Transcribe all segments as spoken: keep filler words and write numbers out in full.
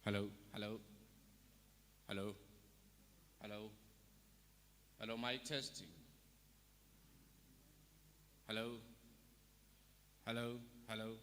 Hello, hello, hello, hello, hello, mic testing. Hello, hello, hello.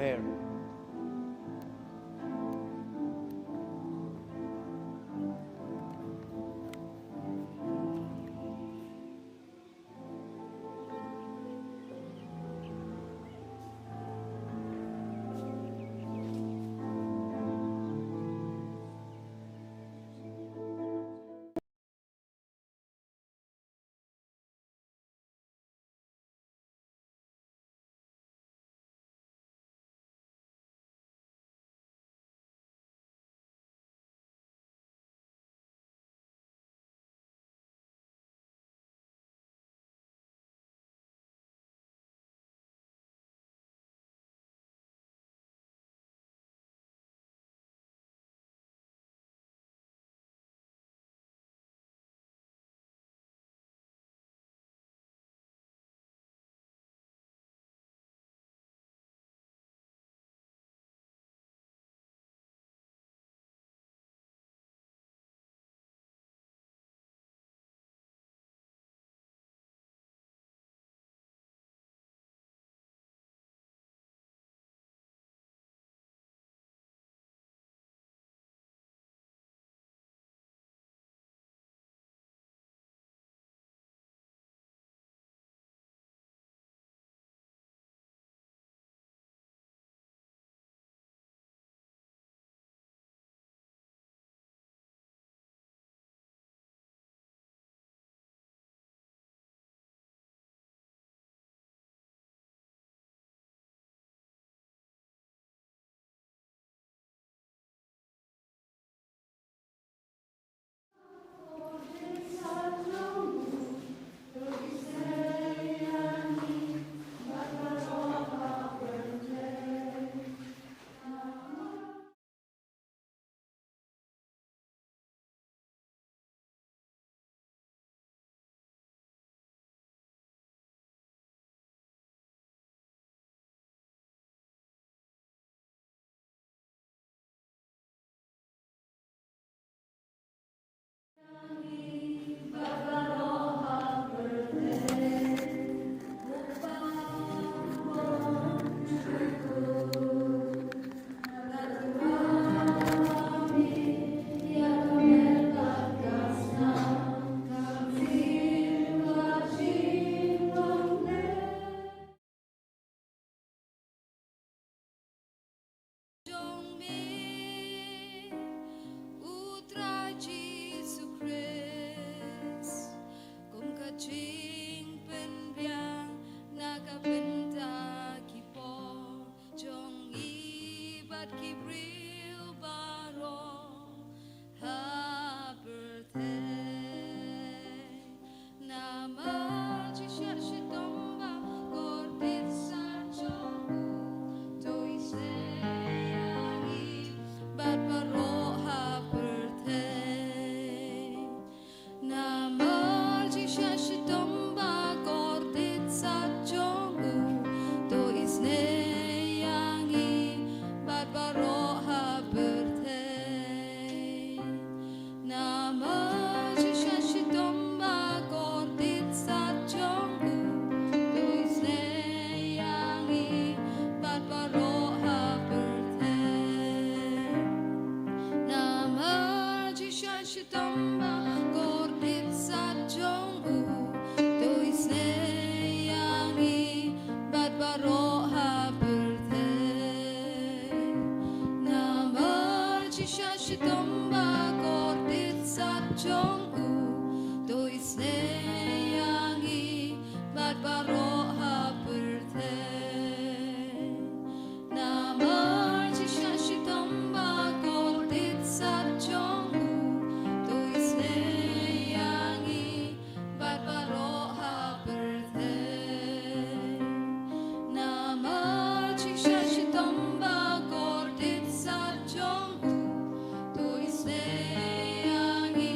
Prayer. Jong me, U Trai Jisu Khrist, kum ka jingpynbiang na ka bynta ki por jong ngi bad ki briew baroh ha pyrthei. Namar jingshisha shitom ba kordit sat jong u, to isynei ïa ngi bad baroh ha pyrthei. Namar jingshisha shitom ba kordit sat jong u, to isynei ïa ngi bad baroh ha pyrthei. Namar jingshisha shitom ba kordit sat jong u, to isynei ïa ngi bad baroh ha pyrthei. Namar jingshisha shitom ba kordit sat jong u, to isynei ïa ngi bad baroh ha pyrthei. Namar jingshisha shitom ba kordit sat jong u, to isynei ïa ngi bad baroh ha pyrthei. Namar jingshisha shitom ba kordit sat jong u, to isynei ïa ngi bad baroh ha pyrthei. Namar jingshisha shitom ba kordit sat jong u, to isynei ïa ngi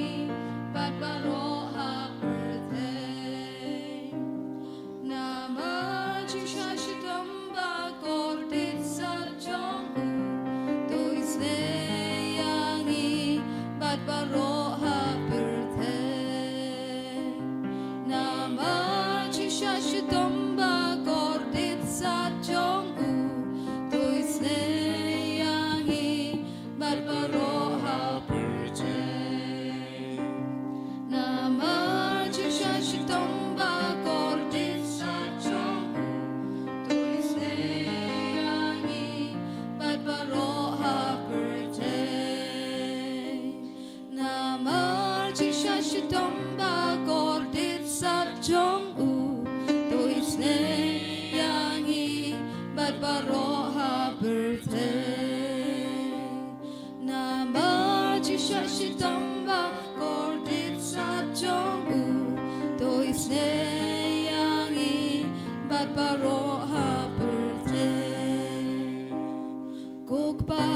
Kpa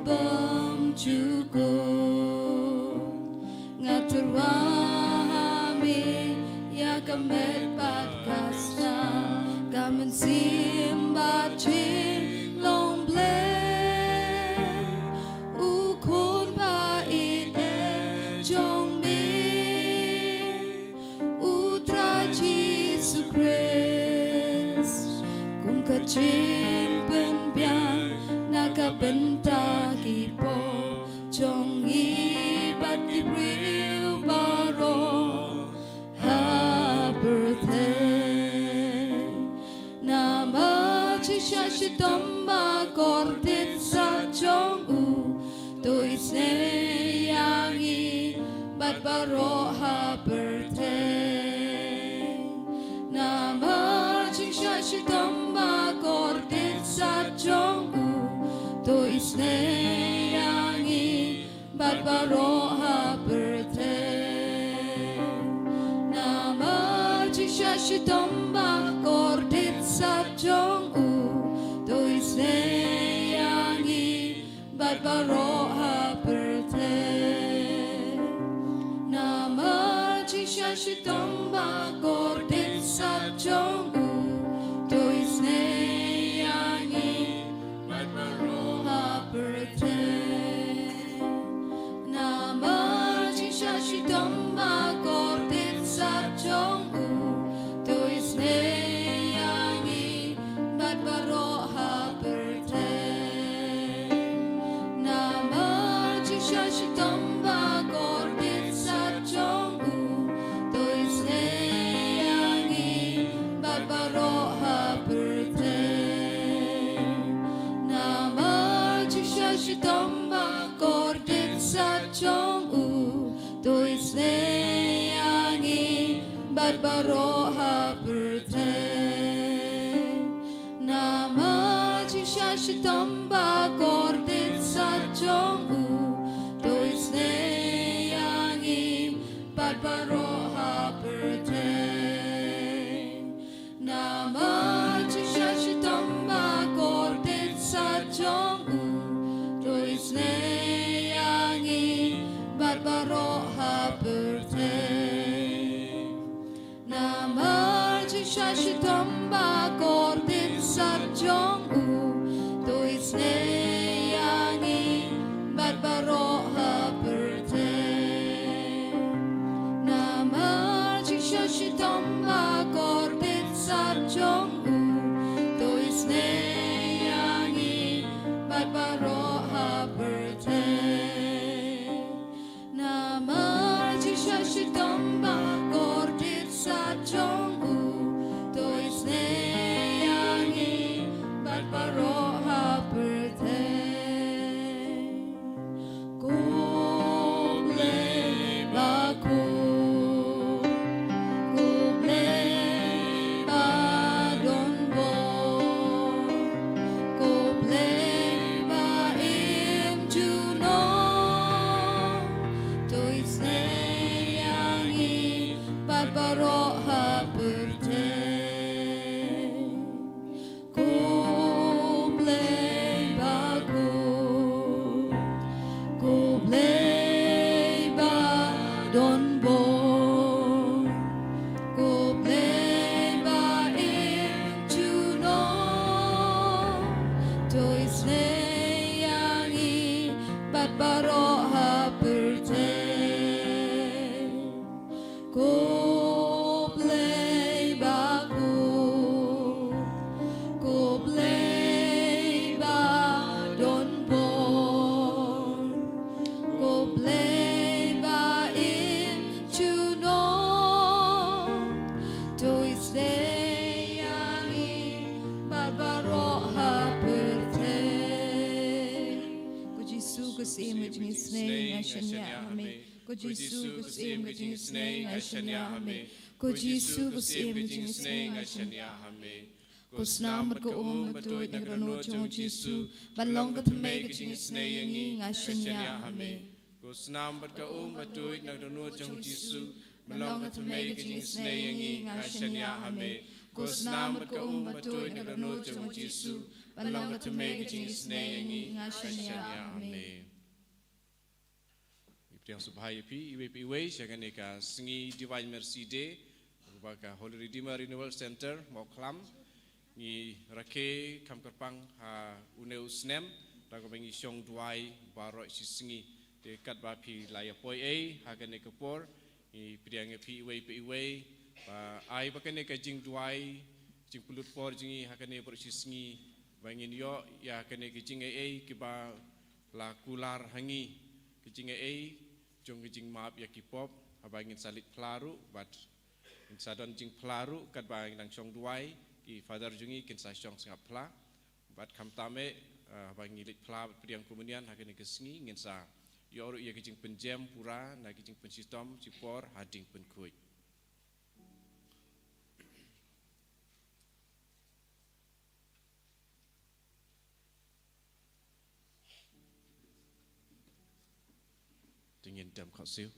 bymjukut, nga tyrwa ha me ïa ka met bad ka snam, ka mynsiem bad jinglong Blei, U Khun ba ïeit jong me, U Trai Jisu Khrist, kum ka jingpynbiang na ka bynta ki pop jong ngi bad ki briew baroh ha pyrthei. Namar jingshah shitom ba kordit sat jong u, to isynei ïa ngi bad baroh ha pyrthei. Namar jingshah shitom ba kordit sat jong u, to isynei ïa ngi bad baroh ha pyrthei. Namar jingshah shitom ba kordit sat jong u, to isynei ïa ngi bad baroh ha pyrthei. Namar jingshah shitom ba kordit sat jong u, to isynei ïa ngi bad baroh ha pyrthei. Namar jingshah shitom ba kordit sat jong u, to isynei ïa ngi bad baroh ha pyrthei. Namar jingshah shitom ba kordit sat jong u, to isynei ïa ngi bad baroh ha pyrthei. Namar jingshah shitom ba kordit sat jong u, to isynei ïa ngi bad baroh ha pyrthei. Namar jingshah shitom ba kordit sat jong u, to isynei ïa ngi bad baroh ha pyrthei. Namar jingshah shitom ba kordit sat jong u, to isynei ïa ngi bad baroh ha pyrthei. Namar jingshah shitom ba kordit sat jong u, to isynei ïa ngi bad baroh ha pyrthei. Namar jingshah shitom ba kordit sat jong u, to isynei ïa ngi bad baroh ha pyrthei. Namar jingshah shitom ba kordit sat jong u, to isynei ïa ngi bad baroh ha pyrthei. Ko Blei bakhuid, ko Blei ba don bor, ko Blei ba im junom, to isynei ïa ngi bad baroh ha pyrthei. Ko Blei bakhuid, ko Blei ba don bor, ko Blei ba im junom, to isynei ïa ngi bad baroh ha pyrthei. Ko Blei bakhuid, ko Blei ba don bor, ko Blei ba im junom, to isynei ïa ngi bad baroh ha pyrthei. Ko Jisu ko Syiem ka jingisynei, ngi shaniah ha me. Ko Jisu ko Syiem ka jingisynei, ngi shaniah ha me. Ko Jisu ko Syiem ka jingisynei, ngi shaniah ha me. Ko snam bad ka um ba tuid na ka dohnud jong u Jisu ban long ka thymmei ka jingisynei ïa ngi, ngi shaniah ha me. Ko snam bad ka um ba tuid na ka dohnud jong u Jisu ban long ka thymmei ka jingisynei ïa ngi, ngi shaniah ha me. Ko snam bad ka um ba tuid na ka dohnud jong u Jisu Ban long ka thymmei ka jingisynei ïa ngi, nga shaniah. Amen. Ngi pdiang sngewbha ïa phi iwei pa iwei sha kane ka sngi Divine Mercy Day, kaba ka Holy Redeemer Renewal Center Mawkhlam ngi rakhe kham kyrpang ha une u snem, da kaba ngi shong duwai baroh shi sngi. Te katba phi la ïa poi ei ha kane ka por, ngi pdiang ïa phi iwei pa iwei ba ai ba kane ka jingduwai, jingpynlut por jong ngi ha kane baroh shi sngi, ba ngin ïoh ïa kane ka jingaiei kiba la kular ha ngi, ka jingaiei jong ka jingmap ïa ki pop, haba ngin sa leit phla ruh, bad ngin sa don jingphla ruh katba ngi dang shong duwai, ki father jong ngi kin sa shong sngap phla. Bad khamtam eh, ah, haba ngi leit phla bad pdiang komunion ha kane ka sngi, ngin sa ïoh ruh ïa ka jingpynjem pura na ka jingpynshitom shipor ha ding pynkhuid. Te ngin dem khohsiew.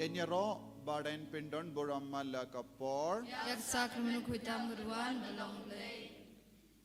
Ngin ïaroh ba dang pyndonkam burom man la ka por. Ïa ka sakramen u khuid tam ka duwan ba long Blei.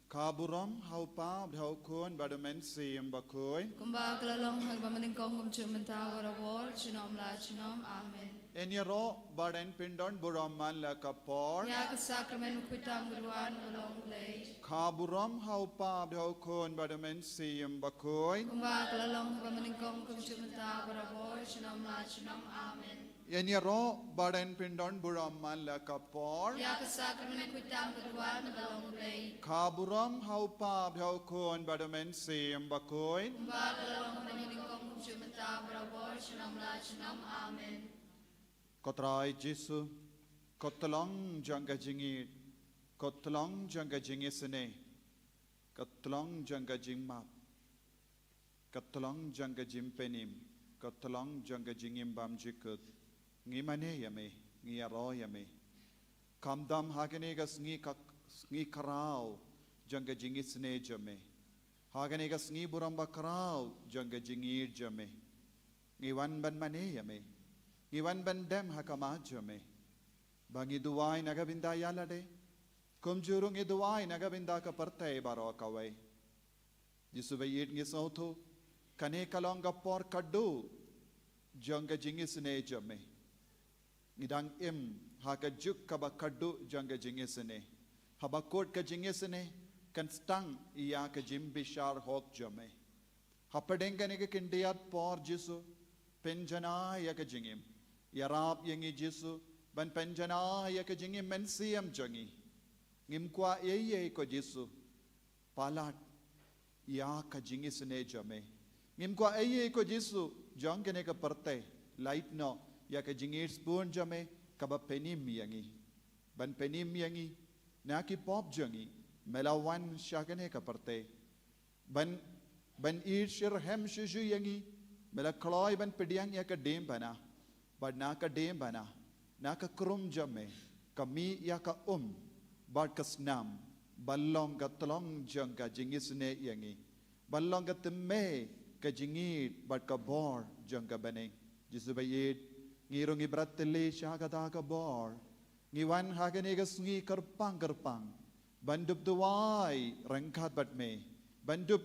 Ka burom ha u Kpa bad ha u Khun bad u Mynsiem Bakhuid. Kumba ka la long ha kaba mynnyngkong kumjuh mynta barabor junom la junom. Amen. Ngin ïaroh ba dang pyndonkam burom man la ka por. Ïa ka sakramen u khuid tam ka duwan ba long Blei. Ka burom ha u Kpa bad ha u Khun bad u Mynsiem Bakhuid. Kumba ka la long ha kaba mynnyngkong kumjuh mynta barabor junom la junom. Amen. Ngin ïaroh ba dang pyndonkam burom man la ka por. Ïa ka sakramen u khuid tam ka duwan ba long Blei. Ka burom ha u Kpa bad ha u Khun bad u Mynsiem Bakhuid. Kumba ka la long ha kaba mynnyngkong kumjuh mynta barabor junom la junom. Amen. Ko Trai Jisu, ko Tlong jong ka jingïeit, ko Tlong jong ka jingisynei, ko Tlong jong ka jingmap, ko Tlong jong ka jingpynim, ko Tlong jong ka jingim bymjukut. Ngi mane ïa me, ngi ïaroh ïa me. Khamtam ha kane ka sngi ka, sngi khraw jong ka jingisynei jong me. Ha kane ka sngi burom bakhraw jong ka jingïeit jong me. Ngi wan ban mane ïa me. Ngi wan ban dem ha khmat jong me. Ba ngi duwai na ka bynta ïa lade. Kumjuh ruh ngi duwai na ka bynta ka pyrthei baroh kawei. Jisu ba ïeit, ngi sngewthuh kane ka long ka por khatduh jong ka jingisynei jong me. Ngi dang im ha ka juk kaba khatduh jong ka jingisynei. Haba kut ka jingisynei kan sdang ïa ka jingbishar hok jong me. Hapdeng kane ka khyndiat por Jisu, pynjanai ïa ka jingim. Ïarap ïa ngi Jisu ban pynjanai ïa ka jingim mynsiem jong ngi. Ngim kwah ei ei ko Jisu palat ïa ka jingisynei jong me. Ngim kwah ei ei ko Jisu jong kane ka pyrthei, lait noh ïa ka jingïeit sbun jong me kaba pynim ïa ngi. Ban pynim ïa ngi na ki pop jong ngi, me la wan sha kane ka pyrthei. Ban, ban ïeit shitrhem shuh shuh ïa ngi, me la kloi ban pdiang ïa ka diengphna. Bad na ka diengphna, na ka krum jong me, ka mih ïa ka um bad ka snam, ban long ka tlong jong ka jingisynei ïa ngi, ban long ka tymmen ka jingïeit bad ka bor jong ka bneng. Jisu ba ïeit, ngi ruh ngi brat tylli sha kata ka bor. Ngi wan ha kane ka sngi kyrpang kyrpang ban dup duwai ryngkat bad me, ban dup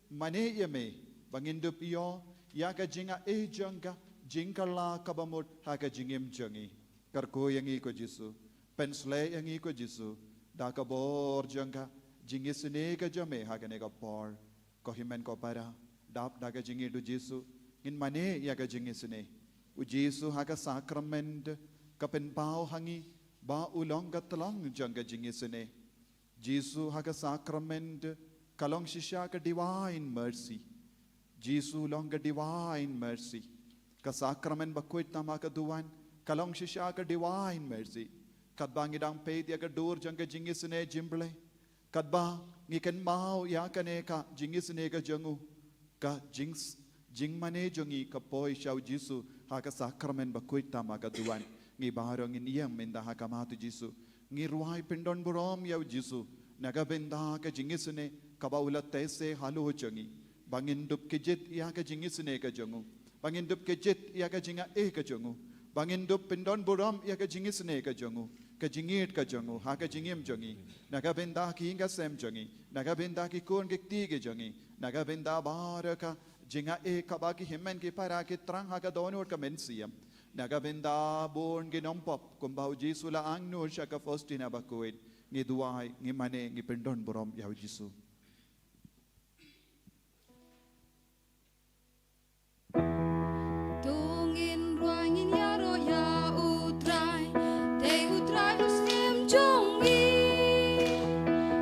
mane ïa me, ba ngin dup ïoh ïa ka jingai jong ka jingkylla kaba mut ha ka jingim jong ngi. Kyrkhu ïa ngi ko Jisu, pynshlei ïa ngi ko Jisu da ka bor jong ka jingisynei ka jong me ha kane ka por. Ko hynmen ko para, dap da ka jingïeit u Jisu ngin mane ïa ka jingisynei. U Jisu ha ka sakrament ka pynpaw ha ngi ba u long ka tlong jong ka jingisynei. Jisu ha ka sakrament ka long shisha ka Divine Mercy. Jisu long ka Divine Mercy. Ka sakrament ba khuid tam ha ka duwan ka long shisha ka Divine Mercy. Katba ngi dang peit ïa ka dur jong ka jingisynei jong U Blei, katba ngi kynmaw ïa kane ka jingisynei ka jong u, ka jing, jingmane jong ngi ka poi sha u Jisu ha ka sakrament ba khuid tam ha ka duwan. Ngi baroh ngin ïeng mynta ha khmat u Jisu. Ngi rwai pyndon burom ïa u Jisu na ka bynta ka jingisynei kaba u la teh seh halor jong ngi, ba ngin dup kjit ïa ka jingisynei ka jong u, ba ngin dup kjit ïa ka jingai ka jong u, ba ngin dup pyndon burom ïa ka jingisynei ka jong u, ka jingïeit ka jong u ha ka jingim jong ngi, na ka bynta ki ïing ki sem jong ngi, na ka bynta ki khun ki kti ki jong ngi, na ka bynta baroh ka jingai kaba ki hynmen ki para ki thrang ha ka dohnud ka mynsiem, na ka bynta bun ki nongpop, kumba u Jisu la angnud sha ka Faustina bakhuid. Ngi duwai, ngi mane, ngi pyndon burom ïa u Jisu. To ngin rwai ngin ïaroh ïa u Trai, te u Trai u Syiem jong ngi.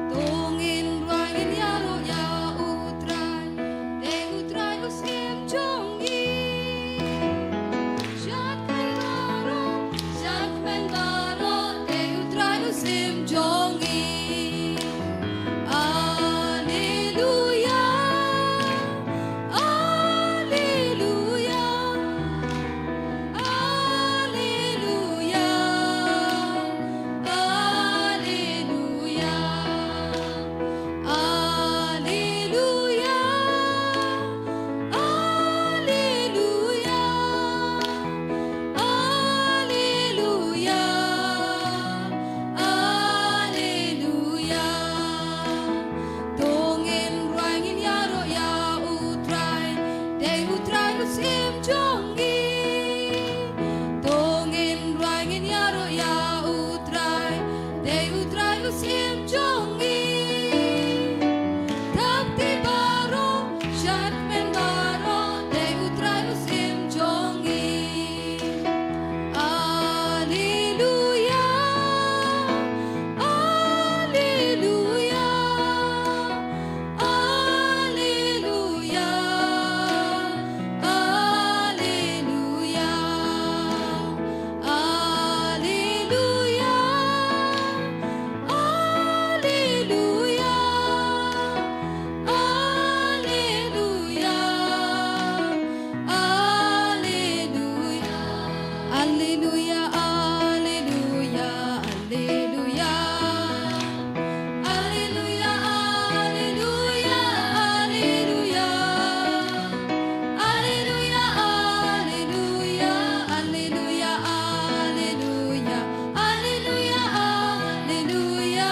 To ngin rwai ngin ïaroh ïa u Trai, te u Trai u Syiem jong ngi. Shad kmen baroh, shad kmen baroh, te u Trai u Syiem jong ngi. Alleluia, alleluia, alleluia, alleluia, alleluia, alleluia. Syiem jong ngi. To ngin rai ngin ïaroh ïa U Trai, dei U Trai u Syiem jong ngi. Thap ti baroh, shad men baroh, dei U Trai u Syiem jong ngi. Alleluia, alleluia. Alleluia, alleluia, alleluia, alleluia, alleluia, alleluia, alleluia, alleluia. Alleluia, alleluia, alleluia. Alleluia, alleluia, alleluia, alleluia. Alleluia, alleluia,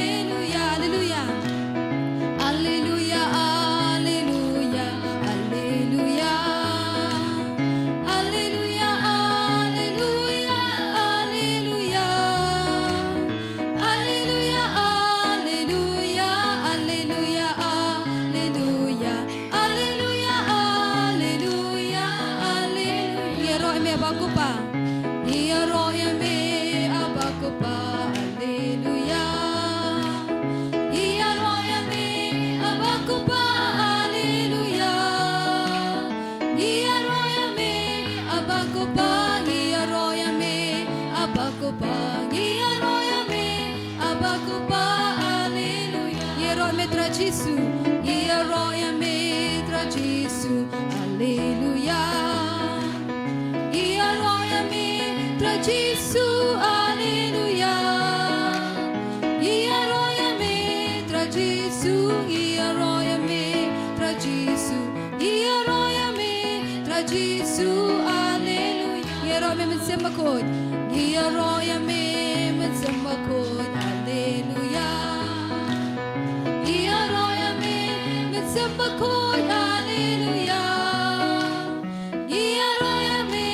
alleluia, alleluia. Alleluia, alleluia, alleluia. Alleluia, alleluia, alleluia. Alleluia, alleluia, alleluia, alleluia. Alleluia, alleluia, alleluia. Ngi ïaroh ïa me, A Bah Kpa. Ngi ïaroh ïa me, A Bah Kpa. Alleluia. Ngi ïaroh ïa me, A Bah Kpa. Alleluia. Ngi ïaroh ïa me, A Bah Kpa, ngi ïaroh ïa me, A Bah Kpa, ngi ïaroh ïa me, A Bah Kpa, alleluia. Ngi ïaroh ïa me Trai Jisu, ngi ïaroh ïa me Trai Jisu, alleluia. Ngi ïaroh ïa me Trai Jisu, alleluia. Ngi ïaroh ïa me Trai Jisu, ngi ïaroh ïa me Trai Jisu. Ngi ïaroh ïa me Trai Jisu, alleluia. Ngi ïaroh ïa me Mynsiem Bakhuid. Ngi ïaroh ïa me Mynsiem Bakhuid, alleluia. Ngi ïaroh ïa me Mynsiem Bakhuid, alleluia. Ngi ïaroh ïa me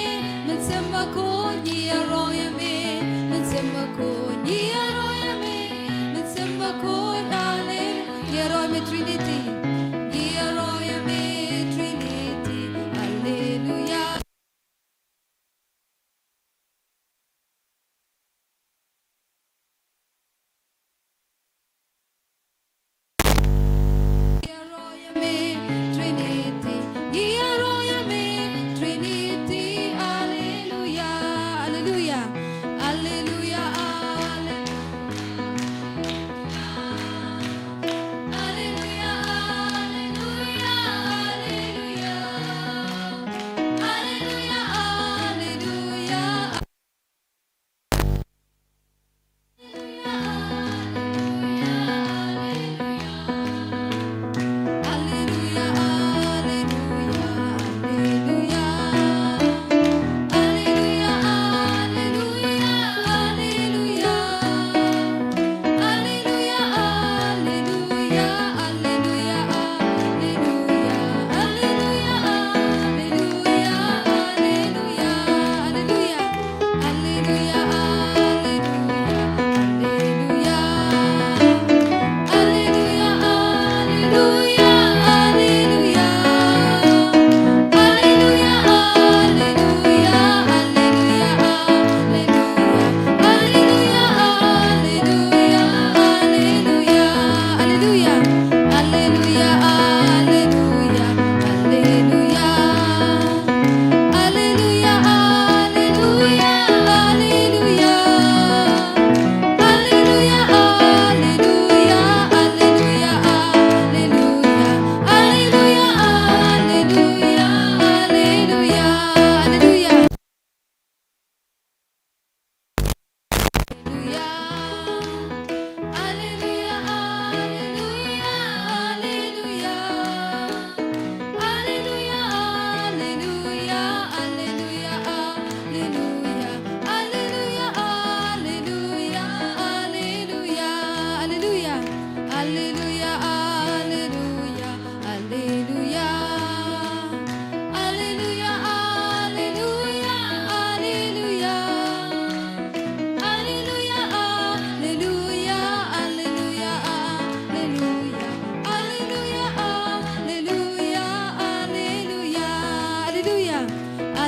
Mynsiem Bakhuid, ngi ïaroh ïa me Mynsiem Bakhuid, ngi ïaroh ïa me Mynsiem Bakhuid, alleluia. Ngi ïaroh ïa me Trinity. Ngi ïaroh ïa me Trinity. Alleluia.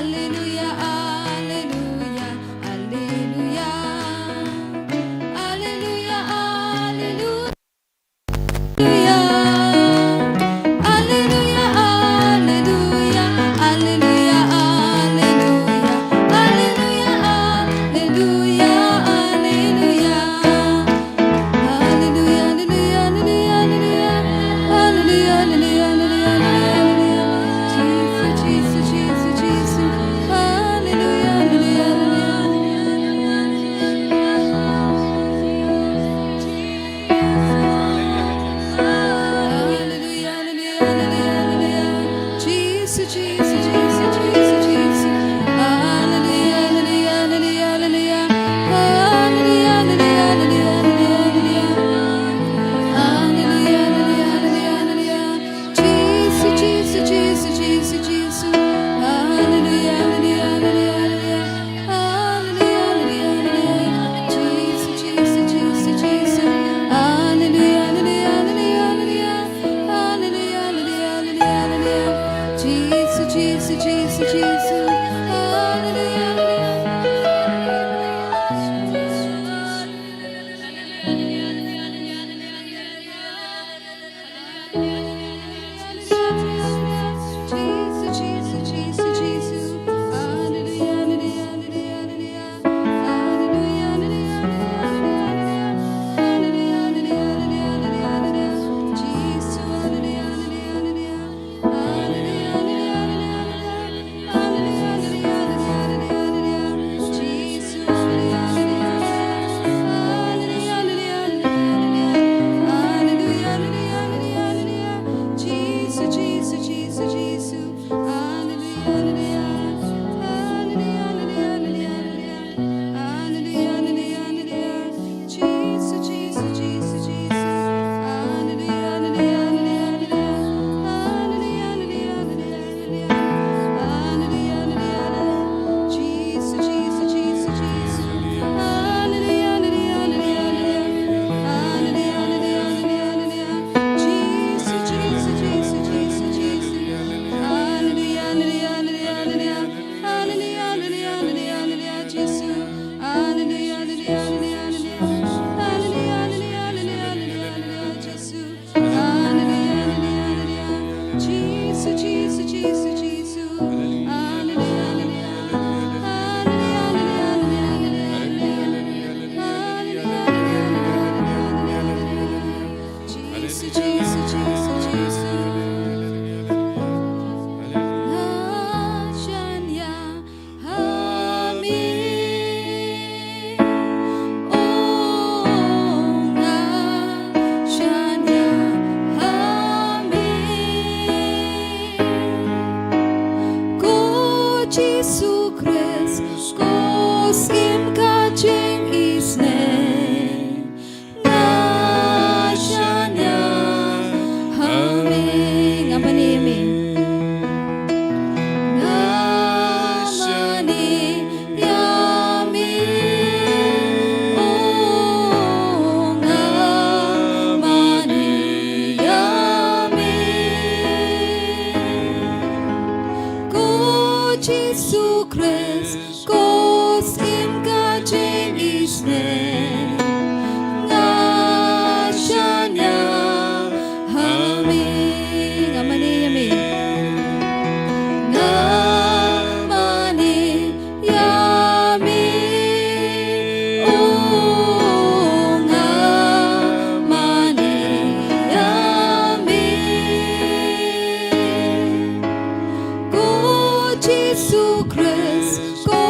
Alleluia, alleluia, alleluia. Alleluia, alleluia. Alleluia, alleluia, alleluia, alleluia. Alleluia, alleluia, alleluia. Alleluia, alleluia, alleluia, alleluia. Alleluia, alleluia, alleluia, alleluia, alleluia. Jesus, Jesus, Jesus, Jesus. Alleluia, alleluia, alleluia, alleluia. Alleluia, alleluia, alleluia, alleluia. Jesus, Jesus, Jesus, Jesus, Jesus. Alleluia, alleluia, alleluia, alleluia. Alleluia, alleluia, alleluia, alleluia, alleluia. Alleluia, alleluia, alleluia, alleluia. Jesus, Jesus, Jesus, Jesus, Jesus. Alleluia, alleluia, alleluia, alleluia. Alleluia, alleluia, alleluia. Jesus, Jesus, Jesus, Jesus. Alleluia, alleluia, alleluia, alleluia. Alleluia, alleluia, alleluia, alleluia. Jesus, Jesus, Jesus, Jesus. Alleluia, alleluia. Jisu Khrist, ko Syiem ka jingisynei. Nga shaniah ha me. Nga mane ïa me. Nga mane ïa me. Oh, nga mane ïa me. Ko Jisu Khrist, ko Syiem ka jingisynei. Nga shaniah ha me. Nga mane ïa me. Nga mane ïa me. Oh, nga mane ïa me. Ko Jisu Khrist, ko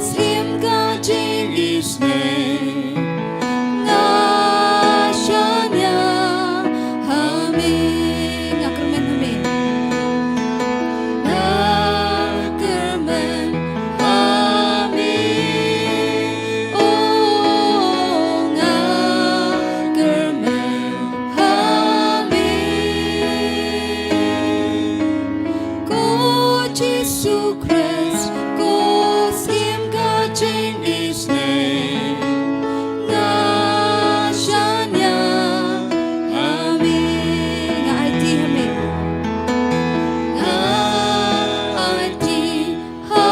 Syiem ka jingisynei. Nga shaniah ha me. Nga kyrmen ha me. Nga kyrmen ha me. Oh, nga kyrmen ha me. Ko Jisu Khrist, ko Syiem ka jingisynei. Nga shaniah ha me. Nga aiti ha me. Nga aiti ha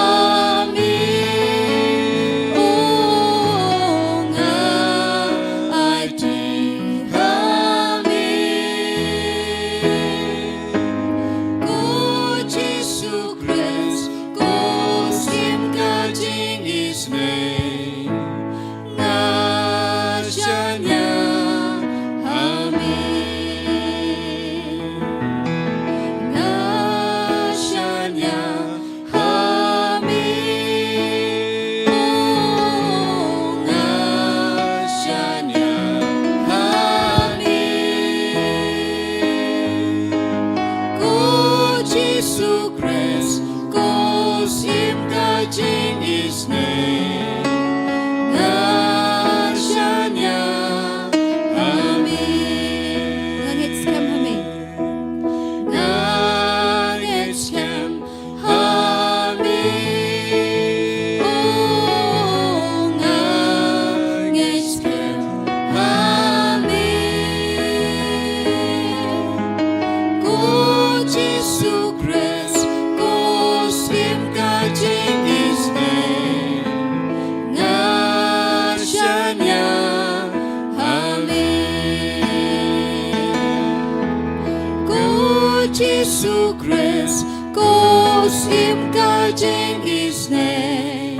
Sim ka jingisnei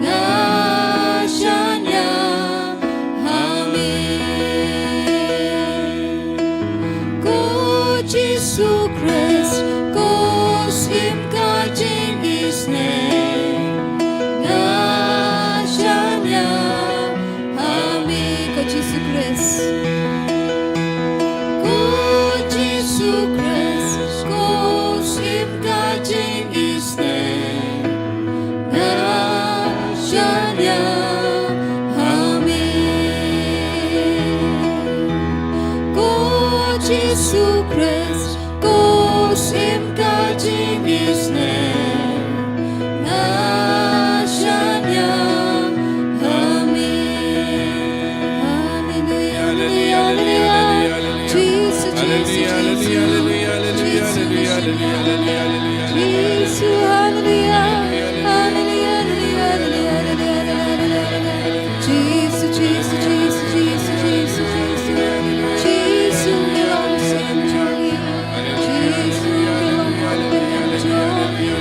nga shaniah ha me. Ko Jisu Khrist, ko sim ka jingisnei nga shaniah ha me. Ko Jisu Khrist, ko Jisu Khrist, ko sim ka jingisnei nga shaniah ha me. Ko Jisu Khrist, ko sim ka jingisnei nga shaniah ha me. Hallelujah, hallelujah, hallelujah. Jesus, Jesus, Jesus. Jesus, Jesus, Jesus. Jesus, hallelujah. Hallelujah, hallelujah, hallelujah, hallelujah, hallelujah. Jesus, Jesus, Jesus. Jesus, we long to enjoy you. Jesus, we long to enjoy you.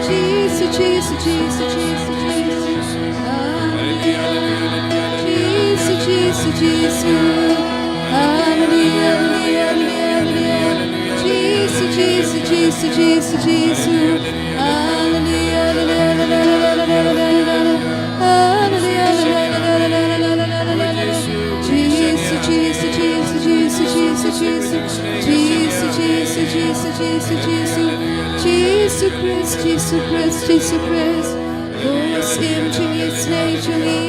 Jesus, Jesus, Jesus, Jesus, Jesus. Hallelujah. Jesus, Jesus, Jesus. Hallelujah, hallelujah, hallelujah, hallelujah. Jesus, Jesus, Jesus, Jesus, Jesus. Hallelujah, hallelujah, hallelujah, hallelujah, hallelujah. Hallelujah, hallelujah, hallelujah, hallelujah, hallelujah. Jesus, Jesus, Jesus, Jesus, Jesus, Jesus. Jesus, Jesus, Jesus, Jesus, Jesus. Jesus Christ, Jesus Christ, Jesus Christ. Ko sim jingisnei jong ngi.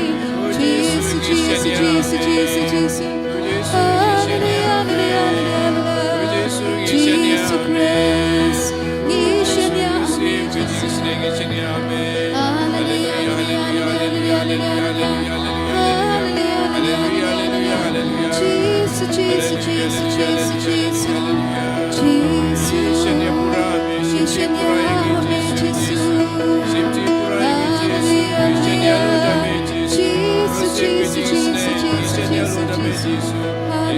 Jesus, Jesus, Jesus, Jesus, Jesus. Hallelujah, hallelujah, hallelujah, hallelujah. Jesus Christ, ngi shaniah ha me, Jesus. Hallelujah, hallelujah, hallelujah, hallelujah, hallelujah. Hallelujah, hallelujah, hallelujah. Jesus, Jesus, Jesus, Jesus, Jesus. Jesus, ngi shaniah ha me, Jesus. Hallelujah, hallelujah. Jesus, Jesus, Jesus, Jesus, Jesus, Jesus. Hallelujah,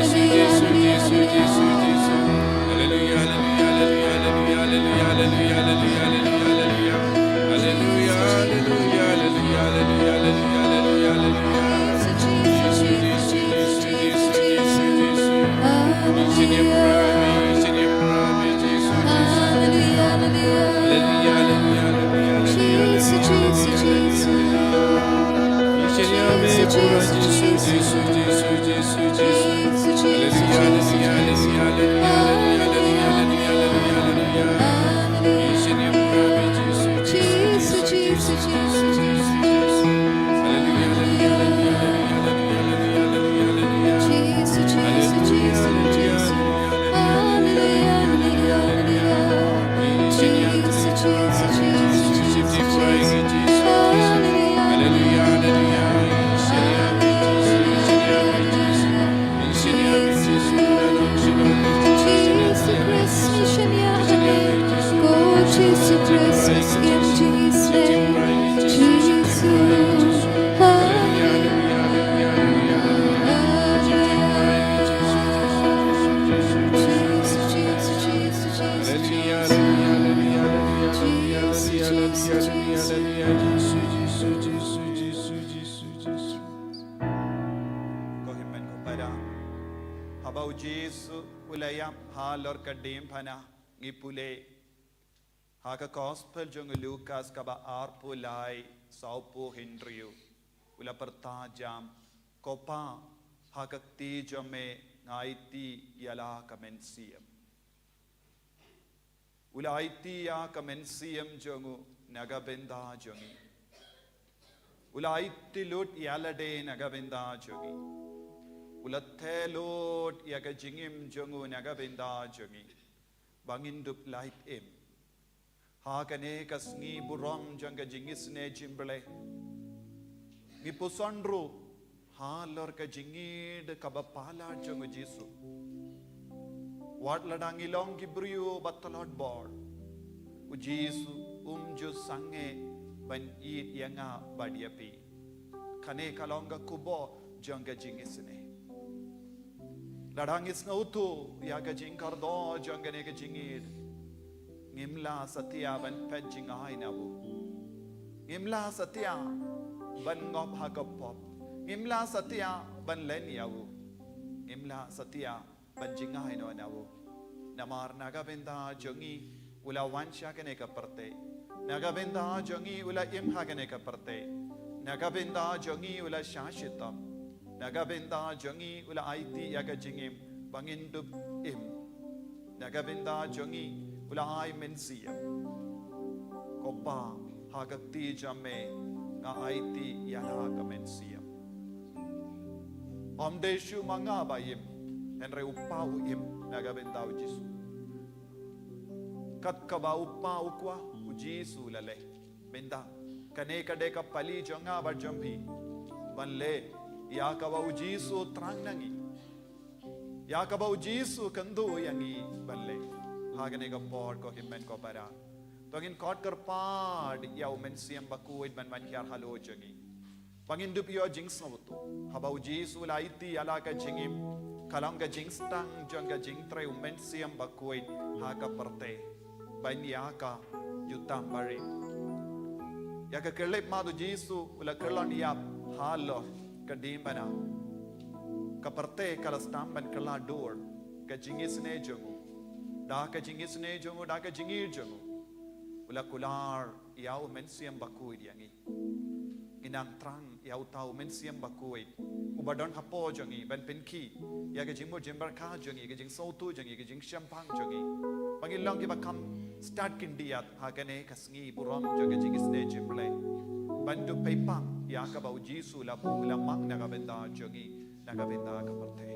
hallelujah, hallelujah. Ko hynmen ko para, haba u Jisu u la ïap halor ka diengphna, ngi pule ha ka Gospel jong u Lukas kaba arphew lai, sawphew hynriew, u la pyrta jam, Ko Pa, ha ka kti jong me nga aiti ïa la ka mynsiem. U la aiti ïa ka mynsiem jong u na ka bynta jong ngi. U la aiti lut ïa lade na ka bynta jong ngi. U la theh lut ïa ka jingim jong u na ka bynta jong ngi, ba ngin dup lait im. Ha kane ka sngi burom jong ka jingisynei jingpyrshah, ngi puson ruh halor ka jingïeid kaba palat jong u Jisu. Wat lada ngi long ki briew ba tlot bor, u Jisu um ju sangeh ban ïeid ïa nga bad ïa phi. Kane ka long ka khubor jong ka jingisynei. Lada ngi sngewthuh ïa ka jingkordor jong kane ka jingïeid, Ngim lah satia ban peit jngai na u. Ngim lah satia ban ngop ha ka pop. Ngim lah satia ban len ïa u. Ngim lah satia ban jngai noh na u. Namar na ka bynta jong ngi u la wan sha kane ka pyrthei. Na ka bynta jong ngi u la im ha kane ka pyrthei. Na ka bynta jong ngi u la shah shitom. Na ka bynta jong ngi u la aiti ïa ka jingim ba ngin dup im. Na ka bynta jong ngi u la ai mynsiem. Ko Pa, ha ka kti jong me nga aiti ïa la ka mynsiem. Ym dei shuh ma nga ba im, hynrei u Pa u im na ka bynta u Jisu. Kat kaba u Pa u kwah, u Jisu u la leh. Mynta kane ka dei ka pali jong nga bad jong phi ban leh ïa kaba u Jisu u thrang na ngi, ïa kaba u Jisu u kynduh ïa ngi ban leh. Ha kane ka por ko hynmen ko para, to ngin khot kyrpad ïa u Mynsiem Bakhuid ban wan hiar halor jong ngi. Ba ngin dup ïoh jingsngewthuh. Haba u Jisu u la aiti ïa la ka jingim, ka long ka jingstad jong ka jingtrei u Mynsiem Bakhuid ha ka pyrthei. Ban ïa ka jutang barit. Ïa ka khyllipmat u Jisu u la kyllon ïap halor ka diengphna. Ka pyrthei ka la sdang ban kylla dur ka jingisynei jong u. Da ka jingisynei jong u, da ka jingïeit jong u. U la kular ïa u Mynsiem Bakhuid ïa ngi. Ngi nang thrang ïa uta u Mynsiem Bakhuid uba don hapoh jong ngi ban pynkhih ïa ka jingmut jingpyrkhat jong ngi, ka jingsngewthuh jong ngi, ka jingshemphang jong ngi. Ba ngin long kiba kham stad khyndiat ha kane ka sngi burom jong ka jingisynei jingpyrkhat. Ban dup peit pang ïa kaba u Jisu u la buh u la mang na ka bynta jong ngi, na ka bynta ka pyrthei.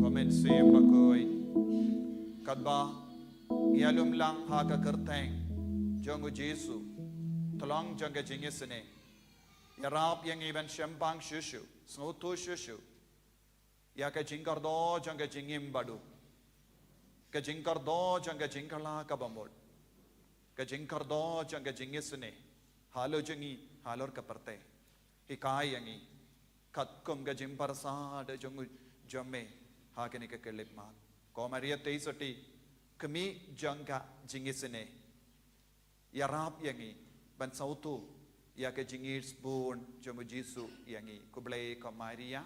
Ko Mynsiem Bakhuid, katba ngi ïalum lang ha ka kyrteng jong u Jisu, Tlong jong ka jingisynei. Ïarap ïa ngi ban shemphang shuh shuh, sngewthuh shuh shuh ïa ka jingkordor jong ka jingim baduh, ka jingkordor jong ka jingkylla kaba mut, ka jingkordor jong ka jingisynei halor jong ngi, halor ka pyrthei. Hikai ïa ngi katkum ka jingpyrshah da jong u, jong me ha kane ka khyllipmat. Ko Maria Theisotti, kmie jong ka jingisynei, ïarap ïa ngi ban sngewthuh ïa ka jingïeit bun jong u Jisu ïa ngi. Khublei ko Maria,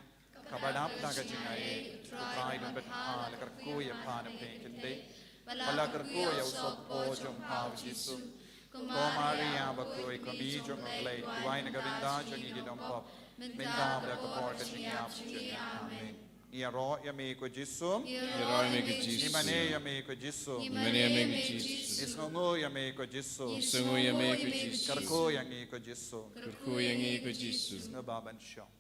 kaba dap da ka jingaiei, U Trai u don bad pha. La kyrkhu ïa pha na pdeng ki khyndai bad la kyrkhu ïa u sohpdeng jong pha u Jisu. Ko Maria bakhuid, ko kmie jong u Blei, duwai na ka bynta jong ngi ki nongpop, mynta bad ha ka por ka jingïap jong ngi. Amen. Ngi ïaroh ïa me ko Jisu. Ïaroh ïa me ko Jisu. Ngi mane ïa me ko Jisu. Ngi mane ïa me ko Jisu. Ngi sngewnguh ïa me ko Jisu. Ngi sngewnguh ïa me ko Jisu. Kyrkhu ïa ngi ko Jisu. Kyrkhu ïa ngi ko Jisu. Sngewbha ban shong.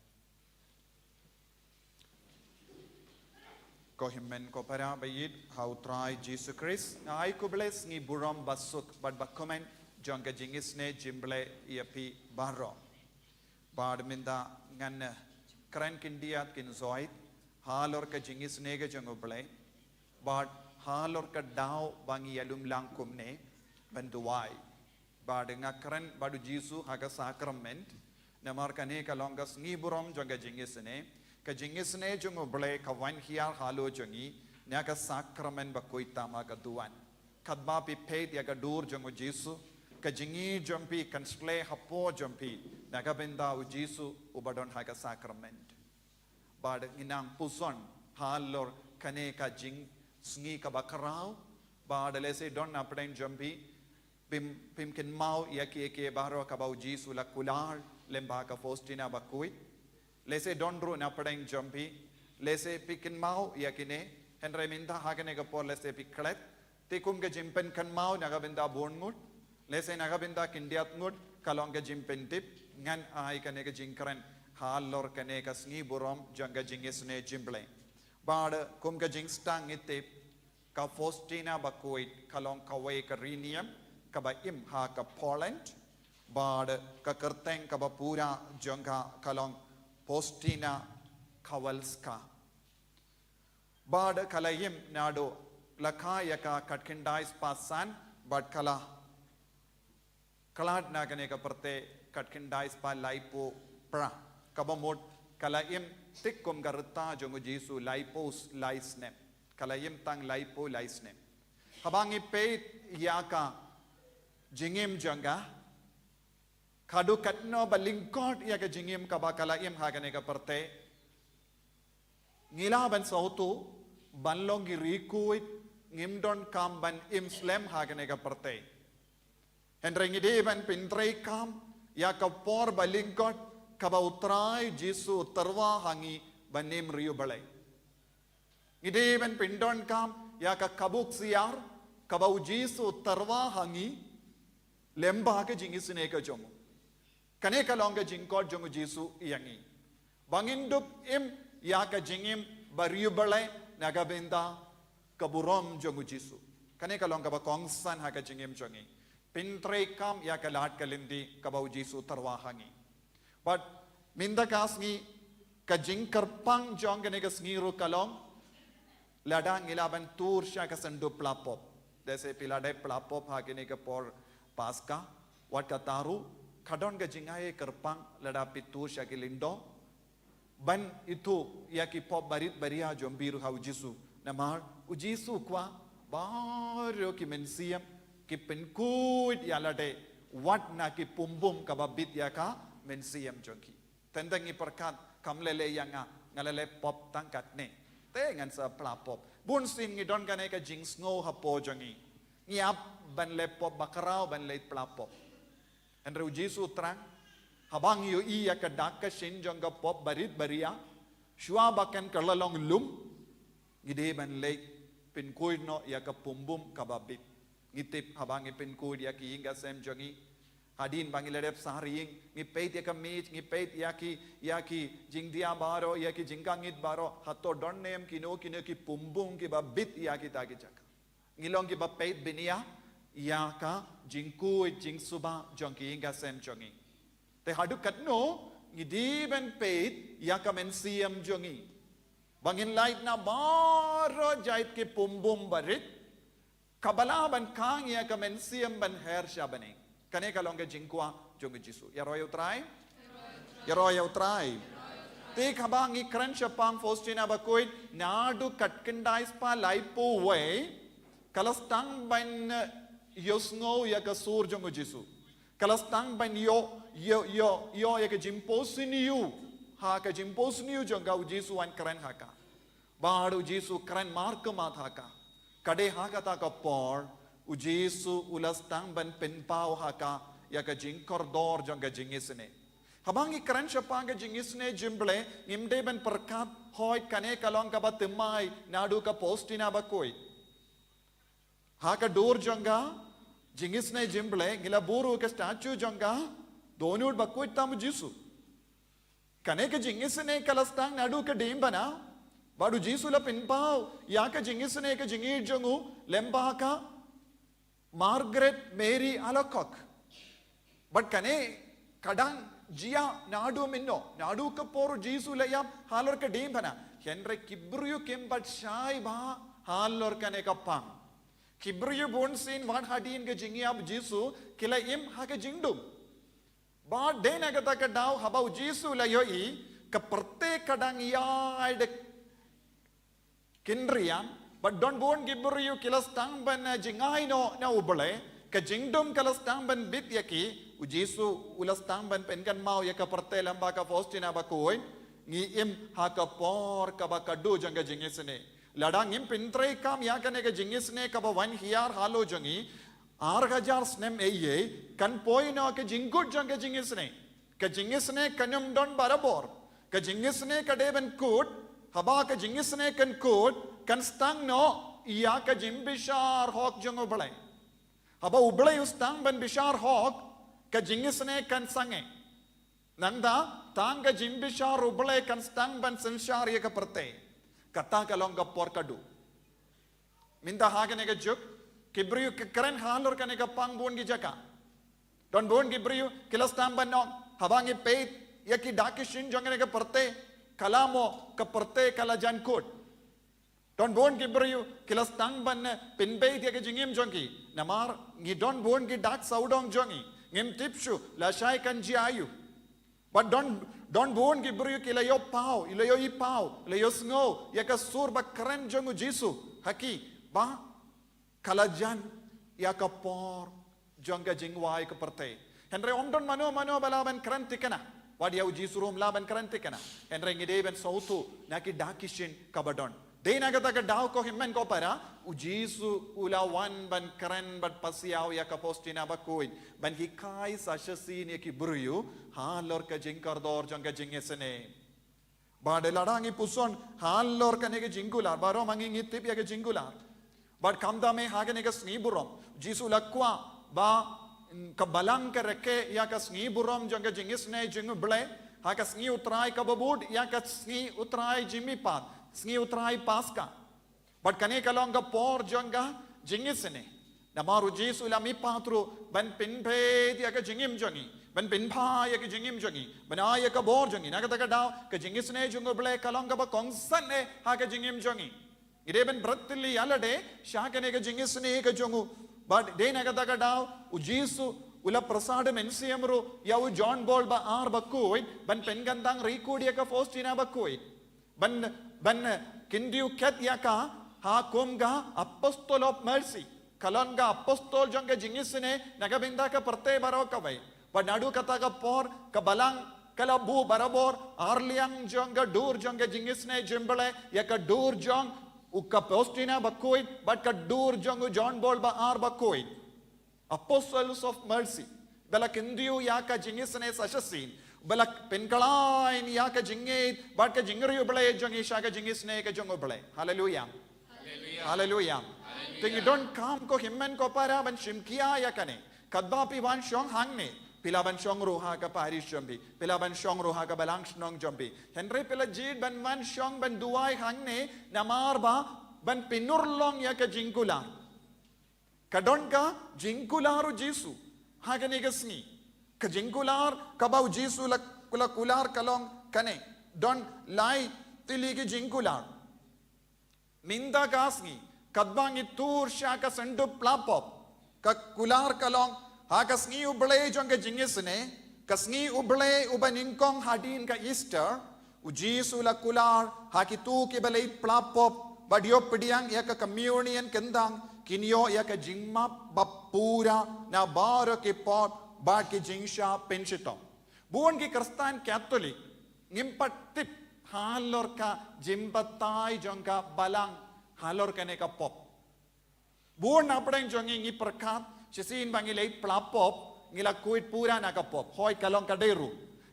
Ko hynmen ko para ba ïeit ha U Trai Jisu Khrist, nga ai khublei sngi burom basuk bad bakmen jong ka jingisynei jingblei ïa phi baroh. Bad mynta ngan, eh, kren khyndiat khynsoit halor ka jingisynei ka jong U Blei, bad halor ka daw ba ngi ïalum lang kumne ban duwai. Bad nga kren bad u Jisu ha ka sakrament, namar kane ka long ka sngi burom jong ka jingisynei, ka jingisynei jong U Blei ka wan hiar halor jong ngi na ka sakrament bakhuid tam ha ka duwan. Katba phi peit ïa ka dur jong u Jisu, ka jingïeit jong phi kan shlei hapoh jong phi na ka bynta u Jisu uba don ha ka sakrament. Bad ngi nang puson halor kane ka jingsngi kaba khraw. Bad lehse don na pdeng jong phi, phim, phim kynmaw ïa kiei kiei baroh kaba u Jisu u la kular lem bad ka Faustina bakhuid. Lehse don ruh na pdeng jong phi, lehse phi kynmaw ïa kine, hynrei mynta ha kane ka por lehse phi klet. Te kum ka jingpynkynmaw na ka bynta bun ngut, lehse na ka bynta khyndiat ngut, ka long ka jingpyntip, ngan ai kane ka jingkren halor kane ka sngi burom jong ka jingisynei jingblei. Bad kum ka jingstad ngi tip, ka Faustina bakhuid ka long kawei ka rynïeng kaba im ha ka Poland, bad ka kyrteng kaba pura jong ka ka long Faustina Kowalska. Bad ka la im naduh la kha ïa ka khatkhyndai spah san, bad ka la khlad na kane ka pyrthei khatkhyndai spah laiphew phra. Kaba mut ka la im thik kum ka rta jong u Jisu, laiphew lai snem. Ka la im tang laiphew lai snem. Haba ngi peit ïa ka jingim jong ka, haduh katno ba lyngkot ïa ka jingim kaba ka la im ha kane ka pyrthei, ngi lah ban sngewthuh, ban long ki riewkhuid, ngim donkam ban im slem ha kane ka pyrthei. Hynrei ngi dei ban pyntreikam ïa ka por ba lyngkot kaba U Trai Jisu u tyrwa ha ngi ban im riewblei. Ngi dei ban pyndonkam ïa ka kaba ksiar kaba u Jisu u tyrwa ha ngi lem bad ka jingisynei ka jong u. Kane ka long ka jingkhot jong u Jisu ïa ngi, ba ngin dup im ïa ka jingim ba riewblei na ka bynta ka burom jong u Jisu. Kane ka long kaba kongsan ha ka jingim jong ngi, pyntreikam ïa ka lad ka lynti kaba u Jisu u tyrwa ha ngi. Bad mynta ka sngi, ka jingkyrpang jong kane ka sngi ruh ka long, lada ngi lah ban tur sha ka synduh pla pop. Lehse phi la dep pla pop ha kine ki por Paska, wat kata ruh ka don ka jingaiei kyrpang lada phi tur sha ki lyngdoh ban ithuh ïa ki pop barit baria jong phi ruh ha u Jisu. Namar u Jisu u kwah baroh ki mynsiem ki pynkhuid ïa lade wat na ki pumbum kaba bit ïa ka mynsiem jong ki. Teng teng ngi pyrkhat, kam lei lei ïa nga, nga la leh pop tang katne, te ngan sa pla pop. Bun sien ngi don kane ka jingsngew hapoh jong ngi, ngi ap ban leh pop ba khraw, ban leh pla pop. Hynrei u Jisu u thrang, haba ngi ïohi ïa ka dak ka shin jong ka pop barit baria, shuwa ba kan ka la long lum, ngi dei ban leit pynkhuid noh ïa ka pumbum kaba bit. Ngi tip haba ngi pynkhuid ïa ki ïing ki sem jong ngi, hadien ba ngi la dep sah ïing, ngi peit ïa ka miej, ngi peit ïa ki, ïa ki jingdia baroh, ïa ki jingkhang ïit baroh, hato don ne em kino kino ki pumbum kiba bit ïa kita ki jaka. Ngi long kiba peit bniah ïa ka jingkhuid jingsuba jong ki ïing ki sem jong ngi. Te haduh katno Ngi dei ban peit ïa ka mynsiem jong ngi. Ba ngin lait na baroh jait ki pumbum barit. Kaba lah ban khang ïa ka mynsiem ban her sha bneng. Kane ka long ka jingkwah jong u Jisu. Ïaroh ïa u Trai. Ïaroh ïa u Trai. Te haba ngi kren shaphang Faustina Bakhuid, naduh khatkhyndai spah laiphew wei, ka la sdang ban ïohsngew ïa ka sur jong u Jisu. Ka la sdang ban ïoh, ïoh, ïoh, ïoh ïa ka jingphohsniew. Ha ka jingphohsniew jong ka, u Jisu un kren ha ka. Bad u Jisu kren markhmat ha ka. Ka dei ha kata ka por, u Jisu u la sdang ban pynpaw ha ka ïa ka jingkordor jong ka jingisynei. Haba ngi kren shaphang ka jingisynei jong U Blei, ngim dei ban pyrkhat, hooid, kane ka long kaba thymmai naduh ka Faustina Bakhuid. Ha ka dur jong ka jingisynei jong U Blei, ngi la buh ruh ka statue jong ka dohnud bakhuid tam u Jisu. Kane ka jingisynei ka la sdang naduh ka diengphna, bad u Jisu u la pynpaw ïa ka jingisynei ka jingïeit jong u lyngba ka Margaret Mary Alacoque. Bad kane ka dang jia naduh mynno, naduh ka por u Jisu u la ïap halor ka diengphna. Hynrei ki briew kim pat shai bha halor kane ka pang. Ki briew bunsien wat hadien ka jingïap u Jisu ki la im ha ka jingdum. Bad dei na kata ka daw haba u Jisu u la ïohi ka pyrthei ka dang ïai da kynriang, bad don bun ki briew ki la sdang ban, eh, jngai noh na U Blei, ka jingdum ka la sdang ban bit ïa ki, u Jisu u la sdang ban pynkynmaw ïa ka pyrthei lyngba ka Faustina Bakhuid, ngi im ha ka por kaba khadduh jong ka jingisynei. Lada ngim pyntreikam ïa kane ka jingisynei kaba wan hiar halor jong ngi, ar hajar snem eiei, kan poi noh ka jingkut jong ka jingisynei. Ka jingisynei kan ym don barabor. Ka jingisynei ka dei ban kut, haba ka jingisynei kan kut, kan sdang noh ïa ka jingbishar hok jong U Blei. Haba U Blei u sdang ban bishar hok, ka jingisynei kan sangeh. Nangta, tang ka jingbishar U Blei kan sdang ban synshar ïa ka pyrthei. Kata ka long ka por khadduh. Mynta ha kane ka juk, ki briew ki kren halor kane ka pang bun ki jaka. Don bun ki briew ki la sdang ban ong, haba ngi peit ïa ki dak ki shin jong kane ka pyrthei, ka la mo ka pyrthei ka la jan kut. Don bun ki briew ki la sdang ban, eh, pynbeit ïa ka jingim jong ki. Namar ngi don bun ki dak sawdong jong ngi. Ngim tip shuh lashai kan jia aïu. Bad don, don bun ki briew ki la ïoh paw, ki la ïohi paw, ki la ïohsngew ïa ka sur ba kren jong u Jisu ha ki, ba ka la jan ïa ka por jong ka jingwai ka pyrthei. Hynrei ym don mano mano ba lah ban kren thikna. Wat ïa u Jisu ruh um lah ban kren thikna. Hynrei ngi dei ban sngewthuh na ki dak ki shin kaba don. Dei na kata ka daw ko hynmen ko para, u Jisu u la wan ban kren bad pasiaw ïa ka Faustina Bakhuid, ban hikai sa shisien ïa ki briew halor ka jingkordor jong ka jingisynei. Bad lada ngi puson halor kane ka jingkular, baroh ma ngi ngi tip ïa ka jingkular. Bad khamtam eh ha kane ka sngi burom, u Jisu u la kwah ba, mm, ka balang ka rakhe ïa ka sngi burom jong ka jingisynei jong U Blei ha ka sngi U Trai kaba bud ïa ka sngi U Trai jingmihpat, sngi U Trai Paska. Bad kane ka long ka por jong ka jingisynei. Namar u Jisu u la mihpat ruh ban pynbeit ïa ka jingim jong ngi, ban pynbha ïa ka jingim jong ngi, ban ai ïa ka bor jong ngi. Na kata ka daw ka jingisynei jong U Blei ka long kaba kongsan eh ha ka jingim jong ngi. Ngi dei ban bret thylli ïa lade sha kane ka jingisynei ka jong u. Bad dei na kata ka daw u Jisu u la pyrsad mynsiem ruh ïa u John Paul ba ar bakhuid ban pynkyntang record ïa ka Faustina Bakhuid. Ban, ban kyntiew khet ïa ka ha kum ka Apostle of Mercy. Ka long ka apostol jong ka jingisynei na ka bynta ka pyrthei baroh kawei. Bad naduh kata ka por ka balang ka la buh barabor arliang jong ka dur jong ka jingisynei jong U Blei ïa ka dur jong u ka Faustina Bakhuid bad ka dur jong u John Paul ba ar bakhuid. Apostles of Mercy. Ba la kyntiew ïa ka jingisynei sa shisien. Ba la pynkhlaiñ ïa ka jingngeit bad ka jingriewblei jong ngi sha ka jingisynei ka jong U Blei. Haleluia. Haleluia. Haleluia. Te ngi donkam ko hynmen ko para ban shimkhia ïa kane. Katba phi wan shong hangne, phi lah ban shong ruh ha ka parish jong phi, phi lah ban shong ruh ha ka balang shnong jong phi. Hynrei phi la jied ban wan shong ban duwai hangne namar ba ban pynurlong ïa ka jingkular. Ka don ka jingkular u Jisu ha kane ka sngi. Ka jingkular kaba u Jisu u la, la kular ka long kane. Don lai tylli ki jingkular. Mynta ka sngi, katba ngi tur sha ka syndup pla pop, ka kular ka long, ha ka sngi U Blei jong ka jingisynei, ka sngi U Blei uba nyngkong hadien ka Easter, U Jisu u la kular ha kito kiba leit pla pop, bad ïoh pdiang ïa ka communion kyndang, kin ïoh ïa ka jingmap ba pura na baroh ki pop bad ki jingshah pynshitom. Bun ki Khristan Katholik ngim pat tip halor ka jingbatai jong ka Balang halor kane ka pop. Bun na pdeng jong ngi ngi pyrkhat, shisien ba ngi leit pla pop, ngi la khuid pura na ka pop, hooid ka long ka dei ruh.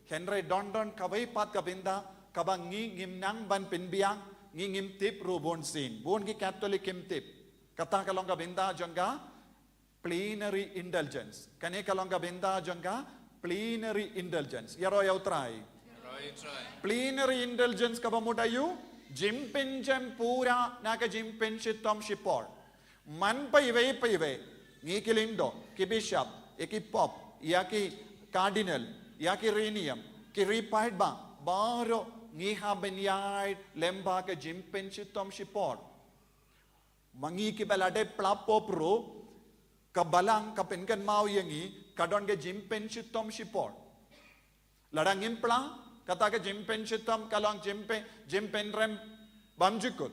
Hynrei don don kawei pat ka bynta kaba ngi ngim nang ban pynbiang, ngi ngim tip ruh bun sien. Bun ki Katholik kim tip. Kata ka long ka bynta jong ka plenary indulgence. Kane ka long ka bynta jong ka plenary indulgence. Ïaroh ïa U Trai. Ïaroh ïa U Trai. Plenary indulgence kaba mut aïu? Jingpynjem pura na ka jingpynshitom shipor. Man paiwei paiwei, ngi ki lyngdoh, ki bishop, ïa ki pop, ïa ki cardinal, ïa ki riewniam, ki riewpaidbah, baroh ngi hap ban ïaid lyngba ka jingpynshitom shipor. Ma ngi kiba la dep pla pop ruh, ka Balang ka pynkynmaw ïa ngi, ka don ka jingpynshitom shipor. Lada ngim pla, kata ka jingpynshitom ka long jingpyn, jingpynrem bymjukut.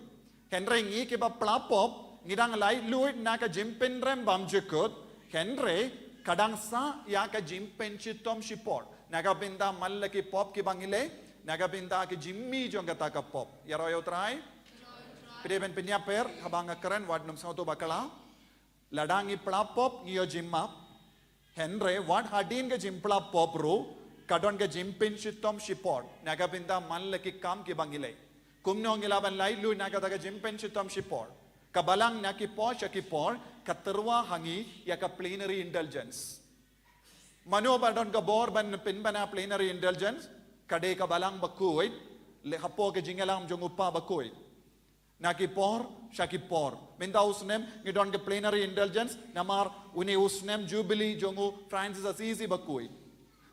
Hynrei ngi kiba pla pop, ngi dang laitluid na ka jingpynrem bymjukut, hynrei ka dang sah ïa ka jingpynshitom shipor. Na ka bynta man la ki pop kiba ngi leh, na ka bynta ki jingmih jong kata ka pop. Ïaroh ïa U Trai. Phi dei ban pynïap pyrshah, haba nga kren wat nym sngewthuh bakla. Lada ngi pla pop ngi ïoh jingmap. Hynrei wat hadien ka jingpla pop ruh, ka don ka jingpynshitom shipor na ka bynta man la ki kam kiba ngi leh. Kumno ngi lah ban laitluid na kata ka jingpynshitom shipor? Ka Balang na ki por sha ki por ka tyrwa ha ngi ïa ka plenary indulgence. Mano ba don ka bor ban pynbna plenary indulgence? Ka dei ka Balang bakhuid, leh hapoh ka jingïalam jong U Kpa bakhuid. Na ki por sha ki por. Mynta u snem ngi don ka plenary indulgence namar une u snem jubilee jong u Francis Assisi bakhuid.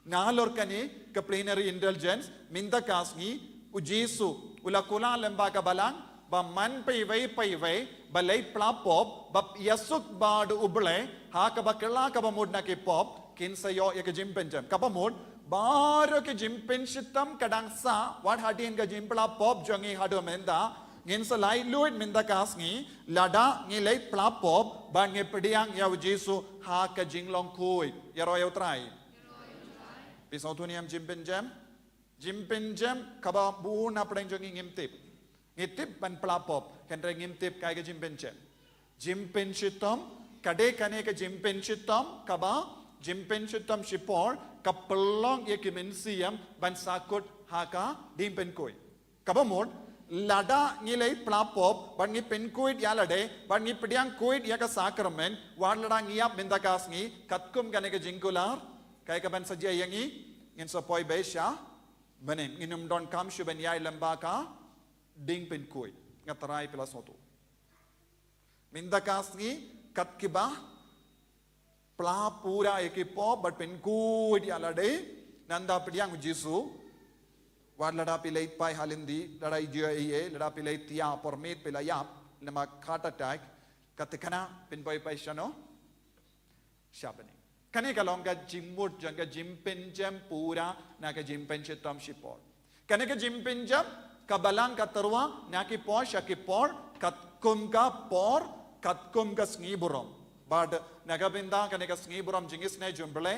Nalor kane ka plenary indulgence, mynta ka sngi U Jisu u la kular lyngba ka Balang ba man paiwei paiwei ba leit pla pop, ba ïasuk bad U Blei ha kaba kylla kaba mut na ki pop, kin sa ïoh ïa ka jingpynjem. Kaba mut, baroh ka jingpynshitom ka dang sah wat hadien ka jingpla pop jong ngi haduh mynta. Ngin sa laitluid mynta ka sngi, lada ngi leit pla pop bad ngi pdiang ïa U Jisu ha ka jinglong khuid. Ïaroh ïa U Trai. Phi sngewthuh ne em jingpynjem? Jingpynjem kaba bun na pdeng jong ngi ngim tip. Ngi tip ban pla pop, hynrei ngim tip kaei ka jingpynjem. Jingpynshitom, ka dei kane ka jingpynshitom kaba, jingpynshitom shipor ka pynlong ïa ki mynsiem ban sahkut ha ka jingpynkhuid. Kaba mut, lada ngi leit pla pop bad ngi pynkhuid ïa lade, bad ngi pdiang khuid ïa ka sakramen, wat lada ngi ïap mynta ka sngi katkum kane ka jingkular, kaei kaban sa jia ïa ngi? Ngin sa poi beit sha bneng, ngin ym donkam shuh ban ïaid lyngba ka jingpynkhuid. Nga tharai phi la sngewthuh. Mynta ka sngi, kat kiba pla pura ïa ki pop bad pynkhuid ïa lade, nangta pdiang U Jisu. Wat lada phi leit phai ha lynti, lada i jia ei ei, lada phi leit thiah por miet phi la ïap namar heart attack, ka thikna phin poi phai shano? Sha bneng. Kane ka long ka jingmut jong ka jingpynjem pura na ka jingpynshitom shipor. Kane ka jingpynjem, ka Balang ka tyrwa na ki por sha ki por, katkum ka por, katkum ka sngi burom. Bad na ka bynta kane ka sngi burom jingisynei jong U Blei,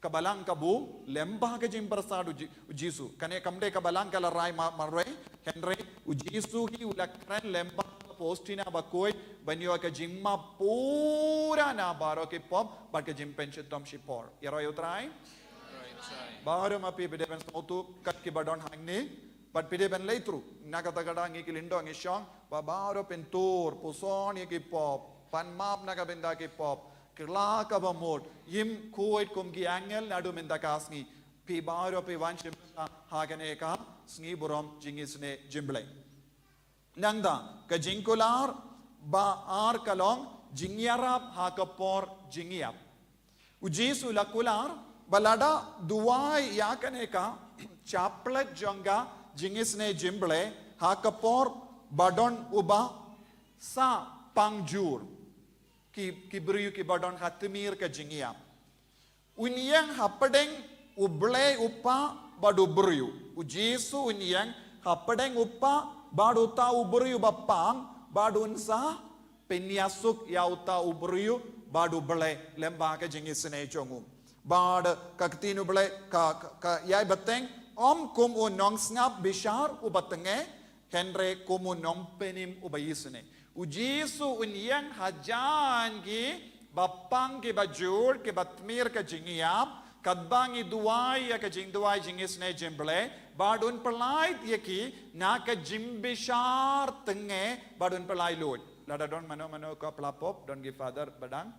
ka Balang ka buh lyngba ka jingpyrsad U Ji-, U Jisu. Kane kam dei ka Balang ka la rai ma-, marwei, hynrei U Jisu hi u la kren lyngba ka Postina bakhuid ban ïoh ka jingmap pura na baroh ki pop bad ka jingpynshitom shipor. Ïaroh ïa U Trai. Baroh ma phi, phi dei ban sngewthuh kat kiba don hangne bad phi dei ban leit through. Na kata ka daw ngi ki lyngdoh ngi shong ba baroh pyntur, puson ïa ki pop, pan map na ka bynta ki pop, kylla kaba mut, ïm khuid kum ki angel naduh mynta ka sngi. Phi baroh phi wan shim bynta ha kane ka sngi burom jingisynei jong U Blei. Nangta, ka jingkular ba ar ka long jingïarap ha ka por jingïap. U Jisu u la kular, Ba lada duwai ïa kane ka chaplet jong ka jingisynei jingblei ha ka por ba don uba sah pang jur. Ki, ki briew kiba don ha tmier ka jingïap. Un ïeng hapdeng u Blei u Kpa bad u briew. U Jisu un ïeng hapdeng u Kpa bad uta u briew ba pang bad un sa pynïasuk ïa uta u briew bad u Blei lyngba ka jingisynei jong u. Bad ka ktien u Blei ka, ka, ka ïai bteng ym kum u nongsngap bishar uba tnge, hynrei kum u nongpynim uba isynei. U Jisu un ïeng hajan kiba pang kiba jur kiba tmier ka jingïap, katba ngi duwai ïa ka jingduwai jingisynei jingblei, bad un pyllait ïa ki na ka jingbishar tnge bad un pyllait luid. Lada don mano mano ka pla pop, don ki father ba dang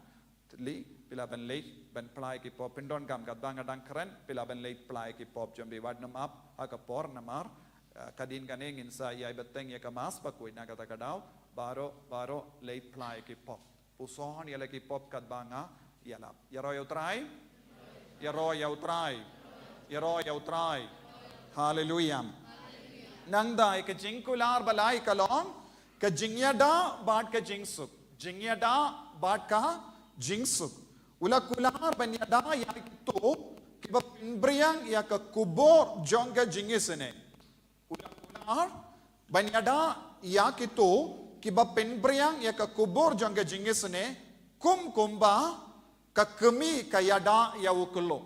tylli, phi lah ban leit ban pla ïa ki pop, pyndonkam katba nga dang kren, phi lah ban leit pla ïa ki pop jong phi, wat nym ap ha ka por namar, eh, hadien kane ngin sa ïai bteng ïa ka Mass bakhuid, na kata ka daw baroh baroh leit pla ïa ki pop. Puson ïa la ki pop katba nga ïalap. Ïaroh ïa U Trai. Ïaroh ïa U Trai. Ïaroh ïa U Trai. Haleluia. Nangta ïa ka jingkular ba lai ka long ka jingïada bad ka jingsuk. Jingïada bad ka jingsuk. U la kular ban ïada ïa kito kiba pynbriang ïa ka kubur jong ka jingisynei. U la kular ban ïada ïa kito kiba pynbriang ïa ka kubur jong ka jingisynei, kum kumba ka kmie ka ïada ïa u khyllung.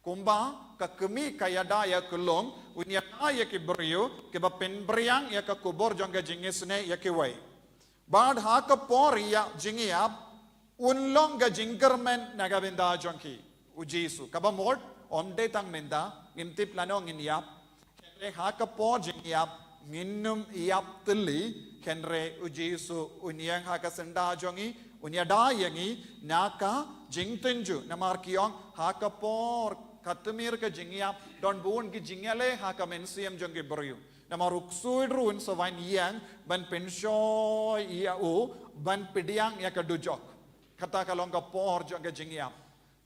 Kumba ka kmie ka ïada ïa u khyllung, un ïada ïa ki briew kiba pynbriang ïa ka kubur jong ka jingisynei ïa kiwei. Bad ha ka por ïa jingïap, un long ka jingkyrmen na ka bynta jong ki. U Jisu, kaba mut, ym dei tang mynta, ngim tip lano ngin ïap. Hynrei ha ka por jingïap, ngin nym ïap tylli, hynrei u Jisu un ïeng ha ka syndah jong ngi, un ïada ïa ngi na ka jingtynjuh. Namar ki ong, ha ka por ka tmier ka jingïap, don bun ki jingïaleh ha ka mynsiem jong ki briew. Namar u ksuid ruh un sa wan ïeng ban pynshoi ïa u, ban pdiang ïa ka dujok. Kata ka long ka por jong ka jingïap.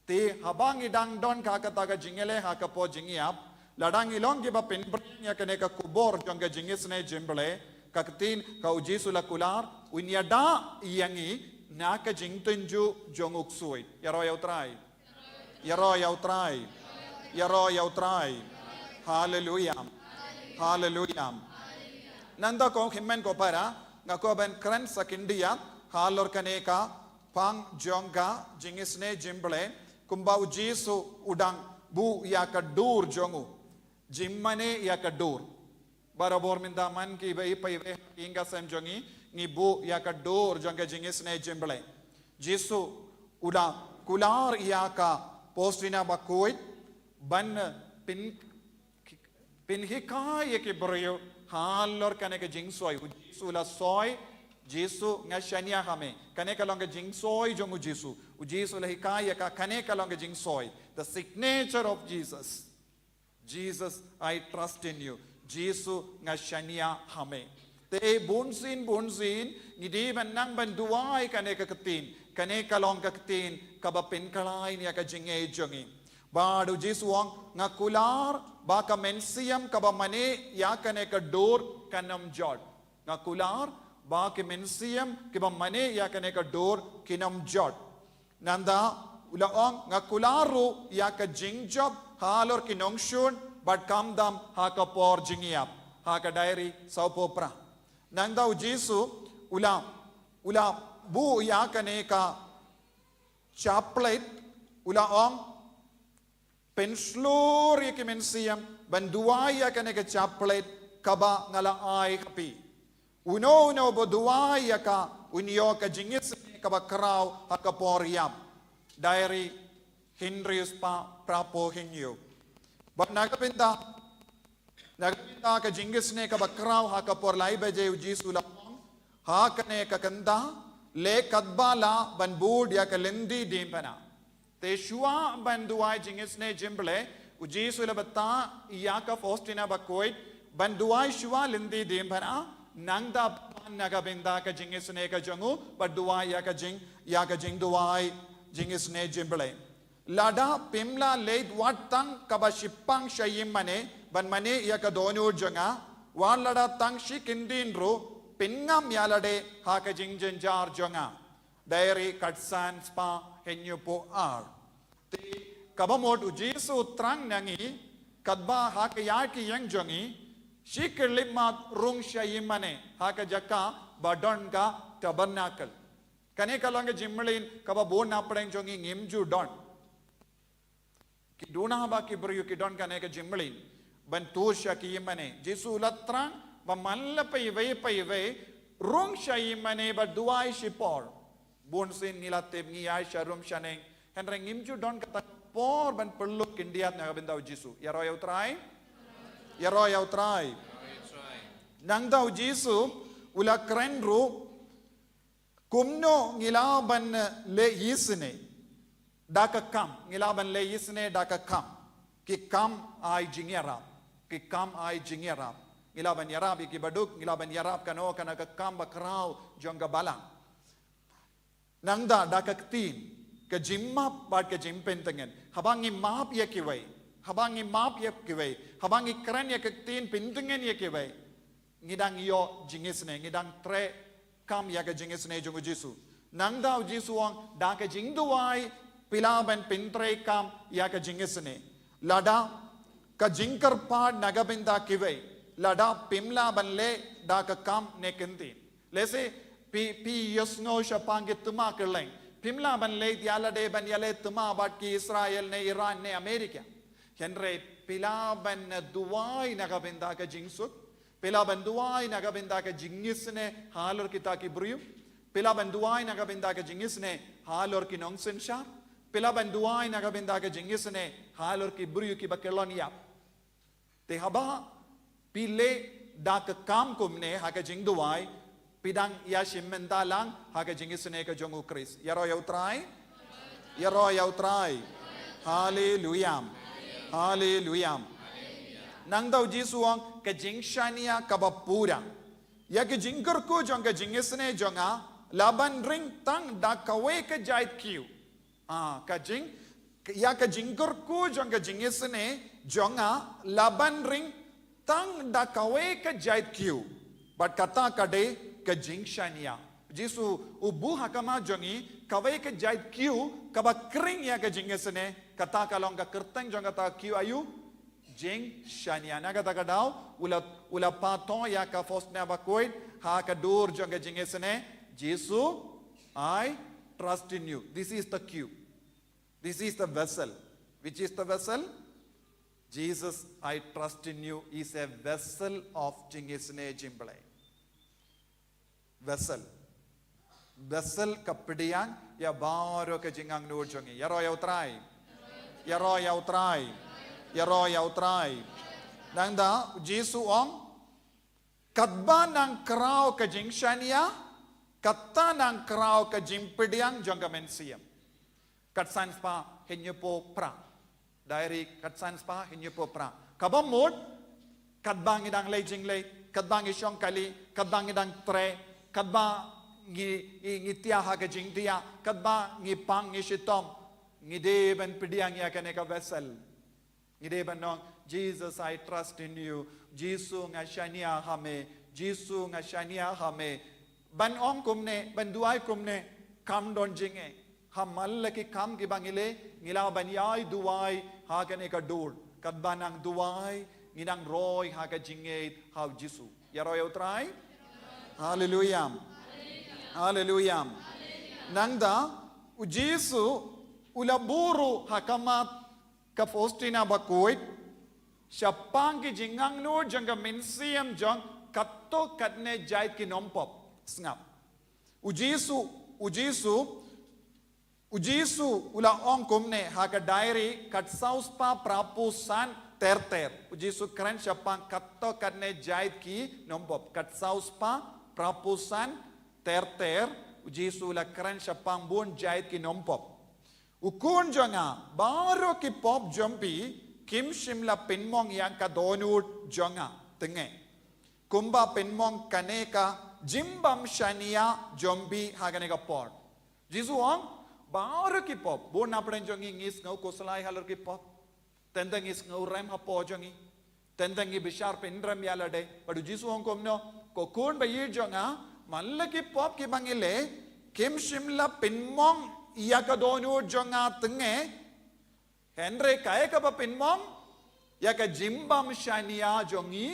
Te haba ngi dang don ha kata ka jingïaleh ha ka por jingïap, lada ngi long kiba pynbriang ïa kane ka kubur jong ka jingisynei jingblei, ka ktien ka u Jisu la kular, un ïada ïa ngi na ka jingtynjuh jong u ksuid. Ïaroh ïa U Trai. Ïaroh ïa U Trai. Ïaroh ïa U Trai. Haleluia. Haleluia. Nangta ko hynmen ko para, nga kwah ban kren sa khyndiat halor kane ka pang jong ka jingisynei jingblei, kumba u Jisu u dang buh ïa ka dur jong u. Jingmane ïa ka dur. Barabor mynta man kiba i pa i wei ha ïing ka sem jong ngi, ngi buh ïa ka dur jong ka jingisynei jingblei. Jisu u la kular ïa ka Postina bakhuid ban pyn, pynhikai ïa ki briew halor kane ka jingsoi. U Jisu u la soi, Jisu nga shaniah ha me. Kane ka long ka jingsoi jong u Jisu. U Jisu u la hikai ïa ka, kane ka long ka jingsoi. The signature of Jesus. Jesus, I trust in you. Jisu nga shaniah ha me. Te bunsien bunsien ngi dei ban nang ban duwai kane ka ktien. Kane ka long ka ktien kaba pynkylla ïa ka jingngeit jong ngi. Bad u Jisu u ong, nga kular ba ka mynsiem kaba mane ïa kane ka dur kan ym jot. Nga kular ba ki mynsiem kiba mane ïa kane ka dur kin ym jot. Nangta u la ong, nga kular ruh ïa ka jingjop halor ki nongshun bad khamtam ha ka por jingïap. Ha ka Diary sawphew phra. Nangta u Jisu u la, u la buh ïa kane ka chaplet, u la ong, pynshlur ïa ki mynsiem ban duwai ïa kane ka chaplet kaba nga la ai ha phi. Uno uno uba duwai ïa ka un ïoh ka jingisynei kaba khraw ha ka por ïap. Diary hynriew spah phraphew hynñiew. Bad na ka bynta, na ka bynta ka jingisynei kaba khraw ha ka por lai baje u Jisu u la ong, ha kane ka kynta, leh katba lah ban bud ïa ka lynti diengphna. Te shuwa ban duwai jingisynei jingblei, u Jisu u la batai ïa ka Faustina bakhuid ban duwai shuwa lynti diengphna, nangta pan na ka bynta ka jingisynei ka jong u, bad duwai ïa ka jing, ïa ka jingduwai jingisynei jingblei. Lada phim la leit wat tang kaba shiphang sha ïingmane ban mane ïa ka dohnud jong nga, wat lada tang shi kyndin ruh, pynngam ïa lade ha ka jingjynjar jong nga. Diary khatsan spah hynñiewphew ar. Te kaba mut U Jisu u thrang na ngi, katba ha ka ïaid ka ïing jong ngi, shi khyllipmat rung sha ïingmane ha ka jaka ba don ka tabernacle. Kane ka long ka jingmlien kaba bun na pdeng jong ngi ngim ju don. Ki duna ba ki briew ki don kane ka jingmlien ban tur sha ki ïingmane. Jisu u la thrang ba man la paiwei paiwei rung sha ïingmane ba duwai shipor. Bun sien ngi la tip ngi ïaid sha rum shaneng, hynrei ngim ju don kata ka por ban pynlut khyndiat na ka bynta U Jisu. Ïaroh ïa U Trai. Ïaroh ïa U Trai. Nangta U Jisu u la kren ruh kumno ngi lah ban leh isynei da ka kam, ngi lah ban leh isynei da ka kam. Ki kam ai jingïarap, ki kam ai jingïarap. Ngi lah ban ïarap ïa ki baduk, ngi lah ban ïarap kano kano ka kam ba khraw jong ka balang. Nangta da ka ktien, ka jingmap bad ka jingpyntngen. Haba ngi map ïa kiwei, haba ngi map ïa kiwei, haba ngi kren ïa ka ktien pyntngen ïa kiwei, ngi dang ïoh jingisynei, ngi dang trei kam ïa ka jingisynei jong U Jisu. Nangta U Jisu u ong da ka jingduwai phi lah ban pyntrei kam ïa ka jingisynei. Lada ka jingkyrpad na ka bynta kiwei, lada phim lah ban leh da ka kam ne ktien. Lehse phi, phi ïohsngew shaphang ki thma kylleng. Phim lah ban leh ïa lade ban ïaleh thma bad ki Israel ne Iran ne America. Hynrei phi lah ban duwai na ka bynta ka jingsuk. Phi lah ban duwai na ka bynta ka jingisynei halor kita ki briew. Phi lah ban duwai na ka bynta ka jingisynei halor ki nongsynshar. Phi lah ban duwai na ka bynta ka jingisynei halor ki briew kiba kyllon ïap. Te haba phi leh da ka kam kumne ha ka jingduwai, phi dang ïashim bynta lang ha ka jingisynei ka jong U Khrist. Ïaroh ïa U Trai. Ïaroh ïa U Trai. Haleluya. Haleluya. Nangta U Jisu u ong ka jingshaniah kaba pura ïa ka jingkyrkhu jong ka jingisynei jong nga la ban ring tang da kawei ka jait kiew. Ah, ka jing, ïa ka jingkyrkhu jong ka jingisynei jong nga la ban ring tang da kawei ka jait kiew. Bad kata ka dei ka jingshaniah. Jisu u buh ha khmat jong ngi kawei ka jait kiew kaba khring ïa ka jingisynei, kata ka long ka kyrteng jong kata kiew aïu? Jingshaniah. Na kata ka daw u la, u la pathok ïa ka Faustina Bakhuid ha ka dur jong ka jingisynei. Jisu, I trust in you. This is the kiew. This is the vessel. Which is the vessel? Jesus, I trust in you, is a vessel of jingisynei jong U Blei. Vessel. Vessel ka pdiang ïa baroh ka jingangnud jong ngi. Ïaroh ïa U Trai. Ïaroh ïa U Trai. Ïaroh ïa U Trai. Nangta Jisu u ong, katba nang khraw ka jingshaniah, kata nang khraw ka jingpdiang jong ka mynsiem. Khatsan spah hynñiewphew phra. Diary khatsan spah hynñiewphew phra. Kaba mut, katba ngi dang leh jingleh, katba ngi shong kali, katba ngi dang trei, katba ngi, ngi, ngi thiah ha ka jingthiah, katba ngi pang ngi shitom, ngi dei ban pdiang ïa kane ka vessel. Ngi dei ban ong, Jesus, I trust in you. Jisu, nga shaniah ha me. Jisu, nga shaniah ha me. Ban ong kumne, ban duwai kumne, kam don jingeh. Ha man la ki kam kiba ngi leh, ngi lah ban ïai duwai ha kane ka dur. Katba nang duwai, ngi nang roi ha ka jingngeit ha U Jisu. Ïaroh ïa U Trai. Haleluya. Haleluya. Nangta U Jisu u la buh ruh ha khmat ka Faustina Bakhuid shaphang ki jingangnud jong ka mynsiem jong katto katne jait ki nongpop. Sngap. U Jisu, U Jisu, U Jisu u la ong kumne ha ka Diary khatsaw spah phraphew san ter ter. U Jisu kren shaphang katto katne jait ki nongpop. Khatsaw spah phraphew san ter ter. U Jisu u la kren shaphang bun jait ki nongpop. U khun jong nga, baroh ki pop jong phi kim shym la pynmong ïa ka dohnud jong nga. Te ngi kumba pynmong kane ka jingbym shaniah jong phi ha kane ka por. Jisu u ong, Baroh ki pop, bun na pdeng jong ngi ngi sngew khuslai halor ki pop. Teng teng ngi sngew rem hapoh jong ngi. Teng teng ngi bishar pynrem ïa lade. Bad u Jisu u ong kumno, ko khun ba ïeit jong nga, man la ki pop kiba ngi leh, kim shym la pynmong ïa ka dohnud jong nga teng eh. Hynrei kaei kaba pynmong, ïa ka jingbym shaniah jong ngi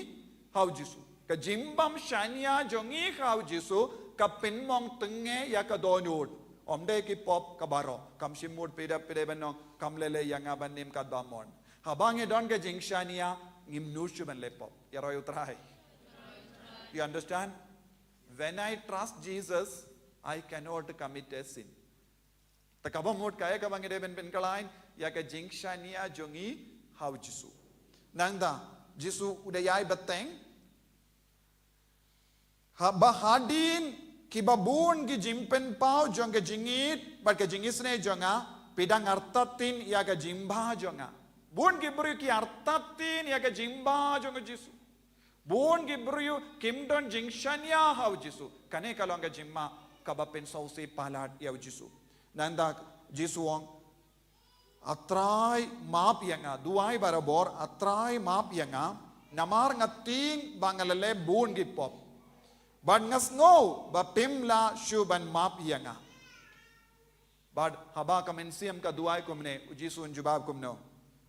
ha u Jisu. Ka jingbym shaniah jong ngi ha u Jisu, ka pynmong teng eh ïa ka dohnud. Ym dei ki pop ka baroh, kam shym mut phi da phi da ban ong, kam leh leh ïa nga ban ym katba mon. Haba ngi don ka jingshaniah, ngim nud shuh ban leh pop. Ïaroh ïa u Trai. You understand? When I trust Jesus, I cannot commit a sin. Te kaba mut kaei kaba ngi dei ban pynkylla ïa ka jingshaniah jong ngi ha u Jisu. Nangta, Jisu u da ïai bteng. Haba hadien kiba bun ki jingpynpaw jong ka jingïeit bad ka jingisynei jong nga, phi dang artatien ïa ka jingbha jong nga. Bun ki briew ki artatien ïa ka jingbha jong u Jisu. Bun ki briew kim don jingshaniah ha u Jisu. Kane ka long ka jingma kaba pynsngewsih palat ïa u Jisu. Nangta Jisu u ong, A Trai map ïa nga, duwai barabor, A Trai map ïa nga, namar nga tieng ba nga la leh bun ki pop. Bad nga sngew ba phim lah shuh ban map ïa nga. Bad haba ka mynsiem ka duwai kumne, u Jisu un jubab kumno?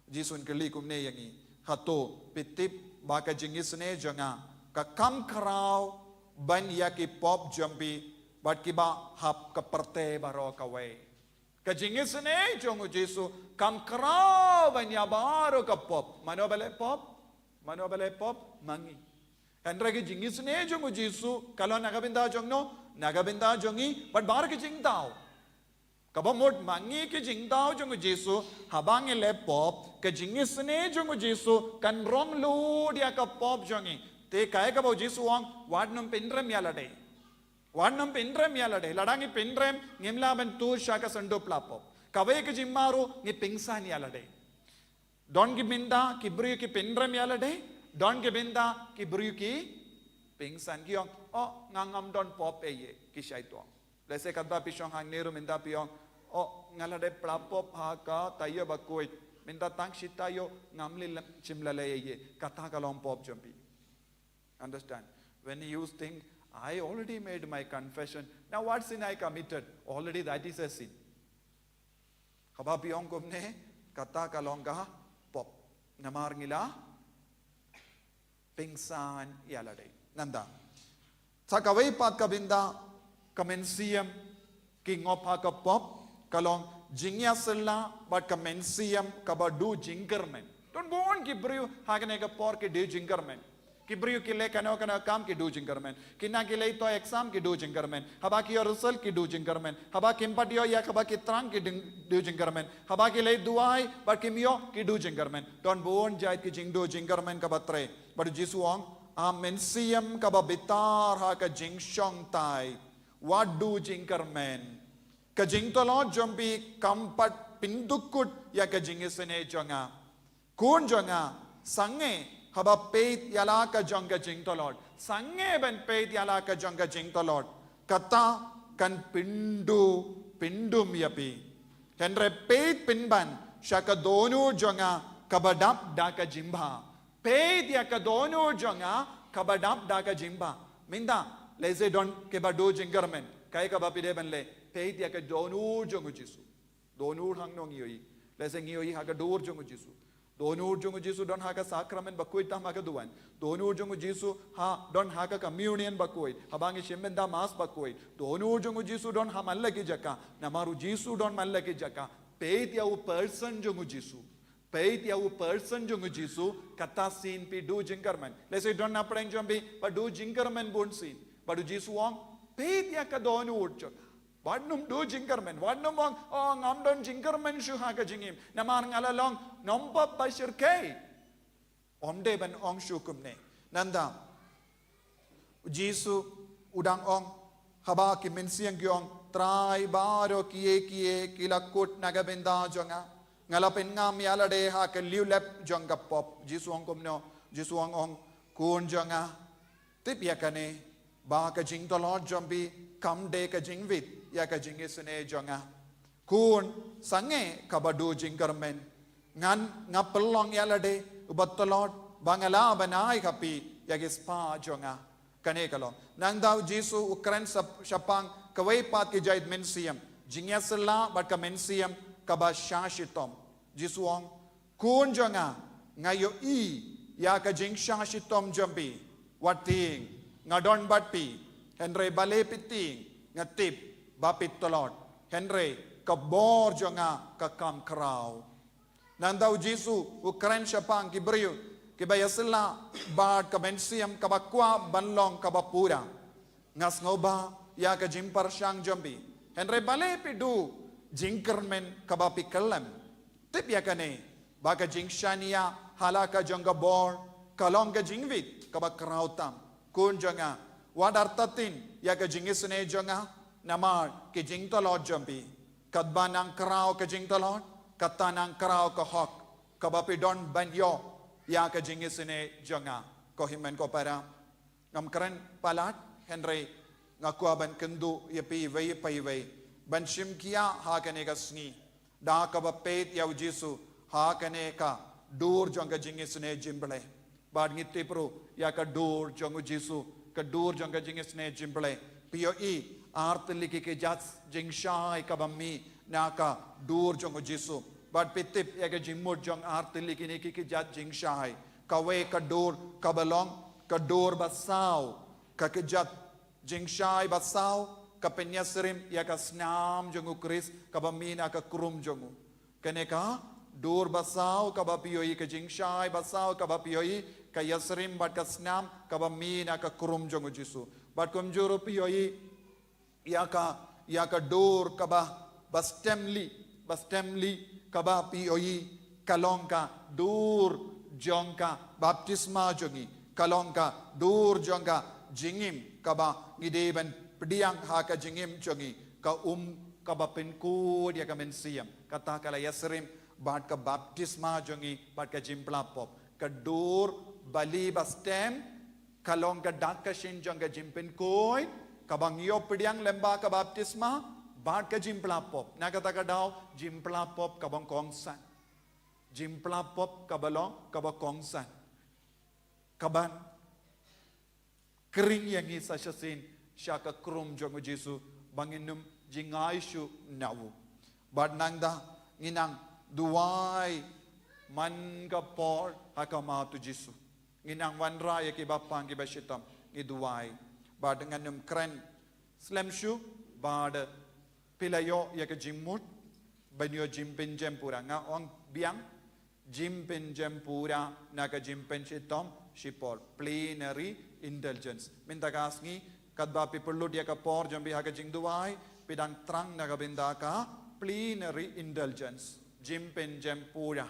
U Jisu un kylli kumne ïa ngi, hato phi tip ba ka jingisynei jong nga ka kham khraw ban ïa ki pop jong phi bad kiba hap ka pyrthei baroh kawei? Ka jingisynei jong u Jisu kam khraw ban ïa baroh ka pop. Mano ba leh pop? Mano ba leh pop? Ma ngi. Hynrei ka jingisynei jong u Jisu ka long na ka bynta jong no, na ka bynta jong ngi bad baroh ki jingthaw. Kaba mut ma ngi ki jingthaw jong u Jisu, haba ngi leh pop, ka jingisynei jong u Jisu kan rong lut ïa ka pop jong ngi. Te kaei kaba u Jisu u ong, wat nym pynrem ïa lade. Wat nym pynrem ïa lade. Lada ngi pynrem, ngim lah ban tur sha ka syndup la pop. Kawei ka jingma ruh, ngi pynsan ïa lade. Don ki bynta ki briew ki pynrem ïa lade, don ki bynta ki briew ki pynsan, ki ong, oh, nga ngam don pop ei ei, ki shait ong. Lehse katba phi shong hangne ruh mynta phi ong, oh, nga la dep pla pop ha ka taïew bakhuid, mynta tang shi taïew ngam leh, shym la leh ei ei, kata ka long pop jong phi. Understand? When you think, I already made my confession, now what sin I committed? Already that is a sin. Haba phi ong kumne, kata ka long ka pop. Namar ngi la pynsan ïa lade. Nangta, sa kawei pat ka bynta, ka mynsiem ki ngop ha ka pop, ka long jingïasylla bad ka mynsiem kaba duh jingkyrmen. Don bun ki briew ha kane ka por ki duh jingkyrmen. Ki briew ki leh kano kano kam ki duh jingkyrmen. Kine ki leit to exam ki duh jingkyrmen. Haba ki ïoh result ki duh jingkyrmen. Haba kim pat ïoh ïa kaba ki thrang ki ding-, duh jingkyrmen. Haba ki leit duwai bad kim ïoh ki duh jingkyrmen. Don bun jait ki jingduh jingkyrmen kaba trei. Bad u Jisu u ong, a mynsiem kaba bitar ha ka jingshongthait, wat duh jingkyrmen. Ka jingtlot jong phi kam pat pyndukut ïa ka jingisynei jong nga. Khun jong nga, sangeh haba peit ïa la ka jong ka jingtlot. Sangeh ban peit ïa la ka jong ka jingtlot. Kata kan pynduh pyndum ïa phi. Hynrei peit pynban sha ka dohnud jong nga kaba dap da ka jingbha. Peit ïa ka dohnud jong nga kaba dap da ka jingbha. Mynta, lehse don kiba duh jingkyrmen. Kaei kaba phi dei ban leh? Peit ïa ka dohnud jong u Jisu. Dohnud hangno ngi ïohi? Lehse ngi ïohi ha ka dur jong u Jisu. Dohnud jong u Jisu don ha ka sakramen bakhuid tam ha ka duwan. Dohnud jong u Jisu ha, don ha ka communion bakhuid. Haba ngi shim bynta mass bakhuid. Dohnud jong u Jisu don ha man la ki jaka. Namar u Jisu don man la ki jaka. Peit ïa u person jong u Jisu. Peit ïa u person jong u Jisu, kata sien phi duh jingkyrmen. Lehse don na pdeng jong phi ba duh jingkyrmen bun sien. Bad u Jisu u ong, peit ïa ka dohnud jong nga. Wat nym duh jingkyrmen, wat nym ong, oh, ngam don jingkyrmen shuh ha ka jingim. Namar nga la long nongpop ba shyrkhei. Ym dei ban ong shuh kumne. Nangta, u Jisu u dang ong, haba ki mynsiem ki ong, Trai, baroh kiei kiei ki la kut na ka bynta jong nga. Nga la pynngam ïa lade ha ka liulep jong ka pop. Jisu u ong kumno? Jisu u ong, ong, khun jong nga, tip ïa kane, ba ka jingtlot jong phi kam dei ka jingwit ïa ka jingisynei jong nga. Khun sangeh kaba duh jingkyrmen, ngan nga pynlong ïa lade uba tlot ba nga lah ban ai ha phi ïa ki spah jong nga. Kane ka long. Nangta u Jisu u kren sha-, shaphang kawei pat ki jait mynsiem, jingïasylla bad ka mynsiem kaba shah shitom. Jisu u ong, khun jong nga, nga ïohi ïa ka jingshah shitom jong phi. Wat tieng, nga don bad phi, hynrei balei phi tieng? Nga tip ba phi tlot, hynrei ka bor jong nga ka kham khraw. Nangta u Jisu u kren shaphang ki briew kiba ïasylla bad ka mynsiem kaba kwah ban long kaba pura. Nga sngewbha ïa ka jingpyrshang jong phi, hynrei balei phi duh jingkyrmen kaba phi kyllem? Tip ïa kane, ba ka jingshaniah ha la ka jong ka bor ka long ka jingwit kaba khraw tam. Khun jong nga, wat artatien ïa ka jingisynei jong nga namar ki jingtlot jong phi. Katba nang khraw ka jingtlot, kata nang khraw ka hok kaba phi don ban ïoh ïa ka jingisynei jong nga. Ko hynmen ko para, ngam kren palat, hynrei nga kwah ban kynduh ïa phi iwei pa iwei ban shim khia ha kane ka sngi da kaba peit ïa u Jisu ha kane ka dur jong ka jingisynei jingblei. Bad ngi tip ruh ïa ka dur jong u Jisu, ka dur jong ka jingisynei jingblei, phi ïohi ar tylli ki kjat jingshai kaba mih na ka dur jong u Jisu. Bad phi tip ïa ka jingmut jong ar tylli kine ki kjat jingshai. Kawei ka dur kaba long ka dur basaw, ka kjat jingshai basaw ka pynïasyriem ïa ka snam jong u Khrist kaba mih na ka krum jong u. Kane ka dur basaw kaba phi ïohi, ka jingshai basaw kaba phi ïohi, ka ïasyriem bad ka snam kaba mih na ka krum jong u Jisu. Bad kumjuh ruh phi ïohi ïa ka, ïa ka dur kaba bastem lieh, bastem lieh kaba phi ïohi ka long ka dur jong ka baptisma jong ngi, ka long ka dur jong ka jingim kaba ngi dei ban pdiang ha ka jingim jong ngi, ka um kaba pynkhuid ïa ka mynsiem. Kata ka la ïasyriem bad ka baptisma jong ngi bad ka jingpla pop. Ka dur ba lieh bastem ka long ka dak ka shin jong ka jingpynkhuid kaba ngi ïoh pdiang lyngba ka baptisma bad ka jingpla pop. Na kata ka daw jingpla pop ka bym kongsan. Jingpla pop kaba long kaba kongsan, kaban khring ïa ngi sa shisien sha ka krum jong u Jisu ba ngin ym jngai shuh na u. Bad nangta ngi nang duwai man ka por ha khmat u Jisu. Ngi nang wanrah ïa ki bapang ki bashitom, ngi duwai. Bad ngan ym kren slem shuh, bad phi la ïoh ïa ka jingmut ban ïoh jingpynjem pura. Nga ong biang, jingpynjem pura na ka jingpynshitom shipor, plenary indulgence. Mynta ka sngi katba phi pynlut ïa ka por jong phi ha ka jingduwai, phi dang thrang na ka bynta ka plenary indulgence, jingpynjem pura,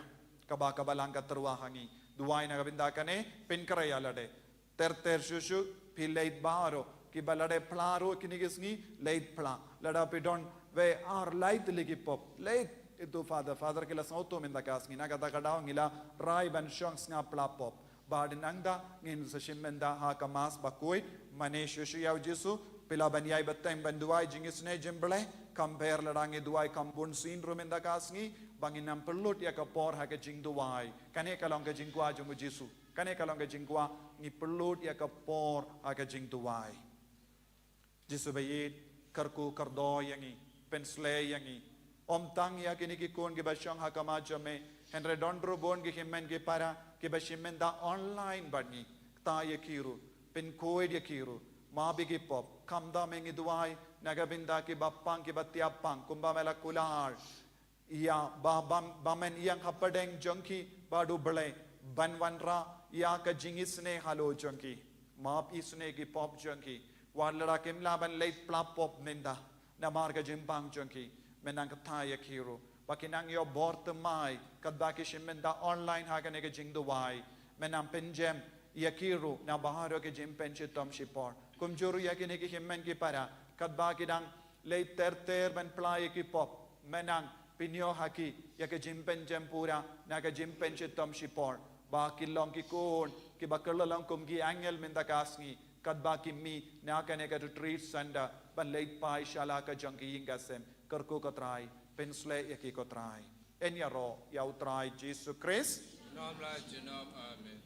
kaba ka Balang ka tyrwa ha ngi. Duwai na ka bynta kane, pynkhreh ïa lade. Ter ter shuh shuh, phi leit baroh. Kiba la dep phla ruh kine ki sngi, leit phla. Lada phi don wei ar lai tylli ki pop, leit ïa uto u Father, Father, ki la sngewthuh mynta ka sngi, na kata ka daw ngi la rai ban shong sngap phla pop. Bad nangta ngin sa shim bynta ha ka Mass bakhuid. Mane shuh shuh ïa u Jisu, phi lah ban ïai bteng ban duwai jingisynei jingblei. Kumba lada ngi duwai kham bun sien ruh mynta ka sngi, ba ngin ym pynlut ïa ka por ha ka jingduwai. Kane ka long ka jingkwah jong u Jisu. Kane ka long ka jingkwah, ngi pynlut ïa ka por ha ka jingduwai. Jisu ba ïeit, kyrkhu kyrdoh ïa ngi, pynsleh ïa ngi. Ym tang ïa kine ki khun kiba shong ha khmat jong me, hynrei don ruh bun ki hynmen ki para kiba shim bynta online bad ngi. Kta ïa ki ruh, pynkhuid ïa ki ruh. Map ïa ki pop, khamtam, ngi duwai na ka bynta ki bapang kiba tiap pang, kumba me la kular ïa ba, ba, ba men ïeng hapdeng jong ki bad u Blei ban wanrah ïa ka jingisynei halor jong ki. Map isynei ki pop jong ki. Wat lada kim lah ban leit phla pop mynta namar ka jingpang jong ki, men nang kta ïa ki ruh ba kin nang ïoh bor thymmai katba ki shim bynta online ha kane ka jingduwai. Men nang pynjem ïa ki ruh na baroh ki jingpynshitom shipor. Kumjuh ruh ïa kine ki hynmen ki para katba ki dang leit ter ter ban phla ïa ki pop, men nang pynïoh ha ki ïa ka jingpynjem pura na ka jingpynshitom shipor, ba kin long ki khun kiba kylla long kum ki angel mynta ka sngi katba ki mih na kane ka retreat centre ban leit phai sha la ka jong ki ïing ka sem. Kyrkhu ko Trai, Pynshlei ïa ki ko Trai. Yn ïaroh ïa u Trai Jisu Khrist. Junom la junom. Amen.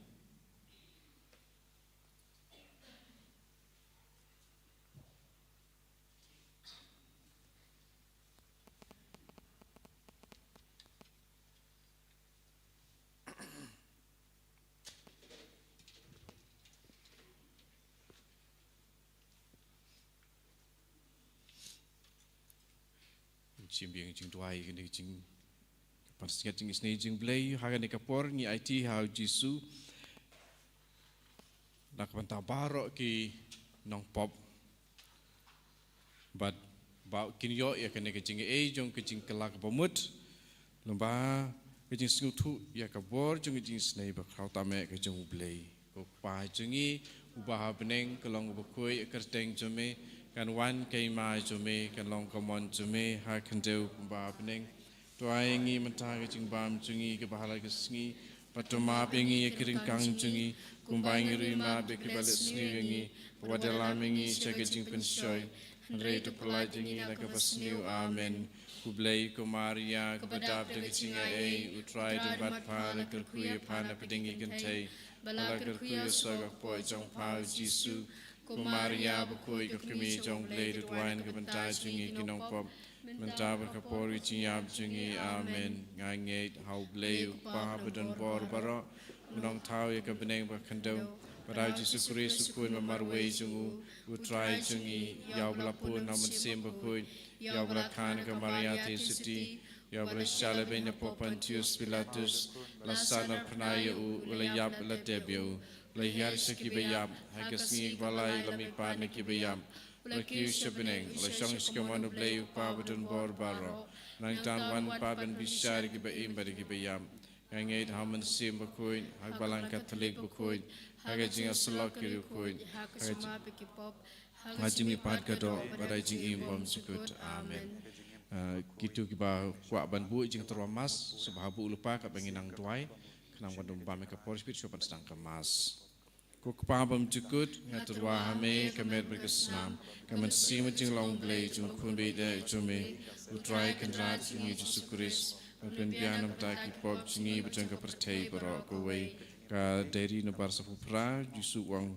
Shim biang jingduwai kane ka jing, pansngiat jingisnei jong U Blei ha kane ka por ngi aiti ha U Jisu na ka bynta baroh ki nongpop. Bad ba kin ïoh ïa kane ka jingaiei jong ka jingkylla kaba mut, lyngba ka jingsngewthuh ïa ka bor jong ka jingisnei bakhraw tam eh ka jong U Blei. Ko Kpa jong ngi uba ha bneng, ka long kaba khuid ka kyrteng jong me, kan wan ka hima jong me, kan long ka mon jong me ha khyndew kumba ha bneng. To ai ïa ngi mynta ka jingbam jong ngi kaba ha la ka sngi, bad to map ïa ngi ïa ki ryngkang jong ngi, kumba ngi ruh ngi map ïa kiba leh sniew ïa ngi, bad wat ïalam ïa ngi sha ka jingpynshoi, hynrei to pyllait ïa ngi na kaba sniew. Amen. Ko Blei, ko Maria kaba dap da ka jingaiei, U Trai u don bad pha, la kyrkhu ïa pha na pdeng ki kynthei, bad la kyrkhu ïa u soh ka kpoh jong pha U Jisu. Ko Maria bakhuid, ko Kmie jong U Blei, to duwai na ka bynta jong ngi ki nongpop, mynta bad ka por ka jingïap jong ngi. Amen. Nga ngeit ha U Blei U Kpa ba don bor baroh, U Nongthaw ïa ka bneng bad ka khyndew, bad ha U Jisu Khrist U Khun ba marwei jong u, U Trai jong ngi, ïa uba la pun ha U Mynsiem Bakhuid, ïa uba la kha na ka Maria Theisotti, ïa uba la shah lehbeiñ na pdeng u Pontius Pilatus, la sahnarphna ïa u, u la ïap, la tep ïa u, la hiar sha kiba ïap, ha ka sngi kaba lai la mihpat na kiba ïap, la kiew sha bneng, la shong sha kamon U Blei U Kpa ba don bor baroh. Nangta un wan pat ban bishar ïa kiba im bad ïa kiba ïap. Nga ngeit ha U Mynsiem Bakhuid, ha ka Balang Katholik bakhuid, ha ka jingïasyllok ki riewkhuid, ha ka jingmap ïa ki pop, ha ka jingmihpat ka doh, bad ha ka jingim bymjukut. Amen. Ah, kito kiba kwah ban buh jingtyrwa Mass, sngewbha buh lypa katba ngi nang duwai, khnang ban ym bam ïa ka por shipit shuwa ban sdang ka Mass. Ko Kpa bymjukut, nga tyrwa ha me, ka met bad ka snam, ka mynsiem ka jinglong Blei jong U Khun ba ïeit eh jong me, U Trai Kynrad jong ngi Jisu Khrist, ban pynbiang na ka bynta ki pop jong ngi bad jong ka pyrthei baroh kawei. Ka diary number saphew phra, Jisu u ong,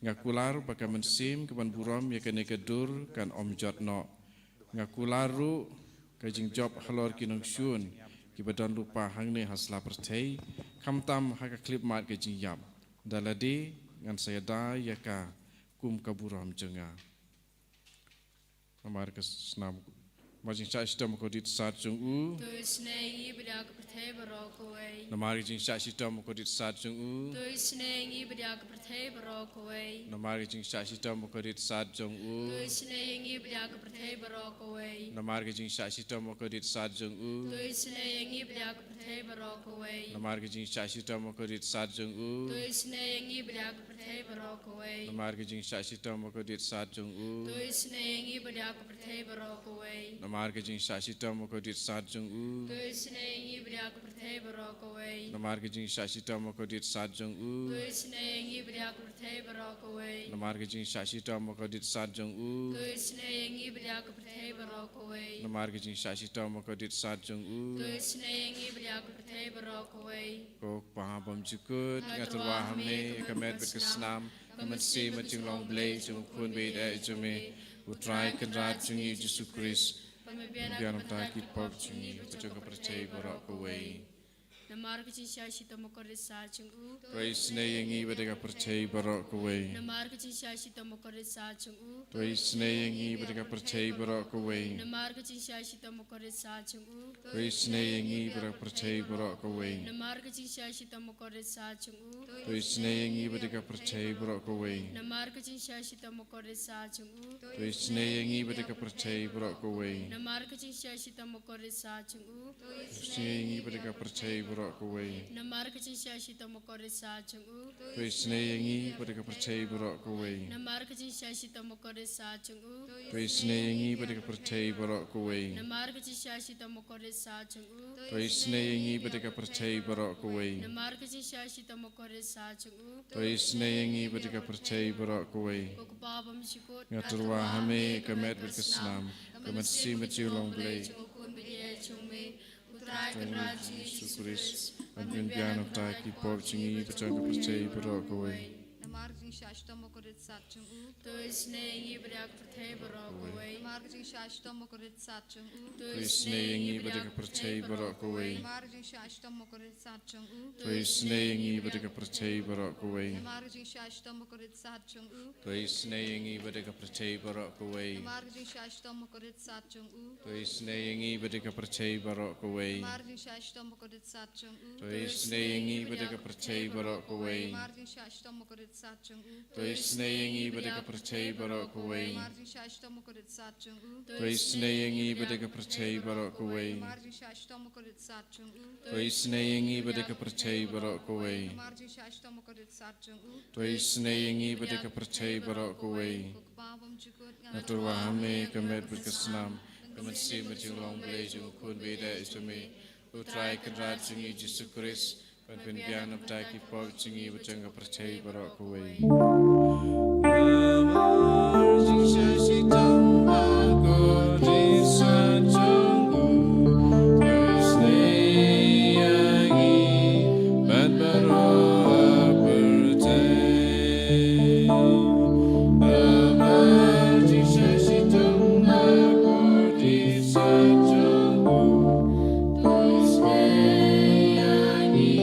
nga kular ba ka mynsiem kaban burom ïa kane ka dur kan ym jot noh. Nga kular ruh ka jingjop halor ki nongshun kiba don lypa hangne ha sla pyrthei, khamtam ha ka khyllipmat ka jingïap. Da lade ngan sa ïada ïa ka kum ka burom jong nga. Namar ka snam, namar ka jingshah shitom ha U Kordit Sad jong u. To isynei ïa ngi bad ïa ka pyrthei baroh kawei. Namar ka jingshah shitom ha U Kordit Sad jong u. To isynei ïa ngi bad ïa ka pyrthei baroh kawei. Namar ka jingshah shitom ha U Kordit Sad jong u. To isynei ïa ngi bad ïa ka pyrthei baroh kawei. Namar ka jingshah shitom ha U Kordit Sad jong u. To isynei ïa ngi bad ïa ka pyrthei baroh kawei. Namar ka jingshah shitom ha U Kordit Sad jong u. To isynei ïa ngi bad ïa ka pyrthei baroh kawei. Namar ka jingshah shitom ha U Kordit Sad jong u. To isynei ïa ngi bad ïa ka pyrthei baroh kawei. Namar ka jingshah shitom ha U Kordit Sad jong u. To isynei ïa ngi bad ïa ka pyrthei baroh kawei. Namar ka jingshah shitom ha U Kordit Sad jong u. To isynei ïa ngi bad ïa ka pyrthei baroh kawei. Namar ka jingshah shitom ha U Kordit Sad jong u. To isynei ïa ngi bad ïa ka pyrthei baroh kawei. Namar ka jingshah shitom ha U Kordit Sad jong u. To isynei ïa ngi bad ïa ka pyrthei baroh kawei. Ko Kpa bymjukut, nga tyrwa ha me, ka met bad ka snam, ka mynsiem ka jinglong Blei jong U Khun ba ïeit eh jong me, U Trai Kynrad jong ngi Jisu Khrist, ban pynbiang na ka bynta ki pop jong ngi bad jong ka pyrthei baroh kawei. Namar ka jingshah shitom ha U Kordit Sad jong u. To isynei ïa ngi bad ïa ka pyrthei baroh kawei. Namar ka jingshah shitom ha U Kordit Sad jong u. To isynei ïa ngi bad ïa ka pyrthei baroh kawei. Namar ka jingshah shitom ha U Kordit Sad jong u. To isynei ïa ngi bad ïa ka pyrthei baroh kawei. Namar ka jingshah shitom ha U Kordit Sad jong u. To isynei ïa ngi bad ïa ka pyrthei baroh kawei. Namar ka jingshah shitom ha U Kordit Sad jong u. To isynei ïa ngi bad ïa ka pyrthei baroh kawei. Namar ka jingshah shitom ha U Kordit Sad jong u. To isynei ïa ngi bad ïa ka pyrthei baroh kawei. Namar ka jingshah shitom ha U Kordit Sad jong u. To isynei ïa ngi bad ïa ka pyrthei baroh kawei. Namar ka jingshah shitom ha U Kordit Sad jong u. To isynei ïa ngi bad ïa ka pyrthei baroh kawei. Namar ka jingshah shitom ha U Kordit Sad jong u. To isynei ïa ngi bad ïa ka pyrthei baroh kawei. Namar ka jingshah shitom ha U Kordit Sad jong u. To isynei ïa ngi bad ïa ka pyrthei baroh kawei. Ko Kpa bymjukut, nga tyrwa ha me, ka met bad ka snam, ka mynsiem ka jinglong Blei jong U Khun ba ïeit Trai Kynrad jong ngi Jisu Khrist, ban pynbiang na bynta ki pop jong ngi bad jong ka pyrthei baroh kawei. Namar ka jingshah shitom bakordit sat jong u. To isynei ïa ngi bad ïa ka pyrthei baroh kawei. Namar ka jingshah shitom bakordit sat jong u. To isynei ïa ngi bad ïa ka pyrthei baroh kawei. Namar ka jingshah shitom bakordit sat jong u. To isynei ïa ngi bad ïa ka pyrthei baroh kawei. Namar ka jingshah shitom bakordit sat jong u. To isynei ïa ngi bad ïa ka pyrthei baroh kawei. Namar ka jingshah shitom bakordit sat jong u. To isynei ïa ngi bad ïa ka pyrthei baroh kawei. Namar ka jingshah shitom bakordit sat jong u. To isynei ïa ngi bad ïa ka pyrthei baroh kawei. Namar ka jingshah shitom bakordit sat jong u. To isynei ïa ngi bad ïa ka pyrthei baroh kawei. Namar ka jingshah shitom bakordit sat jong u. To isynei ïa ngi bad ïa ka pyrthei baroh kawei. Namar ka jingshah shitom bakordit sat jong u. To isynei ïa ngi bad ïa ka pyrthei baroh kawei. Namar ka jingshah shitom bakordit sat jong u. To isynei ïa ngi bad ïa ka pyrthei baroh kawei. Ko Kpa bymjukut, nga tyrwa ha me ka met bad ka snam, ka mynsiem bad jinglong Blei jong u Khun ba ïeit jong me, U Trai Kynrad jong ngi Jisu Khrist, ban pynbiang na bynta ki pop jong ngi bad jong ka pyrthei baroh kawei. Namar jingshah shitom bakordit sat jong u, to isynei ïa ngi bad baroh ka pyrthei. Namar jingshah shitom bakordit sat jong u, to isynei ïa ngi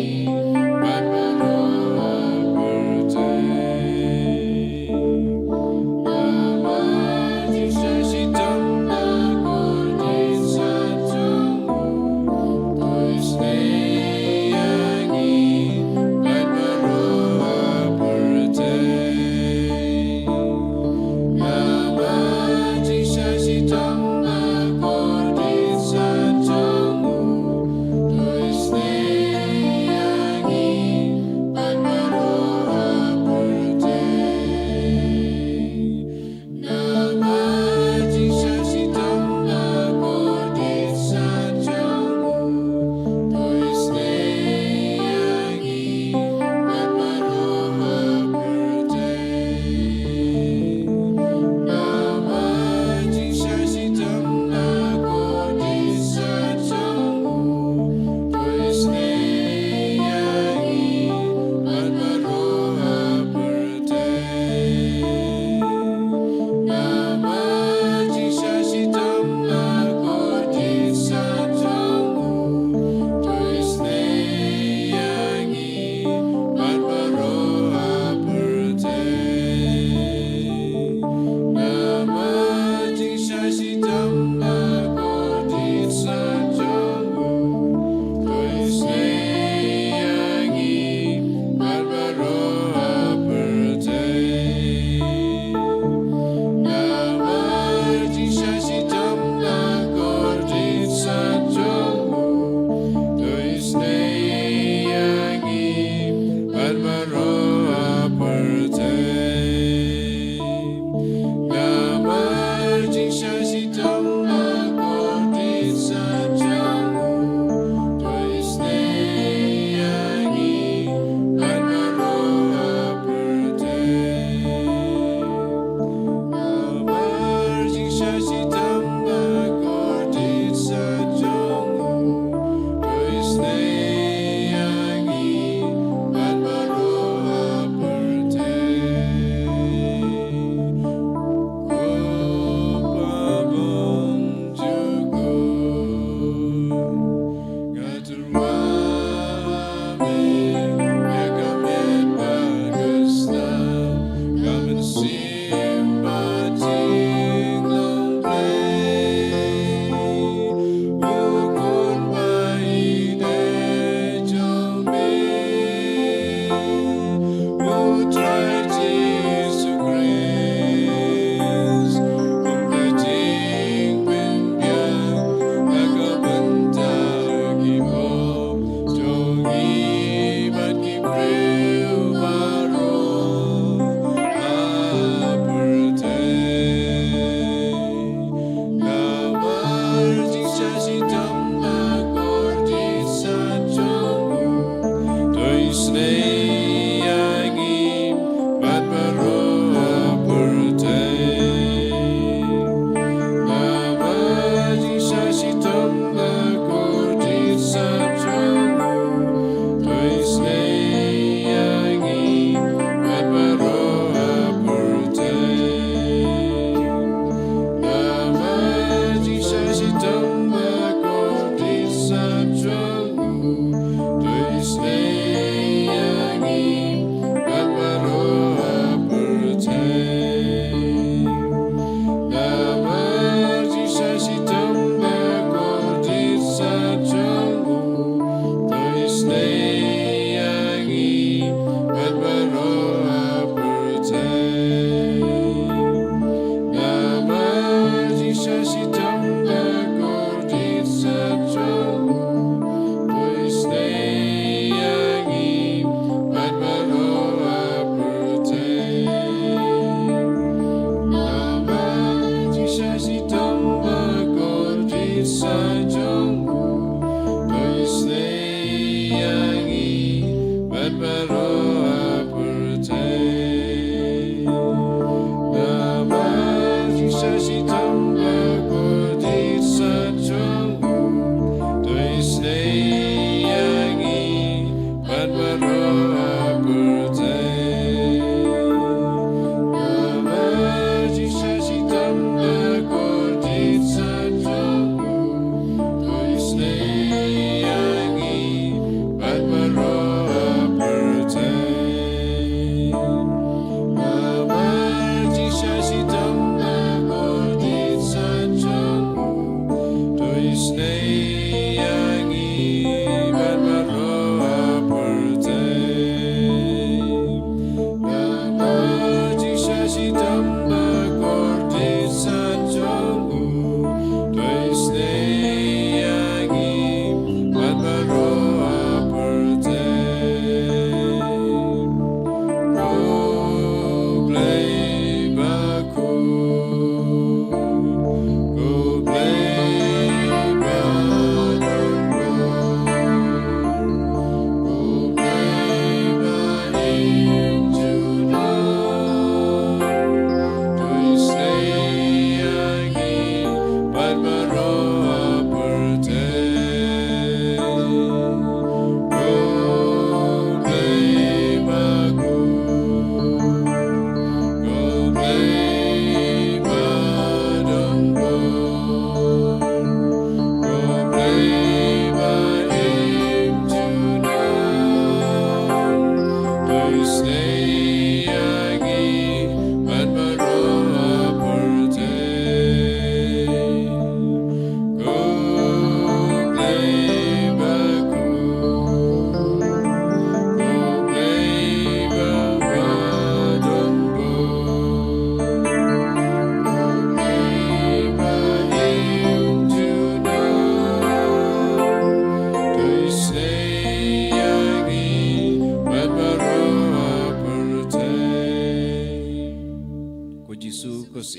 bad baroh ka pyrthei.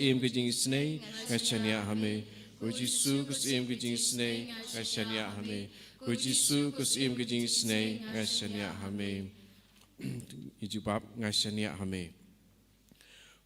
Syiem ka jingisynei, nga shaniah ha me. Ko Jisu, ko Syiem ka jingisynei, nga shaniah ha me. Ko Jisu, ko Syiem ka jingisynei, nga shaniah ha me. Ngi jubab, nga shaniah ha me.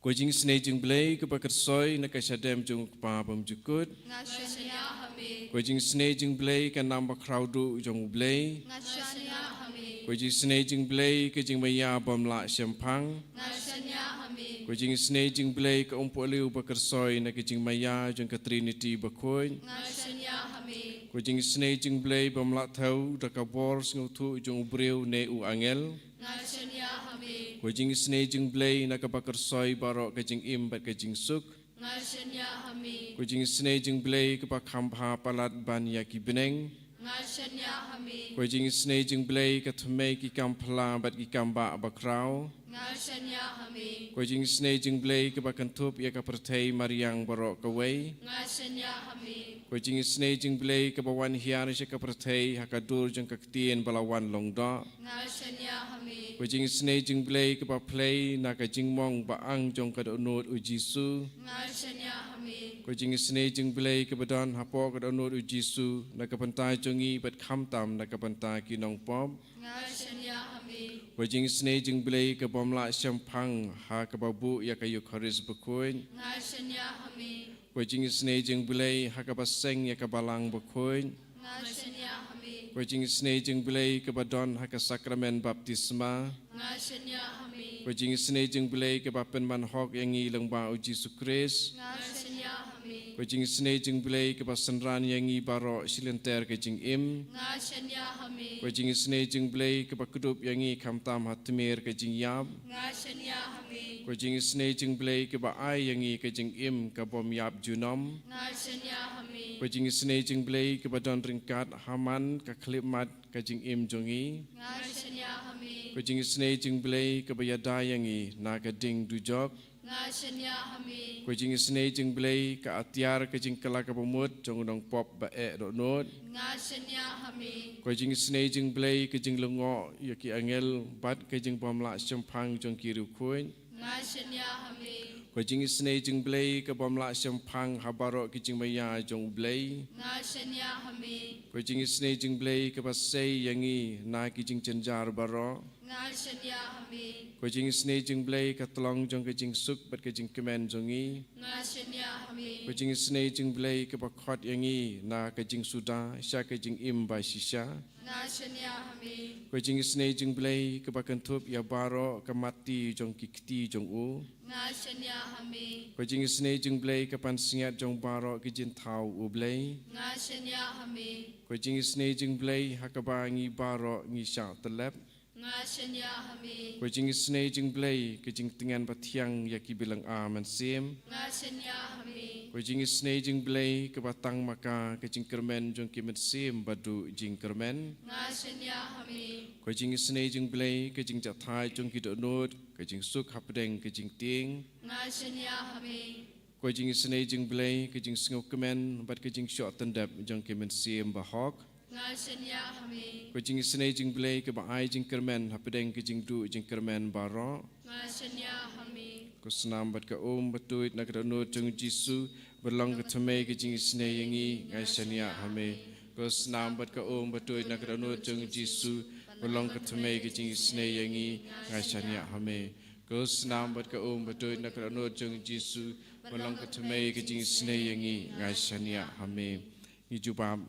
Ko jingisynei jong U Blei kaba khuid na ka shadem jong U Kpa bymjukut. Nga shaniah ha me. Ko jingisynei jong U Blei ka nam bakhraw duh jong U Blei. Nga shaniah ha me. Ko jingisynei jong U Blei ka jingmaïa bym lah shemphang. Nga shaniah ha me. Ko jingisynei jong U Blei ka umpohliew bakhuid na ka jingmaïa jong ka Trinity bakhuid. Nga shaniah ha me. Ko jingisynei jong U Blei bym lah thew da ka bor sngewthuh jong u briew ne u angel. Nga shaniah ha me. Ko jingisynei jong U Blei na kaba khuid baroh ka jingim bad ka jingsuk. Nga shaniah ha me. Ko jingisynei jong U Blei kaba kham bha palat ban ïa ki bneng. Nga shaniah ha me. Ko jingisynei jong U Blei ka thymmei ki kam phylla bad ki kam bah bakhraw. Nga shaniah ha me. Ko jingisynei jong U Blei kaba kynthup ïa ka pyrthei mariang baroh kawei. Nga shaniah ha me. Ko jingisynei jong U Blei kaba wan hiar sha ka pyrthei ha ka dur jong ka ktien ba la wan long doh. Nga shaniah ha me. Ko jingisynei jong U Blei kaba phlei na ka jingmong ba ang jong ka dohnud U Jisu. Nga shaniah ha me. Ko jingisynei jong U Blei kaba don hapoh ka dohnud U Jisu na ka bynta jong ngi bad khamtam na ka bynta ki nongpop. Nga shaniah ha me. Ko jingisynei jong U Blei ka bym lah shemphang ha kaba buh ïa ka Eukharist bakhuid. Nga shaniah ha me. Ko jingisynei jong U Blei ha kaba seng ïa ka balang bakhuid. Nga shaniah ha me. Ko jingisynei jong U Blei kaba don ha ka sakramen baptisma. Nga shaniah ha me. Ko jingisynei jong U Blei kaba pynman hok ïa ngi lyngba U Jisu Khrist. Nga shaniah ha me. Ko jingisynei jong U Blei kaba synran ïa ngi baroh shi lynter ka jingim. Nga shaniah ha me. Ko jingisynei jong U Blei kaba kdup ïa ngi khamtam ha tmier ka jingïap. Nga shaniah ha me. Ko jingisynei jong U Blei kaba ai ïa ngi ka jingim ka bym ïap junom. Nga shaniah ha me. Ko jingisynei jong U Blei kaba don ryngkat ha man ka khyllipmat ka jingim jong ngi. Nga shaniah ha me. Ko jingisynei jong U Blei kaba ïada ïa ngi na ka ding dujok. Nga shaniah ha me. Ko jingisynei jong U Blei ka atiar ka jingkylla kaba mut jong u nongpop ba eh dohnud. Nga shaniah ha me. Ko jingisynei jong U Blei ka jinglyngngoh ïa ki angel bad ka jingbymlah shemphang jong ki riewkhuid. Nga shaniah ha me. Ko jingisynei jong U Blei ka bym lah shemphang ha baroh ki jingmaïa jong U Blei. Nga shaniah ha me. Ko jingisynei jong U Blei kaba sei ïa ngi na ki jingjynjar baroh. Nga shaniah ha me. Ko jingisynei jong U Blei ka tlong jong ka jingsuk bad ka jingkmen jong ngi. Nga shaniah ha me. Ko jingisynei jong U Blei kaba khot ïa ngi na ka jingsuda sha ka jingim ba shisha. Nga shaniah ha me. Ko jingisynei jong U Blei kaba kynthup ïa baroh ka matti jong ki kti jong u. Nga shaniah ha me. Ko jingisynei jong U Blei ka pansngiat jong baroh ki jingthaw U Blei. Nga shaniah ha me. Ko jingisynei jong U Blei ha kaba ngi baroh ngi shah tyllep. Nga shaniah ha me. Ko jingisynei jong U Blei ka jingtngen bathiang ïa ki bilynga mynsiem. Nga shaniah ha me. Ko jingisynei jong U Blei kaba tang ma ka ka jingkyrmen jong ki mynsiem ba duh jingkyrmen. Nga shaniah ha me. Ko jingisynei jong U Blei ka jingjahthait jong ki dohnud, ka jingsuk hapdeng ka jingtieng. Nga shaniah ha me. Ko jingisynei jong U Blei ka jingsngewkmen bad ka jingshoh tyndep jong ki mynsiem bahok. Nga shaniah ha me. Ko jingisynei jong U Blei kaba ai jingkyrmen hapdeng ka jingduh jingkyrmen baroh. Nga shaniah ha me. Ko snam bad ka um batuid na ka dohnud jong U Jisu ba long ka thymmei ka jingisynei ïa ngi, nga shaniah ha me. Ko snam bad ka um batuid na ka dohnud jong U Jisu ba long ka thymmei ka jingisynei ïa ngi, nga shaniah ha me. Ko snam bad ka um batuid na ka dohnud jong U Jisu ba long ka thymmei ka jingisynei ïa ngi, nga shaniah ha me. Ngi jubab,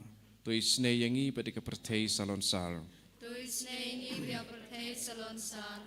to isynei ïa ngi bad ïa ka pyrthei salonsar. To isynei ïa ngi bad ïa ka pyrthei salonsar.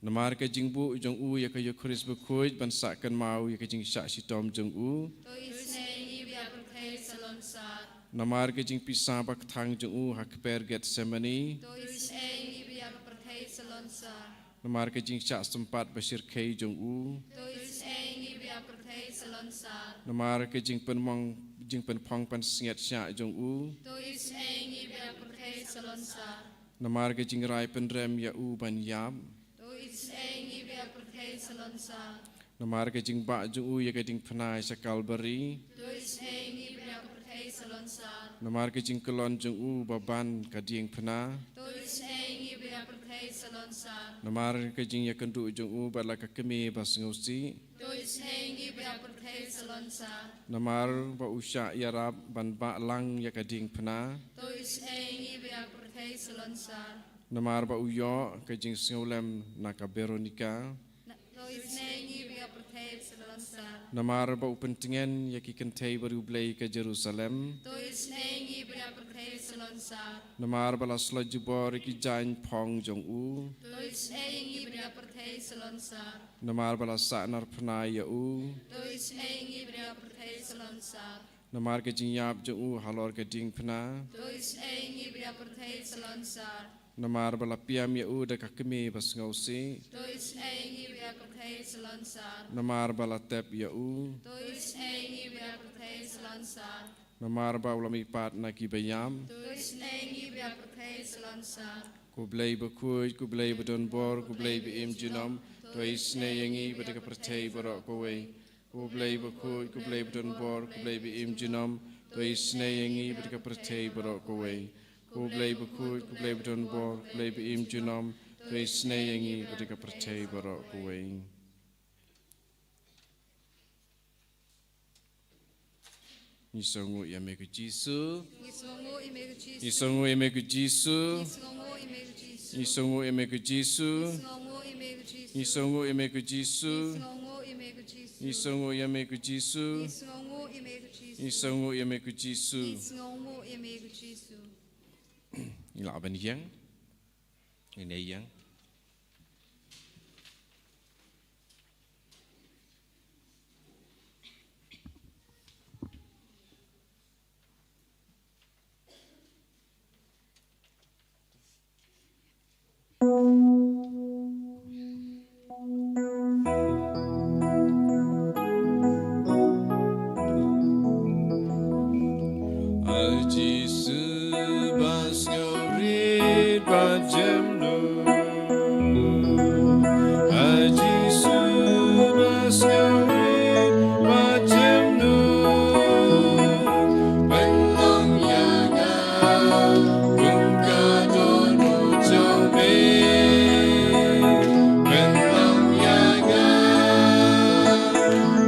Namar ka jingbuh jong u ïa ka Eukharist bakhuid ban sah kynmaw ïa ka jingshah shitom jong u. To isynei ïa ngi bad ïa ka pyrthei salonsar. Namar ka jingpisa bakthang jong u ha kper Getsemani. To isynei ïa ngi bad ïa ka pyrthei salonsar. Namar ka jingshah sympat bashyrkhei jong u. To isynei ïa ngi bad ïa ka pyrthei salonsar. Namar ka jingpynmong, jingpynphong pansngiat shah jong u. To isynei ïa ngi bad ïa ka pyrthei salonsar. Namar ka jingrai pynrem ïa u ban ïap. To isynei ïa ngi bad ïa ka pyrthei salonsar. Namar ka jingbah jong u ïa ka diengphna sha Kalbari. To isynei ïa ngi bad ïa ka pyrthei salonsar. Namar ka jingkyllon jong u ba ban ka diengphna. To isynei ïa ngi bad ïa ka pyrthei salonsar. Namar ka jingïakynduh jong u bad la ka kmie ba sngewsih. To isynei ïa ngi bad ïa ka pyrthei salonsar. Namar ba u shah ïarap ban bah lang ïa ka diengphna. To isynei ïa ngi bad ïa ka pyrthei salonsar. Namar ba u ïoh ka jingsngewlem na ka Veronika. Na-, to isynei ïa ngi bad ïa ka pyrthei salonsar. Namar ba u pyntngen ïa ki kynthei bariewblei ka Jerusalem. To isynei ïa ngi bad ïa ka pyrthei salonsar. Namar ba la slot jubor ïa ki jaiñ phong jong u. To isynei ïa ngi bad ïa ka pyrthei salonsar. Namar ba la sahnarphna ïa u. To isynei ïa ngi bad ïa ka pyrthei salonsar. Namar ka jingïap jong u halor ka diengphna. To isynei ïa ngi bad ïa ka pyrthei salonsar. Namar ba la pynïap ïa u da ka kmie ba sngewsih. To isynei ïa ngi bad ïa ka pyrthei salonsar. Namar ba la tep ïa u. To isynei ïa ngi bad ïa ka pyrthei salonsar. Namar ba u la mihpat na ki baïap. To isynei ïa ngi bad ïa ka pyrthei salonsar. Ko Blei bakhuid, ko Blei badonbor, ko Blei ba im junom, to isynei ïa ngi bad ïa ka pyrthei baroh kawei. Ko Blei bakhuid, ko Blei badonbor, ko Blei ba im junom, to isynei ïa ngi bad ïa ka pyrthei baroh kawei. Ko Blei bakhuid, ko Blei badonbor, ko Blei ba im junom, to isynei ïa ngi bad ïa ka pyrthei baroh kawei. Ngi sngewnguh ïa me ko Jisu. Ngi sngewnguh ïa me ko Jisu. Ngi sngewnguh ïa me ko Jisu. Ngi sngewnguh ïa me ko Jisu. Ngi sngewnguh ïa me ko Jisu. Ngi sngewnguh ïa me ko Jisu. Ngi sngewnguh ïa me ko Jisu. Ngi sngewnguh ïa me ko Jisu. Ngi lah ban ïeng. Ngin ïeng. A Jisu ba sngewrit bad jemnud. A Jisu ba sngewrit bad jemnud. Pynlong ïa nga kum ka dohnud jong me. Pynlong ïa nga.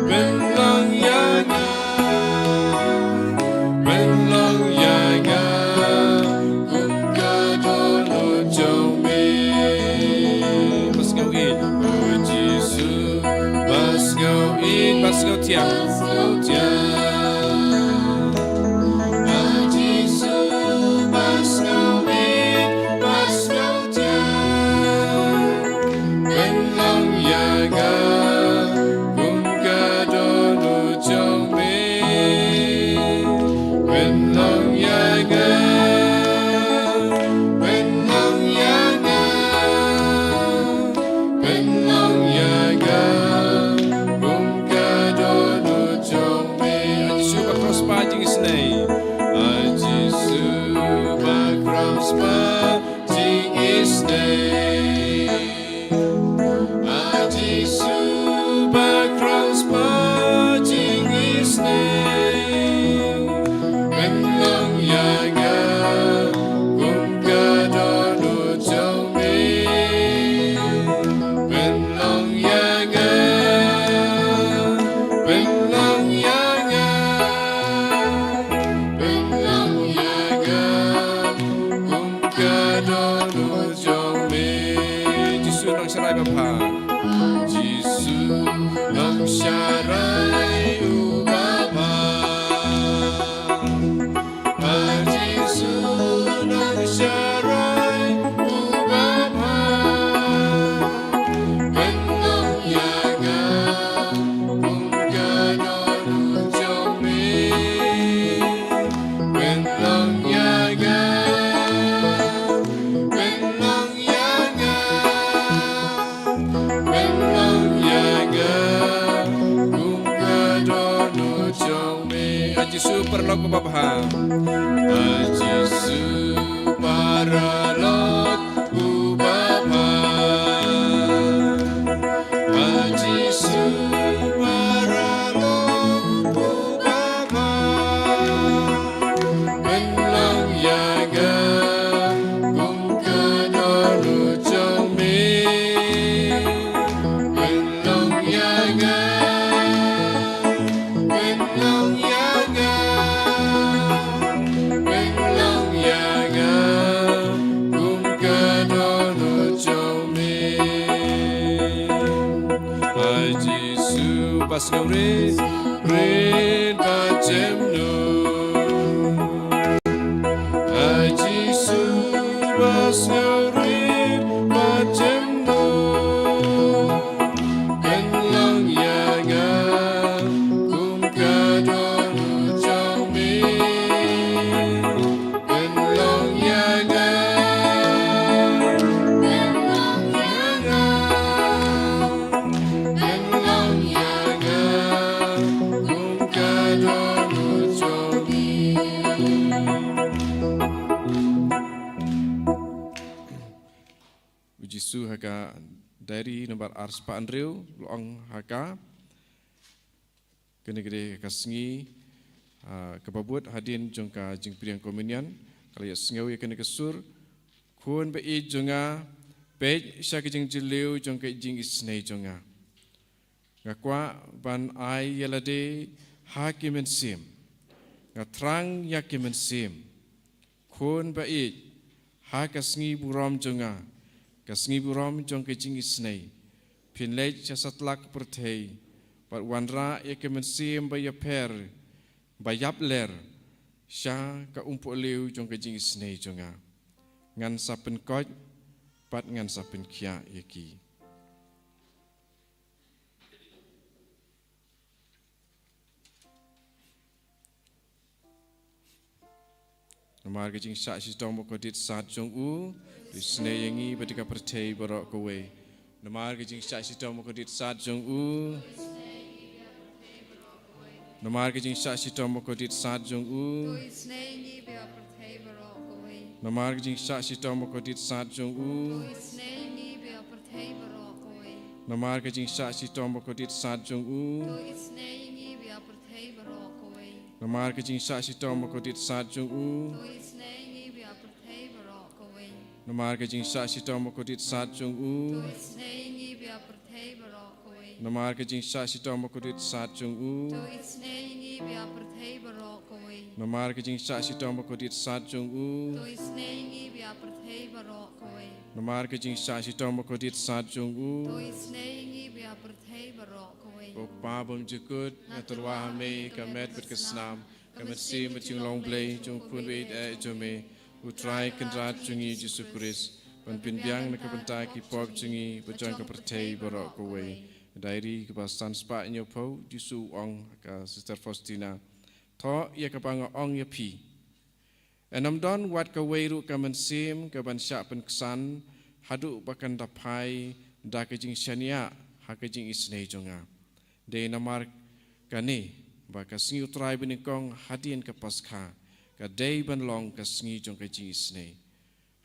Pynlong ïa nga. Pynlong ïa nga. Kum ka dohnud jong me. Ba sngewrit. O Jisu. Ba sngewrit. Ba sngewthiang. Ba sngewthiang. A Jisu ba sngewrit, ba sngewthiang. Pynlong ïa nga kum ka dohnud jong me. Pynlong ïa nga, pynlong ïa nga. Pynlong ïa nga kum ka dohnud jong me. A Jisu ba khraw spah jingisynei. A Jisu ba khraw spah jingisynei. A Jisu ba khraw spah jingisynei. Pynlong ïa nga kum ka dohnud jong me. Pynlong ïa nga. Pynlong ïa nga. Pynlong ïa nga. Kum ka dohnud jong me. Jisu Nongsharai babha. Jisu Nongsharai uba bha. A Jisu Nongsharai uba bha. Pynlong ïa nga kum ka dohnud jong me. Pynlong ïa nga. Pynlong ïa nga. Pynlong ïa nga kum ka dohnud jong me. A Jisu paralok uba bha. A Jisu paralok uba bha. A Jisu paralok uba bha. Pynlong ïa nga kum ka dohnud jong me. Pynlong ïa nga. Pynlong ïa nga, pynlong ïa nga kum ka dohnud jong me. Ai Jisu ba sngewrit, rit bad jemnud. Ai Jisu ba sngewrit bad jemnud. Pynlong ïa nga kum ka dohnud jong me. Pynlong ïa nga, pynlong ïa nga, pynlong ïa nga kum ka dohnud jong me. U Jisu ha ka Diary nombar ar spah hynriew, la ong ha ka, kane ka dei ka sngi, ah, kaba bud hadien jong ka jingpdiang Komunion, ka la ïohsngew ïa kane ka sur: Khun ba ïeit jong nga, peit sha ka jingjylliew jong ka jingisynei jong nga. Nga kwah ban ai ïa lade ha ki mynsiem. Nga thrang ïa ki mynsiem. Khun ba ïeit, ha ka sngi burom jong nga, ka sngi burom jong ka jingisynei, phin leit sha satlak pyrthei bad wanrah ïa ki mynsiem ba ïapher, ba ïapler sha ka umpohliew jong ka jingisynei jong nga. Ngan sa pynkoit bad ngan sa pynkhiah ïa ki. Namar ka jingshah shitom bakordit sat jong u, to isynei ïa ngi bad ïa ka pyrthei baroh kawei. Namar ka jingshah shitom bakordit sat jong u. Namar ka jingshah shitom bakordit sat jong u. To isynei ïa ngi bad ïa ka pyrthei baroh kawei. Namar ka jingshah shitom bakordit sat jong u. To isynei ïa ngi bad ïa ka pyrthei baroh kawei. Namar ka jingshah shitom bakordit sat jong u. To isynei ïa ngi bad ïa ka pyrthei baroh kawei. Namar ka jingshah shitom bakordit sat jong u. To isynei ïa ngi bad ïa ka pyrthei baroh kawei. Namar ka jingshah shitom bakordit sat jong u. To isynei ïa ngi bad ïa ka pyrthei baroh kawei. Namar ka jingshah shitom bakordit sat jong u. To isynei ïa ngi bad ïa ka pyrthei baroh kawei. Namar ka jingshah shitom bakordit sat jong u. To isynei ïa ngi bad ïa ka pyrthei baroh kawei. Namar ka jingshah shitom bakordit sat jong u. To isynei ïa ngi bad ïa ka pyrthei baroh kawei. Ko Kpa bymjukut, nga tyrwa ha me ïa ka met bad ka snam, ka mynsiem bad jinglong blei jong u Khun ba ïeit eh jong me, U Trai Kynrad jong ngi Jisu Khrist, ban pynbiang na ka bynta ki pop jong ngi bad jong ka pyrthei baroh kawei. Diary kaba san spah hynñiewphew, Jisu u ong ha ka Sister Faustina: Thoh ïa kaba nga ong ïa phi. Ym don wat kawei ruh ka mynsiem kaban shah pynksan haduh ba kan da phai da ka jingshaniah ha ka jingisynei jong nga. Dei namar kane ba ka sngi U Trai banyngkong hadien ka Paskha ka dei ban long ka sngi jong ka jingisynei.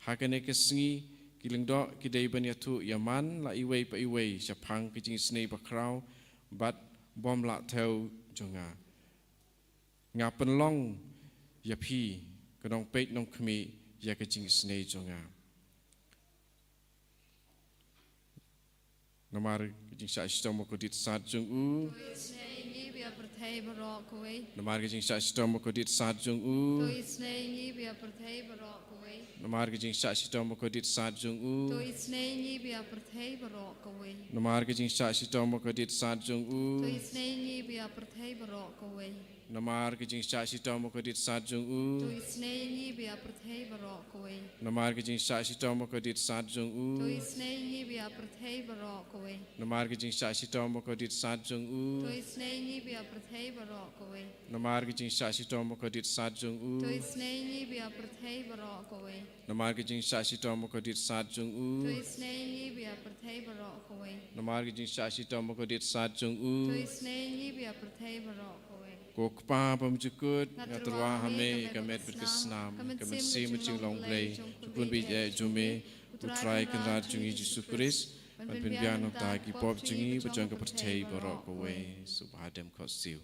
Ha kane ka sngi ki lyngdoh ki dei ban ïathuh ïa man la iwei pa iwei shaphang ka jingisynei bakhraw bad bym lah thew jong nga. Nga pynlong ïa phi, ko nongpeit nongkhmih ïa ka jingisynei jong nga. Namar ka jingshah shitom bakordit sat jong u. To isynei ïa ngi bad ïa ka pyrthei baroh kawei. Namar ka jingshah shitom bakordit sat jong u. To isynei ïa ngi bad ïa ka pyrthei baroh kawei. Namar ka jingshah shitom bakordit sat jong u. To isynei ïa ngi bad ïa ka pyrthei baroh kawei. Namar ka jingshah shitom bakordit sat jong u. To isynei ïa ngi bad ïa ka pyrthei baroh kawei. Namar ka jingshah shitom bakordit sat jong u. To isynei ïa ngi bad ïa ka pyrthei baroh kawei. Namar ka jingshah shitom bakordit sat jong u. To isynei ïa ngi bad ïa ka pyrthei baroh kawei. Namar ka jingshah shitom bakordit sat jong u. To isynei ïa ngi bad ïa ka pyrthei baroh kawei. Namar ka jingshah shitom bakordit sat jong u. To isynei ïa ngi bad ïa ka pyrthei baroh kawei. Namar ka jingshah shitom bakordit sat jong u. To isynei ïa ngi bad ïa ka pyrthei baroh kawei. Namar ka jingshah shitom bakordit sat jong u. To isynei ïa ngi bad ïa ka pyrthei baroh kawei. Ko Kpa bymjukut, nga tyrwa ha me ïa ka met bad ka snam, ka mynsiem bad jinglong blei jong u Khun ba ïeit eh jong me, U Trai Kynrad jong ngi Jisu Khrist, ban pynbiang na ka bynta ki pop jong ngi bad jong ka pyrthei baroh kawei. Sngewbha dem khohsiew.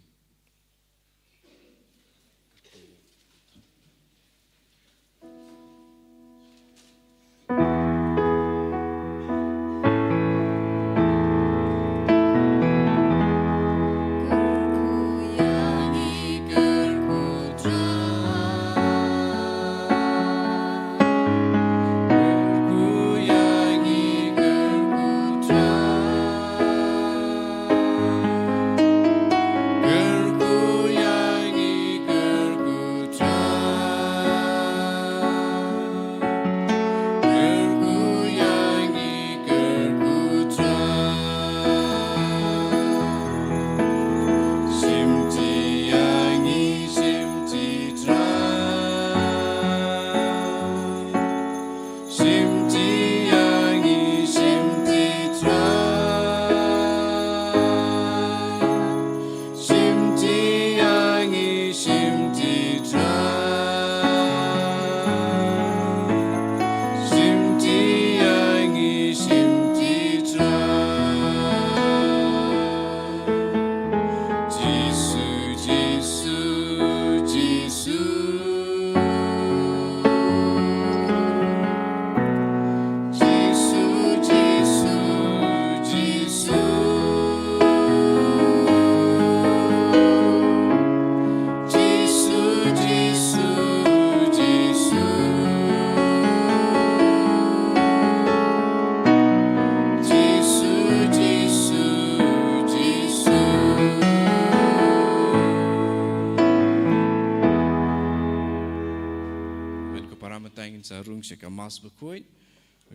Sa rung sha ka Mass bakhuid.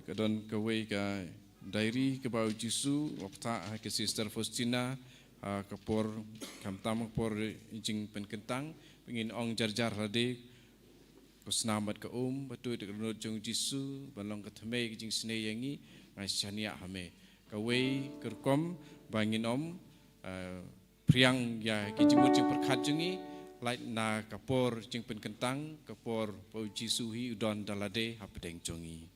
Ka don kawei ka diary kaba u Jisu u la pynthah ha ka Sister Faustina, ha ka por, khamtam ka por jingpynkyntang, ba ngin ong jar jar lade, ko snam bad ka um, ba tuid da ka dohnud jong u Jisu, ba long ka thymmei ka jingisynei ïa ngi, nga shaniah ha me. Kawei ka rukom ba ngin ym, eh, phriang ïa ki jingmut jingpyrkhat jong ngi, lait na ka por jingpynkyntang, ka por ba u Jisu hi u don da lade hapdeng jong ngi.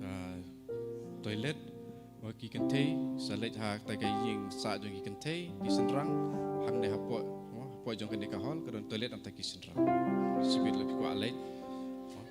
Ah, toilet, wa ki kynthei, sa leit ha kata ka ïing sah jong ki kynthei, ki shynrang, hangne hapoh, wa, hapoh jong kane ka hall, ka don toilet nangta ki shynrang. Shibit la phi kwah leit. Wa.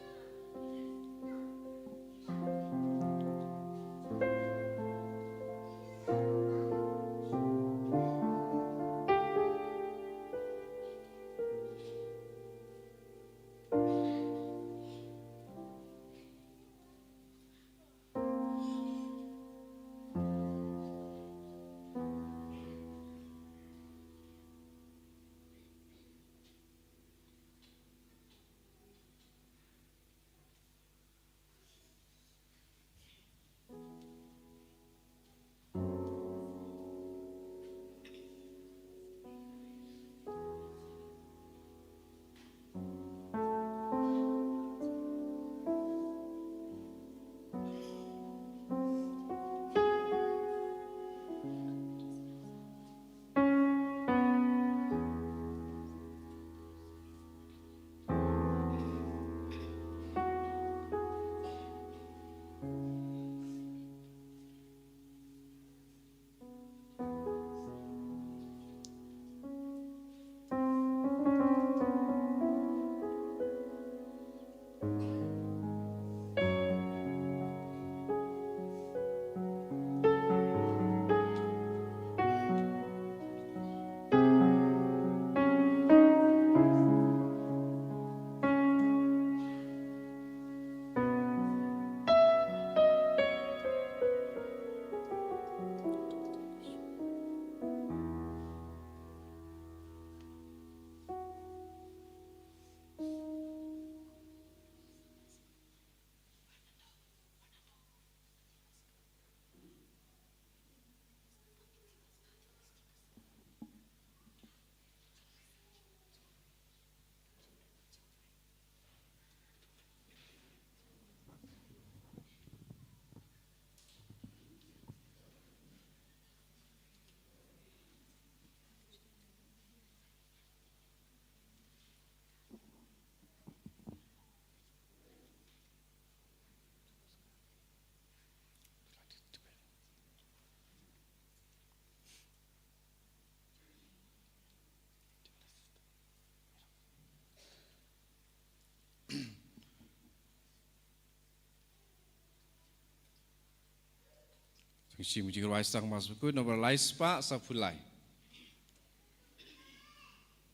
Ngi shim jingrwai sdang mas bakut, nombor lai spah saphew lai.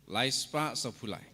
Lai spah saphew lai.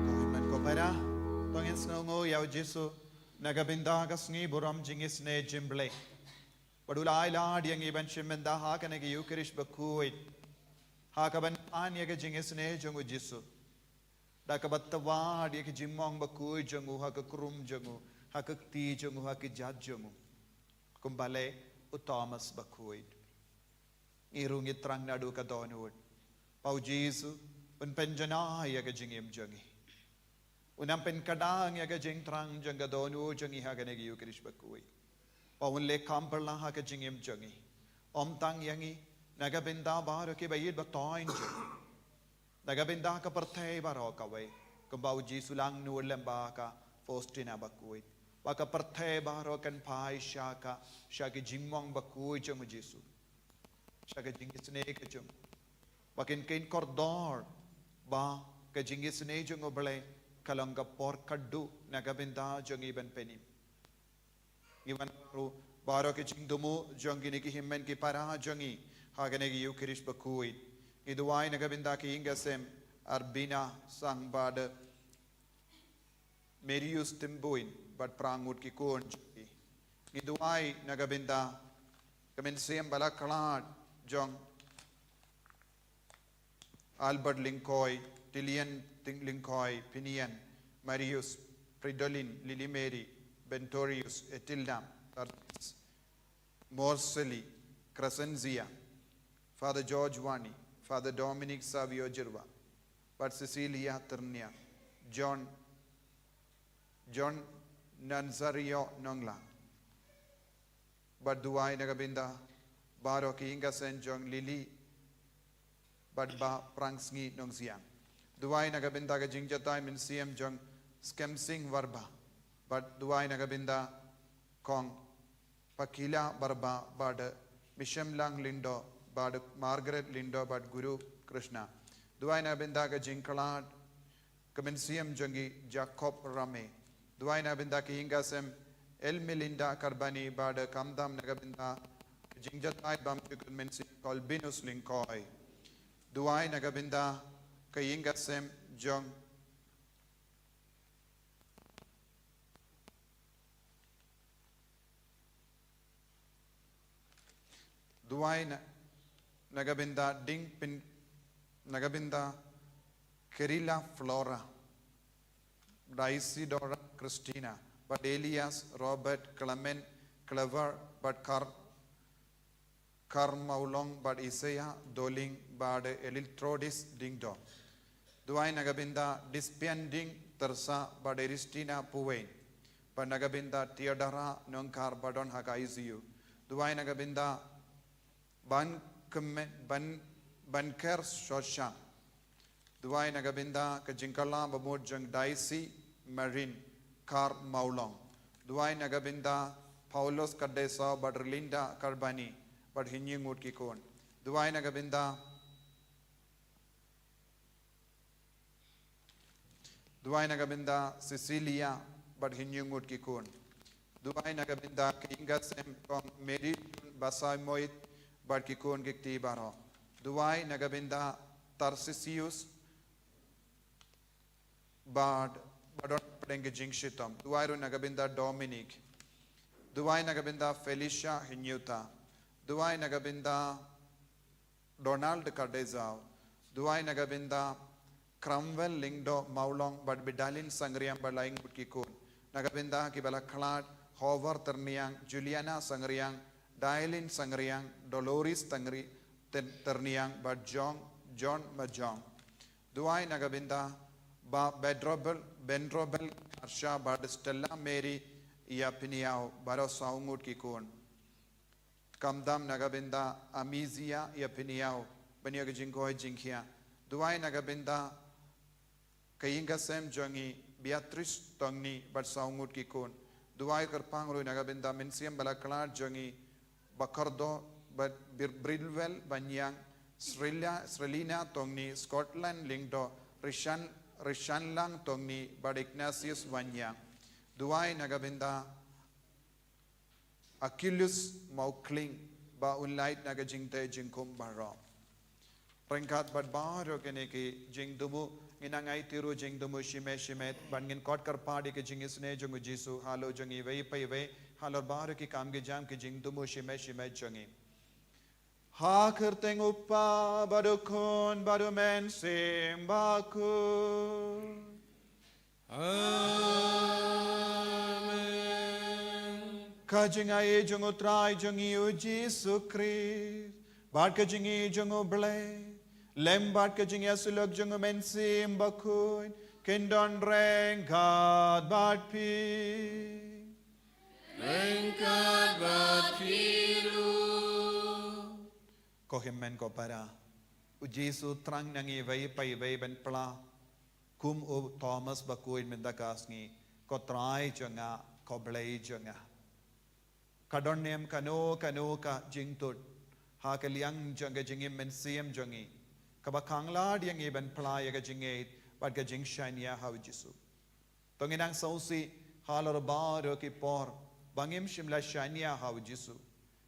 Ko hynmen ko para, to ngin sngewnguh ïa u Jisu na ka bynta ka sngi burom jingisynei jong U Blei. Bad u la ai lad ïa ngi ban shim bynta ha kane ka Ïukharist bakhuid, ha kaban pan ïa ka jingisynei jong u Jisu, da kaba twa ïa ka jingmong bakhuid jong u ha ka krum jong u, ha ka kti jong u, ha ka kjat jong u. Kumba leh u Thomas bakhuid, ngi ruh ngi thrang naduh ka dohnud ba u Jisu un pynjanai ïa ka jingim jong ngi. Un ym pynkhiah ïa ka jingthrang jong ka dohnud jong ngi ha kane ka Ïukharist bakhuid. Ba un leh kam pyrshah ha ka jingim jong ngi. Ym tang ïa ngi, na ka bynta baroh kiba ïeit ba thoiñ jong ngi. Na ka bynta ka pyrthei baroh kawei, kumba u Jisu u la angnud lem bad ka Faustina bakhuid, ba ka pyrthei baroh kan phai sha ka, sha ka jingmong bakhuid jong u Jisu, sha ka jingisynei ka jong u, ba kin, kin kordor ba ka jingisynei jong U Blei ka long ka por khatduh na ka bynta jong ngi ban pynim. Ngi wan ruh baroh ki jingthmu jong kine ki hynmen ki para jong ngi ha kane ka Ïukharist bakhuid. Ngi duwai na ka bynta ki ïing ki sem, Arbina Sang bad Marius Timbuin bad para ngut ki khun jong ki. Ngi duwai na ka bynta ka mynsiem ba la khlad jong Albert Lyngkhoi, Tillian Ting-, Lyngkhoi, Pinian, Marius, Fridolin, Lily Mary, Bentorius, Etilda, Tarsis, Morseli, Crescencia, Father George Wani, Father Dominic Savio Jirwa, bad Cecilia Ternia, John, John Nazario Nongla. Bad duwai na ka bynta baroh ki ïing ki sem jong Lily bad Bah Prangsngi Nongsiang. Duwai na ka bynta ka jingjatai mynsiem jong Skemsing Warbah. Bad duwai na ka bynta Kong Pakila Warbah bad Mishemlang Lyngdoh bad Margaret Lyngdoh bad Guru Krishna. Duwai na ka bynta ka jingkhlad ka mynsiem jong i Jacob Rame. Duwai na ka bynta ka ïing ka sem Elmelinda Karbani bad khamtam na ka bynta ka jingjatai bymjukut mynsiem Colbinus Lyngkoi. Duwai na ka bynta ka ïing ka sem jong Duwai na, na ka bynta Ding Pin, na ka bynta Kerila Flora, Isidora Christina, bad Elias, Robert, Clement, Clever, bad Kar, Kar Maulong, bad Isaiah Doling, bad Eliltrodis Dingdo. Duwai na ka bynta Dispian Ding Tersa, bad Eristina Puwein, bad na ka bynta Theodora Nongkar ba don ha ka I C U. Duwai na ka bynta Ban Keme-, Ban, Banker Shosha. Duwai na ka bynta ka jingkylla bamut jong Daisy Marin Kar Maulong. Duwai na ka bynta Paulus Kadeso bad Relinda Karbani bad hynñiew ngut ki khun. Duwai na ka bynta Duwai na ka bynta Cecilia bad hynñiew ngut ki khun. Duwai na ka bynta ka ïing ka sem Kong Mary June Basaiawmoit bad ki khun ki kti baroh. Duwai na ka bynta Tarsisius bad, ba don pdeng ka jingshitom. Duwai ruh na ka bynta Dominic. Duwai na ka bynta Felicia Hynñiewta. Duwai na ka bynta Donald Kardezau. Duwai na ka bynta Cramwell Lyngdoh Maulong bad Bidalin Sangriang bad lai ngut ki khun. Na ka bynta kiba la khlad Hover Tyrniang, Juliana Sangriang, Dailin Sangriang, Dolores Tangri-, Tyr-, Tyrniang bad Jong, John Majong. Duwai na ka bynta Bah Bedrobel, Bendrobel Karsha bad Stella Mary Ïapiniaw baroh saw ngut ki khun. Khamtam na ka bynta Amizia Ïapiniaw ban ïoh ka jingkoit jingkhiah. Duwai na ka bynta ka ïing ka sem jong i Beatrice Tongni bad saw ngut ki khun. Duwai kyrpang ruh na ka bynta mynsiem ba la khlad jong i Bakardo bad Bir-, Bridwell Banyang, Srila-, Srelina Tongni, Scotland Lyngdoh, Rishan, Rishanlang Tongni bad Ignatius Banyang. Duwai na ka bynta Achilles Maukling ba un lait na ka jingtei jingkhum baroh. Ryngkat bad baroh kine ki jingthmu, ngin nang aiti ruh jingthmu shimet shimet, ban ngin khot kyrpad ïa ka jingisynei jong u Jisu halor jong iwei pa iwei, halor baroh ki kam ki jam ki jingthmu shimet shimet jong ngi. Ha kyrteng u Kpa bad u Khun bad u Mynsiem Bakhuid. Amen. Ka jingai jong u Trai jong ngi u Jisu Khrist, bad ka jingai jong u Blei, lem bad ka jingïasyllok jong u Mynsiem Bakhuid, kin don ryngkat bad phi. Ryngkat bad phi ruh. Ko hynmen ko para, u Jisu thrang na ngi iwei pa iwei ban phla, kum u Thomas Bakhuid mynta ka sngi, ko Trai jong nga, ko Blei jong nga. Ka don ne em kano kano ka jingtud ha ka liang jong ka jingim mynsiem jong ngi, kaba khanglad ïa ngi ban phla ïa ka jingngeit bad ka jingshaniah ha u Jisu. To ngin nang sngewsih halor baroh ki por ba ngim shym la shaniah ha u Jisu.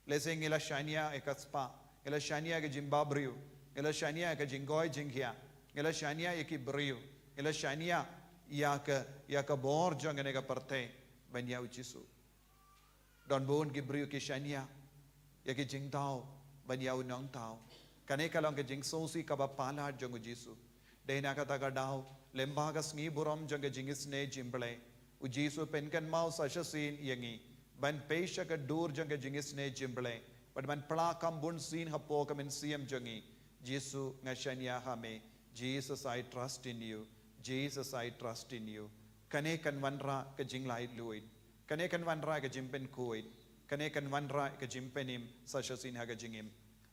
Lehse ngi la shaniah ïa ka spah, ngi la shaniah ïa ka jingbabriew, ngi la shaniah ïa ka jingkoit jingkhiah, ngi la shaniah ïa ki briew, ngi la shaniah ïa ka, ïa ka bor jong kane ka pyrthei ban ïa u Jisu. Don bun ki briew ki shaniah ïa ki jingthaw ban ïa u nongthaw. Kane ka long ka jingsngewsih kaba palat jong u Jisu. Dei na kata ka daw, lyngba ka sngi burom jong ka jingisynei jong u Blei, u Jisu u pynkynmaw sa shisien ïa ngi ban peit sha ka dur jong ka jingisynei jong u Blei, bad ban phla kham bunsien hapoh ka mynsiem jong ngi: Jisu, nga shaniah ha me. Jesus, I trust in you. Jesus, I trust in you. Kane kan wanrah ka jinglaitluid. Kane kan wanrah ka jingpynkhuid. Kane kan wanrah ka jingpynim sa shisien ha ka jingim.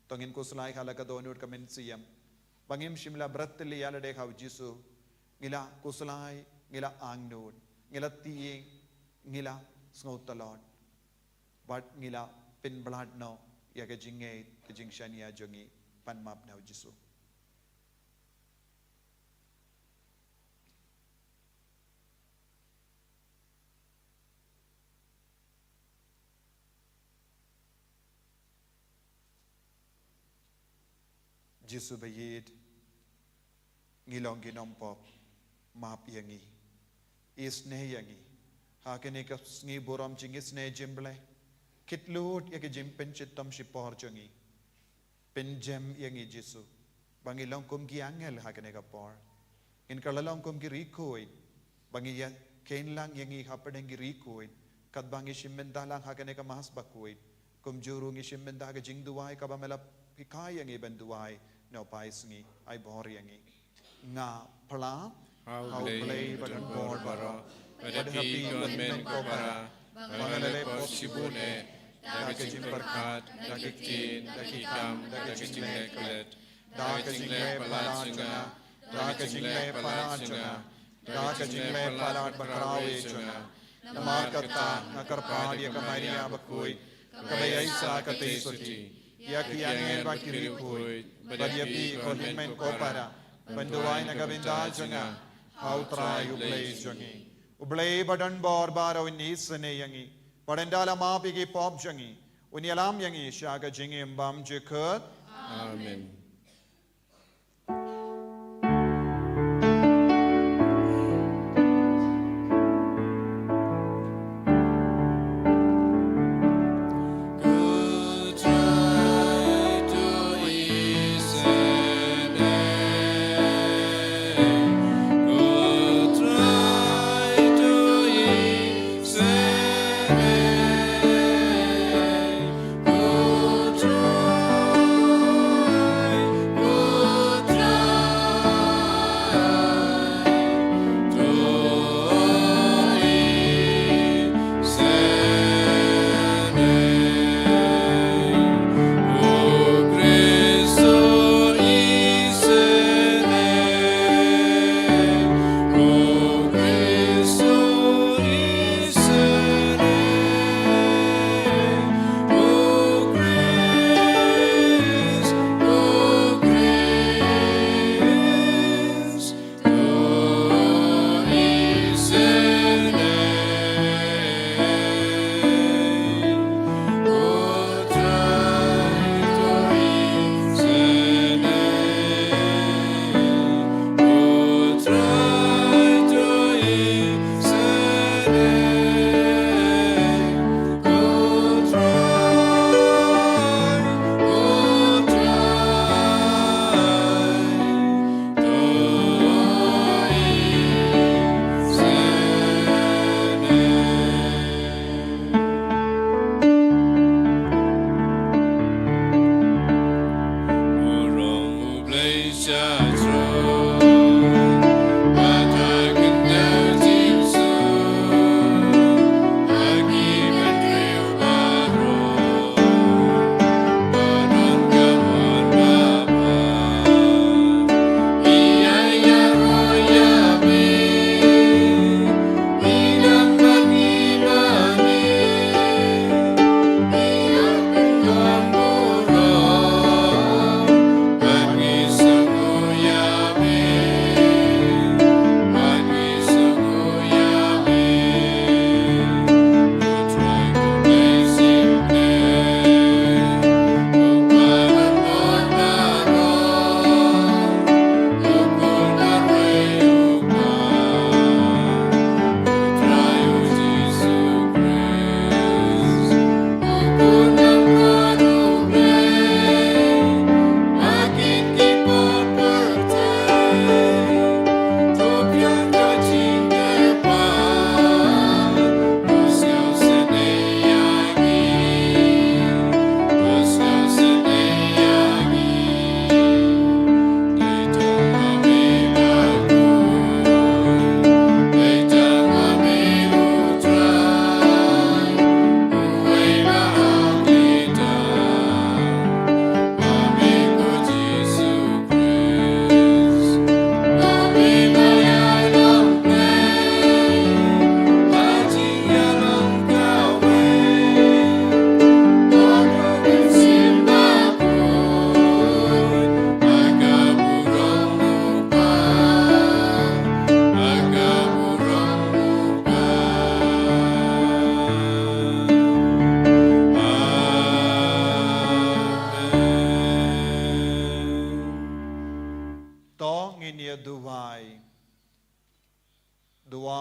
To ngin khuslai ha la ka dohnud ka mynsiem. Ba ngim shym la bret ïalade ha u Jisu, ngi la khuslai, ngi la angnud, ngi la tieng, ngi la sngewtlot, bad ngi la pynblad noh ïa ka jingngeit, ka jingshaniah jong ngi, pan map na u Jisu. Jisu ba-ïeit, ngi long ki nongpop, map ïa ngi. Isynei ïa ngi ha kane ka sngi burom jingisynei jong U Blei. Khitlut ïa ki jingpynshitom shipor jong ngi. Pynjem ïa ngi Jisu, ba ngi long kum ki angel ha kane ka por. Ngin kylla long kum ki riewkhuid, ba ngi ïa kheiñ lang ïa ngi hapdeng ki riewkhuid, katba ngi shim bynta lang ha kane ka Mass bakhuid. Kumjuh ruh ngi shim bynta ha ka jingduwai kaba me la hikai ïa ngi ban duwai na u paisngi. Ai bor ïa ngi. Nga phla ha U Blei ba donbor baroh, bad ha phi ko hynmen ko para, ba nga la leh pop shibun eh, da ka jingpyrkhat, da ka ktien, da ki kam, da ka jingleh klet, da ka jingleh palat jong nga, da ka jingleh palat jong nga, da ka jingleh palat bakhraw jong nga. Namar kata nga kyrpad ïa ka Maria bakhuid, kaba ïaishah katei sotti, ïa ki angel bad ki riewkhuid, bad ïa phi ko hynmen ko para, ban duwai na ka bynta jong nga ha U Trai U Blei jong ngi. U Blei ba donbor baroh un isynei ïa ngi, bad ynda la map ïa ki pop jong ngi, un ïalam ïa ngi sha ka jingim bymjukut. Amen.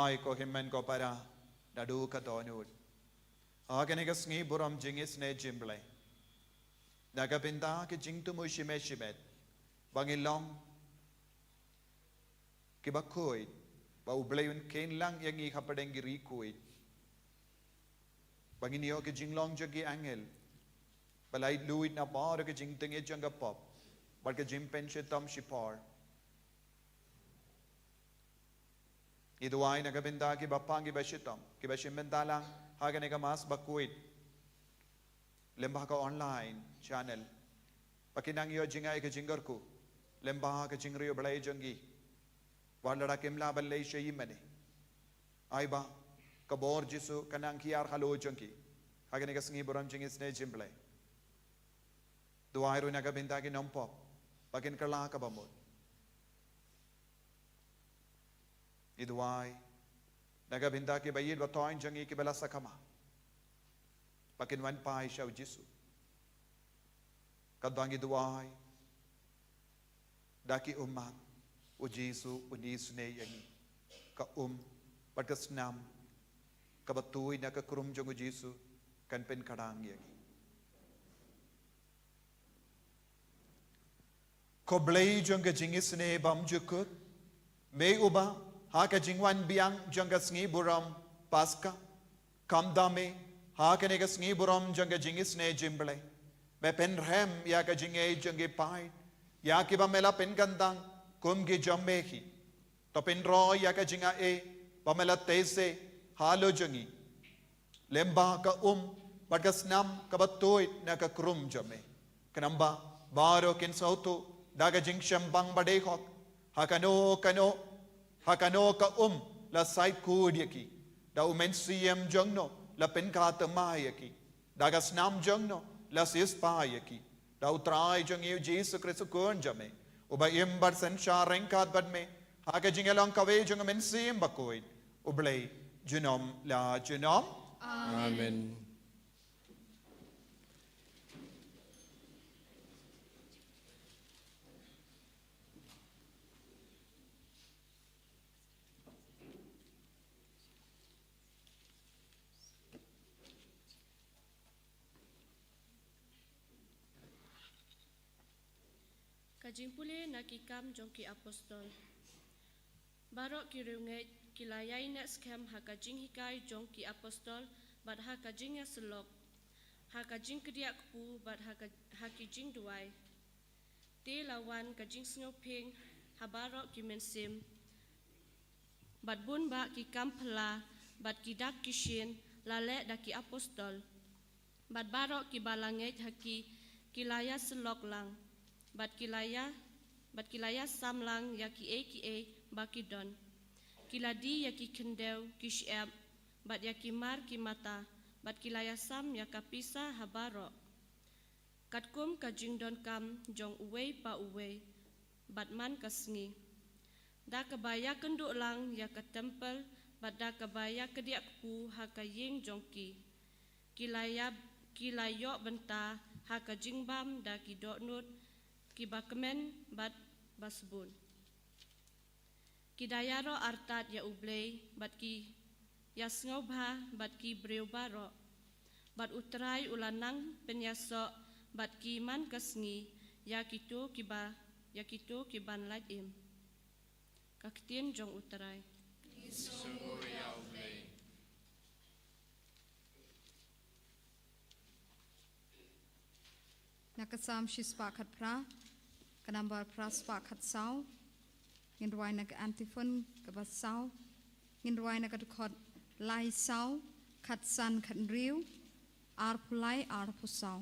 Duwai ko hynmen ko para, naduh ka dohnud. Ha kane ka sngi burom jingisynei jingblei, na ka bynta ki jingthmu shimet shimet ba ngi long kiba khuid, ba U Blei un kheiñ lang ïa ngi hapdeng ki ri khuid, ba ngin ïoh ki jinglong jong ki angel, ba la ïaid luid na baroh ki jingtngit jong ka pop bad ki jingpynshitom shipor. Ngi duwai na ka bynta kiba pang, kiba shitom, kiba shim bynta lang ha kane ka Mass bakhuid lyngba ka online channel, ba kin nang ïoh jingaiei ka jingkyrkhu lyngba ka jingriewblei jong ki, wat lada kim lah ban leit sha ïing mane. Ai ba ka bor Jisu kan nang hiar halor jong ki ha kane ka sngi burom jingisynei jingblei. Duwai ruh na ka bynta ki nongpop, ba kin kylla kaba mut. Ngi duwai na ka bynta kiba ïeit ba thoiñ jong ngi kiba la sakma, ba kin wan phai sha U Jisu. Katba ngi duwai, da ki ummat, U Jisu un isynei ïa ngi. Ka um bad ka snam kaba tuid na ka krum jong U Jisu kan pynkhrang ïa ngi. Ko Blei jong ka jingisynei bymjukut, me uba ha ka jingwan biang jong ka sngi burom Paska, khamtam me ha kane ka sngi burom jong ka jingisynei jingblei, me pynrhem ïa ka jingngeit jong ki paid, ïa kiba me la pynkyntang kum ki jong me hi. To pynroi ïa ka jingaiei ba me la theh seh halor jong ngi lyngba ka um bad ka snam kaba tuid na ka krum jong me. Khnang ba baroh kin sngewthuh da ka jingshem bang ba dei hok, ha kano kano, ha kano ka um la sait khuid ïa ki, da U Mynsiem jong no la pynkha thymmai ïa ki, da ka snam jong no la siewspah ïa ki, da U Trai jong ngi U Jisu Khrist U Khun jong me, uba im bad synshar ryngkat bad me ha ka jingïalong kawei jong U Mynsiem Bakhuid, U Blei junom la junom. Amen. Amen. Ka jingpule na Ki Kam jong ki Apostol. Baroh ki riewngeit ki la ïaineh skhem ha ka jinghikai jong ki apostol bad ha ka jingïasyllok, ha ka jingkdiah kpu bad ha ka, ha ki jingduwai. Te la wan ka jingsngewphieng ha baroh ki mynsiem, bad bun bah ki kam phylla bad ki dak ki shin la leh da ki apostol. Bad baroh kiba la ngeit ha ki, ki la ïasyllok lang, bad ki la ïa, bad ki la ïasam lang ïa kiei kiei ba ki don. Ki la die ïa ki khyndew, ki shyiap, bad ïa ki mar ki mata, bad ki la ïasam ïa ka pisa ha baroh, katkum ka jingdonkam jong uwei pa uwei, bad man ka sngi. Da kaba ïakynduh lang ïa ka templ, bad da kaba ïakdiah kpu ha ka ïing jong ki, ki la ïa, ki la ïoh bynta ha ka jingbam da ki dohnud kiba kmen bad ba sbun. Ki da ïaroh artat ïa U Blei, bad ki ïasngewbha bad ki briew baroh. Bad U Trai u la nang pynïasoh bad ki man ka sngi ïa kito kiba, ïa kito kiban lait im. Ka ktien jong U Trai. Ki sngewbha ïa U Blei. Na ka Salm shispah khatphra, ka nambar phraspah khatsaw. Ngin rwai na ka antiphon kaba saw. Ngin rwai na ka dkhot lai saw, khatsan khathynriew, arphew lai, arphew saw.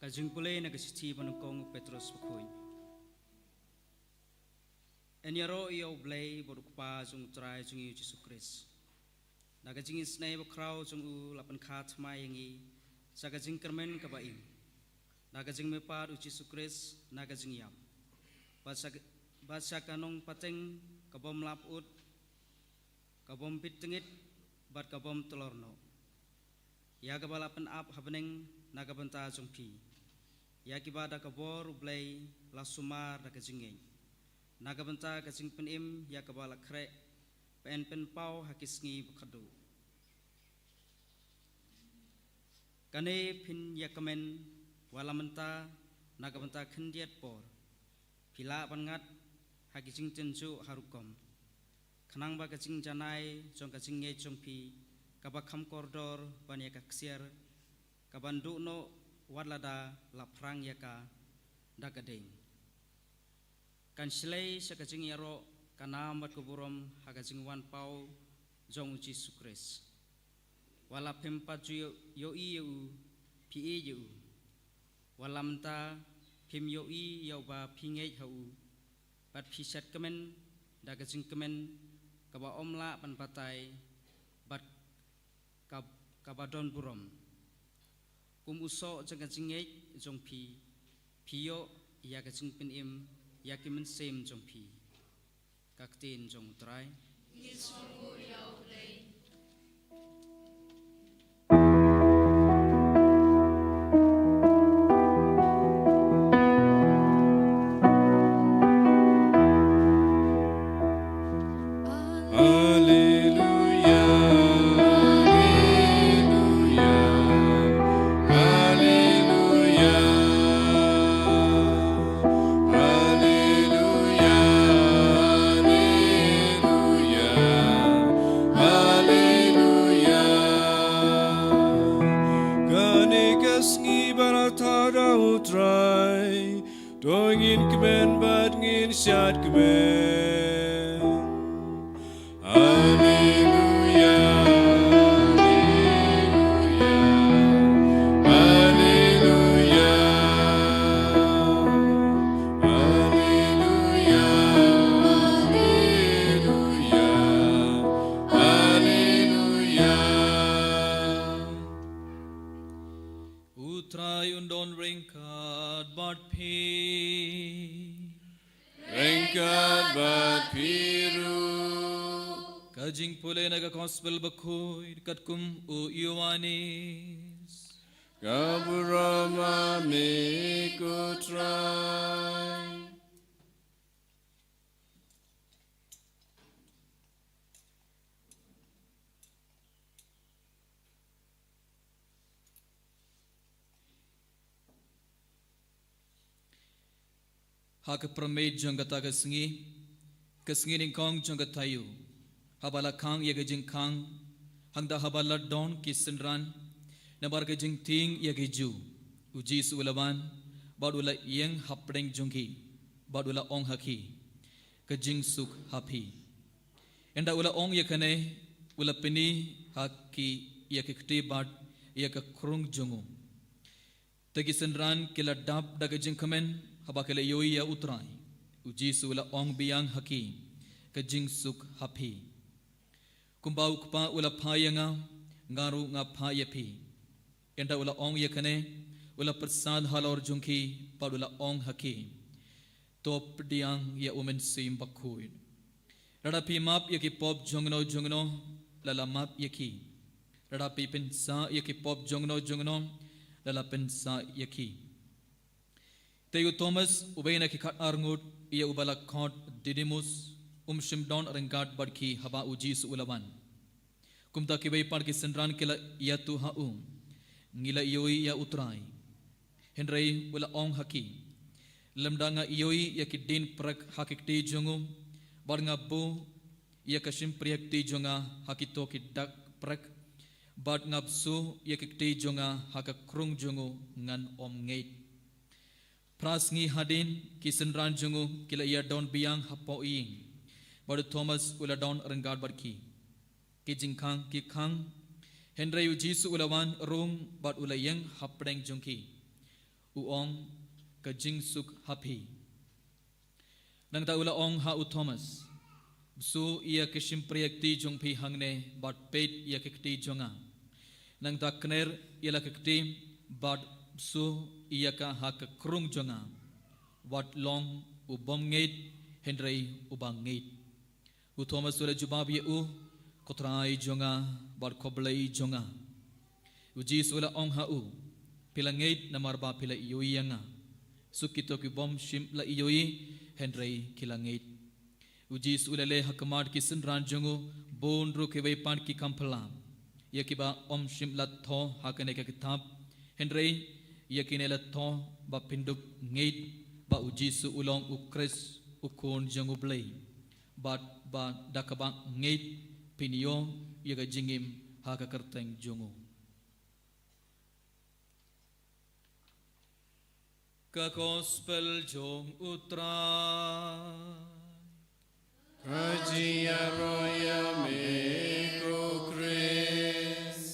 Ka jingpule na ka shithi ba nyngkong u Petros bakhuid. Yn ïaroh ïa U Blei bad U Kpa jong U Trai jong ngi U Jisu Khrist. Na ka jingisynei bakhraw jong u la pynkha thymmai ïa ngi sha ka jingkyrmen kaba im, na ka jingmihpat U Jisu Khrist na ka jingïap, bad sha, bad sha ka nongpateng ka bym lah pyut, ka bym bit tyngit, bad ka bym tylor noh, ïa kaba la pynap ha bneng na ka bynta jong phi, ïa kiba da ka bor U Blei la sumar da ka jingngeit, na ka bynta ka jingpynim ïa kaba la khreh ban pynpaw ha ki sngi ba khatduh. Kane phin ïa kmen wat la mynta na ka bynta khyndiat por, phi lah ban ngat ha ki jingtynjuh ha rukom, khnang ba ka jingjanai jong ka jingngeit jong phi kaba kham kordor ban ïa ka ksiar, kaban duh noh wat lada la phrang ïa ka da ka ding, kan shlei sha ka jingïaroh ka nam bad ka burom ha ka jingwan paw jong U Jisu Khrist. Wat la phim pat ju ïohi ïa u, phi ïeit ïa u. Wat la mynta phim ïohi ïa uba phi ngeit ha u, bad phi shad kmen da ka jingkmen kaba ym lah ban batai, bad ka, kaba don burom. Kum u soh jong ka jingngeit jong phi, phi ïoh ïa ka jingpynim ïa ki mynsiem jong phi. Ka ktien jong U Trai. Ngi sngewbha ïa U Blei. Alleluia, alleluia, alleluia. Alleluia, alleluia, alleluia. Kane ka sngi ba la thad da U Trai, to ngin kmen bad ngin shad kmen. Alleluia, alleluia, alleluia, alleluia, alleluia, alleluia. U Trai un don ryngkat bad phi. Ryngkat bad phi ruh. Ka jingpule na ka Gospel bakhuid katkum u Ïoannis. Ka burom ha me ko Trai. Ha ka pyrmit jong kata ka sngi, ka sngi nyngkong jong ka taïew, haba la khang ïa ka jingkhang, hangta haba la don ki synran, namar ka jingtieng ïa ki Jiw, u Jisu u la wan, bad u la ïeng hapdeng jong ki, bad u la ong ha ki, ka jingsuk ha phi. Ynda u la ong ïa kane, u la pyni ha ki ïa ki kti bad ïa ka krung jong u. Te ki synran ki la dap da ka jingkmen, haba ki la ïohi ïa u Trai. U Jisu u la ong biang ha ki, ka jingsuk ha phi. Kumba u Kpa u la phah ïa nga, nga ruh nga phah ïa phi. Ynda u la ong ïa kane, u la pyrsad halor jong ki, bad u la ong ha ki, to pdiang ïa u Mynsiem Bakhuid. Lada phi map ïa ki pop jongno jongno, la la map ïa ki. Lada phi pynsah ïa ki pop jongno jongno, la la pynsah ïa ki. Te u Thomas, uwei na ki khatar ngut, ïa uba la khot Didimus, um shym don ryngkat bad ki haba u Jisu u la wan. Kumta kiwei pat ki synran ki la ïathuh ha u, ngi la ïohi ïa u Trai. Hynrei u la ong ha ki, lymda nga ïohi ïa ki dien prek ha ki kti jong u, bad nga buh ïa ka shympriahkti jong nga ha kito ki dak prek, bad nga bsuh ïa ki kti jong nga ha ka krung jong u, ngan ym ngeit. Phra sngi hadien, ki synran jong u ki la ïadon biang hapoh ïing, bad u Thomas u la don ryngkat bad ki. Ki jingkhang ki khang, hynrei u Jisu u la wan rung bad u la ïeng hapdeng jong ki. U ong, ka jingsuk ha phi. Nangta u la ong ha u Thomas, bsu ïa ka shympriahkti jong phi hangne, bad peit ïa ka kti jong nga. Nangta kner ïa la ka kti, bad bsu ïa ka ha ka krung jong nga. Wat long u bym ngeit, hynrei u ba ngeit. U Thomas u la jubab ïa u, ko Trai jong nga, bad ko Blei jong nga. U Jisu u la ong ha u, phi la ngeit namar ba phi la ïohi ïa nga. Suk kito ki bym shym la ïohi, hynrei ki la ngeit. U Jisu u la leh ha khmat ki synran jong u, bun ruh kiwei pat ki kam phylla. Ïa kiba ym shym la thoh ha kane ka kitab, hynrei ïa kine la thoh ba phin dup ngeit ba u Jisu u long u Khrist, u Khun jong u Blei. Bad ba da kaba ngeit phin ïoh ïa ka jingim ha ka kyrteng jong u. Ka Gospel jong u Trai. Ka jingïaroh ïa me ko Khrist.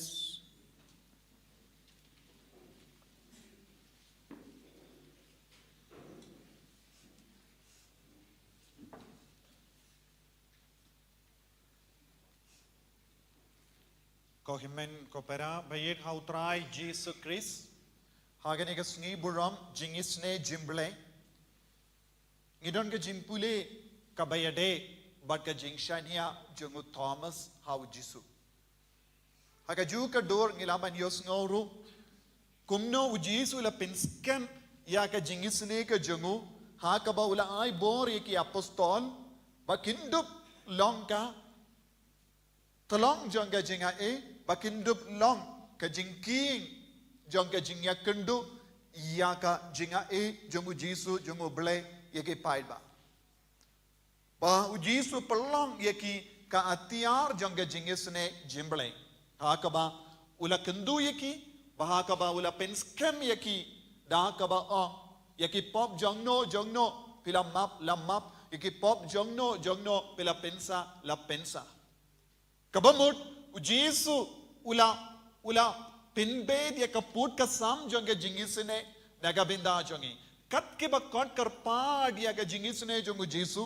Ko hynmen ko para ba ïeit ha u Trai Jisu Khrist, ha kane ka sngi burom jingisynei jong u Blei, ngi don ka jingpule kaba ïadei bad ka jingshaniah jong u Thomas ha u Jisu. Ha kajuh ka dur ngi lah ban ïohsngew ruh kumno u Jisu u la pynskhem ïa ka jingisynei ka jong u, ha kaba u la ai bor ïa ki apostol ba kin dup long ka tyllong jong ka jingaiei, ba kin dup long ka jingkieng jong ka jingïakynduh ïa ka jingaiei jong u Jisu jong u Blei ïa ki paidbah. Ba u Jisu u pynlong ïa ki ka atiar jong ka jingisynei jong u Blei, ha kaba u la kynduh ïa ki, ba ha kaba u la pynskhem ïa ki, da kaba ong, ïa ki pop jongno jongno phi la map, la map, ïa ki pop jongno jongno phi la pynsah, la pynsah. Kaba mut u Jisu u la, u la pynbeit ïa ka pud ka sam jong ka jingisynei na ka bynta jong ngi. Kat kiba kot kyrpad ïa ka jingisynei jong u Jisu,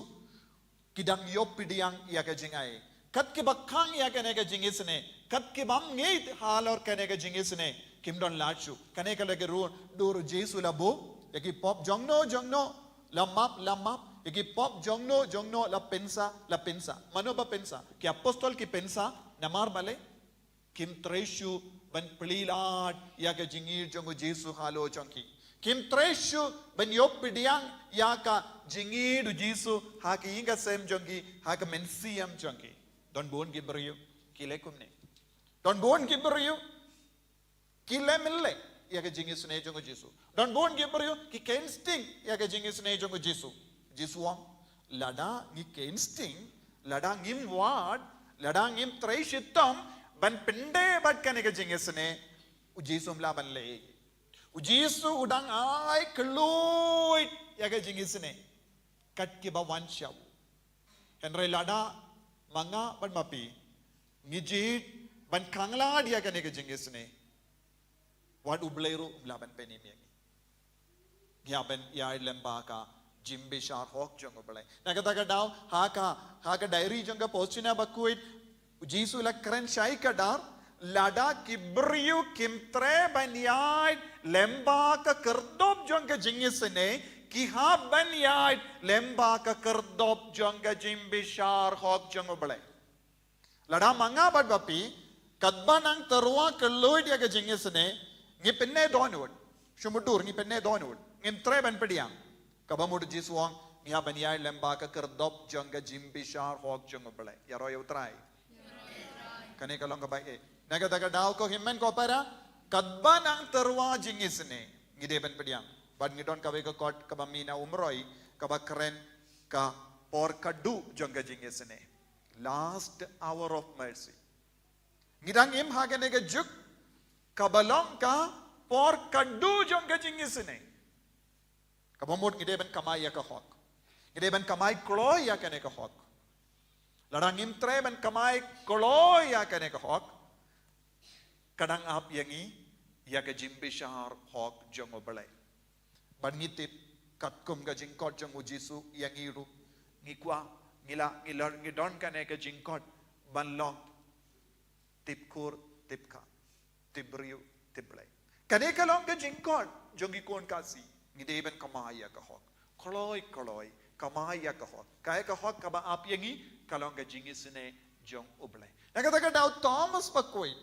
ki dang ïoh pdiang ïa ka jingaiei. Kat kiba khang ïa kane ka jingisynei, kat kibym ngeit halor kane ka jingisynei, kim don lad shuh. Kane ka la ka dur, dur u Jisu u la buh ïa ki pop jongno jongno, la map, la map, ïa ki pop jongno jongno la pynsah, la pynsah. Mano ba pynsah? Ki apostol ki pynsah, namar balei? Kim trei shuh ban plie lad ïa ka jingïeit jong u Jisu halor jong ki. Kim trei shuh ban ïoh pdiang ïa ka jingïeit u Jisu ha ka ïing ka sem jong ki, ha ka mynsiem jong ki. Don bun ki briew ki leh kumne. Don bun ki briew ki leh mynleh ïa ka jingisynei jong u Jisu. Don bun ki briew ki khein sting ïa ka jingisynei jong u Jisu. Jisu u ong, lada ngi khein sting, lada ngim wad, lada ngim trei shitom ban pyndep bad kane ka jingisynei, u Jisu um lah ban leh. U Jisu u dang ai kylluid ïa ka jingisynei kat kiba wan sha u. Hynrei lada ma nga bad ma phi ngi jied ban khanglad ïa kane ka jingisynei, wat u Blei ruh um lah ban pynim ïa ngi. Ngi hap ban ïaid lem bad ka jingbishar hok jong u Blei. Na kata ka daw, ha ka, ha ka diary jong ka Palestina ba kwit, u Jisu u la kren shai kdar, lada ki briew kim treh ban ïaid lem bad ka khyrdop jong ka jingisynei, ki hap ban ïaid lem bad ka khyrdop jong ka jingbishar hok jong u Blei. Lada ma nga bad ma phi, katba nang tyrwa kylluid ïa ka jingisynei, ngi pyneh dohnud. Shu mutdur ngi pyneh dohnud. Ngim treh ban pdiang. Kaba mut u Jisu u ong, ngi hap ban ïaid lem bad ka khyrdop jong ka jingbishar hok jong u Blei. Ïaroh ïa u Trai. Kane ka long kaba eh. Na kata ka daw ko hynmen ko para, katba nang tyrwa jingisynei, ngi dei ban pdiang. Bad ngi don kawei ka kot kaba mih na Umroi, kaba kren ka por khatduh jong ka jingisynei. Last hour of mercy. Ngi dang im ha kane ka juk kaba long ka por khatduh jong ka jingisynei. Kaba mut ngi dei ban kamai ïa ka hok. Ngi dei ban kamai kloi ïa kane ka hok. Lada ngim treh ban kamai kloi ïa kane ka hok, ka dang ap ïa ngi ïa ka jingbishar hok jong u Blei. Bad ngi tip, katkum ka jingkhot jong u Jisu ïa ngi ruh, ngi kwah, ngi la, ngi lor, ngi don kane ka jingkhot ban long tip kur, tip kha, tip briew, tip Blei. Kane ka long ka jingkhot jong ki khun Khasi. Ngi dei ban kamai ïa ka hok. Kloi kloi, kamai ïa ka hok. Kaei ka hok kaba ap ïa ngi, ka long ka jingisynei jong u Blei. Na kata ka daw Thomas Bakhuid,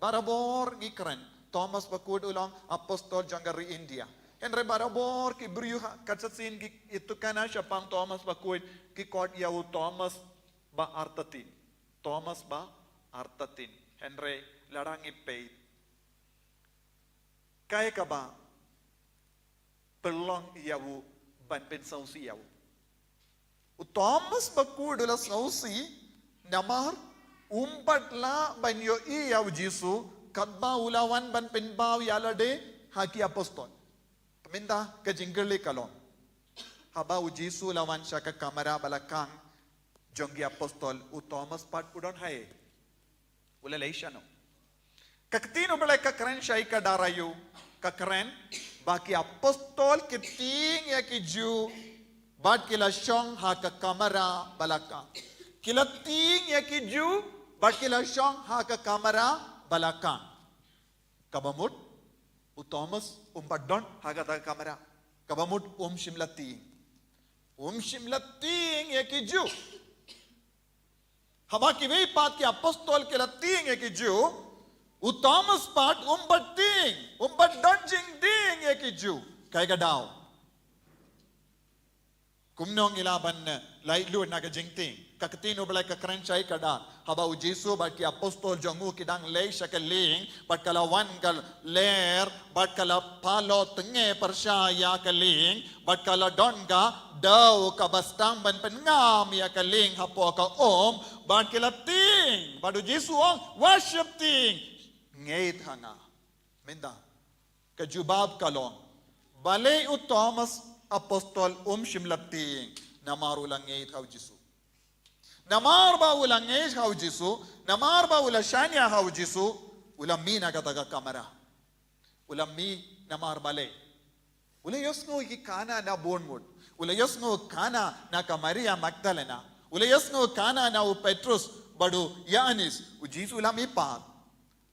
barabor ngi kren, Thomas Bakhuid u long apostol jong ka ri India. Hynrei barabor ki briew ha, kat sa sien ki ïa tukana shaphang Thomas Bakhuid, ki khot ïa u Thomas ba artatien. Thomas ba artatien. Hynrei lada ngi peit, kaei kaba pynlong ïa u ban pynsngewsih ïa u? U Thomas Bakhuid u la sngewsih namar um pat lah ban ïohi ïa u Jisu katba u la wan ban pynpaw ïa lade ha ki apostol. Te mynta ka jingkylli ka long, haba u Jisu u la wan sha ka kamra ba la khang jong ki apostol, u Thomas pat u don haei? U la leit shano? Ka ktien u Blei ka kren shaei ka daw, ka kren ba ki apostol ki tieng ïa ki Jiw bad ki la shong ha ka kamra ba la khang. Ki la tieng ïa ki Jiw bad ki la shong ha ka kamra ba la khang. Kaba mut u Thomas um pat don ha kata ka kamra. Kaba mut um shym la tieng. Um shym la tieng ïa ki Jiw. Haba kiwei pat ki apostol ki la tieng ïa ki Jiw, u Thomas pat um pat tieng, um pat don jingtieng ïa ki Jiw. Kaei ka daw? Kumno ngi lah ban, eh, laitluid na ka jingtieng? Ka ktien u Blei ka kren shaei ka daw? Haba u Jisu bad ki apostol jong u ki dang leit sha ka lieng, bad ka la wan ka lyer, bad ka la pynlong tynge pyrshah ïa ka lieng, bad ka la don ka dew kaba sdang ban pynngam ïa ka lieng hapoh ka um, bad ki la tieng, bad u Jisu u ong, wat shym tieng, ngeit ha nga. Mynta ka jubab ka long, balei u Thomas apostol um shym la tieng? Namar u la ngeit ha u Jisu. Namar ba u la ngeit ha u Jisu, namar ba u la shaniah ha u Jisu, u la mih na kata ka kamra. U la mih namar balei? U la ïohsngew ïa ki khana na bun ngut. U la ïohsngew khana na ka Maria Magdalena. U la ïohsngew khana na u Petrus bad u Ïoannis. U Jisu u la mih pat.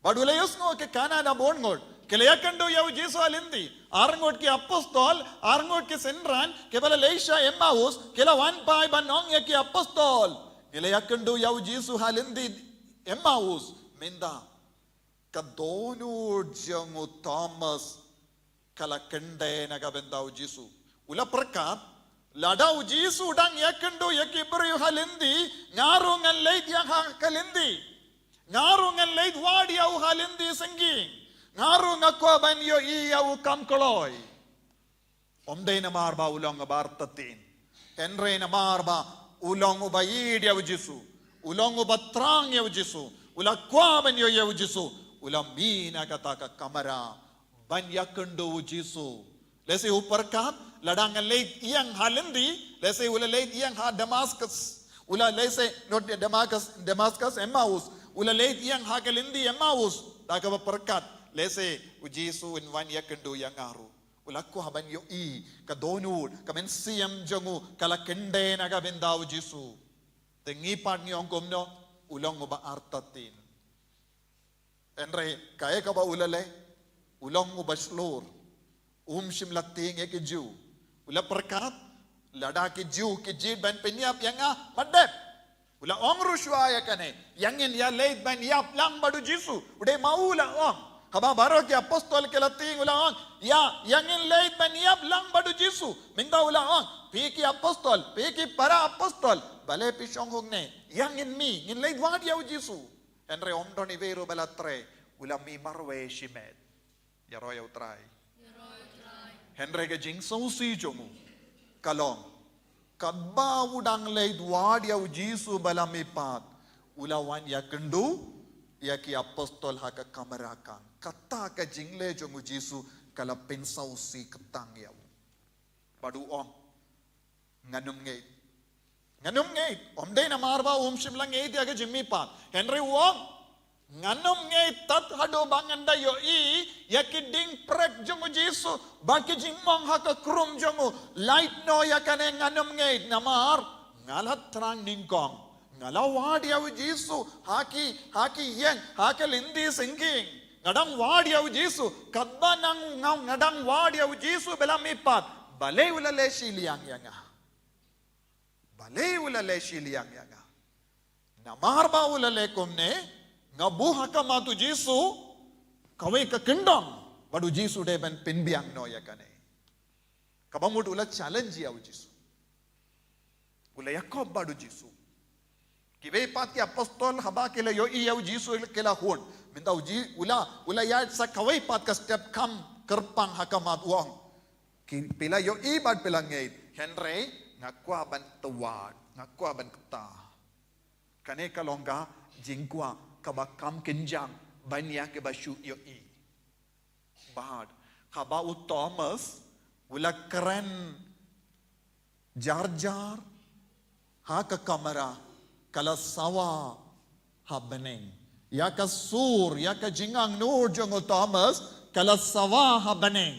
Bad u la ïohsngew ki khana na bun ngut. Ki la ïakynduh ïa u Jisu ha lynti. Ar ngut ki apostol, ar ngut ki synran, kiba la leit sha Emmaus, ki la wan pat ban ong ïa ki apostol. Ki la ïakynduh ïa u Jisu ha lynti Emmaus. Mynta ka dohnud jong u Thomas ka la kyndit na ka bynta u Jisu. U la pyrkhat, lada u Jisu u dang ïakynduh ïa ki briew ha lynti, nga ruh ngan leit ïa ha ka lynti. Nga ruh ngan leit wad ïa u ha lynti syngkien. Nga ruh nga kwah ban ïohi ïa u kham kloi. Ym dei namar ba u long uba artatien. Hynrei namar ba u long uba ïeit ïa u Jisu. U long uba thrang ïa u Jisu. U la kwah ban ïoh ïa u Jisu. U la mih na kata ka kamra ban ïakynduh u Jisu. Lehse u pyrkhat, lada ngan leit ïeng ha lynti, lehse u la leit ïeng ha Damascus. U la lehse, not Damascus, Damascus, Emmaus. U la leit ïeng ha ka lynti Emmaus. Da kaba pyrkhat, lehse u Jisu un wan ïakynduh ïa nga ruh. U la kwah ban ïohi, ka dohnud, ka mynsiem jong u, ka la kyndit na ka bynta u Jisu. Te ngi pat ngi ong kumno, u long uba artatien. Hynrei, kaei kaba u la leh, u long uba shlur. Um shym la tieng ïa ki Jiw. U la pyrkhat, lada ki Jiw, ki jied ban pynïap ïa nga, ym dei. U la ong ruh shuwa ïa kane, ïa ngin ïa leit ban ïap lang bad u Jisu. U dei ma u la ong. Haba baroh ki apostol ki la tieng u la ong, ïa, ïa ngin leit ban ïap lang bad u Jisu. Mynta u la ong, phi ki apostol, phi ki para apostol, balei phi shong hangne? Ïa ngin mih, ngin leit wad ïa u Jisu. Hynrei ym don iwei ruh ba la trei, u la mih marwei shimet. Ïaroh ïa u Trai. Hynrei ka jingsngewsih jong u ka long, katba u dang leit wad ïa u Jisu ba la mih pat, u la wan ïakynduh ïa ki apostol ha ka kamra khang. Kata ka jingleh jong u Jisu ka la pynsngewsih kyrteng ïa u. Bad u ong, ngan ym ngeit. Ngan ym ngeit. Ym dei namar ba um shym la ngeit ïa ka jingmihpat. Hynrei u ong, Ngan ym ngeit tad haduh ba ngan da ïohi ïa ki dieng prek jong u Jisu bad ki jingmong ha ka krum jong u. Lait noh ïa kane, ngan ym ngeit, namar nga la thrang nyngkong. Nga la wad ïa u Jisu ha ki, ha ki ïing, ha ka lynti syngkien. Nga dang wad ïa u Jisu, katba nang nga, nga dang wad ïa u Jisu ba la mihpat. Balei u la leh shiliang ïa nga? Balei u la leh shiliang ïa nga? Namar ba u la leh kumne, nga buh ha khmat u Jisu kawei ka kyndong, bad u Jisu dei ban pynbiang noh ïa kane. Kaba mut u la challenge ïa u Jisu. U la ïakob bad u Jisu. Kiwei pat ki apostol haba ki la ïohi ïa u Jisu ki la hun. Mynta u Ji-, u la, u la ïaid sa kawei pat ka step kham kyrpang ha khmat u ong. Ki, phi la ïohi bad phi la ngeit. Hynrei nga kwah ban twa, nga kwah ban kta. Kane ka long ka jingkwah kaba kham kynjang ban ïa kiba shu ïohi. Bad haba u Thomas u la kren jar jar ha ka kamra, ka la sawa ha bneng. Ïa ka sur, ïa ka jingangnud jong u Thomas ka la sawa ha bneng.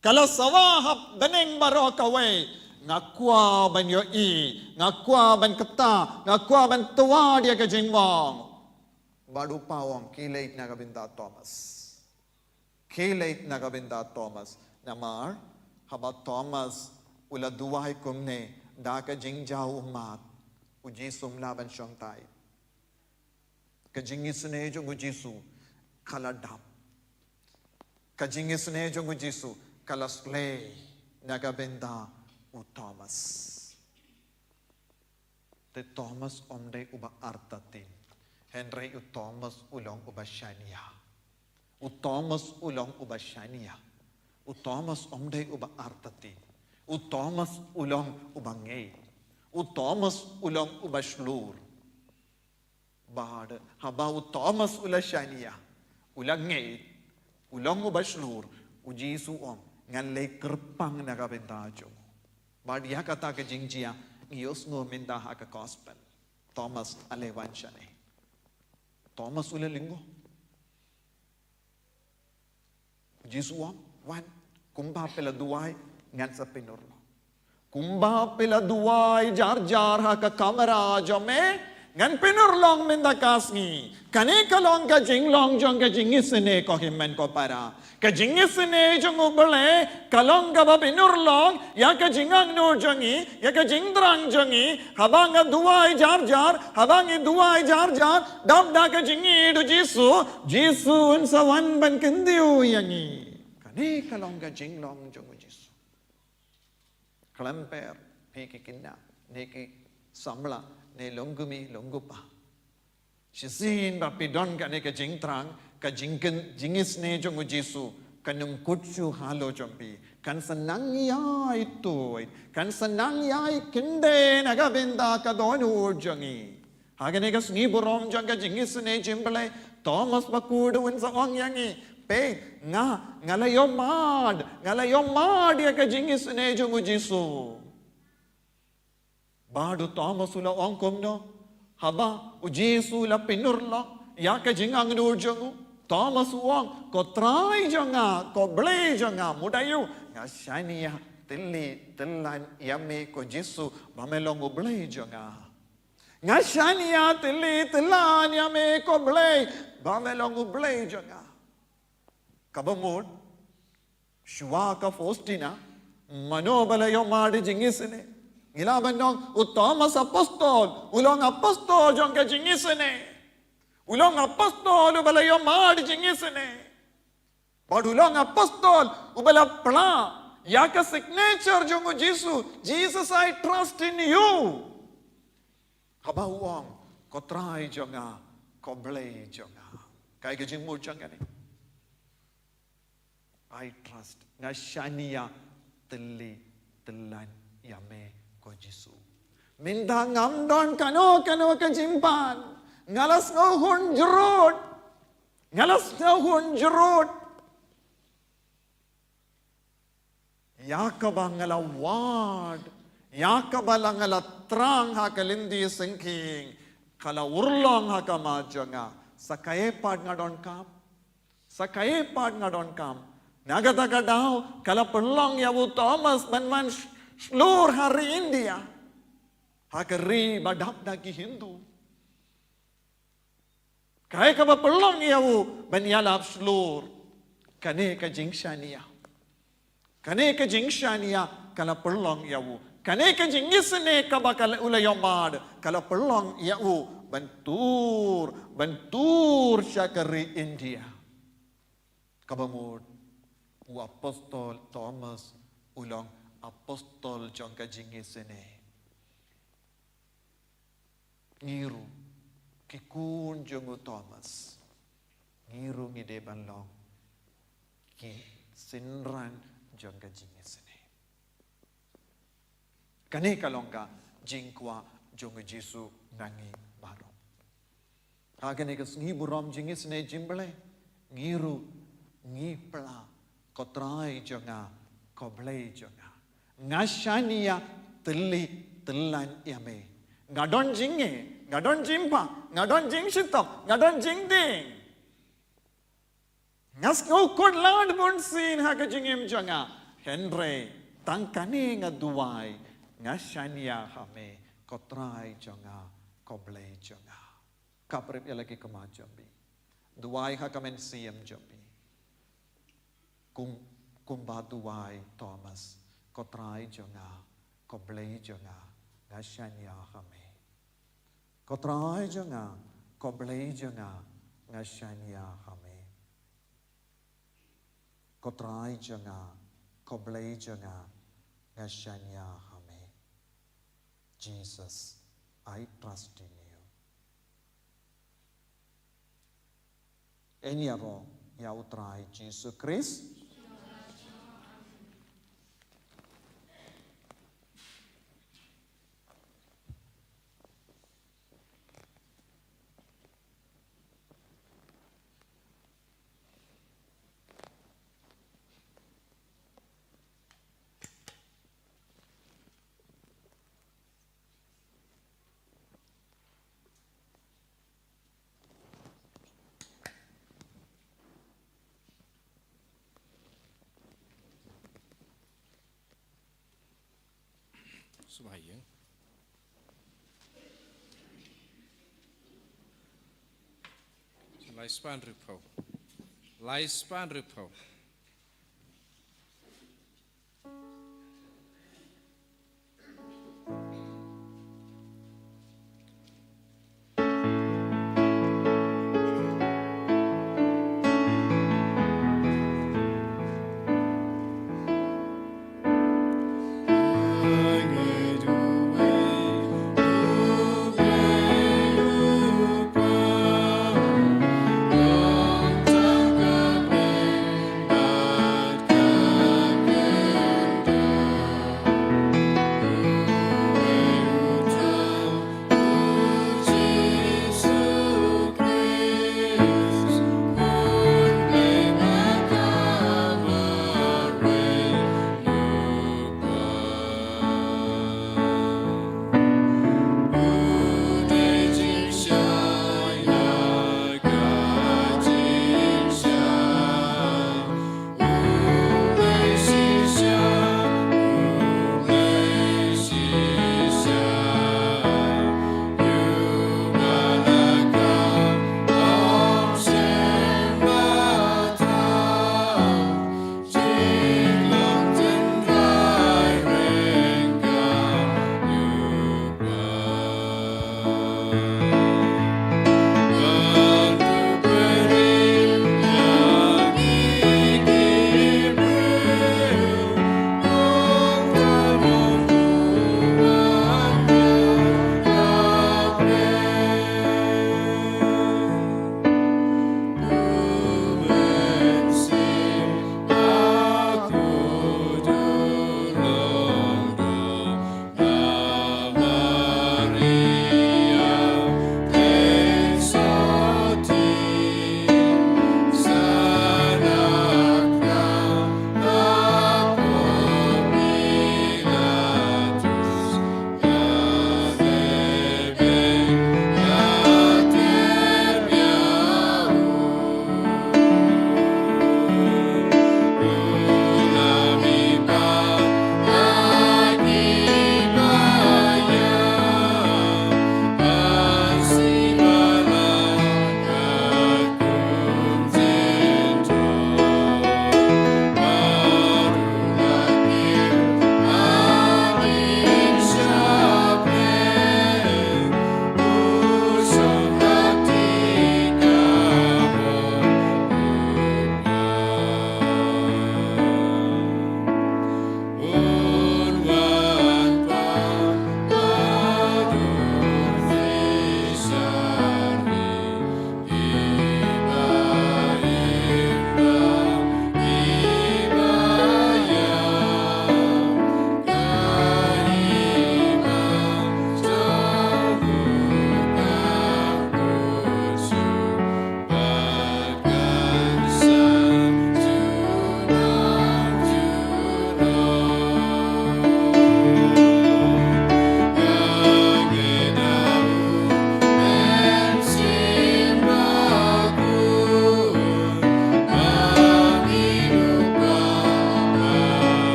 Ka la sawa ha bneng baroh kawei. Nga kwah ban ïohi, nga kwah ban kta, nga kwah ban twa ïa ka jingmong. Bad u Paul u ong, khie leit na ka bynta Thomas. Khie leit na ka bynta Thomas. Namar haba Thomas u la duwai kumne da ka jingjaw ummat, u Jisu um lah ban shong tight. Ka jingisynei jong u Jisu ka la dap. Ka jingisynei jong u Jisu ka la slei na ka bynta u Thomas. Te Thomas um dei uba artatien. Hynrei u Thomas u long uba shaniah. U Thomas u long uba shaniah. U Thomas um dei uba artatien. U Thomas u long uba ngeit. U Thomas u long uba shlur. Bad haba u Thomas u la shaniah, u la ngeit, u long uba shlur, u Jisu u ong, ngan leit kyrpang na ka bynta jong u. Bad ïa kata ka jingjia ngi ïohsngew mynta ha ka gospel. Thomas, ale wan shane. Thomas u la lyngngoh. U Jisu u ong, wan, kumba phi la duwai, ngan sa pynurlong. Kumba phi la duwai jar jar ha ka kamra jong me, ngan pynurlong mynta ka sngi. Kane ka long ka jinglong jong ka jingisynei, ko hynmen ko para. Ka jingisynei jong U Blei ka long kaba pynurlong ïa ka jingangnud jong ngi, ïa ka jingthrang jong ngi. Haba nga duwai jar jar, haba ngi duwai jar jar, dap da ka jingïeit U Jisu, Jisu un sa wan ban kyntiew ïa ngi. Kane ka long ka jinglong jong U Jisu. Khlem pher, phi ki khynnah, ne ki samla, ne long kmie, long kpa. Shisien ba phi don kane ka jingthrang, ka jingkyn-, jingisynei jong U Jisu kan ym kut shuh halor jong phi. Kan sa nang ïai tuid, kan sa nang ïai kyndit na ka bynta ka dohnud jong ngi. Ha kane ka sngi burom jong ka jingisynei jong U Blei, Thomas bakhuid un sa ong ïa ngi, peit, nga, nga la ïohmad, nga la ïohmad ïa ka jingisynei jong U Jisu. Bad u Thomas u la ong kumno? Haba U Jisu u la pynurlong ïa ka jingangnud jong u, Thomas u ong, ko Trai jong nga, ko Blei jong nga, mut aïu, nga shaniah tylli tyllan ïa me ko Jisu, ba me long U Blei jong nga. Nga shaniah tylli tyllan ïa me ko Blei, ba me long U Blei jong nga. Kaba mut, shuwa ka Faustina, mano ba la ïohmad ïa ka jingisynei? Ngi lah ban ong, u Thomas apostol, u long apostol jong ka jingisynei. U long apostol uba la ïohmad ïa ka jingisynei. Bad u long apostol uba la pla ïa ka signature jong U Jisu, Jesus, I trust in you. Haba u ong, ko Trai jong nga, ko Blei jong nga. Kaei ka jingmut jong kane? I trust, nga shaniah tylli tyllan ïa me ko Jisu. Mynta ngam don kano kano ka jingpan. Nga la sngewhun jrut. Nga la sngewhun jrut. Ïa kaba nga la wad, ïa kaba la nga la thrang ha ka lynti syngkien, ka la urlong ha khmat jong nga. Sa kaei pat nga donkam? Sa kaei pat nga donkam? Na kata ka daw, ka la pynlong ïa u Thomas ban wan sh-, shlur ha ri India. Ha ka ri ba dap da ki Hindu. Kaei kaba pynlong ïa u ban ïalap shlur? Kane ka jingshaniah. Kane ka jingshaniah ka la pynlong ïa u. Kane ka jingisynei kaba ka la, u la ïoh mad, ka la pynlong ïa u ban tur, ban tur sha ka ri India. Kaba mut u apostol Thomas u long apostol jong ka jingisynei. Ngi ruh, ki khun jong u Thomas, ngi ruh ngi dei ban long ki synran jong ka jingisynei. Kane ka long ka jingkwah jong u Jisu na ngi baroh. Ha kane ka sngi burom jingisynei jingblei, ngi ruh ngi pla: Ko Trai jong nga, ko Blei jong nga, nga shaniah, tylli tyllan ïa me. Nga don jingneh, nga don jingbha, nga don jingshitom, nga don jingding. Nga sngewkhuslai bunsien ha ka jingim jong nga. Hynrei tang kane nga duwai, nga shaniah ha me, ko Trai jong nga, ko Blei jong nga. Khapbrip ïa la ki khmat jong phi. Duwai ha ka mynsiem jong phi. Kum, kumba duwai Thomas: Ko Trai jong nga, ko Blei jong nga, nga shaniah ha me. Ko Trai jong nga, ko Blei jong nga, nga shaniah ha me. Ko Trai jong nga, ko Blei jong nga, nga shaniah ha me. Jesus, I trust in you. Yn ïaroh ïa u Trai Jisu Khrist. Sngewbha ïeng. Lai spah hynriewphew. Lai spah hynriewphew.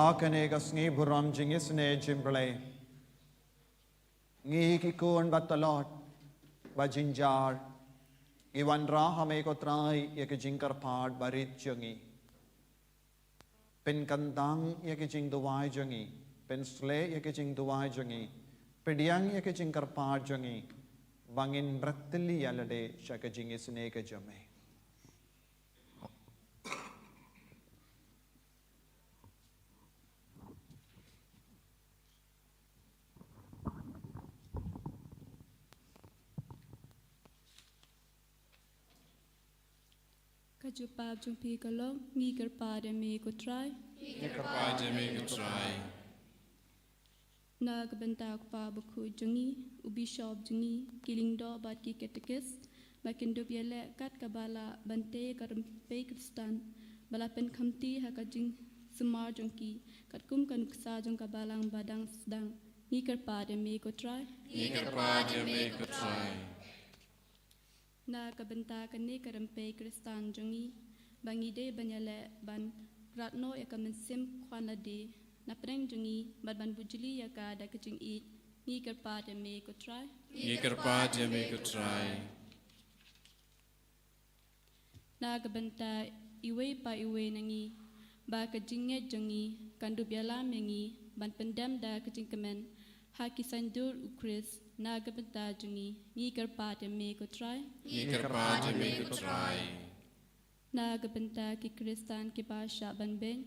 Ha kane ka sngi burom jingisynei jong U Blei, ngi ki khun ba tlot ba jynjar, ngi wanrah ha me ko Trai ïa ka jingkyrpad barit jong ngi. Pynkyntang ïa ka jingduwai jong ngi, pynshlei ïa ka jingduwai jong ngi, pdiang ïa ka jingkyrpad jong ngi, ba ngin bret ïa lade sha ka jingisynei ka jong me. Ka jubab jong phi ka long, ngi kyrpad ïa me ko Trai. Ngi kyrpad ïa me ko Trai. Na ka bynta u kpa bakhuid jong ngi, u bishop jong ngi, ki lyngdoh bad ki katekis, ba kin dup ïaleh kat kaba lah ban tei ka rympei Khristan, ba la pynkhamti ha ka jingsumar jong ki, katkum ka nuksa jong ka balang ba dang sdang. Ngi kyrpad ïa me ko Trai. Ngi kyrpad ïa me ko Trai. Na ka bynta kane ka rympei Khristan jong ngi, ba ngi dei ban ïaleh ban rat noh ïa ka mynsiem khwan lade na pdeng jong ngi, bad ban bujli ïa ka da ka jingïeit, ngi kyrpad ïa me ko Trai. Ngi kyrpad ïa me ko Trai. Na ka bynta iwei pa iwei na ngi, ba ka jingngeit jong ngi kan dup ïalam ïa ngi ban pyndem da ka jingkmen ha ki saiñdur u Khrist. Na ka bynta jong ngi, ngi kyrpad ïa me ko Trai. Ngi kyrpad ïa me ko Trai. Na ka bynta ki Khristan kiba shah ban beiñ,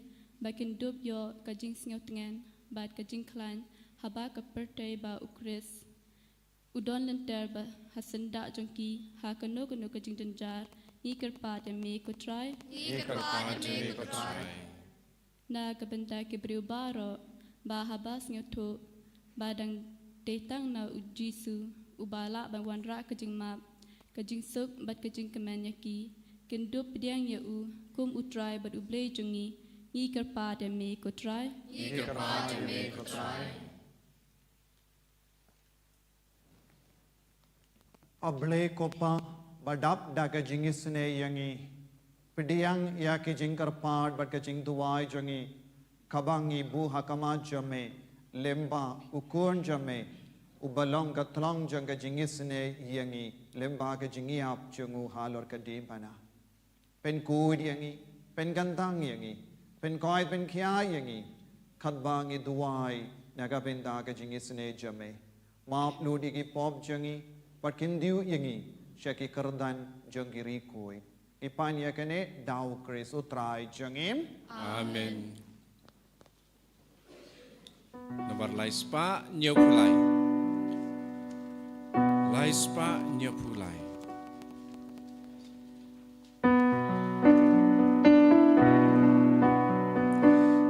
ba kin dup ïoh ka jingsngewtngen bad ka jingkhlaiñ haba ka pyrthei ba u Khrist u don lynter ba ha syndah jong ki ha kano kano ka jingjynjar, ngi kyrpad ïa me ko Trai. Ngi kyrpad ïa me ko Trai. Na ka bynta ki briew baroh ba haba sngewthuh ba dang dei tang na u Jisu uba lah ban wanrah ka jingmap, ka jingsuk bad ka jingkmen ïa ki, kin dup pdiang ïa u kum u Trai bad u Blei jong ngi, ngi kyrpad ïa me ko Trai. Ngi kyrpad ïa me ko Trai. A Blei ko Pa, ba dap da ka jingisynei ïa ngi, pdiang ïa ki jingkyrpad bad ka jingduwai jong ngi, kaba ngi buh ha khmat jong me, lyngba u Khun jong me, uba long ka thlong jong ka jingisynei ïa ngi, lyngba ka jingïap jong u halor ka diengphna. Pynkhuid ïa ngi, pynkyntang ïa ngi, pynkoit pynkhia ïa ngi, katba ngi duwai na ka bynta ka jingisynei jong me. Map lut ïa ki pop jong ngi, bad kyntiew ïa ngi sha ki kyrdan jong ki riewkhuid. Ngi pan ïa kane da u Khrist u Trai jong ngi. Amen. Nambar lai spah hynñiewphew lai. Lai spah hynñiewphew lai.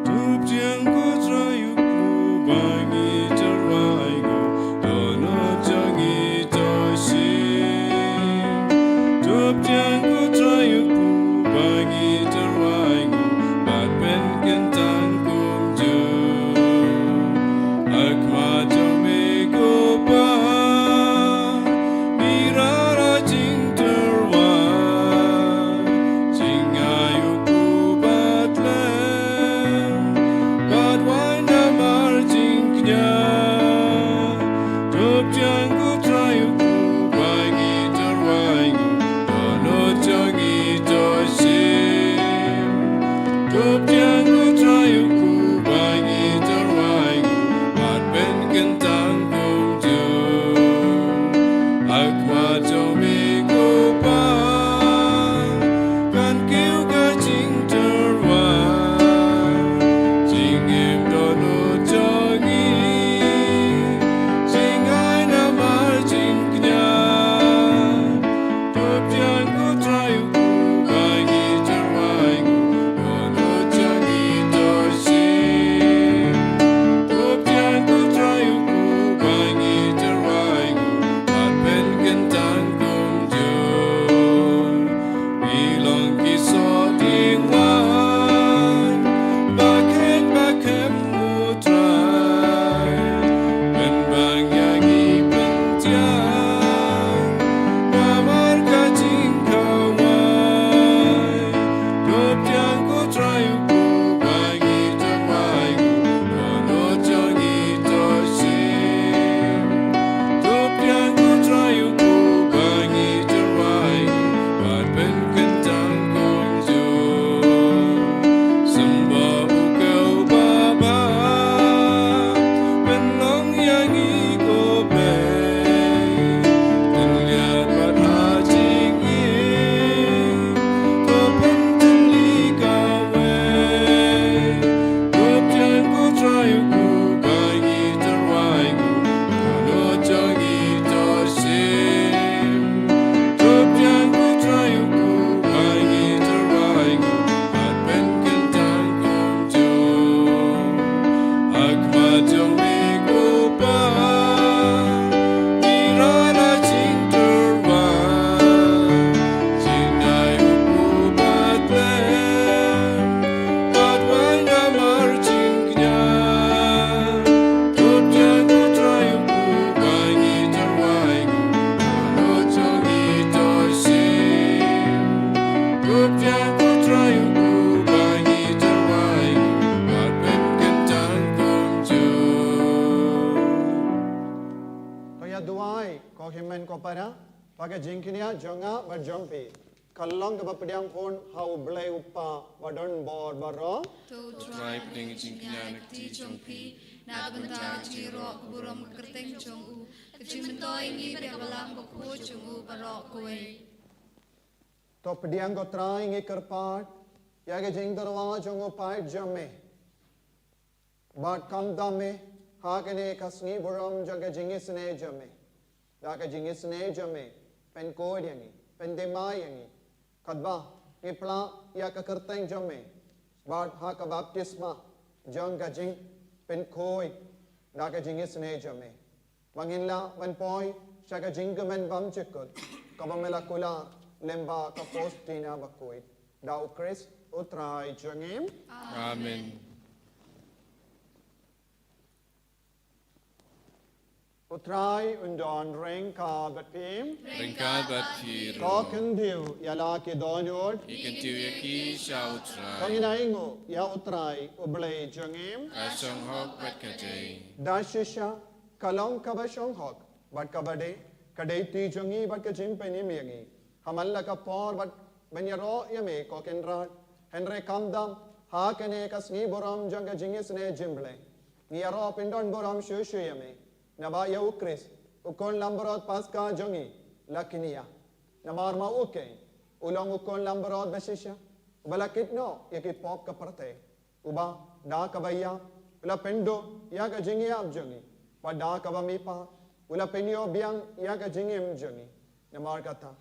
To pdiang ko Trai u kpu ba ngi tyrwa, ai nguh dohnud jong ngi to shisien. To pdiang ko Trai u kpu ba ngi tyrwa, ai nguh bad pynkyntang kumjuh. Ha khmat jong me ko Pa, ngi rah jingtyrwa, jingai u kpu ba thleng, bad wai namar jingkñia. To pdiang ko Trai u kpu ba ngi tyrwa, ai nguh dohnud Jingkñia jong nga bad jong phi ka long kaba pdiang khun ha U Blei U Kpa badonbor baroh. To U Trai pdiang jingkñia na ka kti jong phi, na ka bynta ka jingïaroh ka burom ka kyrteng jong u, ka jingmyntoi ïa ngi bad ïa ka Balang Bakhuid jong u baroh kawei. To pdiang ko Trai, ngi kyrpad ïa ka jingtyrwa jong u paid jong me. Bad khamtam me ha kane ka sngi burom jong ka jingisynei jong me. Da ka jingisynei jong me pynkhuid ïa ngi, pynthymmai ïa ngi. Katba ngi pla ïa ka kyrteng jong me bad ha ka baptisma jong ka jingpynkhuid da ka jingisynei jong me, ba ngin lah ban poi sha ka jingkmen bymjukut kaba me la kular lyngba ka Faustina Bakhuid. Da U Khrist U Trai jong ngi. Amen. U Trai un don ryngkat bad phi. Ryngkat bad phi ruh. Ko kyntiew ïa la ki dohnud. Ki kyntiew ïa ki sha U Trai. Ko ngin ainguh ïa U Trai U Blei jong ngi. Ka shong hok bad ka dei. Da shisha ka long kaba shong hok bad kaba dei ka dei ti jong ngi bad ka jingpynim ïa ngi ha man la ka por bad ban ïaroh ïa me ko Kynrad. Hynrei khamtam ha kane ka sngi burom jong ka jingisynei jong U Blei, ngi ïaroh pyndon burom shuh shuh ïa me. Naba ïa U Khrist, U Khun Langbrot Paska jong ngi, la kñia. Namar ma u keiñ u long U Khun Langbrot ba shisha uba la kit noh ïa ki pop ka pyrthei, uba da kaba ïap u la pynduh ïa ka jingïap jong ngi, bad da kaba mihpat u la pynïoh biang ïa ka jingim jong ngi. Namar kata,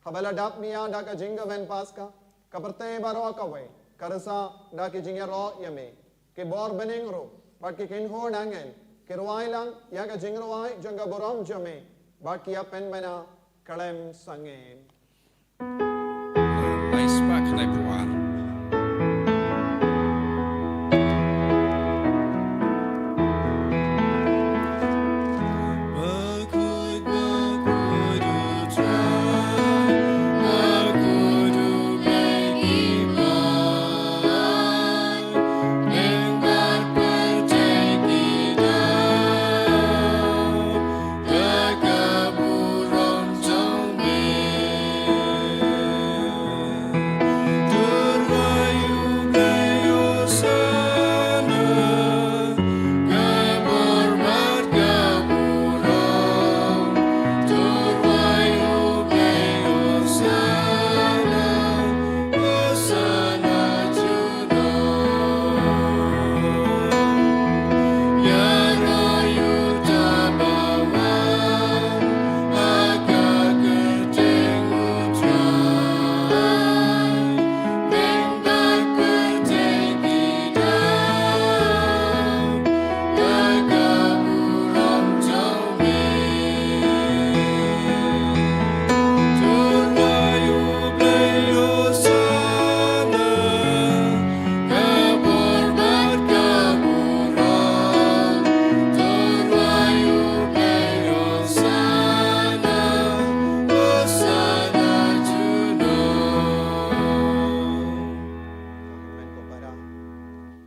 haba la dap mih da ka jingkmen Paska, ka pyrthei baroh kawei ka risa da ki jingïaroh ïa me. Ki bor bneng ruh bad ki kynhun angel ki rwai lang ïa ka jingrwai jong ka burom jong me, bad ki ïa pynbna khlem sangeh. Lai spah khyndai phew ar.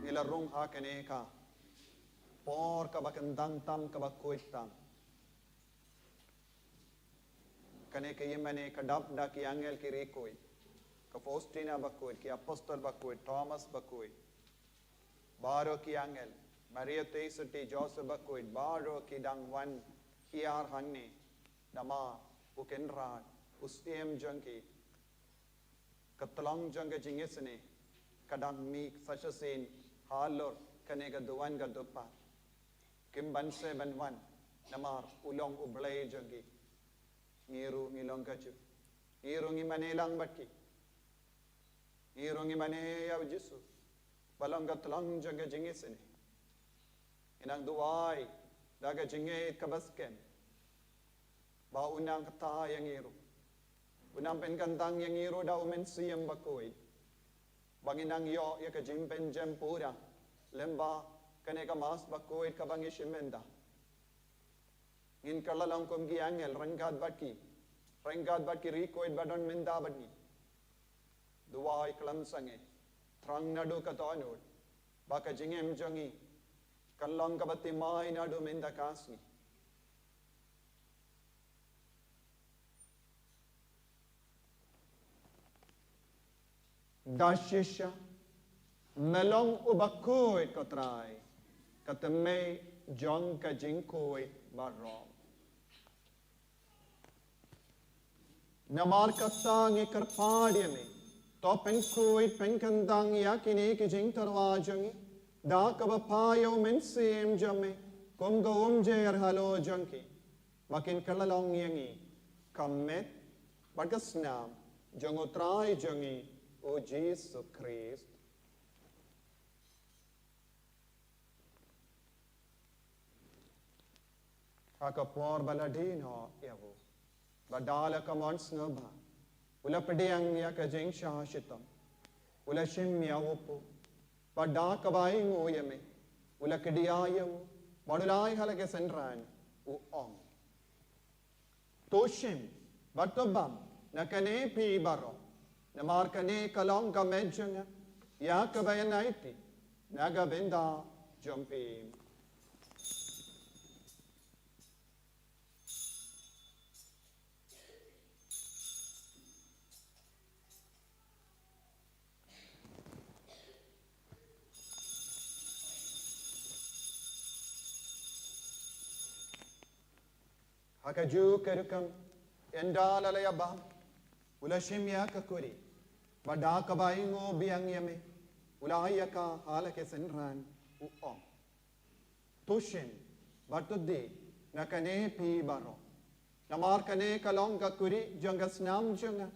Ngi la rung ha kane ka por kaba kyntang tam, kaba khuid tam. Kane ka ïingmane ka dap da ki angel ki riewkhuid, ka Faustina Bakhuid, ki apostol bakhuid, Thomas Bakhuid, baroh ki angel, Maria Theisotti, Joseph Bakhuid, baroh ki dang wan hiar hangne. Namar u Kynrad, u Syiem jong ki, ka tlong jong ka jingisynei ka dang mih sa shisien halor kane ka duwan ka dukpar. Kim banse ban wan namar u long U Blei jong ki. Ngi ruh ngi long kajuh. Ngi ruh ngi mane lang bad ki. Ngi ruh ngi mane ïa U Jisu ba long ka tlong jong ka jingisynei. Ngi nang duwai da ka jingngeit kaba skhem ba un nang kta ïa ngi ruh, un nang pynkyntang ïa ngi ruh da U Mynsiem Bakhuid, ba ngin nang ïoh ïa ka jingpynjem pura lyngba kane ka Mass bakhuid kaba ngi shim mynta. Ngin kylla long kum ki angel ryngkat bad ki, ryngkat bad ki riewkhuid ba don mynta bad ngi. Duwai khlem sangeh, thrang naduh ka dohnud ba ka jingim jong ngi kan long kaba thymmai naduh mynta ka sngi. Da shisha, me long uba khuid, ko Trai, ka tymmen jong ka jingkhuid baroh. Namar kata ngi kyrpad ïa me, to pynkhuid pynkyndang ïa kine ki jingtyrwa jong ngi da kaba phah ïa u Mynsiem jong me, kum ka umjer halor jong ki, ba kin kylla long ïa ngi ka met bad ka snam jong u Trai jong ngi, u Jisu Khrist. Ha ka por ba la die noh ïa u, bad da la ka mon sngewbha, u la pdiang ïa ka jingshah shitom, u la shim ïa u pu, bad da kaba ainguh ïa me, u la kdiah ïa u, bad u la ai ha la ki synran, u ong: To shim bad to bam na kane phi baroh, namar kane ka long ka met jong nga, ïa kaba yn aiti na ka bynta jong phi. Ha kajuh ka rukom, ynda la la ïa bam, u la shim ïa ka kuri, bad da kaba ainguh biang ïa me, u la ai ïa ka ha la ki synran, u ong: To shim bad to die na kane phi baroh, namar kane ka long ka kuri jong ka snam jong nga,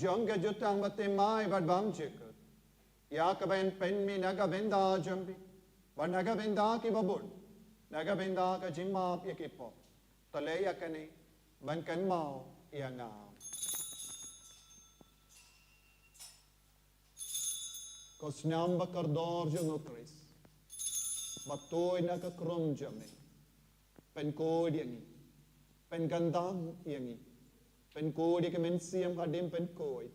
jong ka jutang bathymmai bad bymjukut, ïa kaba yn pynmih na ka bynta jong phi bad na ka bynta kiba bun, na ka bynta ka jingmap ïa ki pop. To leh ïa kane ban kynmaw ïa nga. Ko snam ba kordor jong u Khrist, ba tuid na ka krum jong me, pynkhuid ïa ngi, pynkyndang ïa ngi, pynkhuid ïa ki mynsiem hadien pynkhuid,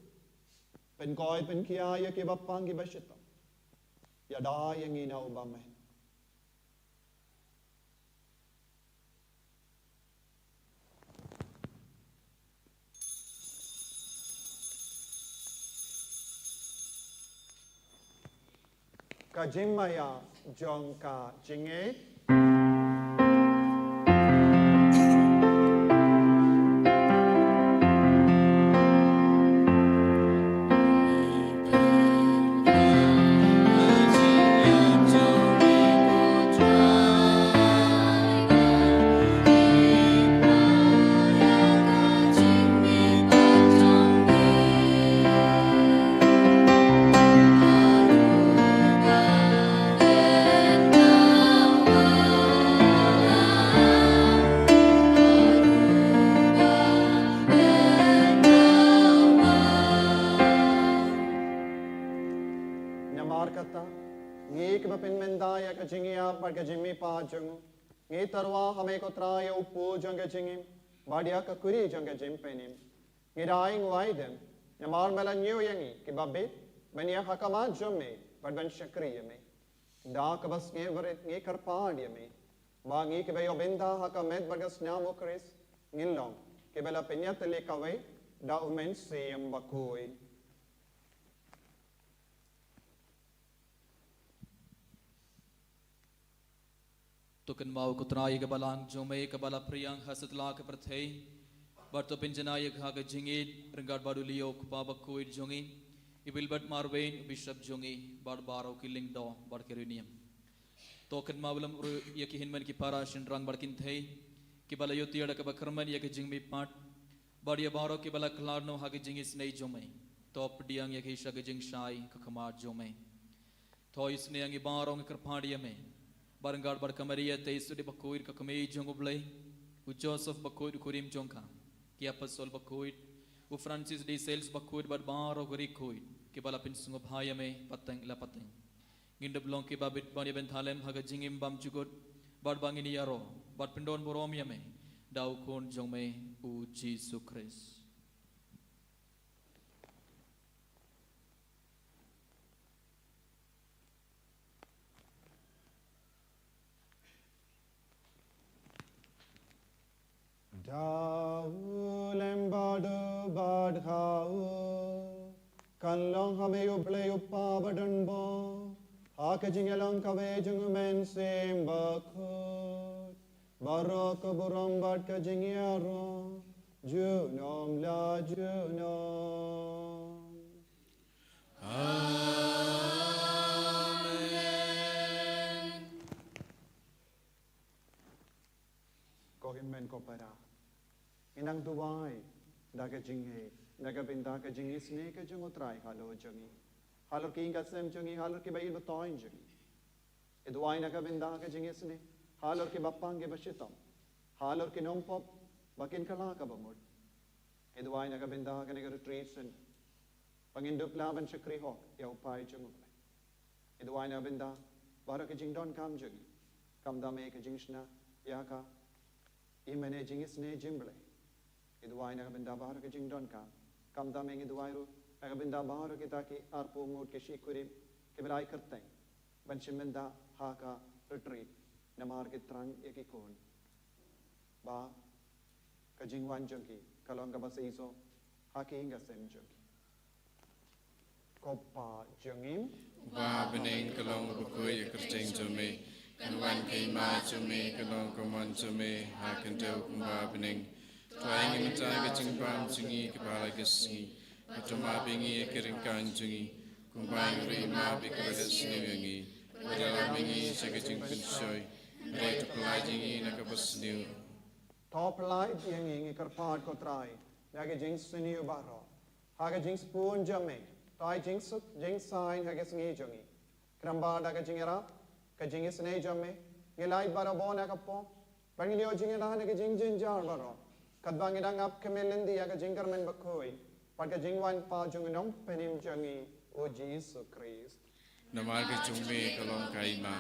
pynkhuid pynkhia ïa kiba pang kiba shitom. Ïada ïa ngi na u bymman. Ka jingmaïa jong ka jingngeit. Namar kata, ngi kiba pynmynta ïa ka jingïap bad ka jingmihpat jong u, ngi tyrwa ha me ko Trai ïa u pu jong ka jingim bad ïa ka kuri jong ka jingpynim. Ngi da ainguh aidem namar me la ñiew ïa ngi kiba bit ban ïaid ha khmat jong me bad ban shakri ïa me. Da kaba sngewrit ngi kyrpad ïa me ba ngi kiba ïoh bynta ha ka met bad ka snam u Khrist ngin long kiba la pynïatylli kawei da u Mynsiem Bakhuid. To kynmaw ko Trai ïa ka balang jong me kaba la phriang ha satlak ka pyrthei, bad to pynjanai ïa ka ha ka jingïeit ryngkat bad u Leo u kpa bakhuid jong ngi, i Wilbert Marwein u bishop jong ngi, bad baroh ki lyngdoh bad ki riewniam. To kynmaw lem ruh ïa ki hynmen ki para shynrang bad kynthei kiba la ïoh tiar da kaba kyrmen ïa ka jingmihpat, bad ïa baroh kiba la khlad noh ha ka jingisynei jong me. To pdiang ïa ki sha ka jingshai ka khmat jong me. To isynei ïa ngi baroh, ngi kyrpad ïa me, bad ryngkat bad ka Maria Theisotti bakhuid ka kmie jong u Blei, u Joseph bakhuid u kurim jong ka, ki apostol bakhuid, u Francis de Sales bakhuid bad baroh ki riewkhuid kiba la pynsngewbha ïa me pateng la pateng. Ngin dep long kiba bit ban ïa bynta lem ha ka jingim bymjukut, bad ba ngin ïaroh bad pyndonburom ïa me da u Khun jong me u Jisu Khrist. Da u lem bad u bad ha u, kan long ha me u Blei u Pa ba don bor, ha ka jingïalong kawei jong u Mynsiem Bakhuid, baroh ka burom bad ka jingïaroh, junom la junom. Amen. Ko hynmen ko para, ngi nang duwai da ka jingngeit na ka bynta ka jingisynei ka jong u Trai halor jong ngi, halor ki ïing ki sem jong ngi, halor ki ba-ïeit ba-toiñ jong ngi. Ngi duwai na ka bynta ka jingisynei halor ki bapang ki bashitom, halor ki nongpop ba kin kylla ka bamut. Ngi duwai na ka bynta kane ka retreat center ba ngin dup lah ban shakri hok ïa u paid jong u Blei. Ngi duwai na ka bynta baroh ki jingdonkam jong ngi, khamtam eh ka jingshna ïa ka hynmen eh jingisynei jong u Blei. Ngi duwai na ka bynta baroh ki jingdonkam, khamtam eh ngi duwai ruh na ka bynta baroh kita ki arphew ngut ki shikurim ki ba la ai kyrteng ban shim bynta ha ka retreat, namar ki thrang ïa ki khun ba ka jingwan jong ki ka long kaba shisha ha ki ïing ki sem jong ki. Ko Pa jong ngi, uba ha bneng, ka long ba khuid ïa ka kyrteng jong me, kan wan ka hima jong me, kan long ka mon jong me ha ka khyndew kumba ha bneng. To ai ngi mynta ka jingbam jong ngi kaba ha la ka sngi, bad to map ïa ngi ïa ki ryngkang jong ngi, kumba ngi ruh ngi map ïa kiba leh sniew ïa ngi. Bad ym ïalam ïa ngi sha ka jingpynshoi, hynrei to pyllait ïa ngi na kaba sniew. To pyllait ïa ngi, ngi kyrpad ko Trai, na ka jingsniew baroh. Ha ka jingsbun jong me, to ai jingsuk jingsaiñ ha ka sngi jong ngi. Khnang ba da ka jingïarap, ka jingisynei jong me, ngi lait barabor na ka pop, bad ngin ïoh jingïada na ka jingjynjar baroh, katba ngi dang ap khmih lynti ïa ka jingkyrmen bakhuid bad ka jingwan pat jong u Nongpynim jong ngi, u Jisu Khrist. Namar ka jong me ka long ka hima,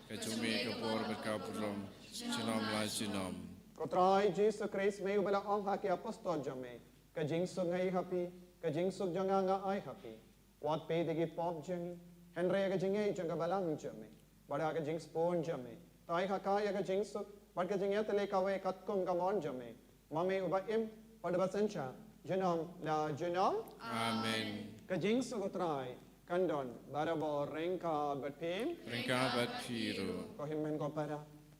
ka jong me ka bor bad ka burom, junom la junom. Ko Trai Jisu Khrist, me uba la ong ha ki apostol jong me, ka jingsuk nga ai ha phi, ka jingsuk jong nga nga ai ha phi. Wat peit ïa ki pop jong ngi, hynrei ïa ka jingngeit jong ka balang jong me. Bad ha ka jingsbun jong me, to ai ha ka ïa ka jingsuk bad ka jingïatylli kawei katkum ka mon jong me, ma me uba im bad uba synshar junom la junom. Amen. Ka jingsuk u Trai kan don barabor ryngkat bad phi. Ryngkat bad phi ruh. Ko hynmen ko para,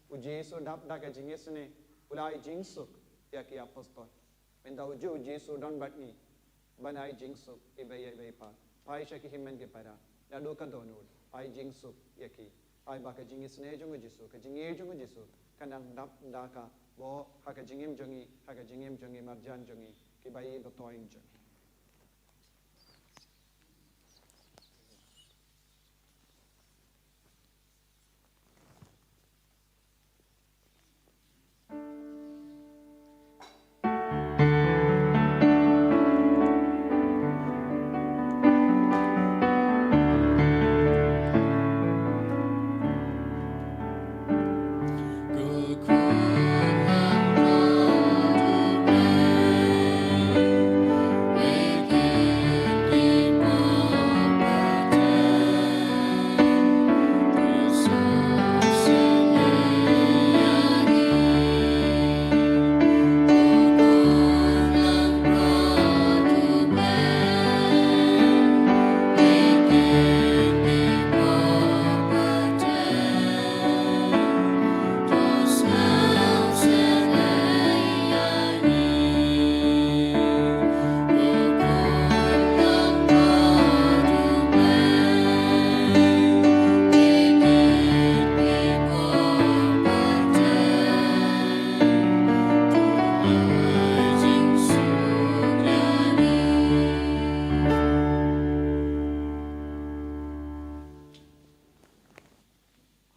u Jisu dap da ka jingisynei u la ai jingsuk ïa ki apostol. Mynta u Jisu u don bad ngi ban ai jingsuk iba ïeit iba ïeit pat. Phai sha ki hynmen ki para, naduh ka dohnud, ai jingsuk ïa ki. Ai ba ka jingisynei jong u Jisu, ka jingïeit jong u Jisu, kan nang dap da kaba ha ka jingim jong ngi, ha ka jingim jong ngi marjan jong ngi, kiba ïeit ba-toiñ jong ngi.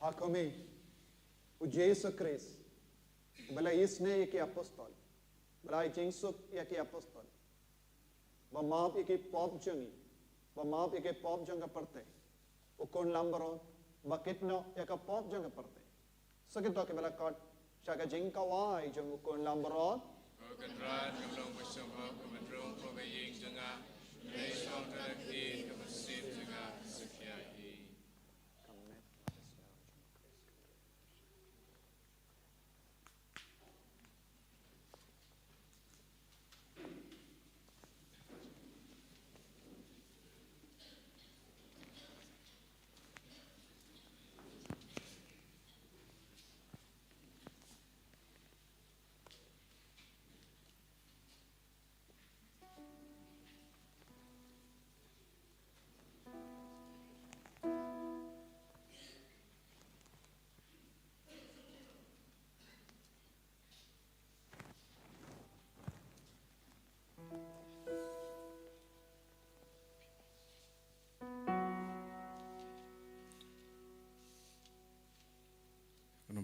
Ha kumne, u Jisu Khrist, ba la isynei ïa ki apostol, ba la ai jingsuk ïa ki apostol, ba map ïa ki pop jong ngi, ba map ïa ki pop jong ka pyrthei. U khun lambrot, ba kit noh ïa ka pop jong ka pyrthei. Sa kito kiba la khot sha ka jingkhawai jong u khun lambrot. Ko Kynrad, ngam long ba sngewbha ba men rung hapoh ka ïing jong nga, hynrei shong tang da ka ktien ka mynsiem jong nga, sa khia hi.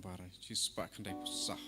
Para, shispah khyndai phew saw.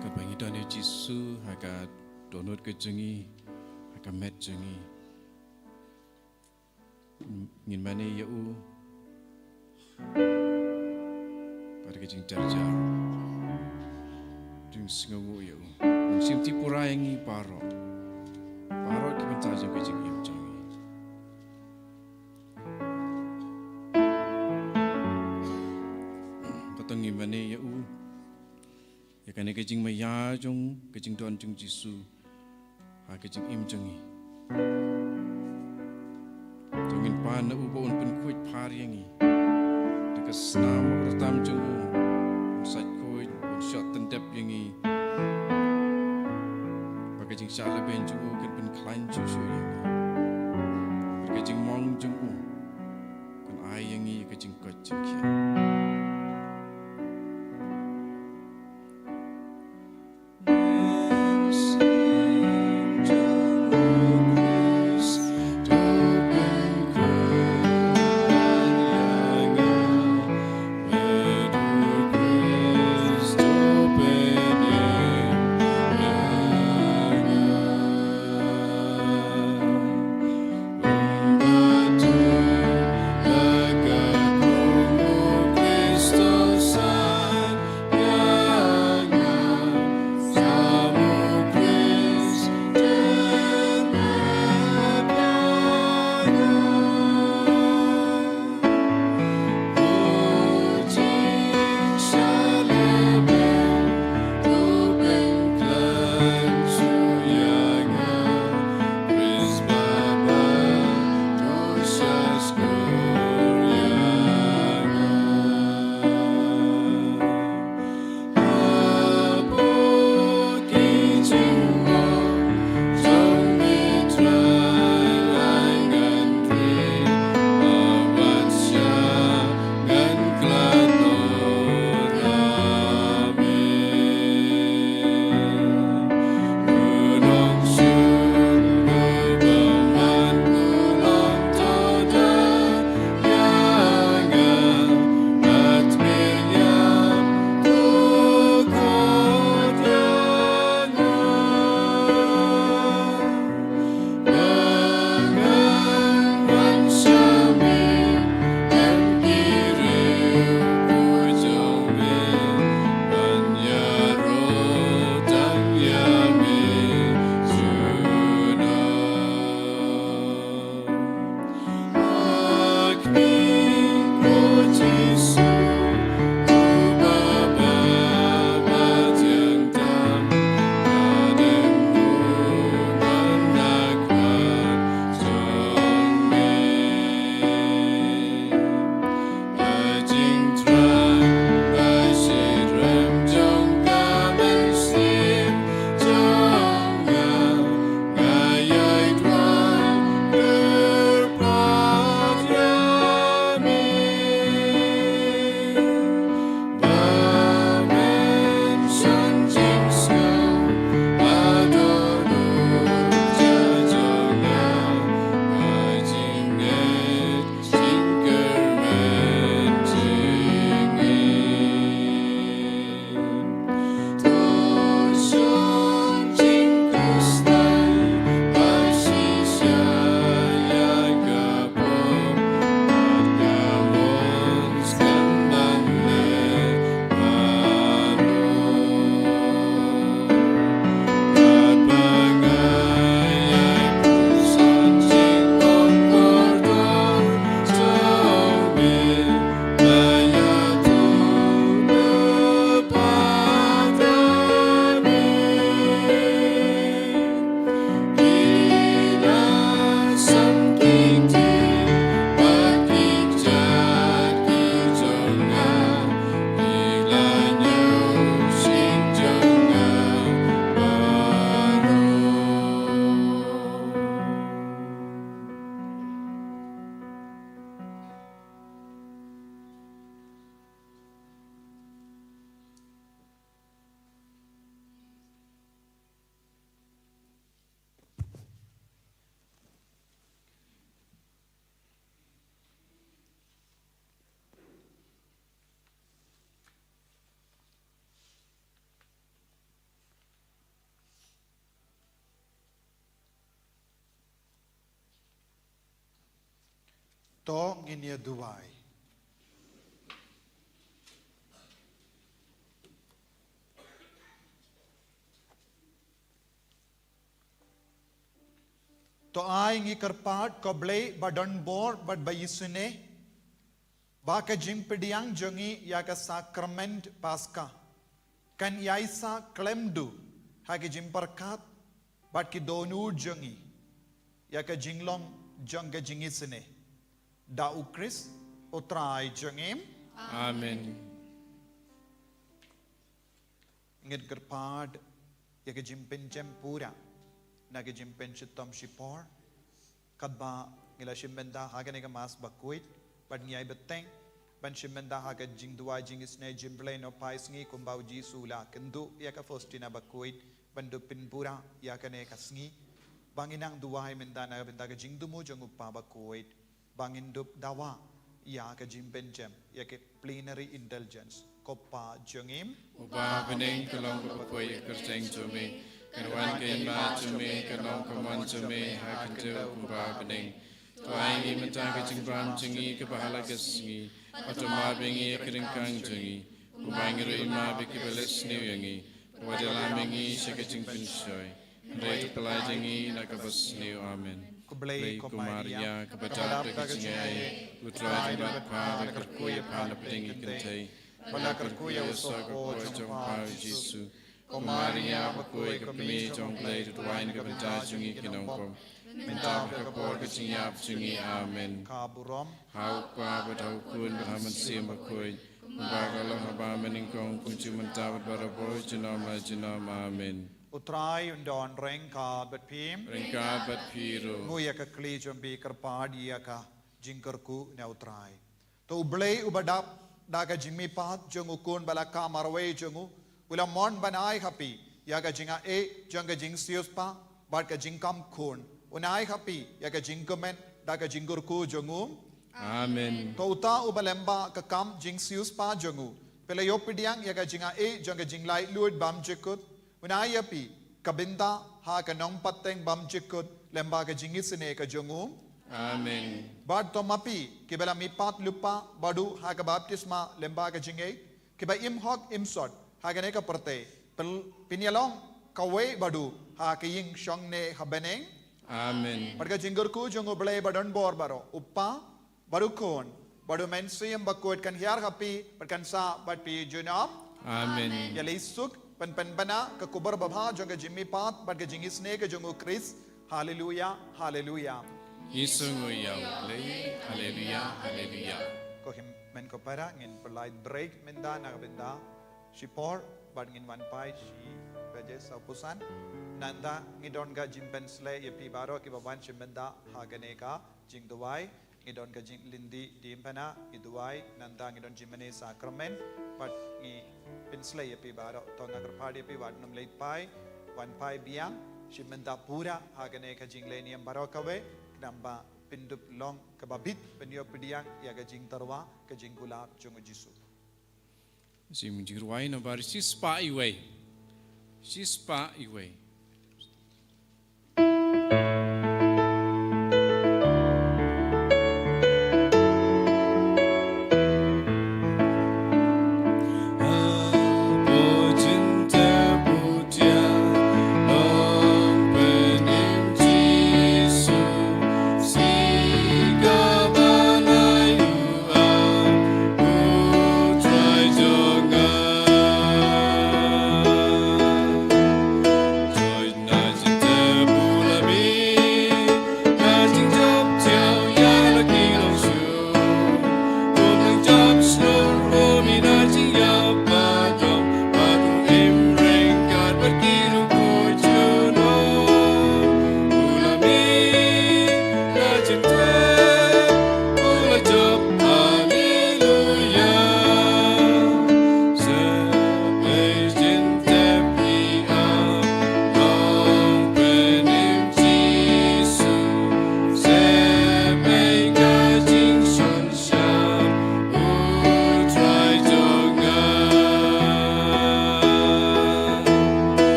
Katba ngi don ïa u Jisu ha ka dohnud ka jong ngi, ha ka met jong ngi, ngin mane ïa u bad ka jingjarjar, jingsngewnguh ïa u. Ngin shim tripura ïa ngi baroh, baroh ki bynta jong ka jingim jong ngi. Ïa kane ka jingmaïa jong ka jingdon jong Jisu ha ka jingim jong ngi. To ngin pan na u ba un pynkhuid pyrshah ïa ngi da ka snam u rtam jong u, un sait khuid, un shah tyndep ïa ngi. Ba ka jingshah leben jong u kan pynkhlaiñ shuh shuh ïa ngi. Ba ka jingmong jong u kan ai ïa ngi ka jingkoit jingkhiah. To ngin ïa duwai. To ai ngi kyrpad ko Blei ba don bor bad ba isynei, ba ka jingpdiang jong ngi ïa ka sakrament Paska kan ïai sah khlem duh ha ki jingpyrkhat bad ki dohnud jong ngi ïa ka jinglong jong ka jingisynei. Da U Khrist U Trai jong ngi. Amen. Ngin kyrpad ïa ka jingpynjem pura na ka jingpynshitom shipor. Katba ngi la shim bynta ha kane ka Mass bakhuid, bad ngi ïai bteng ban shim bynta ha ka jingduwai jingisynei jong U Blei na u paisngi kumba U Jisu u la kynduh ïa ka Faustina bakhuid ban dup pynpura ïa kane ka sngi. Ba ngin nang duwai mynta na ka bynta ka jingthmu jong U Kpa bakhuid, ba ngin dup dawa ïa ka jingpynjem ïa ka plenary indulgence. Ko Pa jong ngi, U Kpa ha bneng, ka long kaba khuid ïa ka kyrteng jong me, kan wan ka hima jong me, kan long ka mon jong me ha ka khyndew kumba ha bneng. To ai ngi mynta ka jingbam jong ngi kaba ha la ka sngi, bad to map ïa ngi ïa ki ryngkang jong ngi, kumba ngi ruh ngi map ïa kiba leh sniew ïa ngi, wat ïalam ïa ngi sha ka jingpynshoi, hynrei to pyllait ïa ngi na kaba sniew. Amen. Khublei ko Maria, kaba dap da ka jingaiei, U Trai u don bad pha, la kyrkhu ïa pha na pdeng ki kynthei, bad la kyrkhu ïa u soh ka kpoh jong pha U Jisu. Ko Maria bakhuid, ka kmie jong U Blei, to duwai na ka bynta jong ngi ki nongpop, mynta bad ha ka por ka jingïap jong ngi. Amen. Ka burom ha U Kpa bad ha U Khun bad ha U Mynsiem Bakhuid, kumba ka long ha ba mynnyngkong, kumjuh mynta bad barabor, junom la junom. Amen. U Trai un don ryngkat bad phi. Ryngkat bad phi ruh. Ngui ïa ka khlieh jong phi, kyrpad ïa ka. Jingkyrkhu na U Trai. To U Blei uba dap da ka jingmihpat jong U Khun ba la kah marwei jong u, u la mon ban ai ha phi ïa ka jingaiei jong ka jingsiewspah bad ka jingkam khun. Un ai ha phi ïa ka jingkmen da ka jingkyrkhu jong u. Amen. To uta uba lyngba ka kam jingsiewspah jong u phi la ïoh pdiang ïa ka jingaiei jong ka jinglaitluid bymjukut, un ai ïa phi ka bynta ha ka nongpateng bymjukut lyngba ka jingisynei ka jong u. Amen. Bad to ma phi kiba la mihpat lypa bad u ha ka baptisma lyngba ka jingaiei, kiba im hok im sot ha kane ka pyrthei, phin, phin ïalong kawei bad u ha ka ïing shongneh ha bneng. Amen. Bad ka jingkyrkhu jong U Blei badonbor baroh, U Kpa, bad U Khun, bad U Mynsiem Bakhuid, kan hiar ha phi bad kan sah bad phi junom. Amen. Ïa lei suk, pynpynbna ka khubor babha jong ka jingmihpat bad ka jingisynei ka jong U Khrist. Haleluia, haleluia. Ngi sngew ïa U Blei. Haleluia, haleluia. Ko hynmen ko para, ngin pynlait break mynta na ka bynta shipor bad ngin wan phai shi baje sawphew san. Nangta ngi don ka jingpynsleh ïa phi baroh kiba wan shim bynta ha kane ka jingduwai. Ngi don ka jingleit diengphna, ngi duwai, nangta ngi don jingmane sakramen, bad ngi pynsleh ïa phi baroh. To nga kyrpad ïa phi wat nym leit phai, wan phai biang shim bynta pura ha kane ka jingleh niam baroh kawei, khnang ba phin dup long kaba bit ban ïoh pdiang ïa ka jingtyrwa, ka jingkular jong U Jisu. Jingmut jingrwai nambar shispah iwei. Shispah iwei.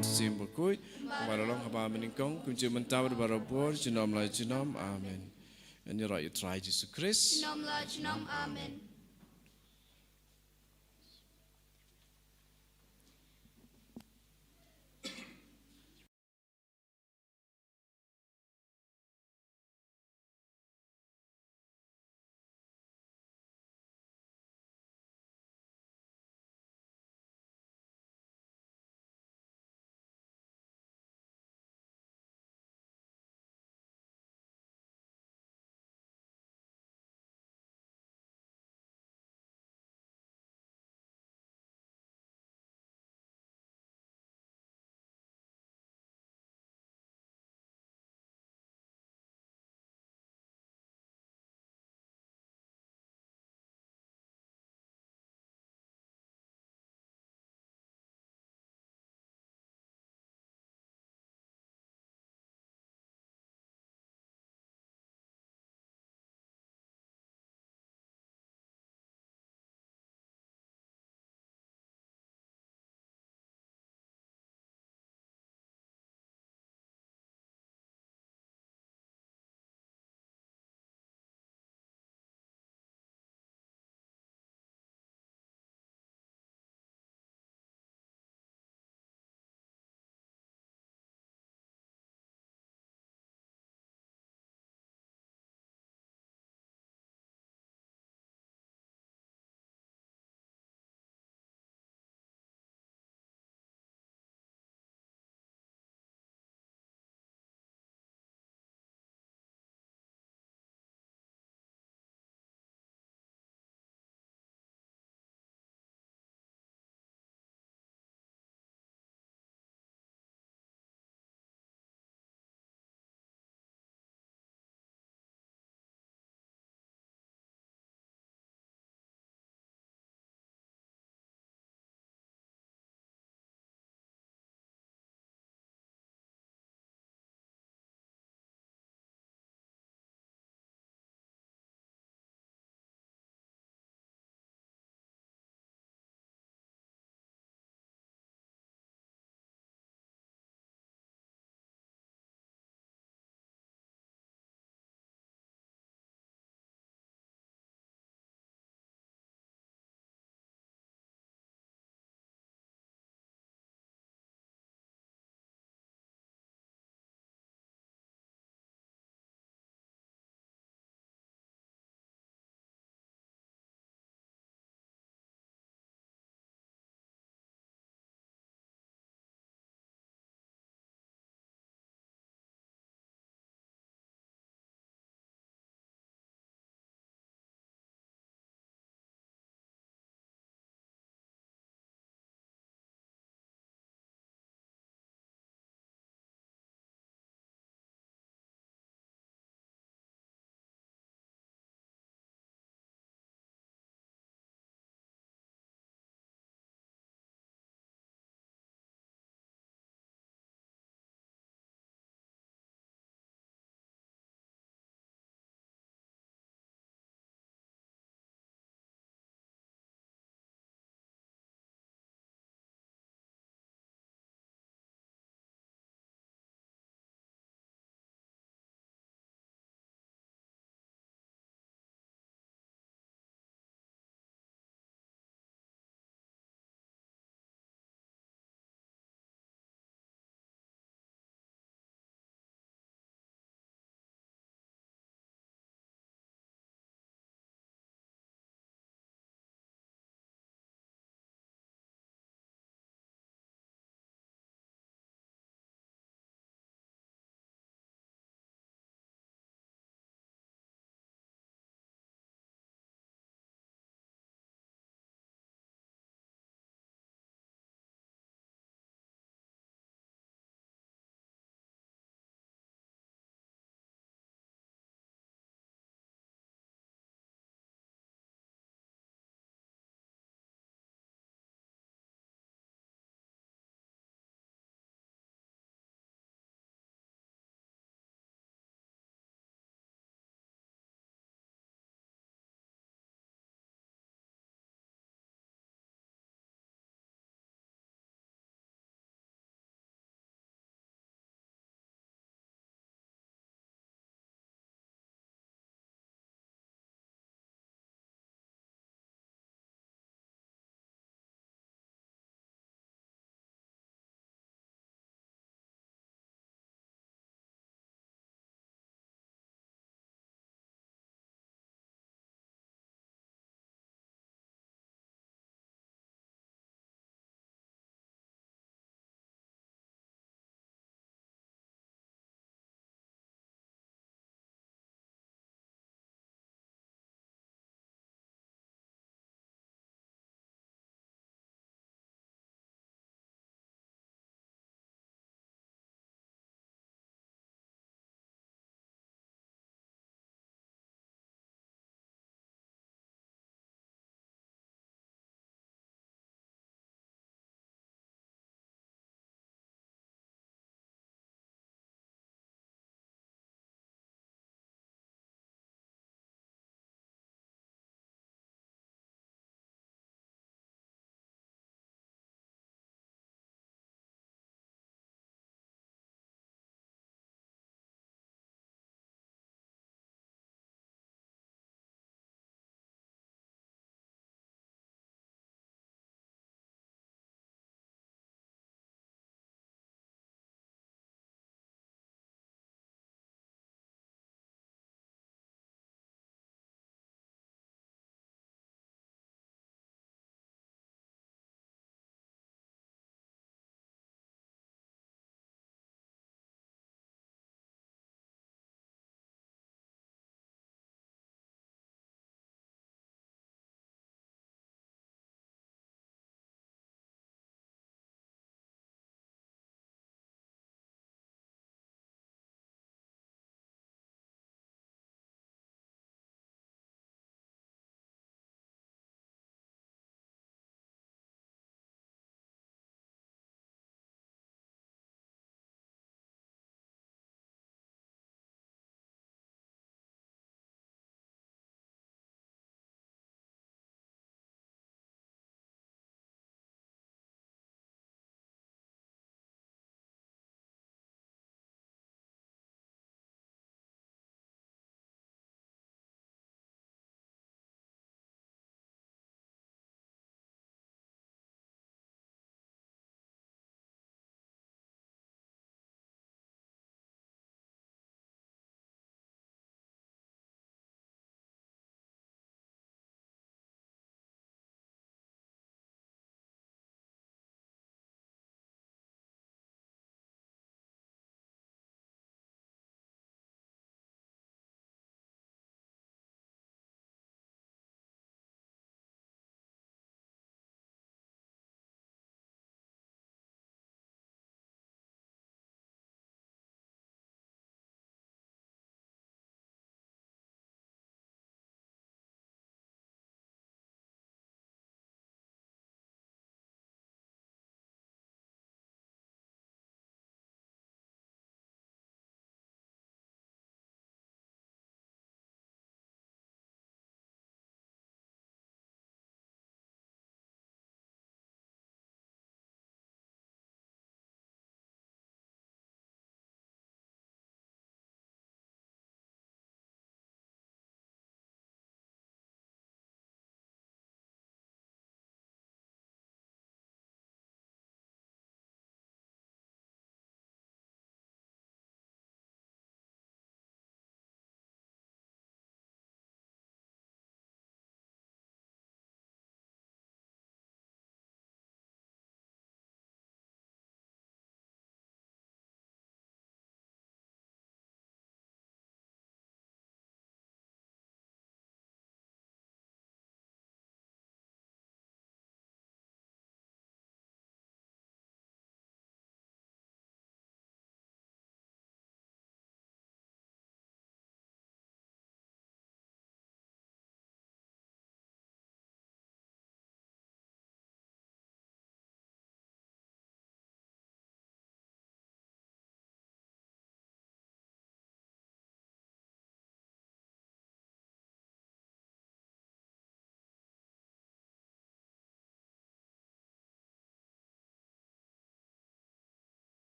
Mynsiem Bakhuid, kumba la long haba mynnyngkong, kumjuh mynta bad barabor, junom la junom. Amen. Ngan ïaroh ïa U Trai Jisu Khrist. Junom la junom. Amen.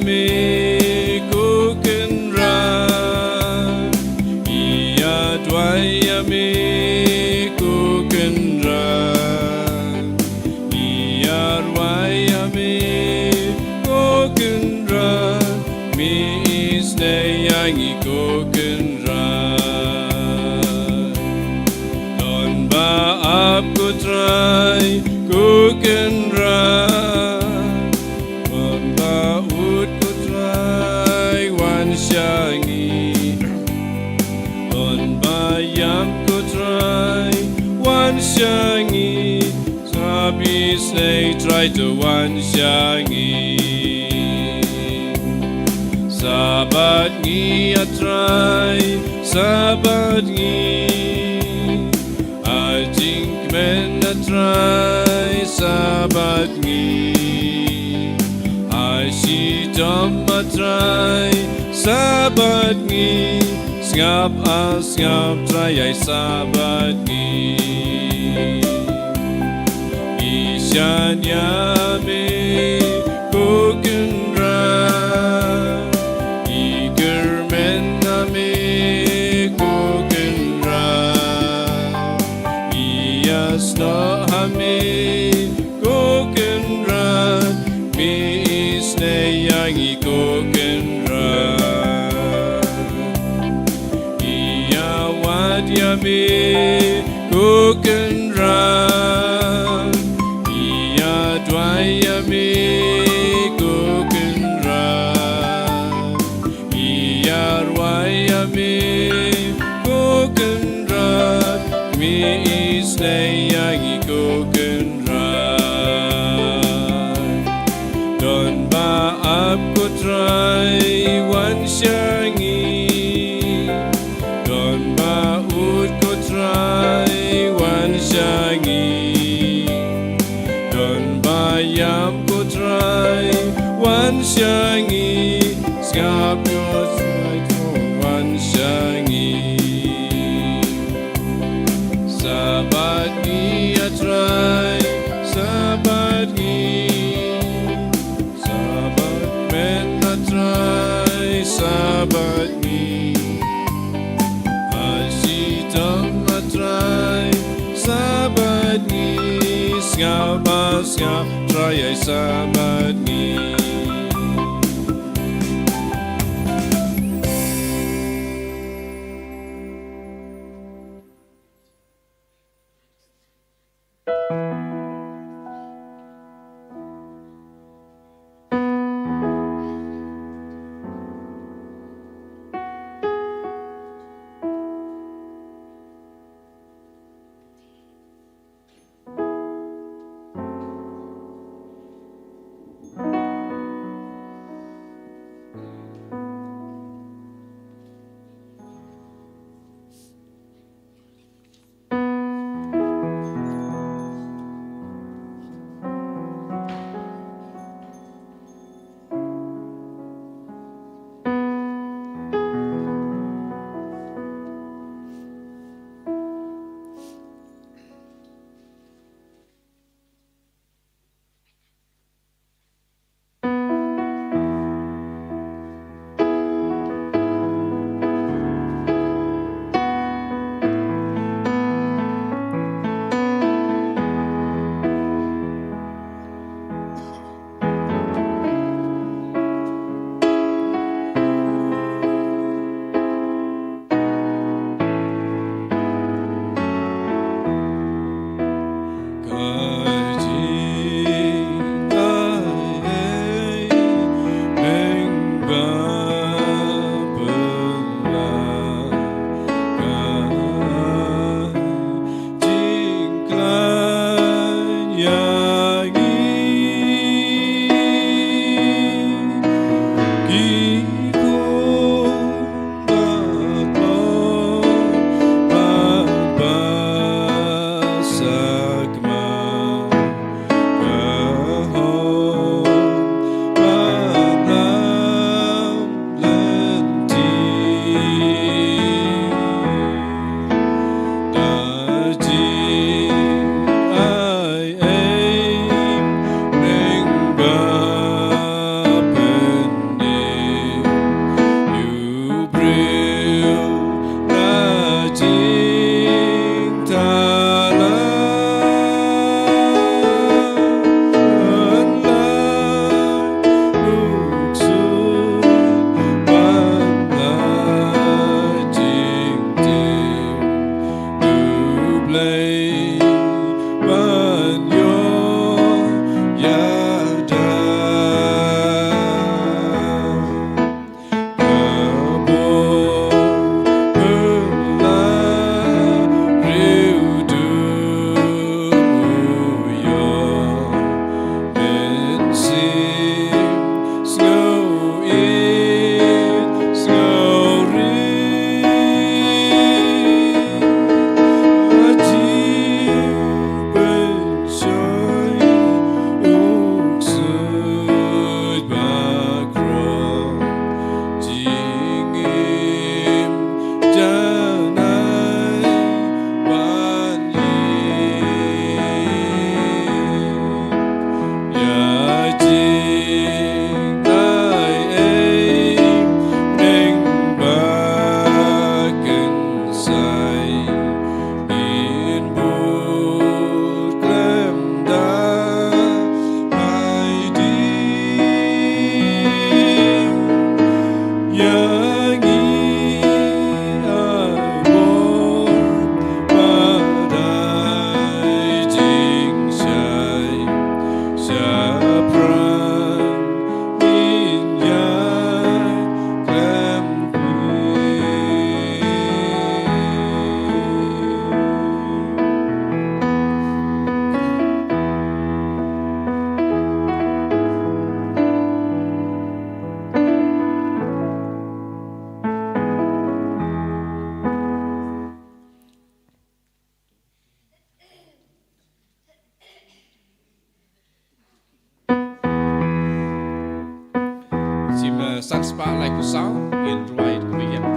me ko Kynrad, ïa duwai ïa me ko Kynrad, ïa rwai ïa me ko Kynrad, me isynei ïa ngi ko Kynrad. Don ba ap ko Trai ko Kynrad, don ba ud ko Trai wan sha ngi. Don ba ïap ko Trai wan sha ngi. Sngap isynei Trai to wan sha ngi. Sa bad ngi a Trai, sa bad ngi. A jingkmen a Trai, sa bad ngi. A shitom a Trai, sa bad ngi. Sngap a sngap Trai ai sa bad ngi. Ngi shaniah me ko Kynrad, ngi kyrmen ha me ko Kynrad, ngi ïasnoh ha me ko Kynrad, me isynei ïa ngi ko Kynrad. Ïa wad ïa me ko Kynrad, ïa duwai ïa me ko Kynrad, ïa rwai ïa me ko Kynrad, me isynei ïa ngi ko Kynrad. Don ba ap ko Trai wan sha ngi. Don ba ud ko Trai wan sha ngi. Don ba ïap ko Trai wan sha ngi. Sngap ko Trai to wan sha ngi. Sa bad ngi a Trai, sa bad ngi. Sa bad kmen a Trai, sa bad ngi. A shitom a Trai, sa bad ngi. Sngap a sngap Trai ai sa bad ngi. san spah laiphew saw, ngin rwai ïa ka.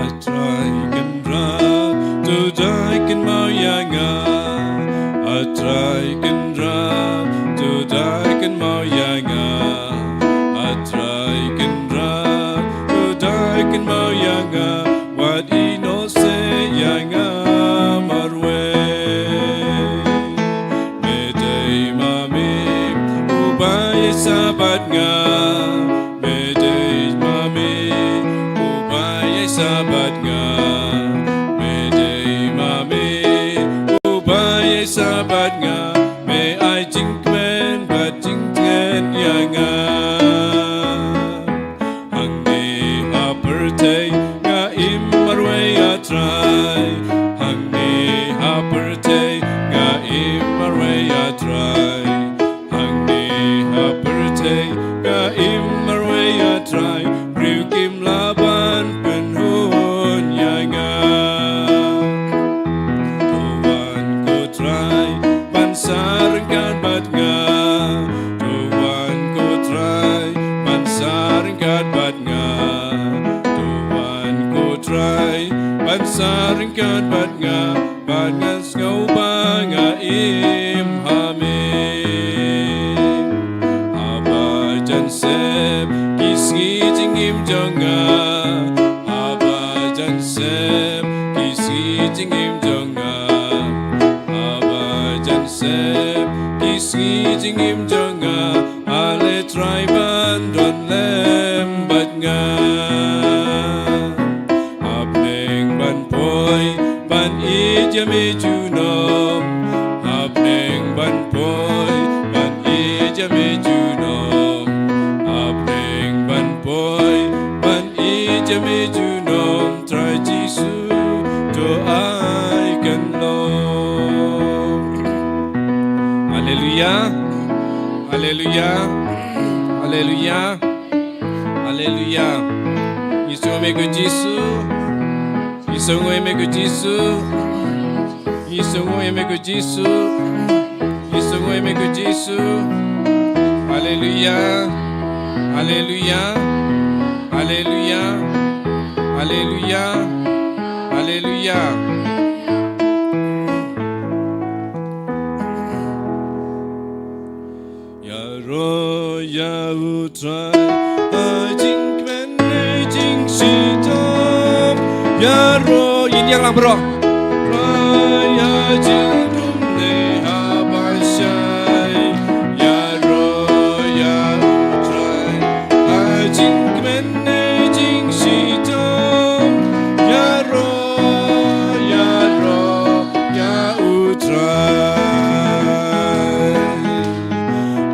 A Trai Kynrad, to dei kynmaw ïa nga. A Trai Kynrad, to dei kynmaw ïa nga. A Trai Kynrad, to dei kynmaw ïa nga. Wat ïehnoh seh ïa nga marwei. Me dei ma me uba ïaishah bad nga. Me dei ma me uba ïaishah bad nga. Me dei ma me uba ïaishah bad nga. Me ai jingkmen bad jingtngen ïa nga. Hangne ha pyrthei nga im marwei, A Trai. Hangne ha pyrthei nga im marwei, A Trai. Hangne ha pyrthei nga im marwei, A Trai. Briew kim lah ban pynhun ïa nga. To wan ko Trai ban sah ryngkat bad nga. To wan ko Trai ban sah ryngkat bad nga. To wan ko Trai ban sah ryngkat bad nga. Bad ngan sngew ba nga im ha me. Haba jan sep ki sngi jingim jong nga. Haba jan sep ki sngi jingim jong nga. Haba jan sep ki sngi jingim jong nga. Ale Trai ban don lem bad nga. Hapdeng ban poi ban ïeit ïa me junom. Hapdeng ban poi ban ïeit ïa me junom. Hapdeng ban poi ban ïeit ïa me junom. Trai Jisu, to ai kan long. Haleluia. Haleluia. Haleluia. Haleluia. Ngi sngewnguh ïa me ko Jisu. Ngi sngewnguh ïa me ko Jisu. Ngi sngewnguh ïa me ko Jisu. Ngi sngewnguh ïa me ko Jisu. Haleluia. Haleluia. Haleluia. Haleluia. Haleluia. Ïaroh ïa u Trai ha jingkmen ne jingshitom. Ïaroh, ïaroh ïa u Trai ha jingdum ne ha bashai. Ïaroh ïa u Trai ha jingkmen ne jingshitom. Ïaroh, ïaroh ïa u Trai.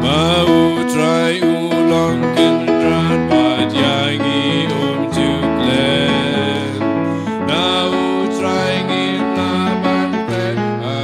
Ba u Trai u long Kynrad bad ïa ngi um ju klet. Na u Trai ngin lah ban peit ha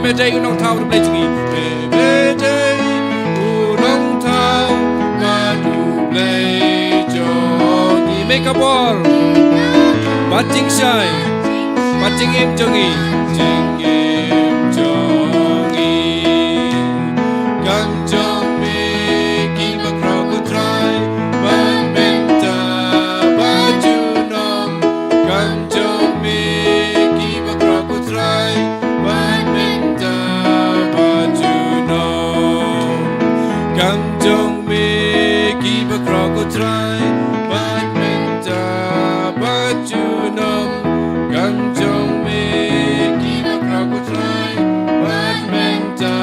Me dei u nongthaw, u Blei jong ngi. Me, me dei u nongthaw bad u Blei jong ngi. Me ka bor bad jingshai bad jingim jong ngi. Jingim jong ngi kam jong me ki bakhraw ko Trai, bad mynta bad junom kam jong me ki bakhraw ko Trai, bad mynta bad junom kam jong me ki bakhraw ko Trai, bad mynta bad junom kam jong me ki bakhraw ko Trai, bad mynta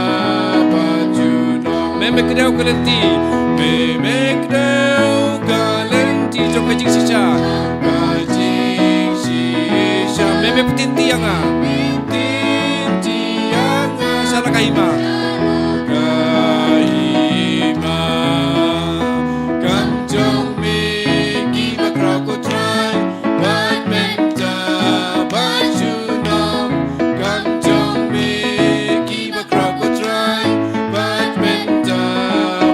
bad junom. Me, me kdew ka lynti, me, me kdew ka lynti jong ka jingshisha, ka jingshisha. Me, me pynti ïa nga, pynti ïa nga sha la ka hima, ka hima kam jong me ki bakhraw ko Trai, bad mynta bad junom kam jong me ki bakhraw ko Trai, bad mynta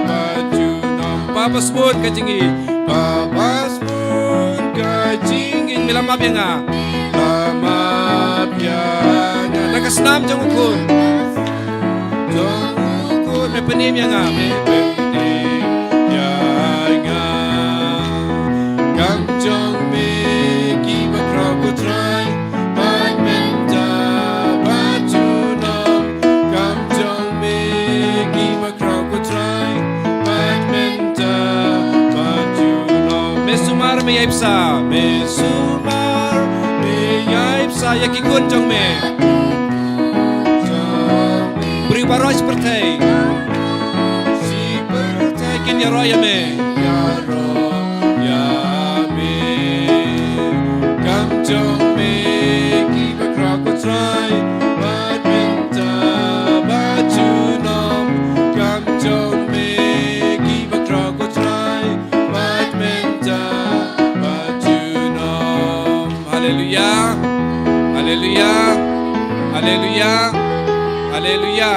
bad junom. Papa, sbun ka jingim, Papa, sbun ka jingim. Me la map ïa nga, la map ïa nga da ka snam jong u Khun, jong u Khun. Me pynim ïa nga, me pynim ïa nga kam jong me ki bakhraw ko Trai, bad mynta bad junom kam jong me ki bakhraw ko Trai, bad mynta bad junom. Me sumar, me ïai bsa, me sumar, me ïai bsa ïa ki khun jong me. Briew baroh shi pyrthei, shi pyrthei kin ïaroh ïa me, ïaroh ïa me kam jong me ki bakhraw ko Trai, bad mynta bad junom kam jong me ki bakhraw ko Trai, bad mynta bad junom. Haleluia. Haleluia. Haleluia. Haleluia.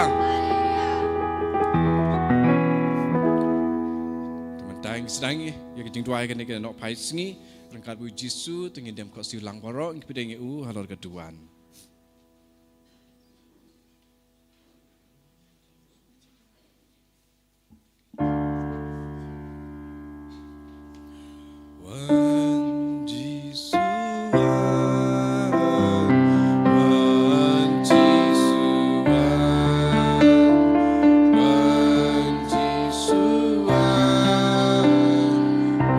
Te mynta ngin sdang ïa ka jingduwai kane ka nohphai sngi ryngkat bad u Jisu, te ngin dem khohsiew lang baroh, ngin pdiang ïa u halor ka duwan. Wan Jisu wan, wan Jisu wan, wan Jisu wan,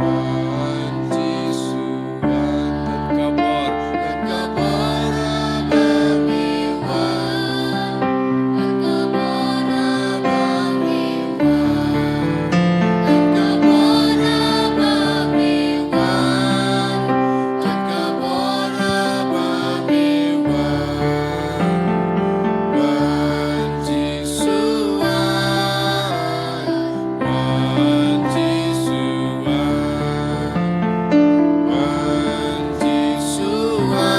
wan Jisu wan. Don ka bor, don ka bor haba me wan. Jisu wan,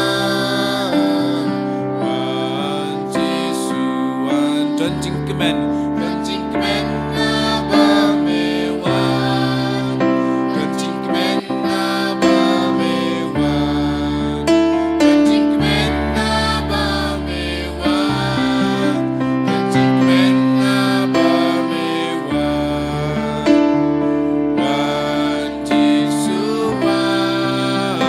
wan Jisu wan. Don jingkmen, don jingkmen haba me wan. Don jingkmen haba me wan. Don jingkmen haba me wan. Don jingkmen haba me wan. Wan Jisu wan,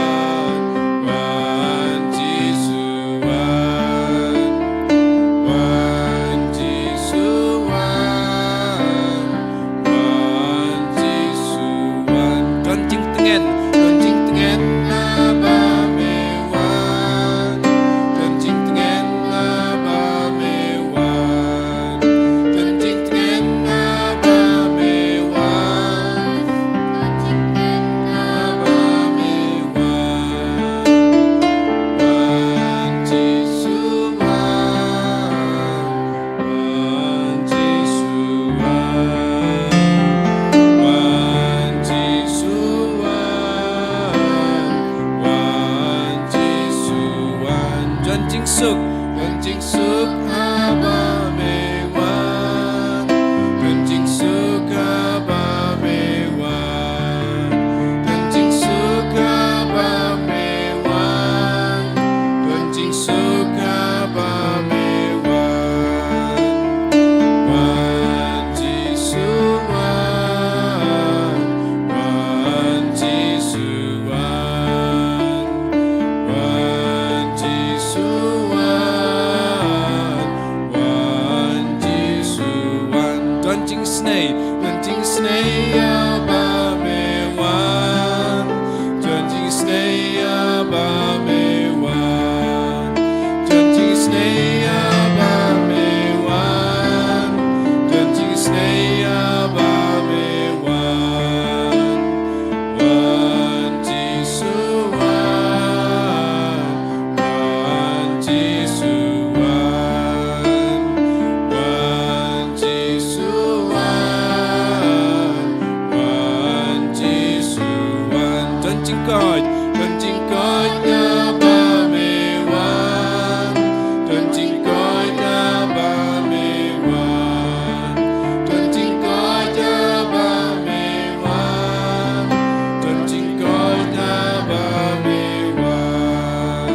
wan Jisu wan, wan Jisu wan, wan Jisu wan. Don jingtngen, don jingtngen haba me wan, don jingtngen haba me wan. Don jingtngen haba me wan. Don jingtngen haba me wan. Wan Jisu wan. Wan Jisu wan. Wan Jisu wan. Wan Jisu wan. Don jingsuk, don jingsuk haba Jingkoit, don jingkoit ïa ba me wan. Don jingkoit ïa ba me wan. Don jingkoit ïa ba me wan. Don jingkoit ïa ba me wan.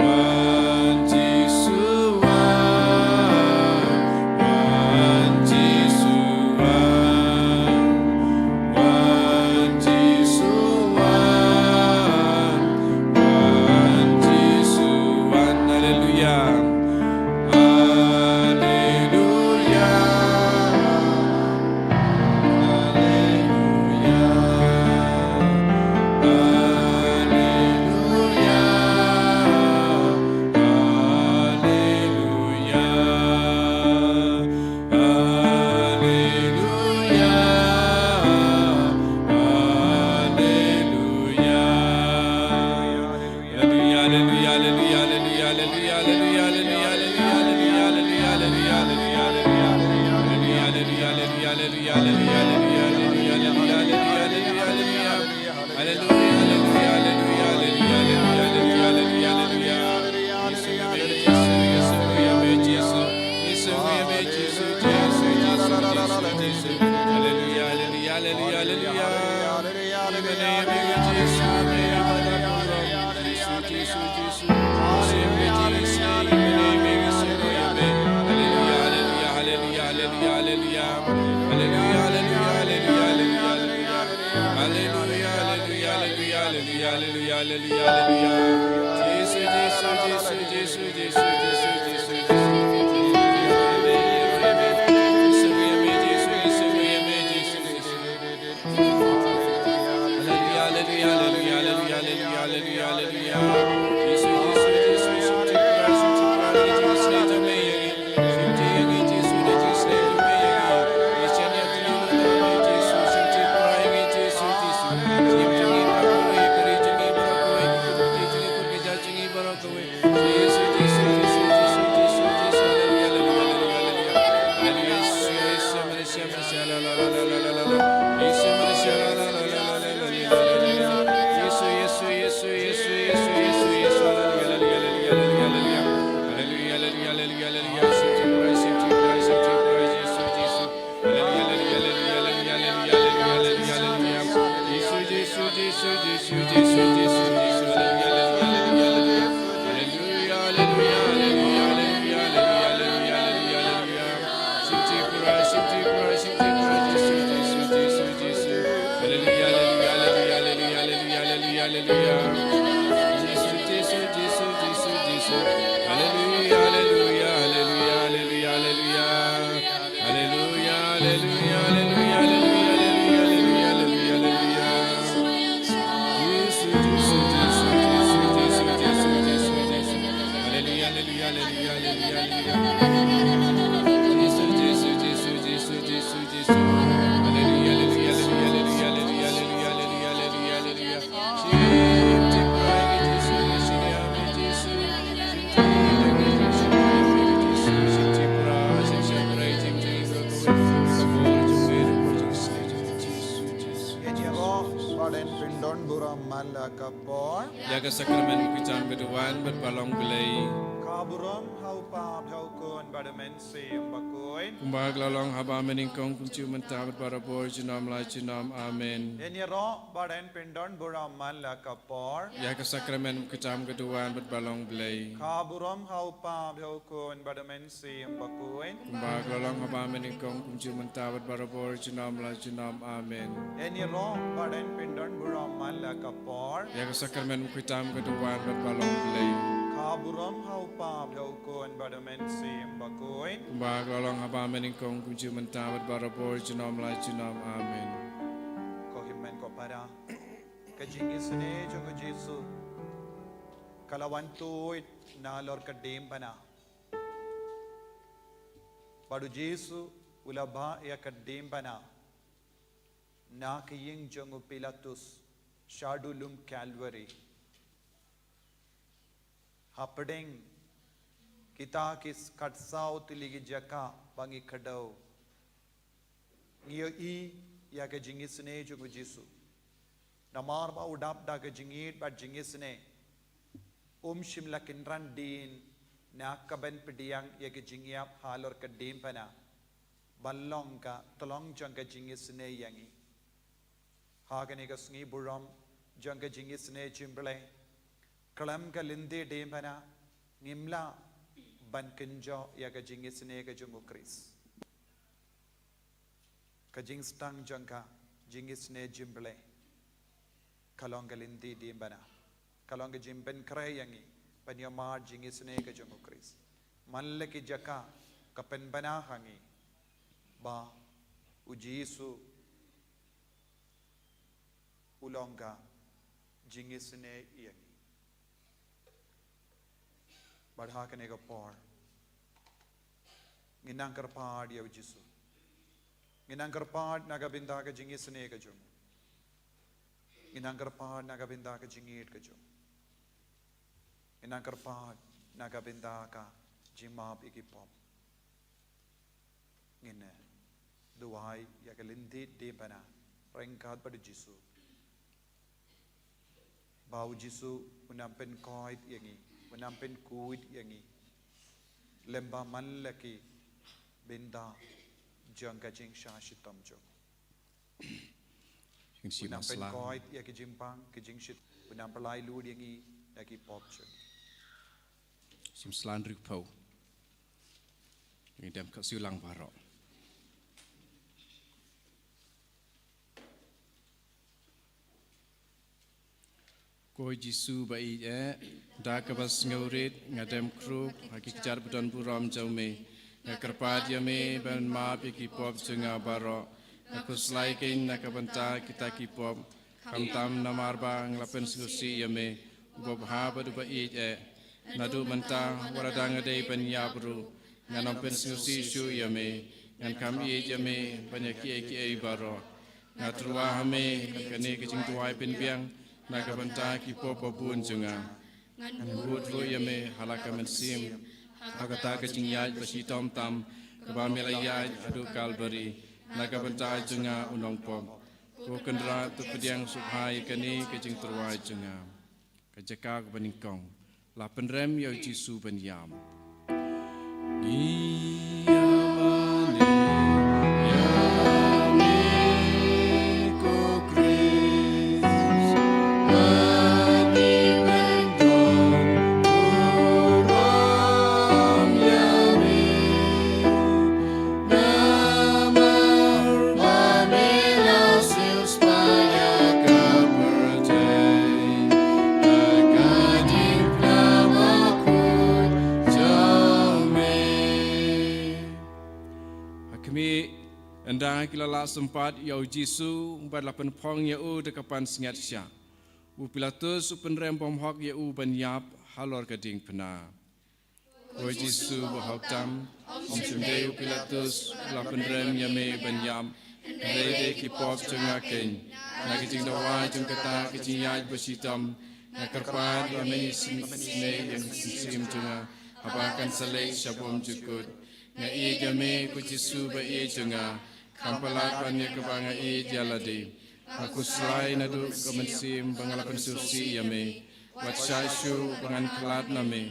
Wan Jisu wan. Wan Jisu wan. Wan Jisu wan, wan Jisu wan. Haleluya. Haleluya. Haleluya. Haleluya. Haleluya. Haleluya, haleluya. Haleluya, haleluya, haleluya. Haleluya, haleluya, haleluya, haleluya. Haleluya, haleluya, haleluya, haleluya, haleluya, haleluya, haleluya, haleluya, haleluya. Jisu, Jisu, Jisu, Jisu, Jisu, Jisu, Jisu, Jisu, Jisu, Jisu. Haleluya, haleluya, haleluya, haleluya. Jisu, Jisu, Jisu, Jisu, Jisu. Haleluya, haleluya, haleluya, haleluya. Haleluya, haleluya, haleluya, haleluya, haleluya. Haleluya, haleluya, haleluya, haleluya, haleluya, haleluya. Jisu, Jisu, Jisu, Jisu, Jisu, Jisu, Jisu. Haleluya, haleluya, haleluya, haleluya, haleluya, haleluya. Jisu, Jisu, Jisu, Jisu, Jisu, Jisu, Jisu. Haleluya, haleluya, haleluya, haleluya, haleluya. Haleluya, haleluya, haleluya. Jisu, Jisu, Jisu. Haleluya, haleluya, haleluya, haleluya, haleluya. Jisu, Jisu, Jisu, Jisu, Jisu, Jisu. Haleluya, haleluya, haleluya, haleluya, haleluya, haleluya, haleluya. Ïa ka sakramen khristan ka duwan bad ba long Blei. Ka burom ha u Kpa, ha u Khun bad ha u Mynsiem Bakhuid. Kumba ka la long haba mynnyngkong, kumjuh mynta bad barabor, junom la junom. Amen. Ngin ïaroh bad ngin pyndon burom man la ka por. Ïa ka sakramen khristan ka duwan bad ba long Blei. Ka burom ha u Kpa, ha u Khun bad ha u Mynsiem Bakhuid. Kumba ka la long haba mynnyngkong, kumjuh mynta bad barabor, junom la junom. Amen. Ngin ïaroh bad ngin pyndon burom man la ka por. Ïa ka sakramen khristan ka duwan bad ba long Blei. Ka burom ha u Kpa, ha u Khun bad ha u Mynsiem Bakhuid. Kumba ka la long haba mynnyngkong, kumjuh mynta bad barabor, junom la junom. Amen. Ko hynmen ko para, ka jingisynei jong u Jisu ka la wan tuid nalor ka diengphna. Bad u Jisu u la bah ïa ka diengphna na ka ïing jong u Pilatus, shaduh lum Kalbari. Hapdeng kita ki khatsaw tylli ki jaka ba ngi kdew, ngi ïohi ïa ka jingisynei jong u Jisu. Namar ba u dap da ka jingïeit bad jingisynei, um shym la kynran dien na ka ban pdiang ïa ka jingïap halor ka diengphna, ban long ka tyllong jong ka jingisynei ïa ngi. Ha kane ka sngi burom jong ka jingisynei jong U Blei, khlem ka lynti diengphna, ngim lah ban kynjoh ïa ka jingisynei ka jong U Khrist. Ka jingstad jong ka jingisynei jong U Blei ka long ka lynti diengphna, ka long ka jingpynkhreh ïa ngi ban ïohmad jingisynei ka jong U Khrist. Man la ki jaka ka pynbna ha ngi ba U Jisu u long ka jingisynei ïa ngi. Bad ha kane ka por ngin nang kyrpad ïa U Jisu. Ngin nang kyrpad na ka bynta ka jingisynei ka jong u. Ngin nang kyrpad na ka bynta ka jingïeit ka jong u. Ngin nang kyrpad na ka bynta ka jingmap ïa ki pop. Ngin, eh, duwai ïa ka lynti diengphna ryngkat bad U Jisu, ba U Jisu un nang pynkoit ïa ngi, un nang pynkoit ïa ngi lem bad man la ki bynta jong ka jingshah shitom jong u. Ngin shim, un nang pynkoit ïa ki jingpang, ki jingshit, un nang pyllait lut ïa ngi na ki pop jong ngi. Shim sla hynriewphew. Ngin dem ka siewlang baroh. Ko Jisu ba ïeit eh, da kaba sngewrit nga dem khrup ha ki kjat ba don burom jong me. Nga kyrpad ïa me ban map ïa ki pop jong nga baroh. Nga khuslai kein na ka bynta kita ki pop, khamtam namar ba nga la pynsngewsih ïa me, uba bha bad uba ïeit eh. Naduh mynta wat lada nga dei ban ïap ruh, ngan ym pynsngewsih shuh ïa me, ngan kham ïeit ïa me ban ïa kiei kiei baroh. Nga tyrwa ha me kane ka jingduwai pynbiang na ka bynta ki pop ba bun jong nga. Ngan bud ruh ïa me ha la ka mynsiem ha kata ka jingïaid ba shitom tam kaba me la ïaid haduh Kalbari na ka bynta jong nga u nongpop. Ko Kynrad, to pdiang sngewbha ïa kane ka jingtyrwa jong nga. Ka jaka kaba nyngkong, la pynrem ïa U Jisu ban ïam. Ngi ïam ïa me, ïa me ko Khrist, ba ngi pyndonkam burom ïa me. Namar ba me la siewspah ïa ka pyrthei da ka jingpynlong bakhuid jong me. Ha khmih, ynda ki la lah sympat ïa U Jisu bad la pynphong ïa u da ka pansngiat shiah, u Pilatus u pynrem bymhok ïa u ban ïap halor ka diengphna. Ko Jisu ba hok tam, ym shym dei u Pilatus u la pynrem ïa me ban ïap, hynrei dei ki pop jong nga kein. Na ka jingdawa jong kata ka jingïaid ba shitom, nga kyrpad ba men isynei ïa ka mynsiem jong nga haba kan sa leit sha bymjukut. Nga ïeit ïa me ko Jisu ba ïeit jong nga, kham palat ban ïa kaba nga ïeit ïa lade. Nga khuslai naduh ka mynsiem ba nga la pynsngewsih ïa me. Wat shah shuh ba ngan khlad na me.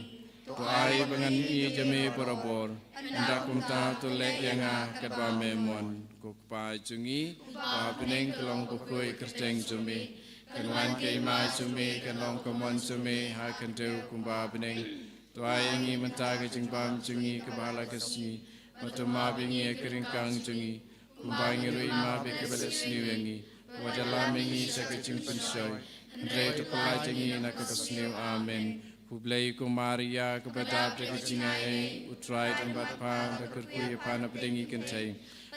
To ai ba ngan ïeit ïa me barabor. Ynda kumta to leh ïa nga katba me mon. Ko Kpa jong ngi ba ha bneng, ka long bakhuid ka kyrteng jong me. Kan wan ka hima jong me, kan long ka mon jong me ha khyndew kumba ha bneng. To ai ïa ngi mynta ka jingbam jong ngi kaba ha la ka sngi. Bad to map ïa ngi ïa ki ryngkang jong ngi, kumba ngi ruh ngi map ïa kiba leh sniew ïa ngi. Wat ïalam ïa ngi sha ka jingpynshoi, hynrei to pyllait ïa ngi na kaba sniew. Amen. Khublei ko Maria kaba dap da ka jingaiei, U Trai u don bad pha, la kyrkhu ïa pha na pdeng ki kynthei,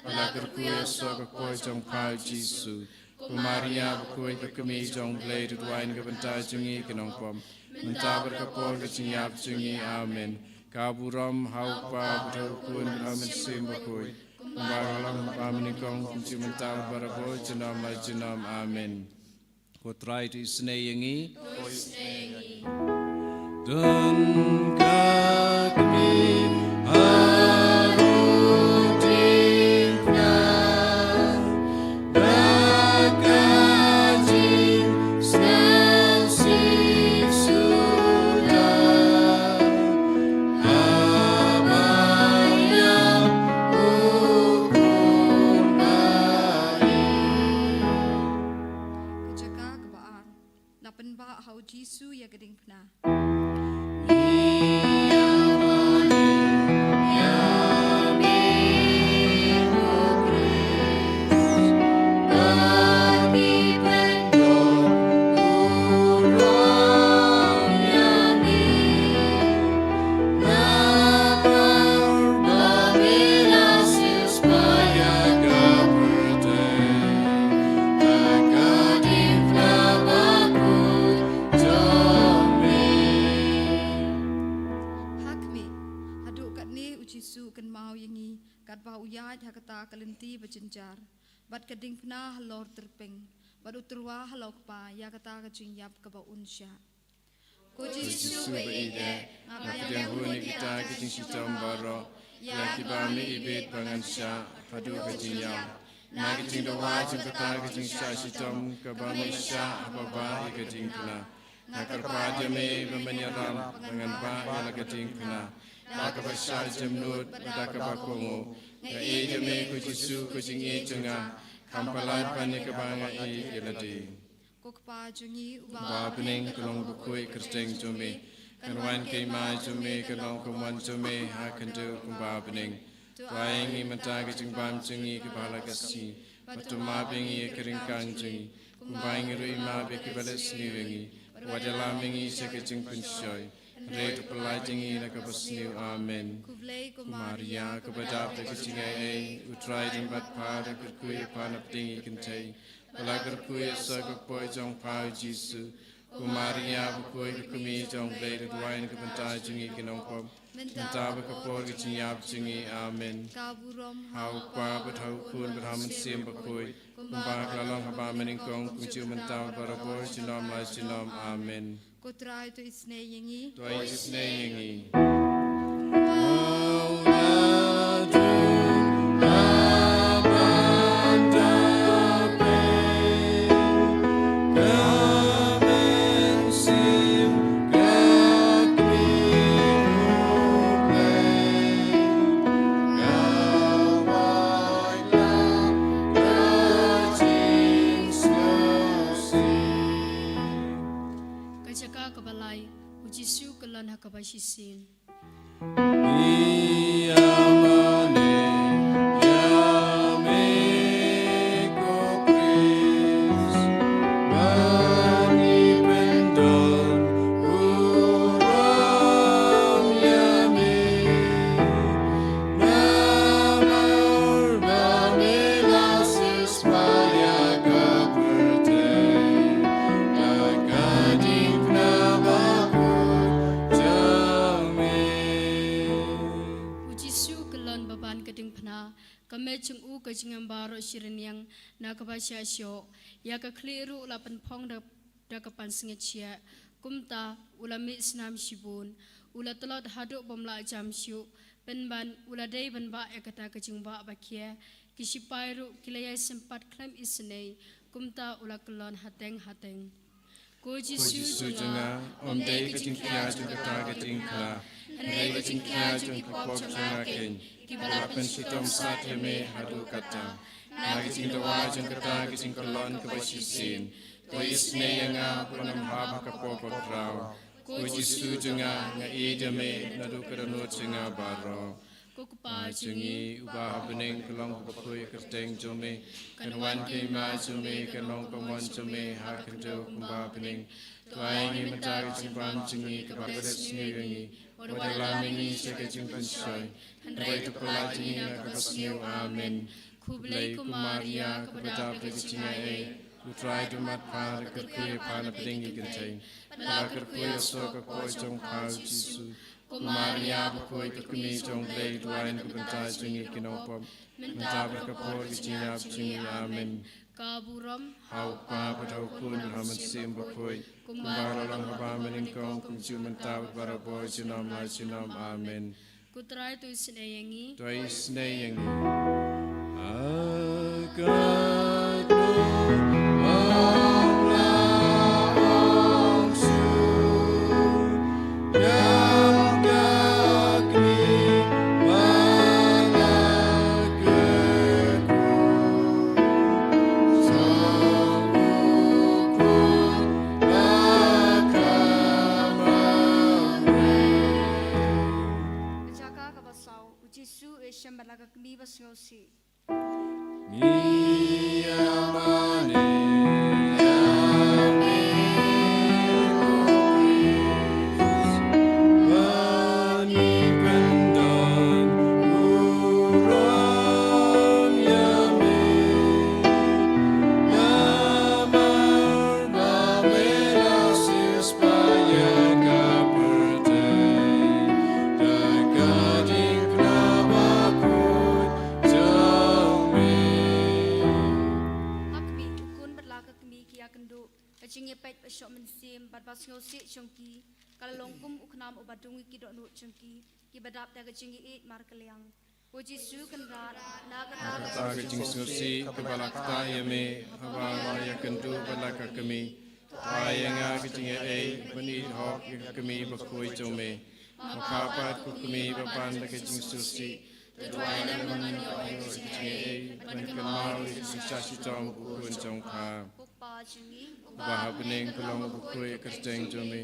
bad la kyrkhu ïa u soh ka kpoh jong pha U Jisu. Ko Maria bakhuid, ka kmie jong U Blei, to duwai na ka bynta jong ngi ki nongpop, mynta bad ka por ka jingïap jong ngi. Amen. Ka burom ha U Kpa bad ha U Khun bad ha U Mynsiem Bakhuid, kumba ka long ha kaba nyngkong, kumjuh mynta, barabor, junom la junom. Amen. Ko Trai to isynei ïa ngi. Don ka kmie ha u diengphna, da ka jing Pynbah ha u Jisu ïa ka diengphna. Ha khmih, haduh katne u Jisu u kynmaw ïa ngi, katba u ïaid ha kata ka lynti ba jynjar, bad ka diengphna halor tyrpeng, bad u tyrwa halor kpa ïa kata ka jingïap kaba un shah. Ko Jisu ba ïeit, nga pdiang hun ïa kita ki jingshitom baroh, ïa kiba me ibit ba ngan shah haduh ka jingïap. Na ka jingdawa jong kata ka jingshah shitom kaba me shah haba bah ïa ka diengphna, nga kyrpad ïa me ba men ïarap ba ngan bah ïa la ka diengphna da kaba shah jemnud bad da kaba kohnguh. Nga ïeit ïa me ko Jisu, ko jingïeit jong nga, kham palat ban ïa kaba nga ïeit ïa lade. Ko Kpa jong ngi uba ha bneng, ka long ka bakhuid kyrteng jong me. Kan wan ka hima jong me, kan long ka mon jong me ha khyndew kumba ha bneng. To ai ïa ngi mynta ka jingbam jong ngi kaba ha la ka sngi. Bad to map ïa ngi ïa ki ryngkang jong ngi, kumba ngi ruh ngi map ïa kiba leh sniew ïa ngi. Wat ïalam ïa ngi sha ka jingpynshoi, hynrei to pyllait ïa ngi na kaba sniew. Amen. Khublei ko Maria, kaba dap da ka jingaiei, U Trai u don bad pha, to kyrkhu ïa pha na pdeng ki kynthei, bad la kyrkhu ïa u soh ka kpoh jong pha u Jisu. Ko Maria bakhuid, ka kmie jong U Blei, to duwai na ka bynta jong ngi ki nongpop, mynta bad ka por ka jingïap jong ngi. Amen. Ka burom ha U Kpa bad ha U Khun bad ha U Mynsiem Bakhuid, kumba ka la long ha kaba nyngkong, kumjuh mynta bad barabor, junom la junom. Amen. Ko Trai to isynei ïa ngi. To isynei ïa ngi. Ka jaka kaba lai, U Jisu u kyllon ha kaba shisien. Ïa mane, ïa me ko Khrist, ba ngi pyndon burom ïa me. Namar ba me la siewspah ïa ka pyrthei da ka diengphna bakhuid jong me. U Jisu u kyllon ba ban ka diengphna, ka met jong u ka jingim baroh shi rynïeng na kaba shah shoh, ïa ka khlieh ruh la pynphong da da ka pansngiat shiah. Kumta u la mih snam shibun, u la tlot haduh bym lah jam shuh, pynban u la dei ban bah ïa kata ka jingbah ba khia. Ki shipai ruh ki la ïai sympat khlem isynei, kumta u la kyllon hateng hateng. Ko Jisu jong nga, ym dei ka jingkhia jong kata ka diengphna, hynrei ka jingkhia jong ki pop jong nga kein, kiba la pynshitom sat ïa me haduh katta. Na ka jingdawa jong kata ka jingkyllon kaba shisien, to isynei ïa nga ban ym hap ha ka pop bakhraw. Ko Jisu jong nga, nga ïeit ïa me naduh ka dohnud jong nga baroh. Ko Kpa jong ngi uba ha bneng, ka long ka bakhuid kyrteng jong me. Kan wan ka hima jong me, kan long ka mon jong me ha khyndew kumba ha bneng. To ai ïa ngi mynta ka jingbam jong ngi kaba ha ka sngi, wat ïalam ïa ngi sha ka jingpynshoi, hynrei to pyllait ïa ngi na kaba sniew. Amen. Khublei ko Maria, kaba dap da ka jingaiei, U Trai u don bad pha, to kyrkhu ïa pha na pdeng ki kynthei, bad la kyrkhu ïa u soh ka kpoh jong pha u Jisu. Ko Maria bakhuid, ka kmie jong U Blei, to duwai na ka bynta jong ngi ki nongpop, mynta bad ha ka por ka jingïap jong ngi. Amen. Ka burom ha U Kpa bad ha U Khun bad ha U Mynsiem Bakhuid, kumba la long ha kaba nyngkong, kumjuh mynta bad barabor, junom la junom. Amen. Ko Trai to isynei ïa ngi. To isynei ïa ngi. Sngewsih. Ha khmih, u khun bad la ka kmie ki ïakynduh, ka jingïapeit ba shoh mynsiem bad ba sngewsih jong ki ka la long kum u khnam uba dung ïa ki dohnud jong ki kiba dap da ka jingïaieit markylliang. Ko Jisu Kynrad, na kata ka jingsngewsih kaba la ktah ïa me, haba la ïakynduh bad la ka kmie, to ai ïa nga ka jingïaieit ban ïeit hok ïa ka kmie bakhuid jong me. Ma phah pat ko kmie ba pan da ka jingsngewsih, to duwai lem ban ïoh ïa ka jingïaieit ban kynmaw ïa ka jingshah shitom u khun jong pha. Ko Pa jong ngi uba ha bneng, ka long bakhuid ïa ka kyrteng jong me.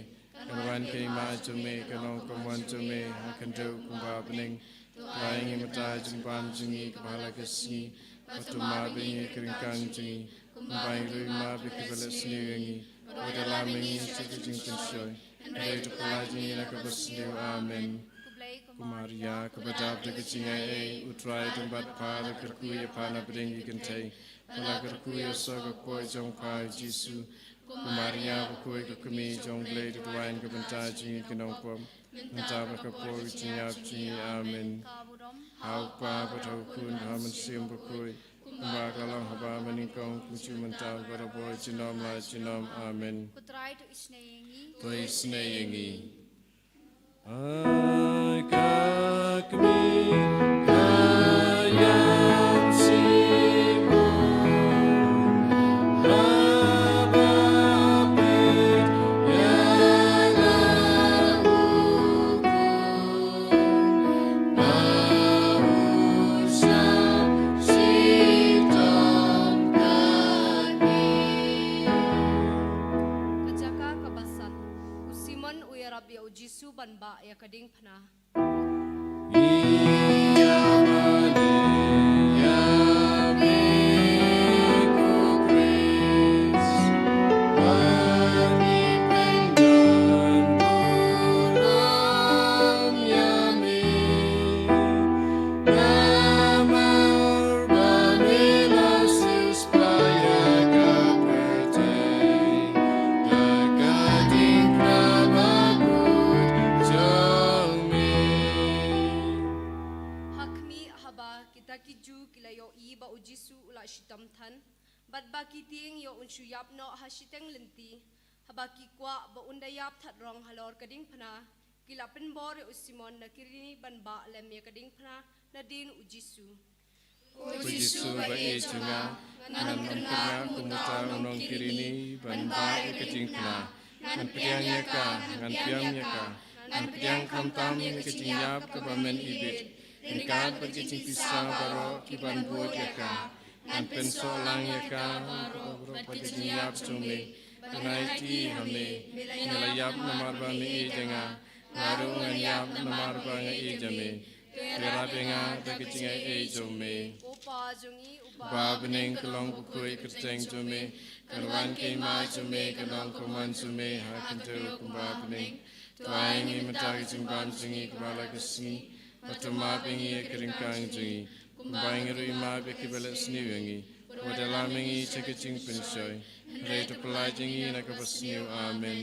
Kan wan ka hima jong me, kan long ka mon jong me ha khyndew kumba ha bneng. To ai ïa ngi mynta ka jingbam jong ngi kaba ha la ka sngi, bad to map ïa ngi ka ryngkang jong ngi, kumba ngi ruh ngi map ïa kiba leh sniew ïa ngi. Wat ïalam ïa ngi sha ka jingpynshoi, hynrei to pyllait ïa ngi na kaba sniew. Amen. Ko Maria kaba dap da ka jingaiei, U Trai u don bad pha, la kyrkhu ïa pha na pdeng ki kynthei, bad la kyrkhu ïa u soh ka kpoh jong pha u Jisu. Ko Maria bakhuid, ka kmie jong U Blei, to duwai na ka bynta jong ngi ki nongpop, mynta bad ha ka por ka jingïap jong ngi. Amen. Ha U Kpa bad ha U Khun bad ha U Mynsiem Bakhuid, kumba ka la long haba mynnyngkong, kumjuh mynta bad barabor, junom la junom. Amen. Ko Trai to isynei ïa ngi. To isynei ïa ngi. Ai ka kmie ka ïam Simon, haba peit ïa la u khun ba u shah shitom katne. Ka jaka kaba san. U Simon u ïarap ïa u Jisu ban bah ïa ka diengphna. Ha khmih, haba kita ki Jiw ki la ïohi ba u Jisu u la shitom than, bad ba ki tieng ïoh un shu ïap noh ha shiteng lynti, haba ki kwah ba un da ïap thad rong halor ka diengphna, ki la pynbor ïa u Simon na Kirini ban bah lem ïa ka diengphna nadien u Jisu. Ko Jisu ba ïeit jong nga, ngan ym kyrngah kum uta u nongkirini ban bah ïa ka diengphna. Ngan pdiang ïa ka, ngan pdiang ïa ka, ngan pdiang khamtam ïa ka jingïap kaba men ibit, ryngkat bad ka jingpisa baroh kiban bud ïa ka. Ngan pynsoh lang ïa ka baroh bad ka jingïap jong me. Bad ngan aiti ha me, me la ïap namar ba me ïeit ïa nga, nga ruh ngan ïap namar ba nga ïeit ïa me. To ïarap ïa nga da ka jingaiei jong me. Ko Pa jong ngi uba ha bneng, ka long bakhuid ka kyrteng jong me, kan wan ka hima jong me, kan long ka mon jong me ha khyndew kumba ha bneng. To ai ïa ngi mynta ka jingbam jong ngi kaba ha la ka sngi, bad to map ïa ngi ïa ka ryngkang jong ngi, kumba ngi ruh ngi map ïa kiba leh sniew ïa ngi. Wat ïalam ïa ngi sha ka jingpynshoi, hynrei to pyllait ïa ngi na kaba sniew. Amen.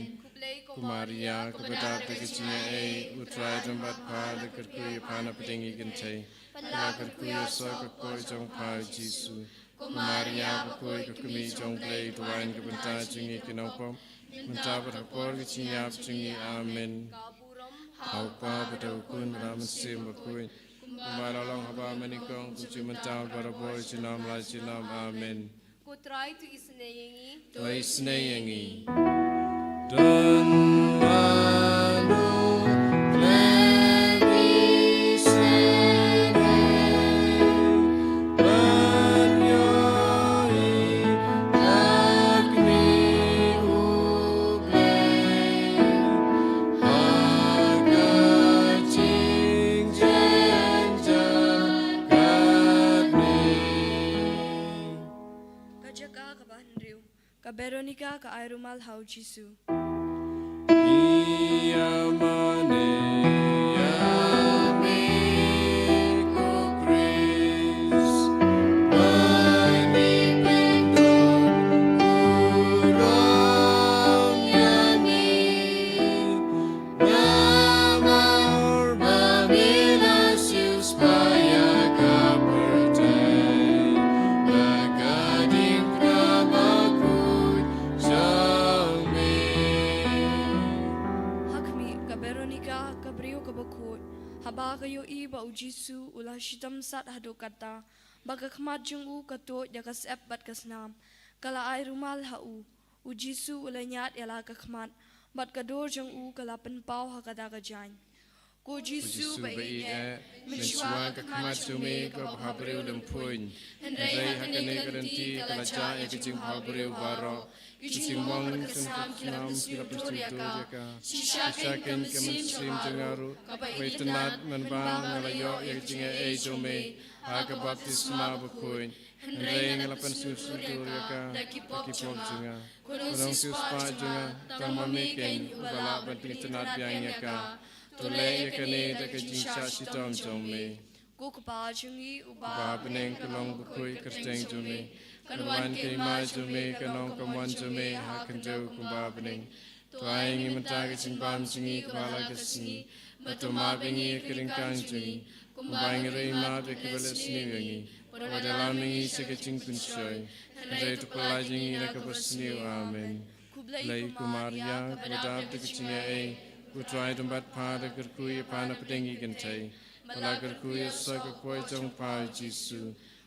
Ko Maria kaba dap da ka jingaiei, U Trai u don bad pha, la kyrkhu ïa pha na pdeng ki kynthei, bad la kyrkhu ïa u soh ka kpoh jong pha u Jisu. Ko Maria bakhuid, ka kmie jong U Blei, to duwai na ka bynta jong ngi ki nongpop, mynta bad ha ka por ka jingïap jong ngi. Amen. Ha U Kpa bad ha U Khun bad ha U Mynsiem Bakhuid, kumba la long haba mynnyngkong, kumjuh mynta bad barabor, junom la junom. Amen. Ko Trai to isynei ïa ngi. To isynei ïa ngi. Don ma no khlem isynei, ban ïohi jakni U Blei ha ka jingjynjar ka Veronica ka ai rumal ha u Jisu. Ïa mane ïa me ko Khrist, ba ngi pynduh burom ïa me. Namar ba me la siewspah ïa ka pyrthei da ka diengphna bakhuid jong me. Ha khmih, ka Veronica, ka briew kaba khuid, haba ka ïohi ba u Jisu u la shitom sat haduh katta, ba ka khmat jong u ka tuid da ka syep bad ka snam, ka la ai rumal ha u. U Jisu u la ñiad ïa la ka khmat, bad ka dur jong u ka la pynpaw ha kata ka jaiñ. Ko Jisu ba ïeit, mynshuwa ka khmat jong me ka bhabriew lymphun, hynrei ha kane ka lynti ka la jah ïa ka jingbhabriew baroh. Ki jingmong ki snam ki la pynshit dur ïa ka. Shisha kein ka mynsiem jong nga ruh kaba itynnad, mynba nga la ïoh ïa ka jingaiei jong me ha ka baptisma bakhuid. Hynrei nga la pynshit dur ïa ka da ki pop jong nga. Ko nongsiewspah jong nga, tang ma me kein uba lah ban pynitynnad biang ïa ka. To leh ïa kane da ka jingshah shitom jong me. Ko Kpa jong ngi uba ha bneng, ka long bakhuid ka kyrteng jong me. Kan wan ka hima jong me, kan long ka mon jong me ha khyndew kumba ha bneng. To ai ngi mynta ka jingbam jong ngi kaba ha la ka sngi, bad to map ïa ngi ïa ki ryngkang jong ngi, kumba ngi ruh ngi map ïa kiba leh sniew ïa ngi. Wat ïalam ïa ngi sha ka jingpynshoi, hynrei to pyllait ïa ngi na kaba sniew. Amen. Khublei ko Maria, kaba dap da ka jingaiei, U Trai u don bad pha. To kyrkhu ïa pha na pdeng ki kynthei, bad to kyrkhu ïa u soh ka kpoh jong pha u Jisu.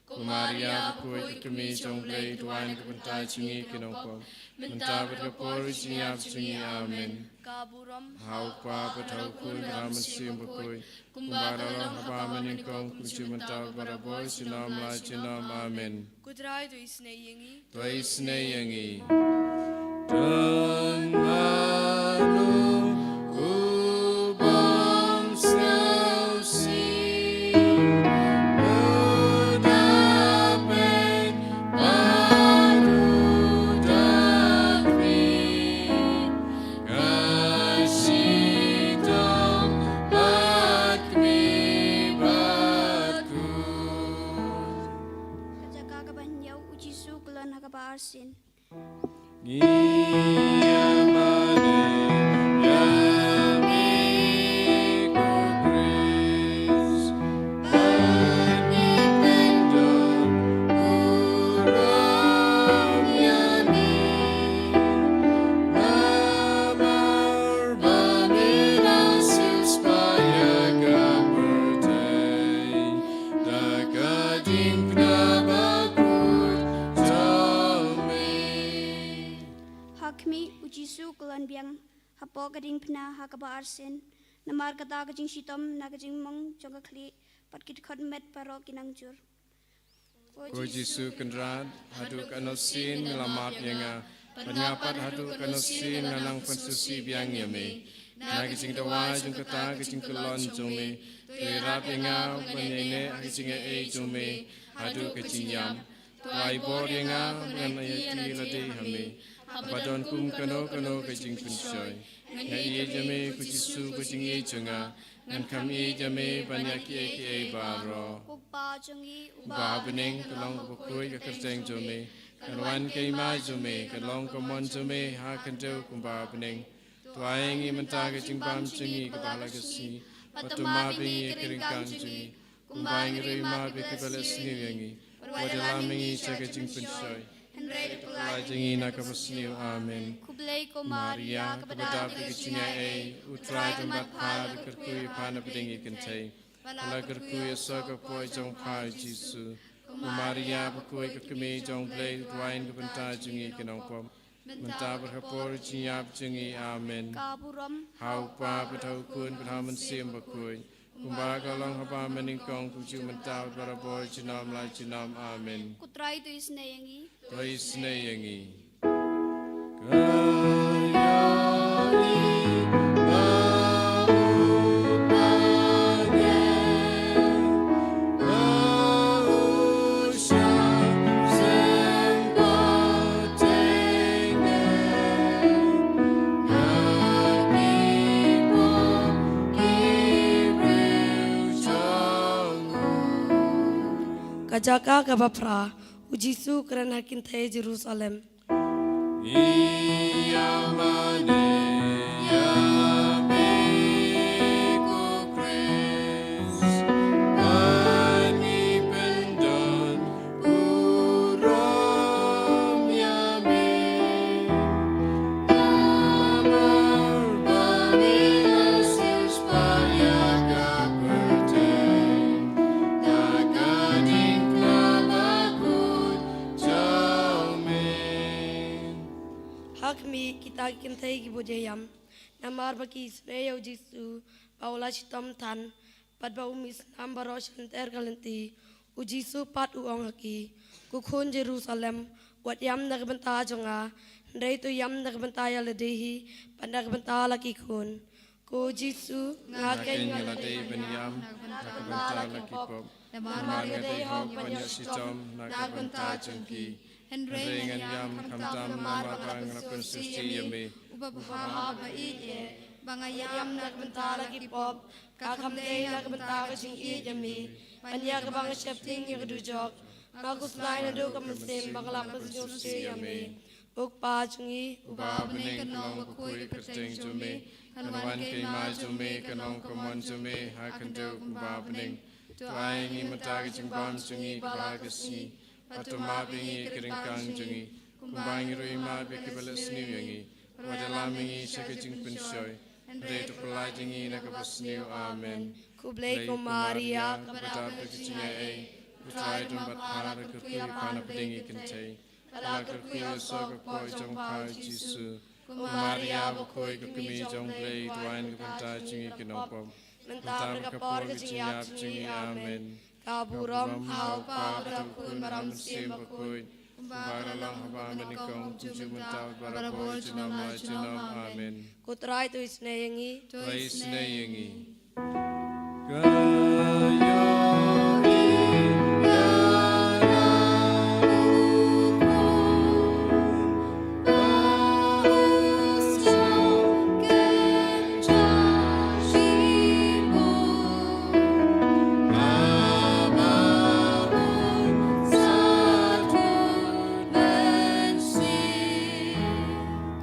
Ko Maria bakhuid, ka kmie jong U Blei, duwai na ka bynta jong ngi ki nongpop, mynta bad ha ka por jingïap jong ngi. Amen. Ka burom ha U Kpa bad ha U Khun bad ha U Mynsiem Bakhuid, kumba ka la long haba mynnyngkong, kumjuh mynta bad barabor, junom la junom. Amen. Ko Trai to isynei ïa ngi. To isynei ïa ngi. Don mano ubym sngewsih, u da peit bad u da khmih, ka shitom bad kmie bad khuid. Ka jaka kaba hynñiew, u Jisu u kyllon ha kaba arsien. Ngi ïa mane ïa me ko Khrist, bad ngi pynduh burom ïa me. Namar ba me la siewspah ïa ka pyrthei da ka diengphna bakhuid jong me. Ha khmih, u Jisu u kyllon biang hapoh ka diengphna ha kaba arsien. Namar kata ka jingshitom na ka jingmong jong ka khlieh, bad ki dkhot met baroh ki nang jur. Ko Jisu Kynrad, haduh katno sien me la map ïa nga, bad nga pat haduh katno sien nga nang pynsngewsih biang ïa me. Na ka jingdawa jong kata ka jingkyllon jong me, to ïarap ïa nga ban ïaineh ha ka jingaiei jong me haduh ka jingïap. To ai bor ïa nga ban ïaid lade ha me, haba don kum kano kano ka jingpynshoi. Nga ïeit ïa me ko Jisu, ko jingïeit jong nga. Ngan kham ïeit ïa me ban ïa kiei kiei baroh. Ko Kpa jong ngi uba ha bneng, kan long kaba khuid ka kyrteng jong me. Kan wan ka hima jong me, kan long ka mon jong me ha khyndew kumba ha bneng. To ai ngi mynta ka jingbam jong ngi kaba ha la ka sngi, bad to map ïa ngi ïa ki ryngkang jong ngi, kumba ngi ruh ngi map ïa kiba leh sniew ïa ngi. Wat ïalam ïa ngi sha ka jingpynshoi, hynrei to pyllait ïa ngi na kaba sniew. Amen. Khublei ko Maria, kaba dap da ka jingaiei, U Trai u don bad pha. To kyrkhu ïa pha na pdeng ki kynthei, bad to kyrkhu ïa u soh ka kpoh jong pha u Jisu. Ko Maria bakhuid, ka kmie jong U Blei, to duwai na ka bynta jong ngi ki nongpop, mynta bad ha ka por jingïap jong ngi. Amen. Ka burom ha U Kpa bad ha U Khun bad ha U Mynsiem Bakhuid, kumba ka la long haba mynnyngkong, kumjuh mynta bad barabor, junom la junom. Amen. Ko Trai to isynei ïa ngi. To isynei ïa ngi. Ka ïohi ba u Pagan ba u shah seng bad teng ne Jaka kaba phra, u Jisu u kren ha kynthei Jerusalem. Ha khmih, kita ki kynthei ki bud ïam, namar ba ki isynei ïa u Jisu ba u la shitom than, bad ba u mih snam baroh sha lynter ka lynti. U Jisu pat u ong ha ki, ko khun Jerusalem, wat ïam na ka bynta jong nga, hynrei to ïam na ka bynta ïa lade hi bad na ka bynta la ki khun. Ko Jisu, nga keiñ nga la dei ban ïam na ka bynta la ki pop, namar nga dei hok ban ïoh shitom na ka bynta jong ki. Hynrei ngan ïam khamtam namar ba nga la pynsngewsih ïa me, uba bha ba ïeit eh, ba nga ïam na ka bynta la ki pop, ka kham dei na ka bynta ka jingïeit ïa me. Ban ïa kaba nga sheptieng ïa ka dujok, nga khuslai naduh ka mynsiem ba nga la pynsngewsih ïa me. Ko Kpa jong ngi uba ha bneng, kan long bakhuid ka kyrteng jong me, kan wan ka hima jong me, kan long ka mon jong me ha khyndew kumba ha bneng. To ai ngi mynta ka jingbam jong ngi kaba ha ka sngi, bad to map ïa ngi ki ryngkang jong ngi, kumba ngi ruh ngi map ïa kiba leh sniew ïa ngi. Wat ïalam ïa ngi sha ka jingpynshoi, hynrei to pyllait ïa ngi na kaba sniew. Amen. Khublei ko Maria, kaba dap da ka jingaiei, U Trai u don bad pha, la kyrkhu ïa pha napdeng ki kynthei, la kyrkhu ïa u soh ka kpoh jong pha u Jisu. Ko Maria bakhuid, ka kmie jong U Blei, to wad na ka bynta jong ngi ki nongpop, mynta bad ha ka por ka jingïap jong ngi. Amen. Ka burom ha u Kpa, bad ha u Khun, bad ha u Mynsiem Bakhuid, kumba ka la long ha kaba nyngkong, kumjuh mynta, bad barabor, junom la junom. Amen. Ko Trai to isynei ïa ngi. To isynei ïa ngi. Ka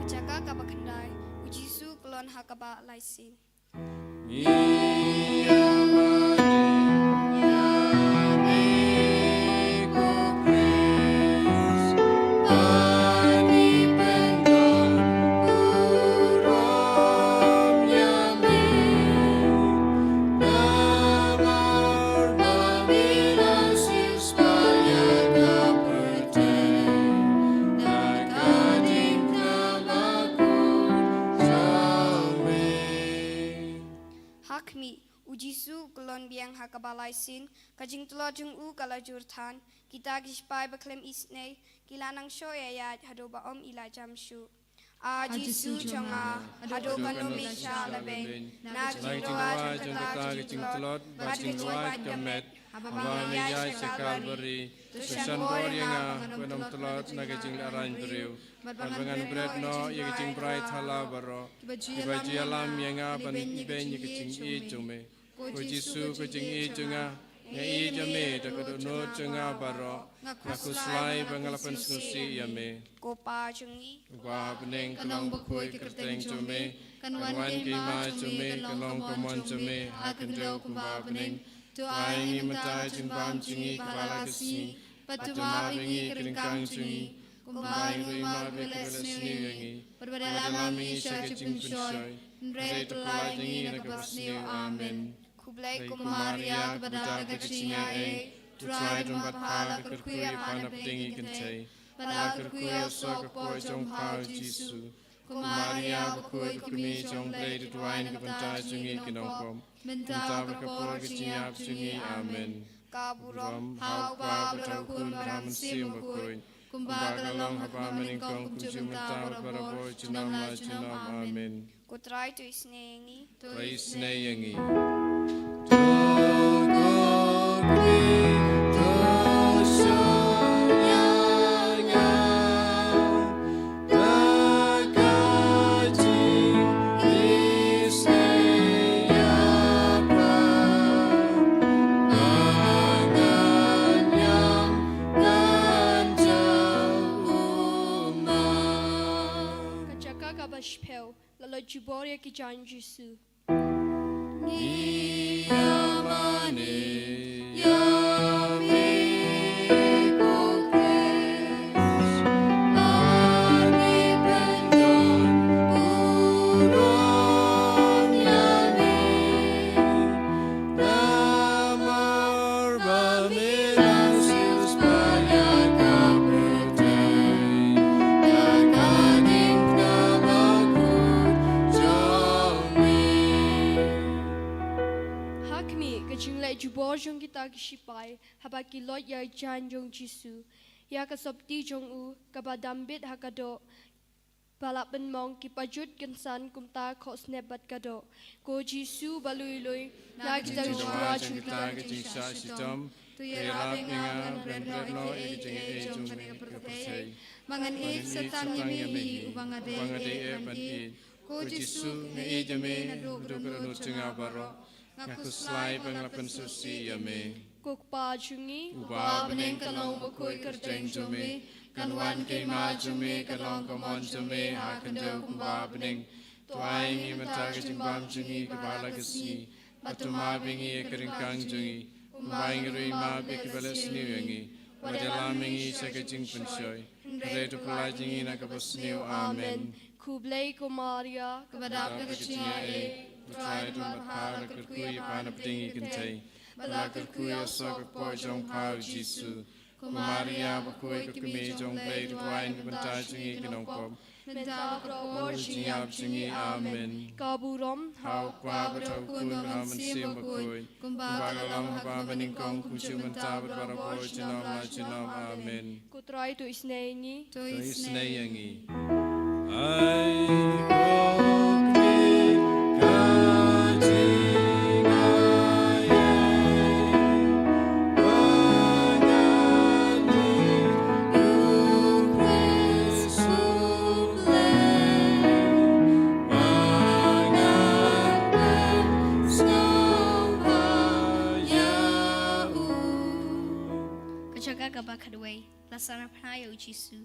jaka kaba khyndai, u Jisu u kyllon ha kaba lai sien. Ha khmih, u Jisu u kyllon biang ha kaba lai sien, ka jingtlot jong u ka la jur than, kita ki shipai bakhlem isynei ki la nang shoh ïaid haduh ba ym i la jem shuh. A Jisu jong nga, haduh katno me shah lehbeiñ na ka jingdawa jong kata ka jingtlot bad ka jingwad ka met, haba me ïaid sha Kalbari, to shon bor ïa nga ban ym tlot na ka jinglehrain briew, bad ba ngan bret noh ïa ka jingbrai thala baroh kiba ju ïalam ïa nga ban beiñ ïa ka jingïeit jong me. Ko Jisu, ka jingïeit jong nga, nga ïeit ïa me da ka dohnud jong nga baroh. Nga khuslai ba nga la pynsngewsih ïa me. Ko Pa jong ngi uba ha bneng, kan long bakhuid ka kyrteng jong me, kan wan ka hima jong me, kan long ka mon jong me ha khyndew kumba ha bneng. To ai ngi mynta ka jingbam jong ngi kaba la ka sngi, bad to map ïa ngi ki ryngkang jong ngi, kumba ngi ruh ngi map ïa kiba leh sniew ïa ngi, bad wat ïalam ïa ngi sha ka jingpynshoi, hynrei to pyllait ïa ngi na kaba sniew. Amen. Khublei ko Maria, kaba dap da ka jingaiei, U Trai u don bad pha, la kyrkhu ïa pha napdeng ki kynthei, bad la kyrkhu ïa u soh ka kpoh jong pha u Jisu. Ko Maria bakhuid, ka kmie jong U Blei, to duwai na ka bynta jong ngi ki nongpop, mynta bad ka por ka jingïap jong ngi. Amen. Ka burom ha u Kpa, bad ha u Khun, bad ha u Mynsiem Bakhuid, kumba ka la long ha kaba nyngkong, kumjuh mynta, bad barabor, junom la junom. Amen. Ko Trai to isynei ïa ngi. To isynei ïa ngi. ba shiphew, la leit jubor ïa ki jaiñ Jisu. Ha khmih, ka jingleit jubor jong kita ki sipai, haba ki leit ïa i jaiñ jong Jisu, ïa ka sopti jong u, kaba dam bit ha ka doh, ba la pynmong, ki pajut kynsan kumta khohsnep bad ka doh. Ko Jisu ba lui lui, na kita ki jingjia jong kita ki jingshah shitom, to ïarap ïa nga ban bret noh ïa ki jingaiei jong kane ka pyrthei. Ba ngan ïeit sa tang ïa me hi, uba nga dei eh ban ïeit. Ko Jisu, nga ïeit ïa me naduh ka dohnud jong nga baroh. Nga khuslai ba nga la pynsngewsih ïa me. Ko Kpa jong ngi uba ha bneng, ka long bakhuid kyrteng jong me. Kan wan ka hima jong me, kan long ka mon jong me ha khyndew kumba ha bneng. To ai ngi mynta ka jingbam jong ngi kaba ha la ka sngi. Bad to map ïa ngi ïa ka ryngkang jong ngi, kumba ngi ruh ngi map ïa kiba leh sniew ïa ngi. Wat ïalam ïa ngi sha ka jingpynshoi, hynrei to pyllait ïa ngi na kaba sniew. Amen. Khublei ko Maria, kaba dap da ka jingaiei, U Trai u don bad pha, la kyrkhu ïa pha napdeng ki kynthei, bad la kyrkhu ïa u soh ka kpoh jong pha u Jisu. Ko Maria bakhuid, ko kmie jong U Blei, to duwai na ka bynta jong ngi ki nongpop, mynta bad ha ka por jingïap jong ngi. Amen. Ka burom ha U Kpa bad ha U Khun bad ha U Mynsiem Bakhuid, kumba ka la long ha kaba nyngkong, kumjuh mynta bad barabor, junom la junom. Amen. Ko Trai to isynei ïa ngi. To isynei ïa ngi. Ai ko kmie ka jingaiei, ba ngan ïeit ïa U Khrist U Blei, ba ngan pynsngewbha ïa u. Ka jaka kaba khatwei, la sahnarphna ïa u Jisu.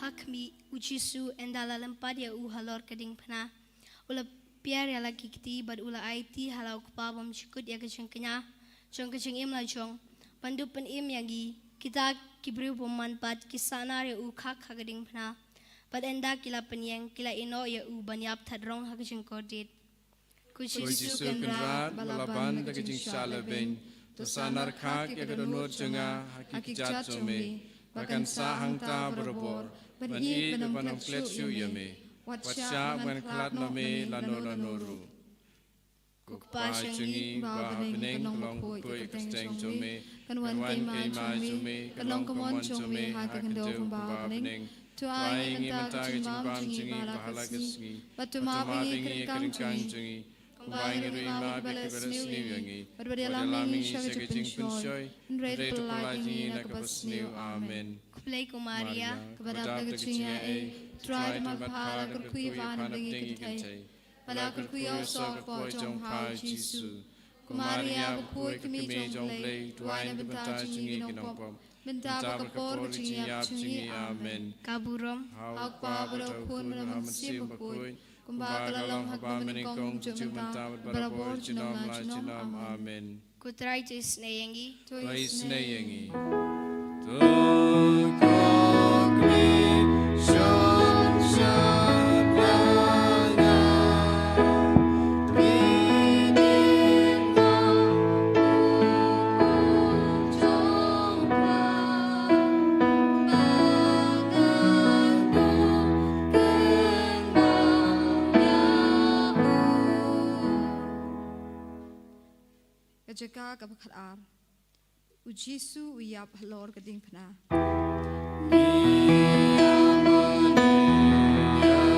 Ha khmih, u Jisu ynda la lympat ïa u halor ka diengphna, u la piar ïa la ki kti bad u la aiti ha la u Kpa bymjukut ïa ka jingkñia jong ka jingim lajong, ban dup pynim ïa ngi kita ki briew bymman pat ki sahnar ïa u khak ha ka diengphna. Bad ynda ki la pynïeng, ki la ïehnoh ïa u ban ïap thadrong ha ka jingkordit. Ko Jisu Kynrad ba la ban da ka jingshah lehbeiñ, to sahnar khak ïa ka dohnud jong nga ha ki kjat jong me, ba kan sah hangta barabor ban ïeit bad ban ym klet shuh ïa me. Wat shah ban khlad na me lano lano ruh. Ko Kpa jong ngi uba ha bneng, ka long bakhuid ka kyrteng jong me, kan wan ka hima jong me, kan long ka mon jong me ha ka khyndew kumba ha bneng. To ai ngi mynta ka jingbam jong ngi ba ha la ka sngi, bad to map ïa ngi ïa ka ryngkang jong ngi, kumba ngi ruh ngi map ïa kiba leh sniew ïa ngi, bad wat ïalam ïa ngi sha ka jingpynshoi, hynrei to pyllait ïa ngi na kaba sniew. Amen. Khublei ko Maria, kaba dap da ka jingaiei, U Trai u don bad pha, la kyrkhu ïa pha napdeng ki kynthei, bad la kyrkhu ïa u soh ka kpoh jong pha u Jisu. Ko Maria bakhuid, ka kmie jong U Blei, duwai na ka bynta jong ngi ki nongpop, mynta bad ha ka por ka jingïap jong ngi. Amen. Ka burom ha U Kpa bad ha U Khun bad ha U Mynsiem Bakhuid, kumba ka la long ha kaba nyngkong, kumjuh mynta bad barabor, junom la junom. Amen. Ko Trai to isynei ïa ngi. To isynei ïa ngi. To khokhlin shong shaphrang nga, phi dei ma u khun jong pha, ba ngan ïoh kynmaw ïa u. Ka jaka kaba khatar. U Jisu u ïap halor ka diengphna. Ngi ïa mane ïa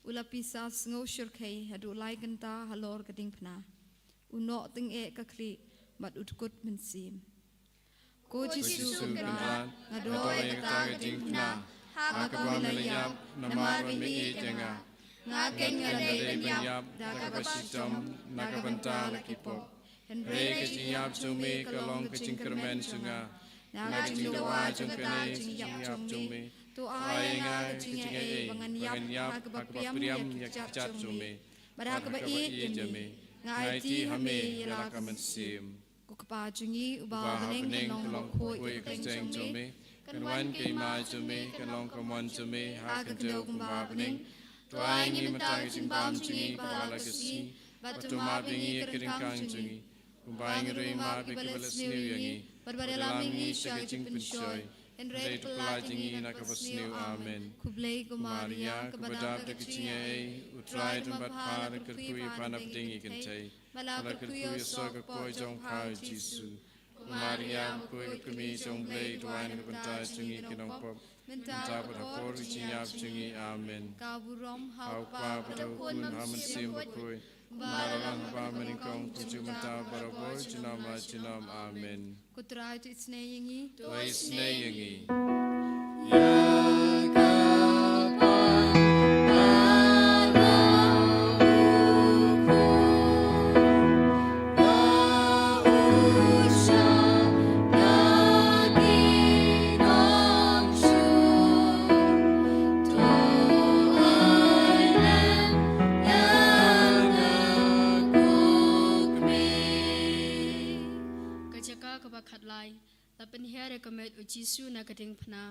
U la pisa sngew shyrkhei haduh lai kynta halor ka diengphna. U noh tyngeh ka khlieh bad u dkut mynsiem. Ko Jisu Kynrad, nga doh ïa kata ka diengphna ha kaba me la ïap, namar ba me ïeit ïa nga. Nga keiñ nga dei ban ïap da kaba shitom na ka bynta la ki pop. Hynrei ka jingïap jong me ka long ka jingkyrmen jong nga. Na ka jingdawa jong kane ka jingïap jong me, to ai ïa nga ka jingaiei ba ngan ïap ha kaba pdiang ïa ki kjat jong me bad ha kaba ïeit ïa me. Nga aiti ha me ïa la ka mynsiem. Ko Kpa jong ngi uba ha bneng, kan long bakhuid ïa ka kyrteng jong me. Kan wan ka hima jong me, kan long ka mon jong me ha ka khyndew kumba ha bneng. To ai ngi mynta ka jingbam jong ngi kaba ha la ka sngi, bad to map ïa ngi ïa ka ryngkang jong ngi, kumba ngi ruh ngi map ïa kiba leh sniew ïa ngi. Bad wat ïalam ïa ngi sha ka jingpynshoi, hynrei to pynlait ïa ngi na kaba sniew. Amen. Khublei ko Maria, kaba dap da ka jingaiei, U Trai u don bad pha, la kyrkhu ïa pha na pdeng ki kynthei, bad la kyrkhu ïa u soh ka kpoh jong pha u Jisu. Ko Maria, bakhuid ka kmie jong U Blei, to ai na ka bynta jong ngi ki nongpop, mynta bad ha por ka jingïap jong ngi. Amen. Ka burom ha U Kpa bad ha U Khun bad ha U Mynsiem Bakhuid, kumba la long ha kaba ha nyngkong, kumjuh mynta, barabor, junom la junom. Amen. Ko Trai to isynei ïa ngi. To isynei ïa ngi. Ka jaka kaba khatlai, la pynhiar ïa ka met u Jisu na ka diengphna.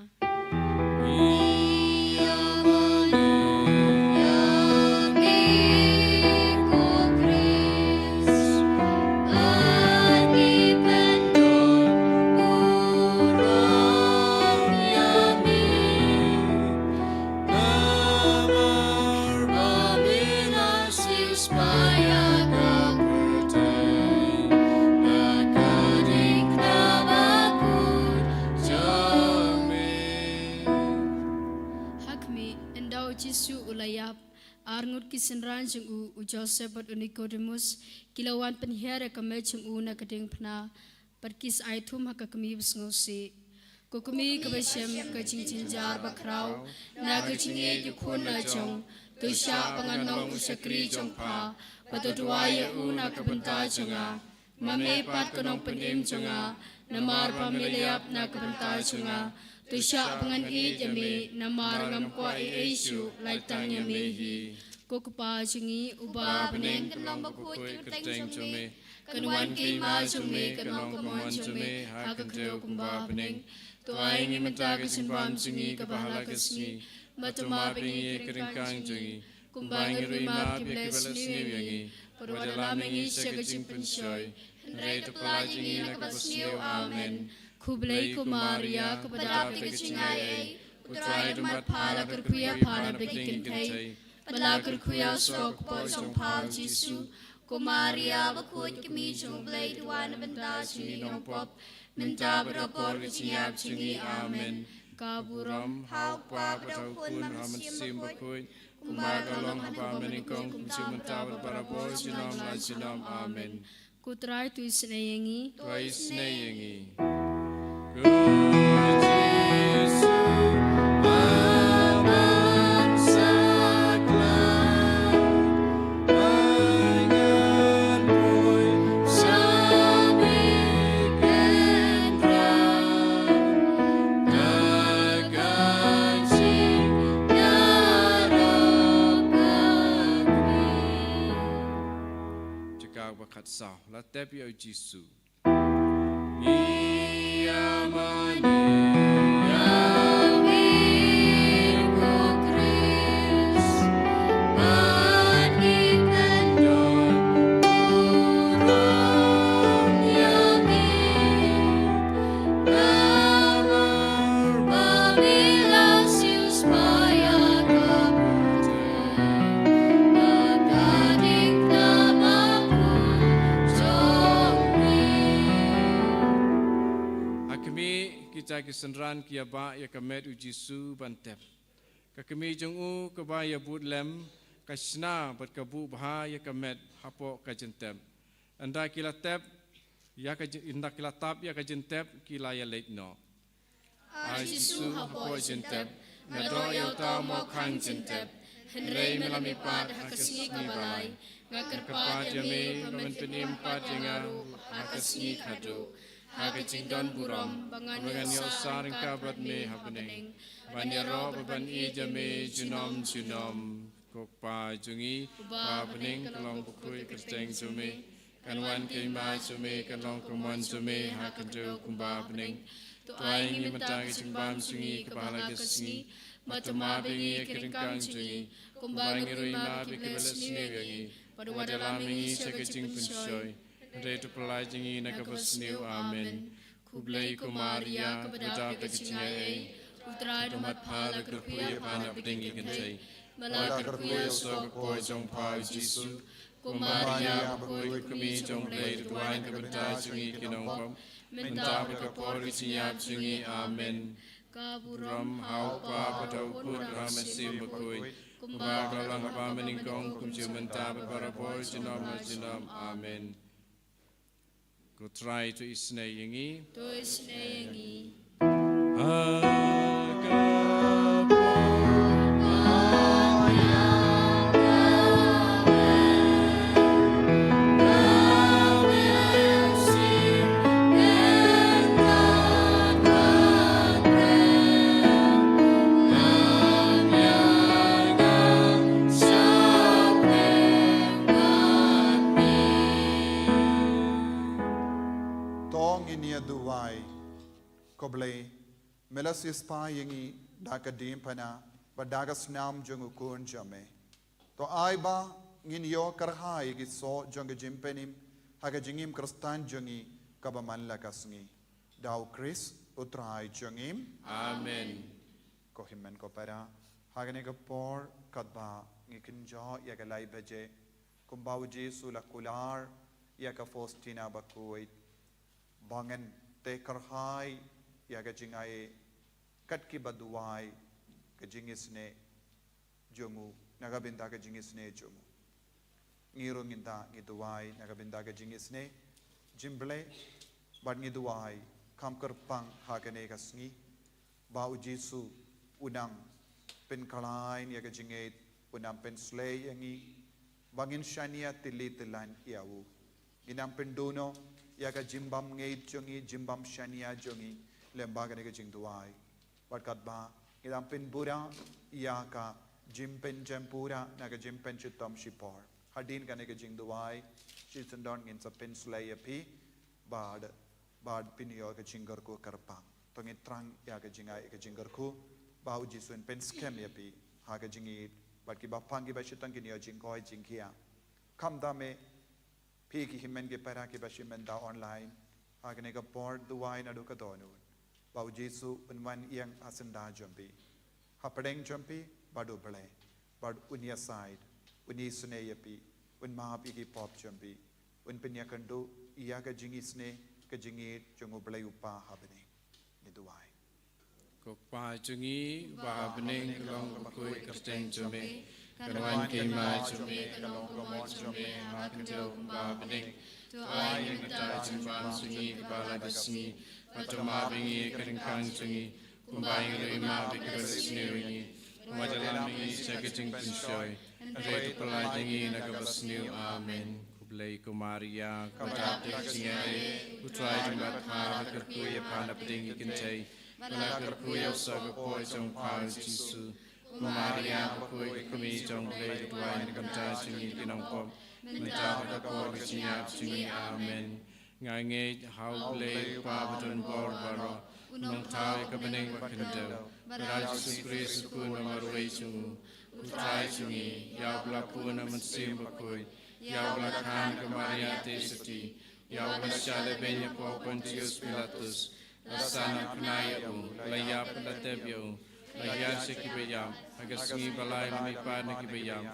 Namar ba me la siewspah ïa ka pyrthei, na ka diengphna bakhuid jong me. Ha khmih, ynda u Jisu u la ïap, arngut ki synran jong u, u Joseph bad u Nikodemus, ki la wan pynhiar ïa ka met jong u na ka diengphna, bad ki sa ai thum ha ka kmie ba sngewsih. Ko kmie kaba shem ka jingjynjar bakhraw na ka jingïeit ïa u khun la jong, to shah ba ngan long u shakri jong pha, bad to duwai ïa u na ka bynta jong nga. Ma me pat ko Nongpynim jong nga, namar ba me la ïap na ka bynta jong nga. To shah ba ngan ïeit ïa me, namar ngam kwah ei ei shuh, lait tang ïa me hi. Ko Kpa jong ngi uba ha bneng, kan long bakhuid ka kyrteng jong me. Kan wan ka hima jong me, kan long ka mon jong me ha ka khyndew kumba ha bneng. To ai ngi mynta ka jingbam jong ngi kaba ha la ka sngi, bad to map ïa ngi ïa ka ryngkang jong ngi, kumba ngi ruh ngi map ïa kiba leh sniew ïa ngi. Bad wat ïalam ïa ngi sha ka jingpynshoi, hynrei to pynlait ïa ngi na kaba sniew. Amen. Khublei ko Maria, kaba dap da ka jingaiei, U Trai u don bad pha, la kyrkhu ïa pha na pdeng ki kynthei, bad la kyrkhu ïa u soh ka kpoh jong pha u Jisu. Ko Maria bakhuid, kmie jong U Blei, to duwai na ka bynta jong ngi nongpop, mynta bad ha por ka jingïap jong ngi. Amen. Ka burom ha U Kpa bad ha U Khun bad ha U Mynsiem Bakhuid, kumba ka long ha kaba ha nyngkong, kumjuh mynta bad barabor, junom la junom. Amen. Ko Trai to isynei ïa ngi. To isynei ïa ngi. Ko Jisu, aman saklang, ai ngan poi sha me kynrad, da ka jingïarap ka kmie. Jaka ba khatsaw, la tep ïa u Jisu. Ngi ïa mane ïa me ko Khrist, bad ngi kyndon burom ïa me. Namar ba me la siewspah ïa ka pyrthei, na ka diengphna bakhuid jong me. Ha khmih, kita ki synran ki ïa bah ïa ka met u Jisu ban tep. Ka kmie jong u kaba ïabud lem ka shna bad ka buh bha ïa ka met hapoh ka jingtep. Ynda ki la tep ïa ka jin-, ynda ki la tap ïa ka jingtep ki la ïaleit noh. Ai Jisu, hapoh jingtep nga doh ïa uta u mawkhang jingtep, hynrei me la mihpat ha ka sngi kaba lai. Nga kyrpad ïa me ba men pynim pat ïa nga ruh ha ka sngi khadduh, ha ka jingdon burom ba ngan ïohsngew ryngkat bad me ha bneng, ban ïaroh bad ban ïeit ïa me junom junom. Ko Kpa jong ngi uba ha bneng, ka long bakhuid ka kyrteng jong me. Kan wan ka hima jong me, kan long ka mon jong me ha khyndew kumba ha bneng. To ai ngi mynta ka jingbam jong ngi kaba ha la ka sngi. Bad to map ïa ngi ïa ki ryngkang jong ngi, kumba ngi ruh ngi map ïa kiba leh sniew ïa ngi. Bad wat ïalam ïa ngi sha ka jingpynshoi, hynrei to pyllait ïa ngi na kaba sniew. Amen. Khublei ko Maria, kaba dap da ka jingaiei, U Trai u don bad pha. La kyrkhu ïa pha na pdeng ki kynthei, bad la kyrkhu ïa u soh ka kpoh jong pha u Jisu. Ko Maria bakhuid, ka kmie jong U Blei, to duwai na ka bynta jong ngi ki nongpop, mynta bad ka por ka jingïap jong ngi. Amen. Ka burom ha U Kpa bad ha U Khun bad ha U Mynsiem Bakhuid, kumba ka la long ha kaba nyngkong, kumjuh mynta bad barabor, junom junom. Amen. Ko Trai to isynei ïa ngi. To isynei ïa ngi. To ngin ïa duwai. Ko Blei, me la siewspah ïa ngi da ka diengphna bad da ka snam jong U Khun jong me. To ai ba ngin ïoh kyrhai ïa ki soh jong ka jingpynim ha ka jingim Khristan jong ngi kaba man la ka sngi. Da U Khrist U Trai jong ngi. Amen. Ko hynmen ko para, ha kane ka por katba ngi kynjoh ïa ka lai baje, kumba u Jisu u la kular ïa ka Faustina bakhuid, ba ngin teh kyrhai ïa ka jingaiei kat kiba duwai ka jingisynei jong u, na ka bynta ka jingisynei jong u. Ngi ruh ngin da ngi duwai na ka bynta ka jingisynei jong U Blei, bad ngi duwai kham kyrpang ha kane ka sngi, ba u Jisu u nang pynkhlaiñ ïa ka jingngeit, u nang pynshlei ïa ngi, ba ngin shaniah tylli tyllan ïa u. Ngin nang pynduh noh ïa ka jingbym ngeit jong ngi, jingbym shaniah jong ngi, lem bad kane ka jingduwai. Bad katba ngi dang pynbura ïa ka jingpynjem pura na ka jingpynshitom shipor, hadien kane ka jingduwai, shisyndon ngin sa pynshlei ïa phi bad, bad pynïoh ka jingkyrkhu kyrpang. To ngin thrang ïa ka jingai ka jingkyrkhu, ba u Jisu un pynskhem ïa phi ha ka jingïeit, bad kiba pang kiba shitom kin ïoh jingkoit jingkhiah. Khamtam eh phi ki hynmen ki para kiba shim mynta online, ha kane ka por duwai naduh ka dohnud, ba u Jisu un wan ïeng ha syndah jong phi, ha pdeng jong phi bad U Blei, bad un ïasaid, un isynei ïa phi, un map ïa ki pop jong phi, un pynïakynduh ïa ka jingisynei ka jingïeit jong U Blei U Kpa ha bneng. Ngi duwai. Ko Kpa jong ngi uba ha bneng, ka long bakhuid ka kyrteng jong me, kan wan ka hima jong me, kan long ka mon jong me ha khyndew kumba ha bneng. To ai ngi mynta ka jingbam jong ngi kaba la ka sngi, bad to map ïa ngi ïa ki ryngkang jong ngi, kumba ngi ruh ngi map ïa kiba leh sniew ïa ngi. Wat ïalam ïa ngi sha ka jingpynshoi, hynrei to pyllait ïa ngi na kaba sniew. Amen. Khublei ko Maria, kaba dap da ka jingaiei, U Trai u don bad pha. La kyrkhu ïa pha na pdeng ki kynthei, bad la kyrkhu ïa u soh ka kpoh jong pha u Jisu. Ko Maria bakhuid, ka kmie jong U Blei, to duwai na ka bynta jong ngi ki nongpop, mynta bad ka por ka jingïap jong ngi. Amen. Nga ngeit ha U Blei U Kpa badonbor baroh, u nongthaw ïa ka bneng bad khyndew, bad ha U Jisu Khrist u Khun ba marwei jong u, U Trai jong ngi, ïa uba la pun ha u Mynsiem Bakhuid, ïa uba la kha na ka Maria Theisotti, ïa uba la shah lehbeiñ hapoh Pontius Pilatus, la san ha u khynnah ïa u, la ïap bad la tep ïa u, la hiar sha kiba ïap, ha ka sngi ba lai la mihpat na kiba ïap,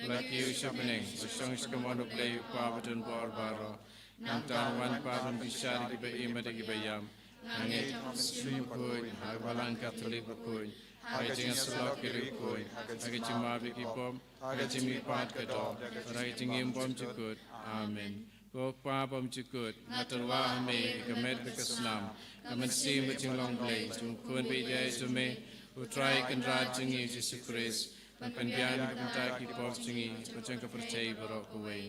la kiew sha bneng, la shong sha kamon U Blei U Kpa badonbor baroh. Nangta un wan pat ban bishar ïa kiba im bad ïa kiba ïap. Nga ngeit ha u Mynsiem Bakhuid, ha ka Balang Katholik bakhuid, ha ka jingïasyllok ki riewkhuid, ha ka jingmap ïa ki pop, ha ka jingmihpat ka doh, ha ka jingim bymjukut. Amen. Ko Kpa bymjukut, nga tyrwa ha me ïa ka met bad ka snam, ka mynsiem bad jinglong Blei jong U Khun baieit jong me, U Trai Kynrad jong ngi U Jisu Khrist, ban pynbiang na ka bynta ki pop jong ngi bad jong ka pyrthei baroh kawei.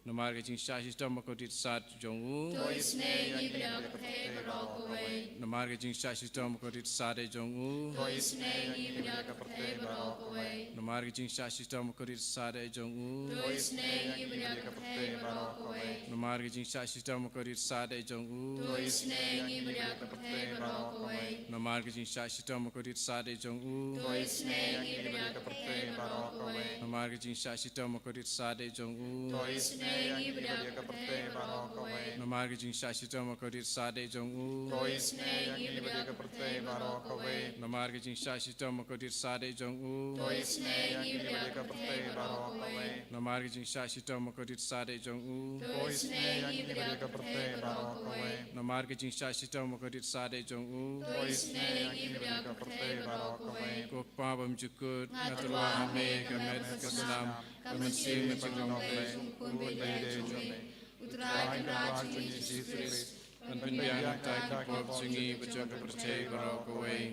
Namar ka jingshah shitom bakordit sat jong U. To isynei ïa ngi bad ïa ka pyrthei baroh kawei. Namar ka jingshah shitom bakordit sat jong U. To isynei ïa ngi bad ïa ka pyrthei baroh kawei. Namar ka jingshah shitom bakordit sat jong U. To isynei ïa ngi bad ïa ka pyrthei baroh kawei. Namar ka jingshah shitom bakordit sat jong U. To isynei ïa ngi bad ïa ka pyrthei baroh kawei. Namar ka jingshah shitom bakordit sat jong U. To isynei ïa ngi bad ïa ka pyrthei baroh kawei. Namar ka jingshah shitom bakordit sat jong U. To isynei ïa ngi bad ïa ka pyrthei baroh kawei. Namar ka jingshah shitom bakordit sat jong U. To isynei ïa ngi bad ïa ka pyrthei baroh kawei. Namar ka jingshah shitom bakordit sat jong U. To isynei ïa ngi bad ïa ka pyrthei baroh kawei. Namar ka jingshah shitom bakordit sat jong U. To isynei ïa ngi bad ïa ka pyrthei baroh kawei. Namar ka jingshah shitom bakordit sat jong U. To isynei ïa ngi bad ïa ka pyrthei baroh kawei. Ko Kpa bymjukut, nga tyrwa ha me ïa ka met bad ka snam, ka mynsiem bad jinglong Blei jong U Khun baieit jong me, U Trai Kynrad jong ngi U Jisu Khrist, ban pynbiang na ka bynta ki pop jong ngi bad jong ka pyrthei baroh kawei.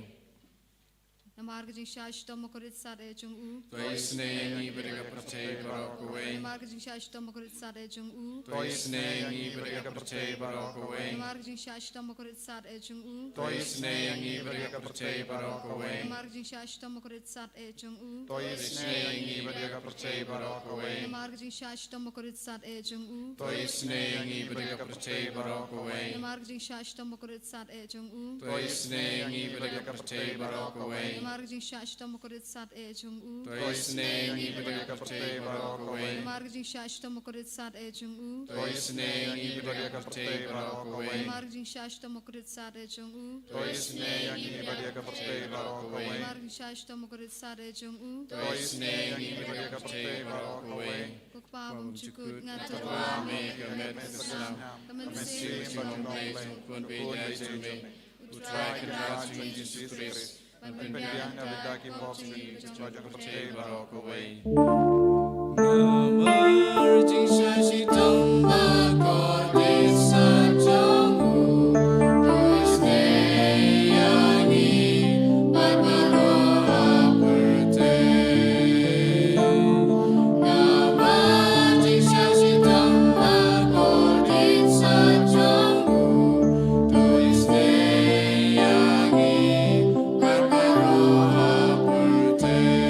Namar ka jingshah shitom bakordit sat jong U. To isynei ïa ngi bad ïa ka pyrthei baroh kawei. Namar ka jingshah shitom bakordit sat jong U. To isynei ïa ngi bad ïa ka pyrthei baroh kawei. Namar ka jingshah shitom bakordit sat jong U. To isynei ïa ngi bad ïa ka pyrthei baroh kawei. Namar ka jingshah shitom bakordit sat jong U. To isynei ïa ngi bad ïa ka pyrthei baroh kawei. Namar ka jingshah shitom bakordit sat jong U. To isynei ïa ngi bad ïa ka pyrthei baroh kawei. Namar ka jingshah shitom bakordit sat jong U. To isynei ïa ngi bad ïa ka pyrthei baroh kawei. Namar ka jingshah shitom bakordit sat jong U. To isynei ïa ngi bad ïa ka pyrthei baroh kawei. Namar ka jingshah shitom bakordit sat jong U. To isynei ïa ngi bad ïa ka pyrthei baroh kawei. Namar ka jingshah shitom bakordit sat jong U. To isynei ïa ngi bad ïa ka pyrthei baroh kawei. Namar ka jingshah shitom bakordit sat jong U. To isynei ïa ngi bad ïa ka pyrthei baroh kawei. Ko Kpa bymjukut, nga tyrwa ha me ïa ka met bad ka snam, ka mynsiem bad jinglong Blei jong U Khun baieit jong me, U Trai Kynrad jong ngi U Jisu Khrist, ban pynbiang na ka bynta ki pop jong ngi bad jong ka pyrthei baroh kawei. Namar ka jingshah shitom bakordit sat jong U, to isynei ïa ngi bad baroh ha pyrthei. Namar ka jingshah shitom bakordit sat jong U, to isynei ïa ngi bad baroh ha pyrthei.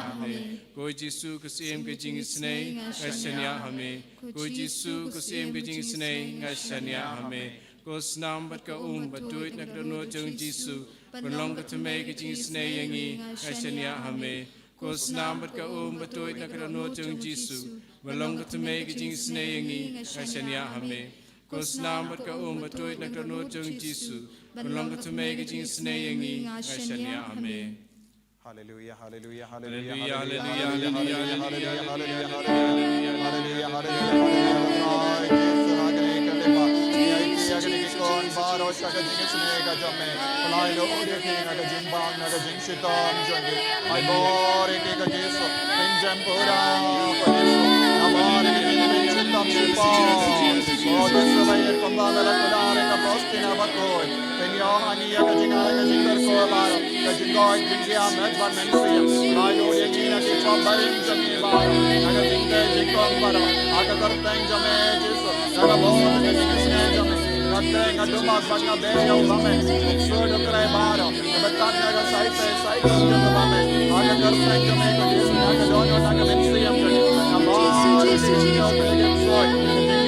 Amen. Ko Jisu, ko Syiem ka jingisynei, nga shaniah ha me. Ko Jisu, ko Syiem ka jingisynei, nga shaniah ha me. Ko snam bad ka um ba tuid na ka dohnud jong Jisu, ba long ka thymmei ka jingisynei ïa ngi, nga shaniah ha me. Ko snam bad ka um ba tuid na ka dohnud jong Jisu, ba long ka thymmei ka jingisynei ïa ngi, nga shaniah ha me. Ko snam bad ka um ba tuid na ka dohnud jong Jisu, ba long ka thymmei ka jingisynei ïa ngi, nga shaniah ha me. Hallelujah, hallelujah, hallelujah, hallelujah, hallelujah, hallelujah, hallelujah, hallelujah, hallelujah, hallelujah, hallelujah. Jisu, ha kane ka lypa, ïa ki, ïa kine ki khun baroh sha ka jingisynei ka jong me. Pynlait lut ïa ki na ka jingbam, na ka jingshitom jong ki. Ai bor ïa ki ko Jisu. Pynjem pura ko Jisu. Ai bor ïa ki, pynshitom shipor. Ko Jisu ba ïeit, kumba me la kular ïa ka Faustina bakhuid. Pynïoh ha ngi ïa ka jingai, ka jingkyrkhu baroh, ka jingkoit jingkhiah met bad mynsiem. Pynlait lut ïa ngi na ki pop barim jong ngi baroh, na ka jingtei jingkhong baroh, ha ka kyrteng jong me Jisu. Nga la bud ïa ka jingisynei jong me. Nga teng, nga dumak bad nga beh ïa u ba me. Bad suk u kren baroh, bad tang na ka sai tei sai khong jong u ba me. Ha ka kyrteng jong me ko Jisu, na ka dohnud, na ka mynsiem jong ngi. Nga bud ïa ka jingïoh, ka jingïoh, ka jingïoh, ka jingïoh, ka jingïoh, ka jingïoh,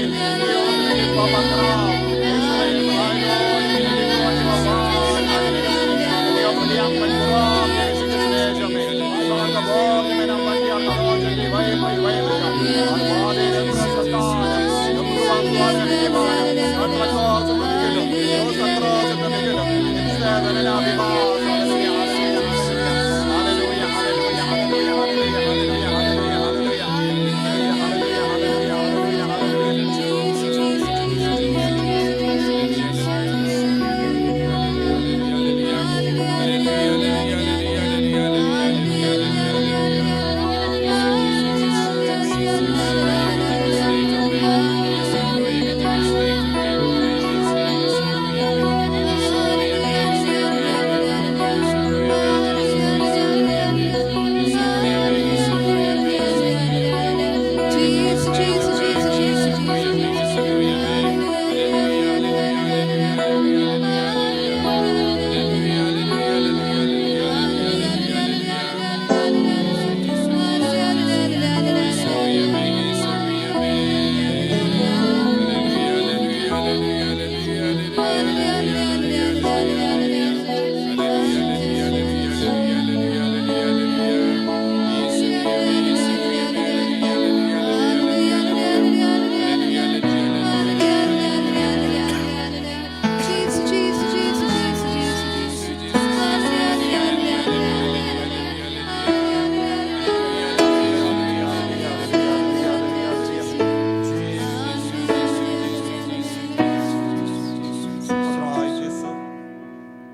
Trai Jisu,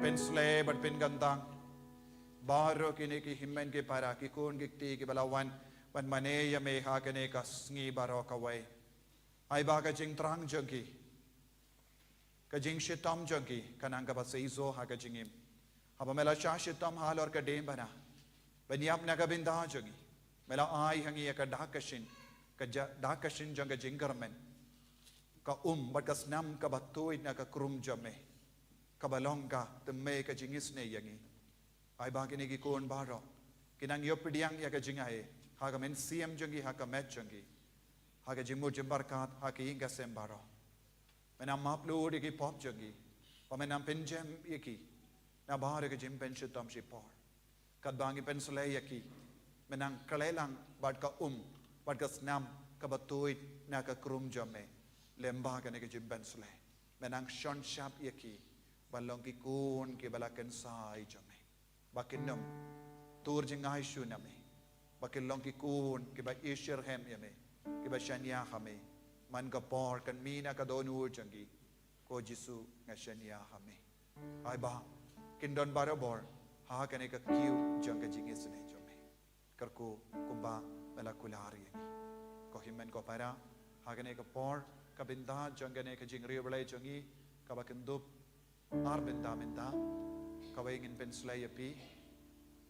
pynsleh bad pynkyntang baroh kine ki hynmen ki para, ki khun ki kti kiba la wan ban mane ïa me ha kane ka sngi baroh kawei. Ai ba ka jingthrang jong ki, ka jingshitom jong ki, ka nang kaba seisoh ha ka jingim. Haba me la shah shitom halor ka diengphna ban ïap na ka bynta jong ngi, me la ai ha ngi ïa ka dak ka shin, ka ja-, dak ka shin jong ka jingkyrmen, ka um bad ka snam kaba tuid na ka krum jong me, kaba long ka thymmei ka jingisynei ïa ngi. Ai ba kine ki khun baroh kin nang ïoh pdiang ïa ka jingai ha ka mynsiem jong ki, ha ka met jong ki, ha ka jingmut jingpyrkhat, ha ki ïing ka sem baroh. Me nang map lut ïa ki pop jong ki, ba me nang pynjem ïa ki na baroh ka jingpynshitom shipor. Katba ngi pynsleh ïa ki, me nang khleh lang bad ka um bad ka snam kaba tuid na ka krum jong me. Lem ba kane ka jingpynsleh me nang shon shap ïa ki ban long ki khun kiba la kynsai jong me, ba kin ym tur jngai shuh na me, ba kin long ki khun kiba isyrhem ïa me, kiba shaniah ha me. Man ka por kan mih na ka dohnud jong ki, ko Jisu, nga shaniah ha me. Ai ba kin don barabor ha kane ka kiew jong ka jingisynei jong me. Kyrkhu kumba me la kular ïa ngi. Ko hynmen ko para, ha kane ka por, ka bynta jong kane ka jingriewblei jong ngi kaba kynthup ar bynta mynta, kawei ngin pynsleh ïa phi,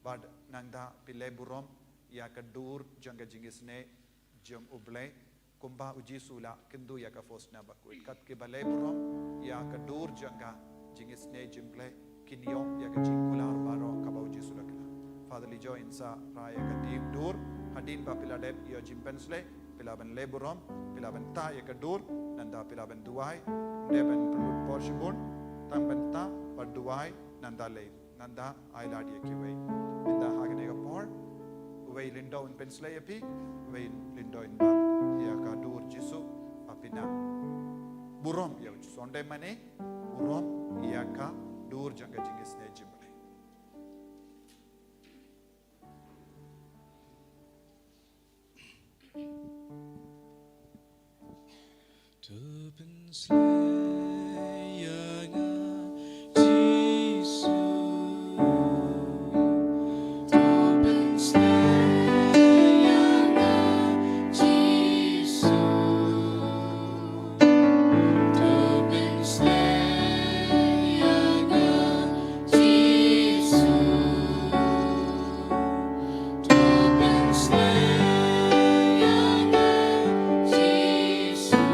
bad nangta phi leh burom ïa ka dur jong ka jingisynei jong U Blei, kumba U Jisu u la kyntu ïa ka Faustina bakhuid. Kat kiba leh burom ïa ka dur jong ka jingisynei jong U Blei, kin ïoh ïa ka jingkular baroh kaba U Jisu u la kular. Father Lijo, yn sa rai ïa ka dieng dur, hadien ba phi la dep ïa jingpynsleh, phi la ban leh burom, phi la ban tah ïa ka dur, nangta phi la ban duwai, ym dei ban pynlut por shibun, tang ban tah, bad duwai, nangta leh, nangta ai lad ïa kiwei. Nangta ha kane ka por, uwei lyngdoh un pynsleh ïa phi, uwei lyngdoh un bat ïa ka dur Jisu, ba phin nang burom ïa u Jisu. Ym dei mane, burom ïa ka dur jong ka jingisynei jong U Blei. To pynsleh ïa nga Jisu. To pynsleh ïa nga Jisu. To pynsleh ïa nga Jisu. To pynsleh ïa nga Jisu.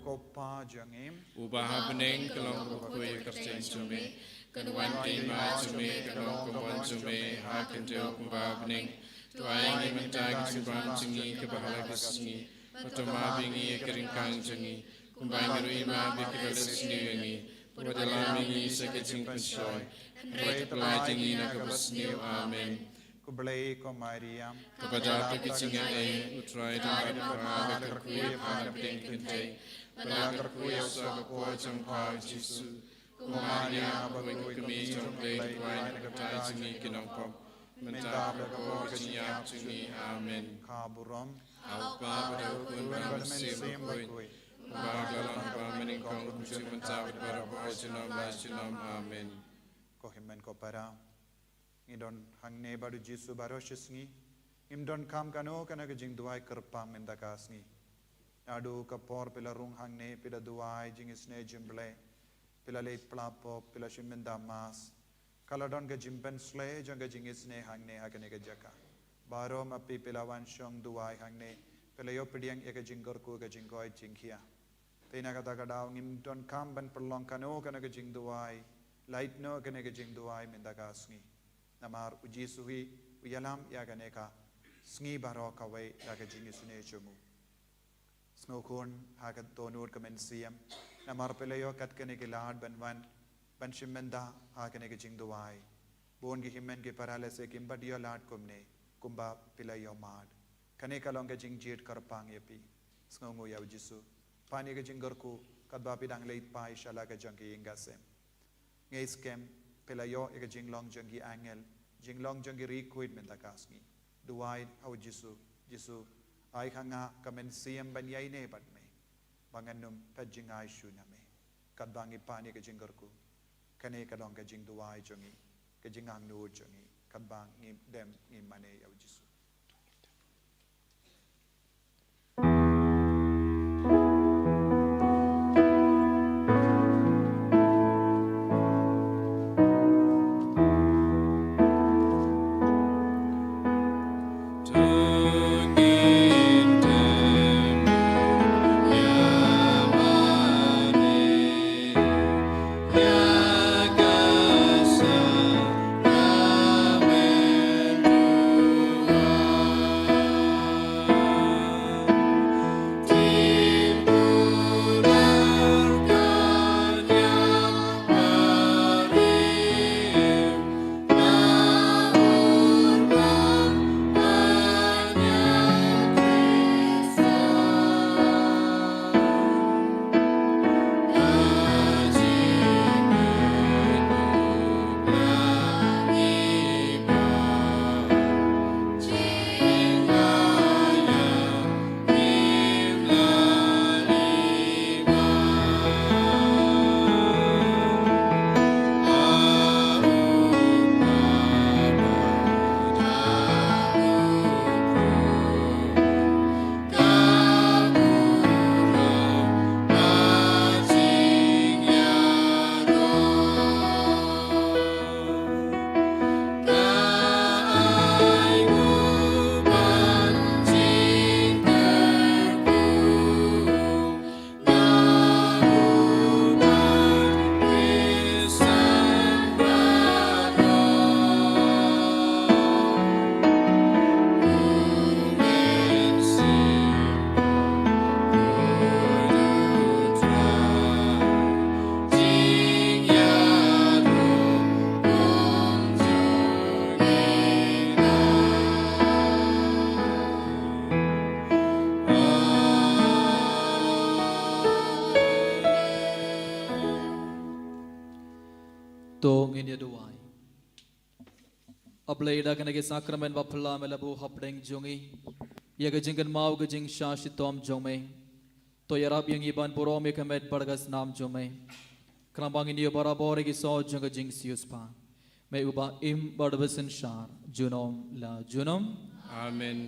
Ko Pa jong ngi uba ha bneng, ka long kaba kyrkhu ïa ka kyrteng jong me, kan wan ka hima jong me, kan long ka mon jong me ha ka khyndew kumba ha bneng. To ai ngi mynta ka jingbam jong ngi kaba ha la ka sngi, bad to map ïa ngi ïa ka ryngkang jong ngi, kumba ngi ruh ngi map ïa kiba leh sniew ïa ngi, bad to ïalam ïa ngi sha ka jingpynshoi, hynrei to pyllait ïa ngi na kaba sniew. Amen. Khublei ko Maria, kaba dap da ka jingaiei, U Trai u don bad pha, pha kyrkhu ïa pha na pdeng ki kynthei, bad la kyrkhu ïa u soh ka por jong pha u Jisu. Ko Maria, kaba kmie jong U Blei, to duwai na ka bynta jong ngi ki nongpop, mynta bad ha ka por ka jingïap jong ngi. Amen. Ka burom ha U Kpa bad ha U Khun bad ha U Mynsiem Bakhuid, kumba ka la long ha kaba mynnyngkong, kumjuh mynta bad barabor, junom la junom. Amen. Ko hynmen ko para, ngi don hangne bad U Jisu baroh shi sngi. Ngim donkam kano kano ka jingduwai kyrpang mynta ka sngi. Naduh ka por phi la rung hangne, phi la duwai jingisynei jong U Blei, phi la leit pla pop, phi la shim mynta Mass. Ka la don ka jingpynshlei jong ka jingisynei hangne ha kane ka jaka. Baroh ma phi phi la wan shong duwai hangne, phi la ïoh pdiang ïa ka jingkyrkhu, ka jingkoit jingkhiah. Te na kata ka daw ngim donkam ban pynlong kano kano ka jingduwai, lait noh kane ka jingduwai mynta ka sngi. Namar U Jisu hi u ïalam ïa kane ka sngi baroh kawei da ka jingisynei jong u. Sngewkhun ha ka dohnud ka mynsiem, namar phi la ïoh kat kane ki lad ban wan, ban shim bynta ha kane ka jingduwai. Bun ki hynmen ki para lehse kim pat ïoh lad kumne, kumba phi la ïoh mad. Kane ka long ka jingjied kyrpang ïa phi. Sngewnguh ïa U Jisu. Pan ïa ka jingkyrkhu, katba phi dang leit phai sha la ka jong ki ïing ka sem. Ngi skhem phi la ïoh ïa ka jinglong jong ki angel, jinglong jong ki riewkhuid mynta ka sngi. Duwai ha U Jisu, Jisu, ai ha nga ka mynsiem ban ïaineh bad me, ba ngan ym phet jngai shuh na me. Katba ngi pan ïa ka jingkyrkhu, kane ka long ka jingduwai jong ngi, ka jingangnud jong ngi, katba ngi dem ngi mane ïa U Jisu. Ngin ïa duwai. A Blei, da kane ka sakramen ba phylla me la buh hapdeng jong ngi ïa ka jingkynmaw ka jingshah shitom jong me, to ïarap ïa ngi ban burom ïa ka met bad ka snam jong me, khnang ba ngin ïoh barabor ïa ki soh jong ka jingsiewspah. Me uba im bad ba synshar junom la junom. Amen.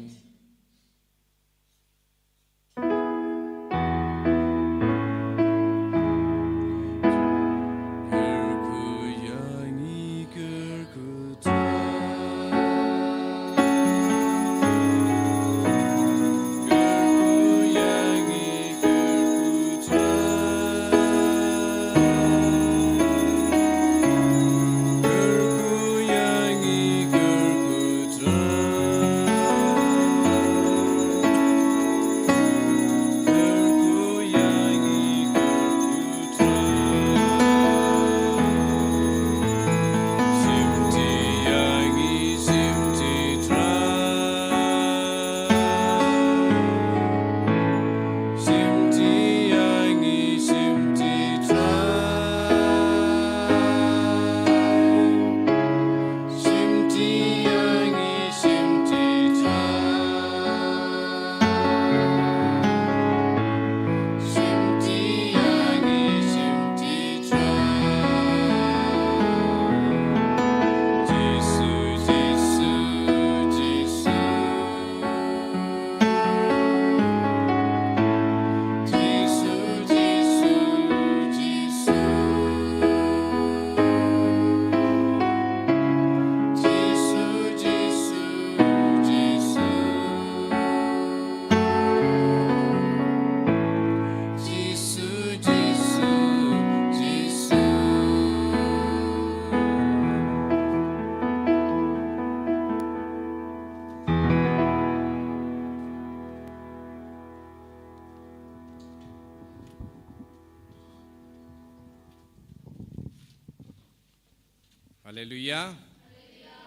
Haleluya.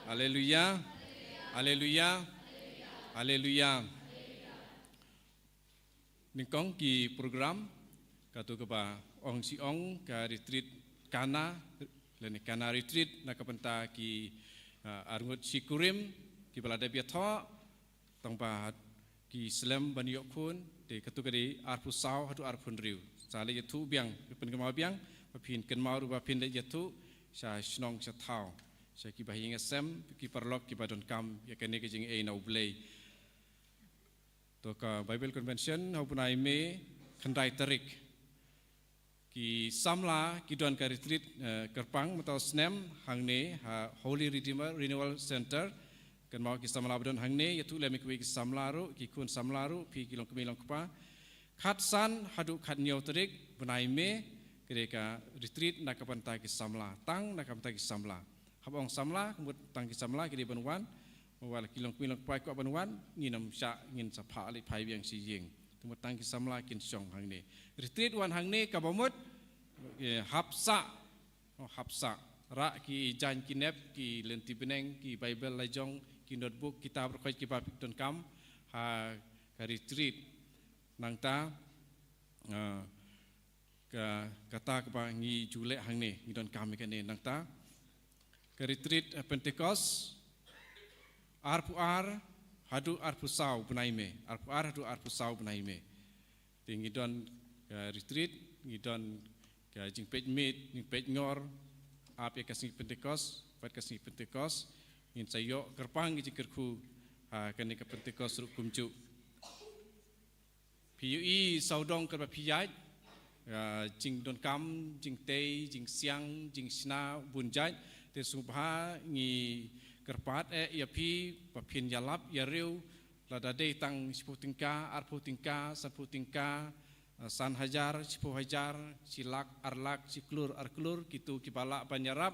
Haleluya. Haleluya. Haleluya. Nyngkong ki program, kato kaba ong shi ong ka retreat Kana, lane Kana retreat na ka bynta ki, ah, arngut shi kurim kiba la dep ïathoh, tang ba ki slem ban ïoh khun, te kato ka dei arphew saw haduh arphew hynriew. Sa leit ïathuh biang, pynkynmaw biang ba phin kynmaw ruh ba phin leit ïathuh sha shnong sha thaw, sha kiba ha ïing ha sem, ki paralok kiba donkam ïa kane ka jingïeit na U Blei. To ka Bible Convention ha u bnai May, khyndai tarik. Ki samla ki don ka retreat, eh, kyrpang mynta u snem hangne ha Holy Redeemer Renewal Center. Kynmaw ki samla ba don hangne, ïathuh lem ïa kiwei ki samla ruh, ki khun samla ruh, phi ki longkmie longkpa. Khatsan haduh khathynñiew tarik bnai May, ka dei ka retreat na ka bynta ki samla, tang na ka bynta ki samla. Haba ong samla, ka mut tang ki samla ki dei ban wan, wat la ki longkmie longkpa ki kwah ban wan, ngin ym shah, ngin sa phah leit phai biang sha ïing. Te mut tang ki samla kin shong hangne. Retreat wan hangne kaba mut, eh, hap sah, oh, hap sah. Rah ki jaiñ ki nep, ki lynti bneng, ki Bible la jong, ki notebook, kitab ruh khoit kiba phi donkam ha ka retreat. Nangta, ah, ka, kata kaba ngi ju leh hangne, ngi donkam ïa kane. Nangta ka retreat, eh, Pentecost, arphew ar haduh arphew saw bnai May, arphew ar haduh arphew saw bnai May. Te ngi don ka retreat, ngi don ka jingpeit miet, jingpeit ngor, ap ïa ka sngi Pentecost, bad ka sngi Pentecost ngin sa ïoh kyrpang ki jingkyrkhu ha kane ka Pentecost ruh kumjuh. Phi ïohi sawdong katba phi ïaid, ah, jingdonkam, jingtei, jingsiang, jingshna, bun jait, te sngewbha ngi kyrpad eh ïa phi ba phin ïalap ïariew, lada dei tang shiphew tyngka, arphew tyngka, sanphew tyngka, ah, san hajar, shiphew hajar, shi lak, ar lak, shi klur, ar klur, kito kiba lah ban ïarap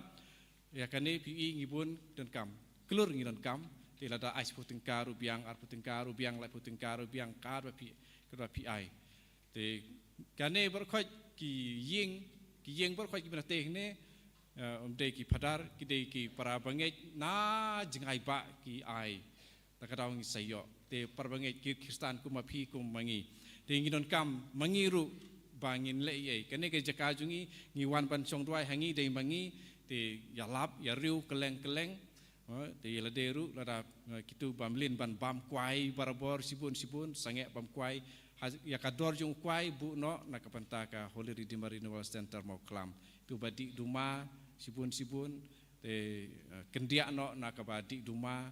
ïa kane, phi ïohi ngi bun donkam. Klur ngi donkam. Te lada ai shiphew tyngka ruh biang, arphew tyngka ruh biang, laiphew tyngka ruh biang, katba phi, katba phi ai. Te kane baroh khoit ki ïing, ki ïing baroh khoit kiba na tei hangne, eh, ym dei ki phadar, ki dei ki para bangeit na jngai bah ki ai. Ta ka daw ngi sa ïoh. Te para bangeit ki Khristan kum ma phi kum ma ngi. Te ngi donkam ma ngi ruh ba ngin leh ei ei. Kane ka jaka jong ngi, ngi wan ban shong duwai ha ngi dei ma ngi. ïalap ïa riew kylleng kylleng. Te ïa lade ruh lada kitu ba mlien ban bam kwai barabor shibun shibun, sangeh bam kwai. Ïa ka dor jong u kwai buh noh na ka bynta ka Holy Redeemer Renewal Center Mawkhlam. Tu ba dih duma shibun shibun, te kyndiah noh na kaba dih duma.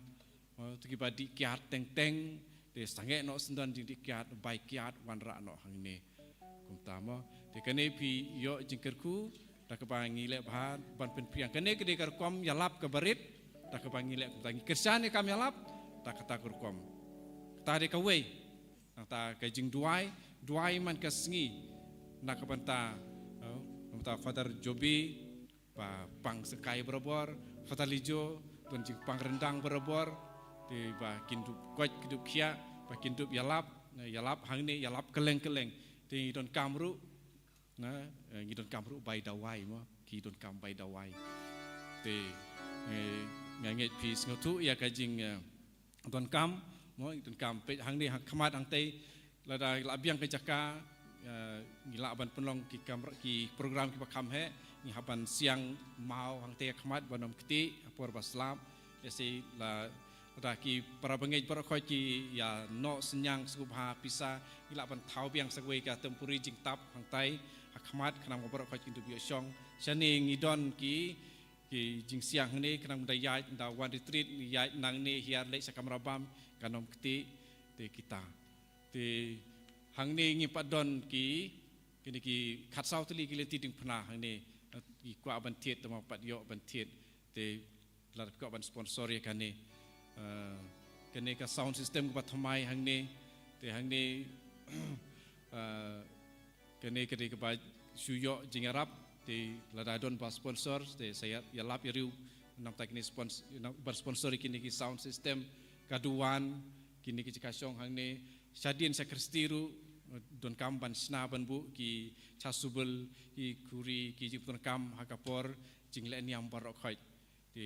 Te kiba dih kiad teng teng, te sangeh noh syndon jingdih kiad, bai kiad wanrah noh hangne. Kumta mo, te kane phi ïoh jingkyrkhu da kaba ngi leh bha ban pynphriang. Kane ka dei ka rukom ïalap kaba rit da kaba ngi leh kumta, ngi kyrshan ïa kam ïalap da kata ka rukom. Kata dei kawei. Nangta ka jingduwai, duwai man ka sngi na ka bynta, na ka bynta Father Jobi, ba pang sngewsih barabor, Father Lijo, don jingpang ryndang barabor, te ba kin dup koit, kin dup khiah, ba kin dup ïalap, ïalap hangne, ïalap kylleng kylleng. Te ngi donkam ruh, na, ngi donkam ruh bai dawai mo, ki donkam bai dawai. Te nga ngeit phi sngewthuh ïa ka jing donkam mo, donkam peit hangne ha khmat hangtei, lada lah biang ka jaka, ngi lah ban pynlong ki kamra, ki program kiba kham heh, ngi hap ban siang maw hangtei ha khmat ban ym kti ha por ba slap. Ïa si lada ki para bangeit baroh khoit ki ïa noh synñiang sngewbha pisa, ngi lah ban thaw biang sa kawei ka tempori jingtap hangtei ha khmat khnang ba baroh khoit kin dup ïoh shong. Shane ngi don ki ki jingsiang hangne khnang da ïaid, da wan retreat ïaid nangne hiar leit sha kamra bam, kan ym kti. Te kita, te hangne ngi pat don ki, kine ki khatsaw tylli ki lynti diengphna hangne. Ki kwah ban thied te ma pat ïoh ban thied. Te lada kwah ban sponsor ïa kane, kane ka sound system kaba thymmai hangne. Te hangne, kane ka dei kaba shu ïoh jingïarap, te lada don ba sponsor te sa ïalap ïa riew namta kine spons-, ba sponsor ïa kine ki sound system. Ka duwan kine ki jaka shong hangne, shadien sha Khristi ruh donkam ban shna ban buh ki chasuble, ki khuri, ki jingpyndonkam ha ka por jingleh niam baroh khoit. Te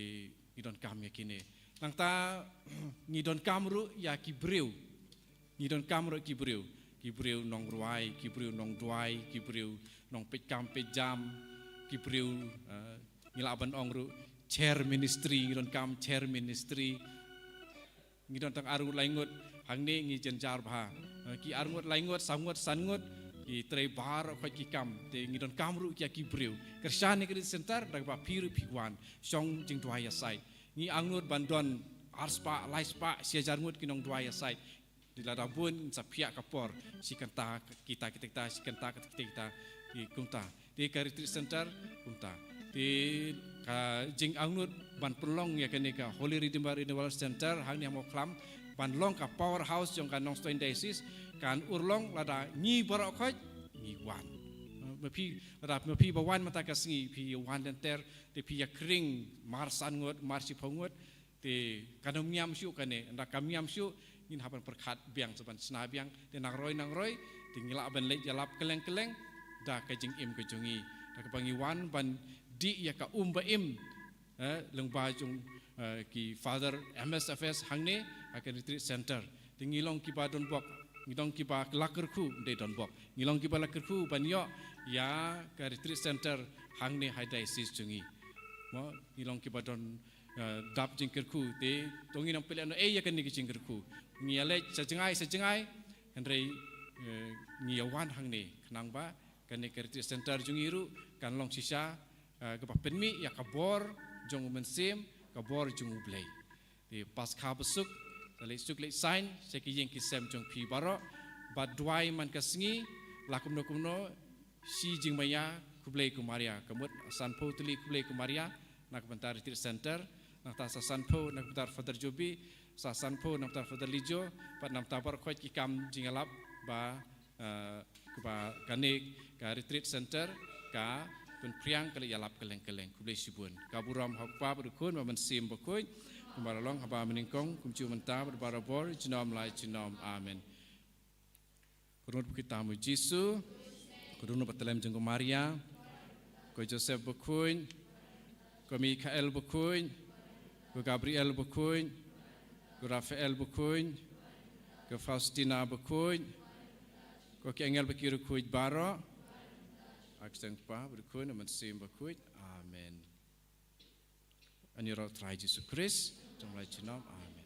ngi donkam ïa kine. Nangta ngi donkam ruh ïa ki briew. Ngi donkam ruh ki briew. Ki briew nongrwai, ki briew nongduwai, ki briew nongpeit kam peit jam, ki briew, ngi lah ban ong ruh chair ministry, ngi donkam chair ministry. Ngi don tang arngut laingut, hangne ngi jynjar bha. Ki arngut laingut, sawngut, sanngut, ki trei baroh khoit ki kam. Te ngi donkam ruh ïa ki briew. Kyrshan ïa ka Retreat Center da kaba phi ruh phi wan shong jingduwai ïasaid. Ngi angnud ban don arspah, laispah, shi hajar ngut ki nongduwai ïasaid. Te lada bun sa phiah ka por, shi kynta kita kita kita, shi kynta kita kita kita, ki kumta. Te ka Retreat Center kumta. Te ka jingangnud ban pynlong ïa kane ka Holy Redeemer Renewal Center hangne ha Mawkhlam ban long ka powerhouse jong ka Nongstoiñ Diocese, kan urlong lada ngi baroh khoit ngi wan. Ma phi, lada ma phi ba wan mynta ka sngi phi wan lynter, te phi ïa khring mar san ngut, mar shiphew ngut, te kan ym ngiam shuh kane, ynda kam ngiam shuh ngin hap ban pyrkhat biang sa ban shna biang. Te nangroi nangroi te ngi lah ban leit ïalap kylleng kylleng da ka jingim ka jong ngi, da kaba ngi wan ban dih ïa ka um ba im, eh, lyngba jong, eh, ki Father M S F S hangne ha ka Retreat Center. Te ngi long kiba donbok, ngi long kiba la kyrkhu, ym dei donbok, ngi long kiba la kyrkhu ban ïoh ïa ka Retreat Center hangne ha Diocese jong ngi. Mo, ngi long kiba don, eh, dap jingkyrkhu, te to ngin ym pynleh noh ei ïa kane ka jingkyrkhu. Ngi ïa leit sa jngai sa jngai, hynrei, eh, ngi ïa wan hangne khnang ba kane ka Retreat Center jong ngi ruh kan long shisha, eh, kaba pynmih ïa ka bor jong u Mynsiem, ka bor jong u Blei. Te Paskha basuk, sa leit suk leit saiñ sha ki ïing ki sem jong phi baroh, bad duwai man ka sngi la kumno kumno, shi jingmaïa khublei ko Maria. Ka mut sanphew tylli khublei ko Maria na ka bynta Retreat Center, nangta sa sanphew na ka bynta Father Jobi, sa sanphew na ka bynta Father Lijo, bad na ka bynta baroh khoit ki kam jingïalap ba, eh, kaba kane ka Retreat Center ka pynphriang, ka la ïalap kylleng kylleng. Khublei shibun. Ka burom ha u Kpa bad u Khun bad u Mynsiem Bakhuid, kumba la long haba mynnyngkong, kumjuh mynta bad barabor, junom la junom. Amen. Ko Trai bakhuid tam, u Jisu, ko Dohnud Bathlem jong ko Maria, ko Joseph bakhuid, ko Mikhael bakhuid, ko Gabriel bakhuid, ko Raphael bakhuid, ko Faustina bakhuid, ko ki angel ba ki riewkhuid baroh. Ha ka kyrteng u Kpa bad u Khun bad u Mynsiem Bakhuid. Amen. Ïaroh Trai Jisu Khrist, Trai Jong ngi. Amen.